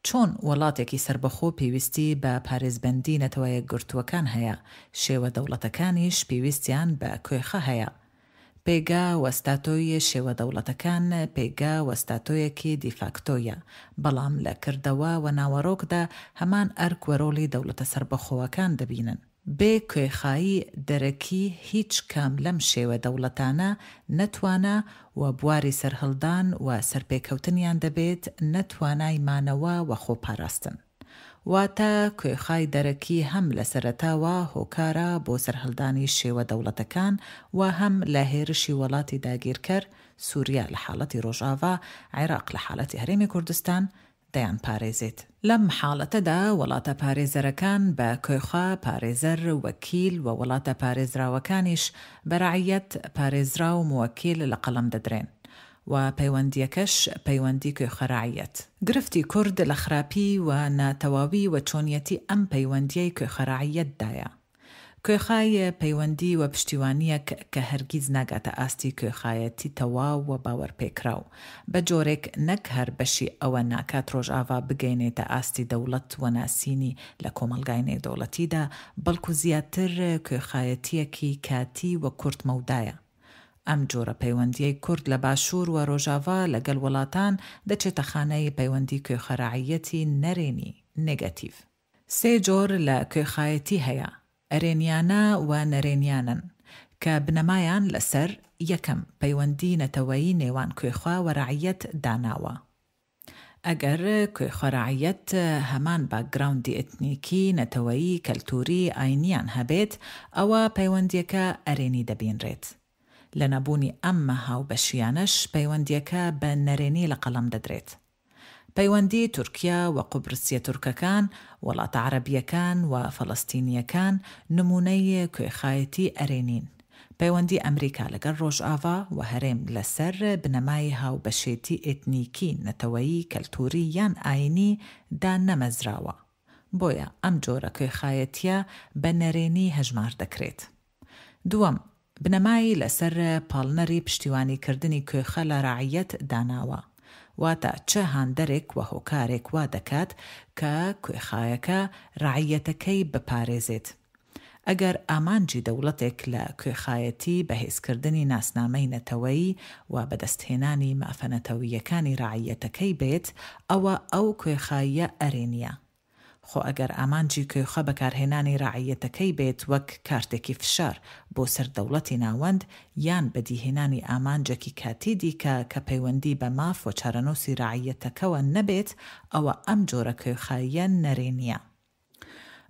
چۆن وەڵاتێکی سەربەخۆ پێویستی بە پارێزبەندی نەتەوە یەکگرتووەکان هەیە، شێوە دەوڵەتەکانیش پێویستیان بە کوێخا هەیە. پێگە و ستاتۆی شێوە دەوڵەتەکان پێگە و ستاتۆیەکی دیفاکتۆیە، بەڵام لە کردەوە و ناوەڕۆکدا هەمان ئەرک و رۆڵی دەوڵەتە سەربەخۆوەکان دەبینن. بێ کوێخایی دەرەکی هیچ کام لەم شێوە دەوڵەتانە نە توانا و بواری سەرهەڵدان و سەرپێکەوتنیان دەبێت نە توانای مانەوە و خۆپاراستن. واتە کوێخای دەرەکی هەم لە سەرەتاوە هۆکارە بۆ سەرهەڵدانی شێوە دەوڵەتەکان و هەم لە هێرشی وەڵاتی داگیرکەر، سوریا لە حاڵەتی ڕۆژاڤا، عێراق لە حاڵەتی هەرێمی کوردستان، دەیانپارێزێت. لەم حاڵەتەدا وەڵاتە پارێزەرەکان بە کوێخا، پارێزەر، وەکیل، و وەڵاتە پارێزراوەکانیش بە رەعیەت، پارێزراو، موەکیل، لە قەڵەم دەدرێن. و پەیوەندییەکەش پەیوەندی کوێخەرەعیەت. گرفتی کورد لە خراپی و ناتەواوی و چۆنیەتی ئەم پەیوەندیەی کوێخەرەعیەتدایە. کوێخای پەیوەندی و پشتیوانیەک کە هەرگیز ناگاتە ئاستی کوێخایەتی تەواو و باوەرپێکراو. بە جۆرێک نەک هەر بەشی ئەوە ناکات ڕۆژاڤا بگەینێتە ئاستی دەوڵەت و ناسینی لە کۆمەڵگای نێودەوڵەتیدا، بەڵکو زیاتر کوێخایەتیەکی کاتی و کورت مەودایە. ئەم جۆرە پەیوەندیەی کورد لە باشوور و رۆژاڤا لە گەل وڵاتان دەچێتە خانەی پەیوەندی کوێخەرەعیەتی نەرێنی، نێگەتیڤ. سێ جۆر لە کوێخایەتی هەیە، ئەرێنیانە و نەرێنیانەن، کە بنەمایان لە سەر، یەکەم، پەیوەندی نەتەوەیی نێوان کوێخوا و رەعیەت داناوە. ئەگەر کوێخوەرەعیەت هەمان باکگراوندی ئێتنیکی، نەتەوەیی، کەلتووری، ئاینییان هەبێت، ئەوا پەیوەندییەکە ئەرێنی دەبینرێت. لە نەبوونی ئەم هاوبەشییانەش پەیوەندییەکە بە نەرێنی لە قەڵەم دەدرێت. پەیوەندی تورکیا و قوبرسیە تورکەکان، وڵاتە عەرەبییەکان و فەڵەستینییەکان نموونەی کوێخایەتی ئەرێنین. پەیوەندی ئەمریکا لەگەڵ ڕۆژئاڤا و هەرێم لەسەر بنەمای هاوبەشێتی ئێتنیکی، نەتەوەیی، کەلتووری یان ئایینی دانەمەزراوە. بۆیە ئەم جۆرە کوێخایەتییە بە نەرێنی هەژمار دەکرێت. دووەم، بنەمای لەسەر پاڵنەری پشتیوانیکردنی کوێخە لە ڕەعیەت داناوە. واتە چ هاندەرێک و هۆکارێک وا دەکات کە کوێخایەکە ڕەعیەتەکەی بپارێزێت؟ ئەگەر ئامانجی دەوڵەتێک لە کوێخایەتی بەهێزکردنی ناسنامەی نەتەوەیی و بەدەستهێنانی مافە نەتەوییەکانی ڕەعیەتەکەی بێت، ئەوە ئەو کوێخاییە ئەرێنییە. خۆ ئەگەر ئامانجی کوێخا بەکارهێنانی ڕەعیەتەکەی بێت وەک کارتێکی فشار بۆ سەر دەوڵەتی ناوەند یان بەدیهێنانی ئامانجێکی کاتی دیکە کە پەیوەندی بە ماف و چارەنووسی ڕەعیەتەکەوە نەبێت، ئەوە ئەم جۆرە کوێخاییە نەرێنییە.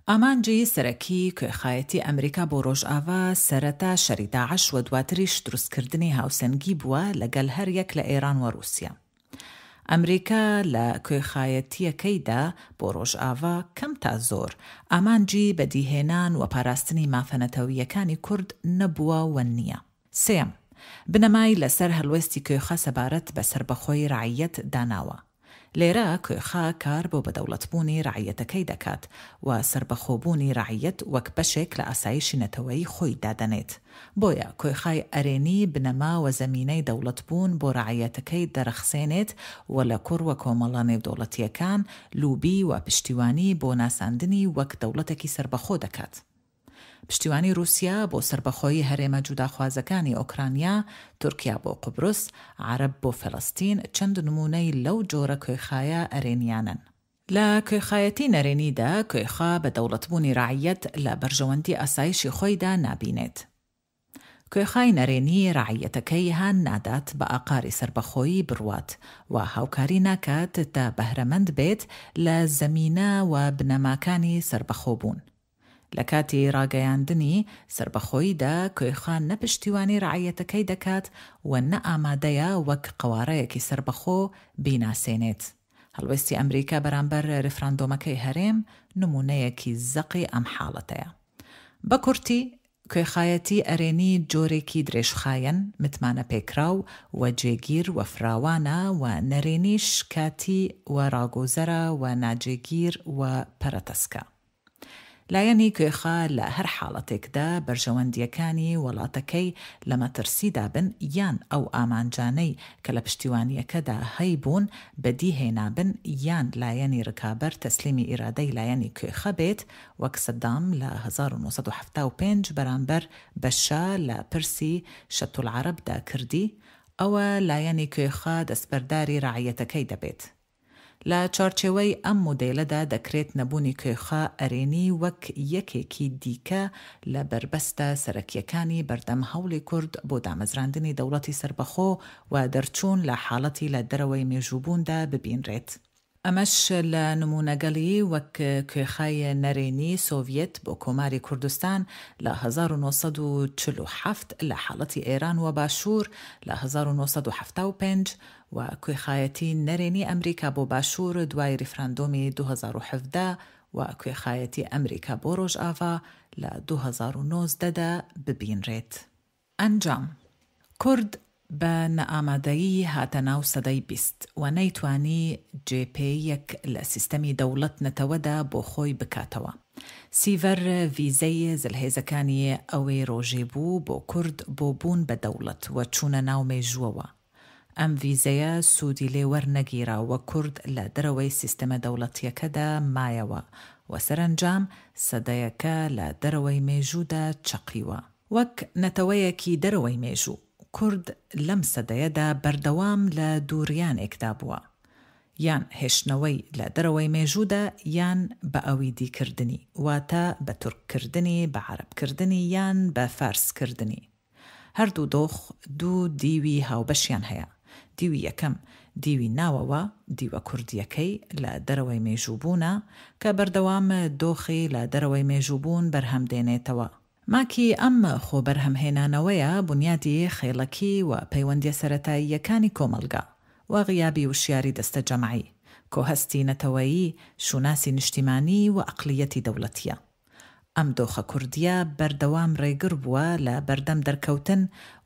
ئامانجی سەرەکی کوێخایەتی ئەمریکا بۆ ڕۆژئاڤا سەرەتا شەری داعش و دواتریش دروستکردنی هاوسەنگی بووە لەگەل هەر یەک لە ئێران و ڕووسیا. ئەمریکا لە کوێخایەتییەکەیدا بۆ ڕۆژئاڤا کەم تا زۆر ئامانجی بەدیهێنان و پاراستنی مافە نەتەوییەکانی کورد نەبووە و نییە. سێیەم، بنەمای لەسەر هەڵوێستی کوێخا سەبارەت بە سەربەخۆی ڕەعیەت داناوە. لێرە کوێخا کار بۆ بەدەوڵەتبوونی ڕەعیەتەکەی دەکات و سەربەخۆبوونی ڕەعیەت وەک بەشێک لە ئاسایشی نەتەوەیی خۆی دادەنێت. بۆیە کوێخای ئەرێنی بنەما و زەمینەی دەوڵەتبوون بۆ ڕەعیەتەکەی دەڕەخسێنێت و لە کوڕ و کۆمەڵە نێودەوڵەتییەکان لوبی و پشتیوانی بۆ ناساندنی وەک دەوڵەتێکی سەربەخۆ دەکات. پشتیوانی رووسیا بۆ سەربەخۆیی هەرێمە جوداخوازەکانی ئۆکرانیا، تورکیا بۆ قوبرس، عەرەب بۆ فەلەستین چەند نموونەی لەو جۆرە کوێخایە ئەرێنیانەن. لە کوێخایەتی نەرێنیدا کوێخا بە دەوڵەتبوونی رەعیەت لە بەرژەوەندی ئاسایشی خۆیدا نابینێت. کوێخای نەرێنی رەعیەتەکەی هان نادات بە ئاقاری سەربەخۆیی بڕوات و هاوکاری ناکات تا بەهرەمەند بێت لە زەمینە و بنەماکانی سەربەخۆبوون. لە کاتی ڕاگەیاندنی سەربەخۆییدا کوێخا نە پشتیوانی رەعیەتەکەی دەکات و نە ئامادەیە وەک قەوارەیەکی سەربەخۆ بیناسێنێت. هەڵوێستی ئەمریکا بەرامبەر ریفراندۆمەکەی هەرێم نموونەیەکی زەقی ئەم حاڵەتەیە. بە کورتی، کوێخایەتی ئەرێنی جۆرێکی درێژخایەن، متمانەپێکراو و جێگیر و فراوانە و نەرێنیش کاتی و ڕاگوزەرە و ناجێگیر و پەرەتەسکە. لایەنی کوێخا لە هەر حاڵەتێکدا بەرژەوەندییەکانی وەڵاتەکەی لە مەترسیدا بن یان ئەو ئامانجانەی کە لە پشتیوانییەکەدا هەیبوون بەدی هێنابن یان لایەنی رکابەر تەسلیمی ئیرادەی لایەنی کوێخە بێت وەک سەدام لە 1975 بەرامبەر بە شا لە پرسی شەتولعەرەبدا کردی ئەوە لایەنی کوێخا دەستبەرداری رەعیەتەکەی دەبێت. لە چوارچێوەی ئەم مۆدێلەدا دەکرێت نەبوونی کوێخا ئەرێنی وەک یەکێکی دیکە لە بەربەستە سەرەکییەکانی بەردەم هەوڵی کورد بۆ دامەزراندنی دەوڵەتی سەربەخۆ و دەرچوون لە حاڵەتی لە دەرەوەی مێژووبووندا ببینرێت. ئەمەش لە نموونەگەلی وەک کوێخای نەرێنی سۆڤیەت بۆ کۆماری کوردستان لە 1947، لە حاڵەتی ئێران و باشوور لە 1975، و کوێخایەتی نەرێنی ئەمریکا بۆ باشوور دوای ریفراندۆمی 2017 و کوێخایەتی ئەمریکا بۆ رۆژئاڤا لە 2019 دا ببینرێت. ئەنجام، کورد بە نائامادەیی هاتە ناو سەدەی 20 و نەیتوانی جێ پێیەک لە سیستەمی دەوڵەت نەتەوەدا بۆ خۆی بکاتەوە. سیڤەر ڤیزەی زلهێزەکانی ئەوێ رۆژێ بوو بۆ کورد بۆ بوون بە دەوڵەت و چوونە ناو مێژووەوە. ئەم ڤیزەیە سوودی لێ وەرنەگیرا و کورد لە دەرەوەی سیستەمە دەوڵەتییەکەدا مایەوە و سەرەنجام سەدەیەکە لە دەرەوەی مێژوودا چەقیوە. وەک نەتەوەیەکی دەرەوەی مێژوو، کورد لەم سەدەیەدا بەردەوام لە دووڕیانێکدا بووە، یان هێشتنەوەی لە دەرەوەی مێژوودا یان بە ئەویدیکردنی، واتە بە تورککردنی، بە عەرەبکردنی یان بە فارسکردنی. هەردوو دۆخ دوو دیوی هاوبەشیان هەیە، دیوی یەکەم، دیوی ناوەوە، دیوە کوردییەکەی لە دەرەوەی مێژووبوونە، کە بەردەوام دۆخی لە دەرەوەی مێژووبوون بەرهەم دێنێتەوە. ماکی ئەم خۆ بەرهەمهێنانەوەیە بونیادی خێڵەکی و پەیوەندییە سەرەتاییەکانی کۆمەڵگا و غیابی وشیاری دەستەجەمعی، کۆهەستی نەتەوەیی، شوناسی نیشتیمانی و ئەقڵیەتی دەوڵەتییە. ئەم دۆخە کوردییە بەردەوام ڕێگر بووە لە بەردەم دەرکەوتن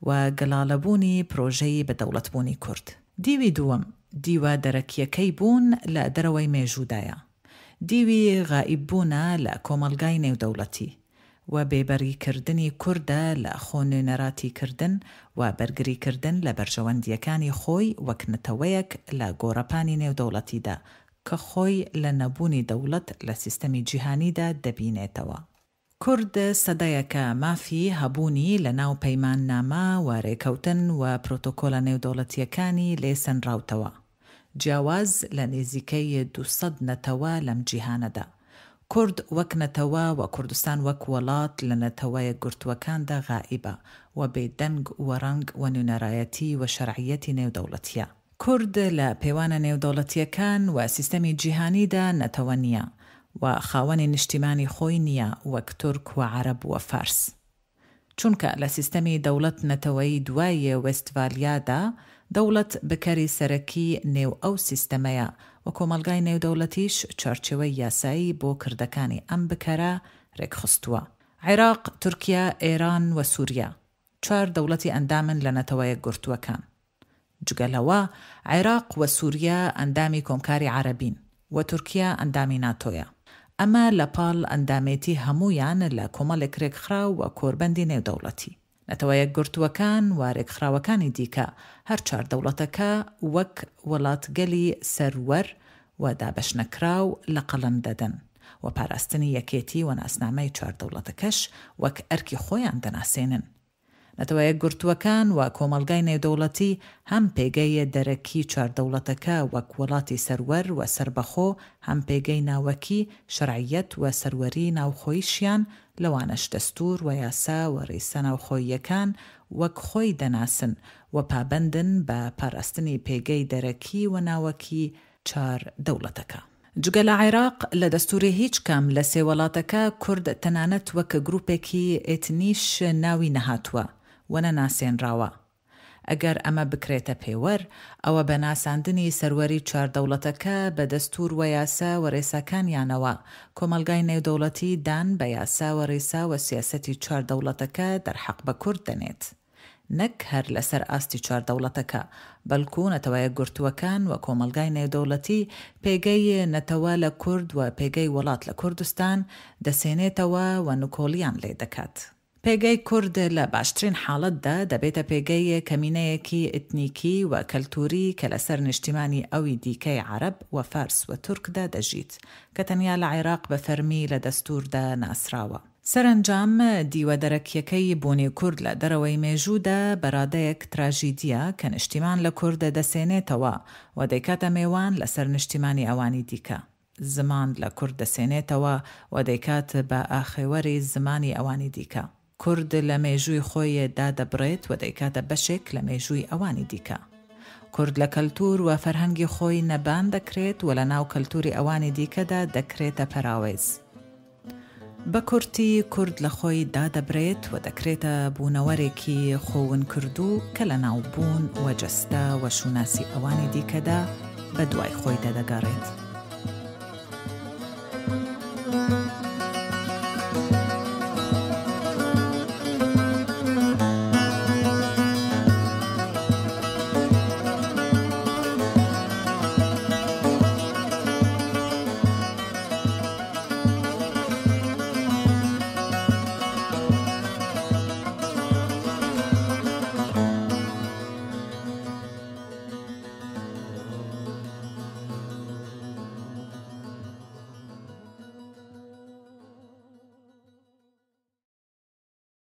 و گەڵاڵەبوونی پرۆژەی بە دەوڵەتبوونی کورد. دیوی دووەم، دیوە دەرەکییەکەی بوون لە دەرەوەی مێژوودایە. دیوی غائیببوونە لە کۆمەڵگای نێودەوڵەتی و بێبەریکردنی کوردە لە خۆ نوێنەراتیکردن و بەرگریکردن لە بەرژەوەندییەکانی خۆی وەک نەتەوەیەک لە گۆڕەپانی نێودەوڵەتیدا کە خۆی لە نەبوونی دەوڵەت لە سیستەمی جیهانیدا دەبینێتەوە. کورد سەدەیەکە مافی هەبوونی لە ناو پەیماننامە و رێکەوتن و پرۆتۆکۆلە نێودەوڵەتییەکانی لێ سەنراوتەوە. جیاواز لە نێزیکەی 200 نەتەوە لەم جیهانەدا. کورد وەک نەتەوە و کوردستان وەک وەڵات لە نەتەوە یەکگرتووەکاندا غائیبە و بێ دەنگ و رەنگ و نوێنەرایەتی و شەرعیەتی نێودەوڵەتییە. کورد لە پێوانە نێودەوڵەتییەکان و سیستەمی جیهانیدا نەتەوە نییە و خاوەنی نیشتیمانی خۆی نییە وەک تورک و عەرەب و فارس. چونکە لە سیستەمی دەوڵەت نەتەوەیی دوای وێستڤالیادا دەوڵەت بکەری سەرەکی نێو ئەو سیستەمەیە و کۆمەڵگای نێودەوڵەتیش چوارچێوەی یاسایی بۆ کردەکانی ئەم بکەرە رێکخستووە. عێراق، تورکیا، ئێران و سوریا چوار دەوڵەتی ئەندامن لە نەتەوەیەکگرتووەکان. جگە لەوە، عێراق و سوریا ئەندامی کۆمکاری عەرەبین و تورکیا ئەندامی ناتۆیە. ئەمە لە پاڵ ئەندامێتی هەموویان لە کۆمەڵێک رێکخراو و کۆربەندی نێودەوڵەتی. نەتەوەیەکگرتووەکان و رێکخراوەکانی دیکە هەر چوار دەوڵەتەکە وەک وڵاتگەلی سەروەر و دابەشنەکراو لە قەڵەم دەدەن و پاراستنی یەکێتی و ناسنامەی چوار دەوڵەتەکەش وەک ئەرکی خۆیان دەناسێنن. نەتەوەیەکگرتووەکان و کۆمەڵگای نێودەوڵەتی هەم پێگەی دەرەکی چوار دەوڵەتەکە وەک وڵاتی سەروەر و سەربەخۆ هەم پێگەی ناوەکی شەرعیەت و سەروەری ناوخۆیشیان لەوانەش دەستوور و یاسا و ڕیسا ناوخۆییەکان وەک خۆی دەناسن و پابەندن بە پاراستنی پێگەی دەرەکی و ناوەکی چار دەوڵەتەکە. جگە لە عێراق، لە دەستووری هیچ کام لە سێ وەڵاتەکە کورد تەنانەت وەک گرووپێکی ئێتنیش ناوی نەهاتووە و نەناسێنراوە. ئەگەر ئەمە بکرێتە پێوەر، ئەوە بە ناساندنی سەروەری چوار دەوڵەتەکە بە دەستوور و یاسا و رێساکانیانەوە، کۆمەڵگای نێودەوڵەتی دان بە یاسا و رێسا و سیاسەتی چوار دەوڵەتەکە دەرحەق بە کورد دەنێت. نەک هەر لەسەر ئاستی چوار دەوڵەتەکە، بەڵکو نەتەوەیەکگرتووەکان و کۆمەڵگای نێودەوڵەتی پێگەی نەتەوە لە کورد و پێگەی وڵات لە کوردستان دەسێنێتەوە و نکۆڵیان لێ دەکات. پێگەی کورد لە باشترین حاڵەتدا دەبێتە پێگەی کەمینەیەکی ئیتنیکی و کەلتووری کە لەسەر نیشتیمانی ئەوی دیکەی عەرەب و فارس و تورکدا دەژیت، کە تەنیا لە عێراق بە فەرمی لە دەستووردا ناسراوە. سەرەنجام دیوە دەرەکییەکەی بوونی کورد لە دەرەوەی مێژوودا بە رادەیەک تراژیدییە کە نیشتیمان لە کورد دەسێنێتەوە و دەیکاتە مێوان لەسەر نیشتیمانی ئەوانی دیکە. زمان لە کورد دەسێنێتەوە و دەیکات بە ئاخێوەری زمانی ئەوانی دیکە. کورد لە مێژووی خۆی دادەبڕێت و دەیکاتە بەشێک لە مێژووی ئەوانی دیکە. کورد لە کەلتوور و فەرهەنگی خۆی نەبان دەکرێت و لە ناو کەلتووری ئەوانی دیکەدا دەکرێتە پەراوێز. بە کورتی کورد لە خۆی دادەبرێت و دەکرێتە بوونەوەرێکی خۆ ونکردوو کە لە ناو بوون و جەستە و شوناسی ئەوانی دیکەدا بە دوای خۆیدا دەگەڕێت.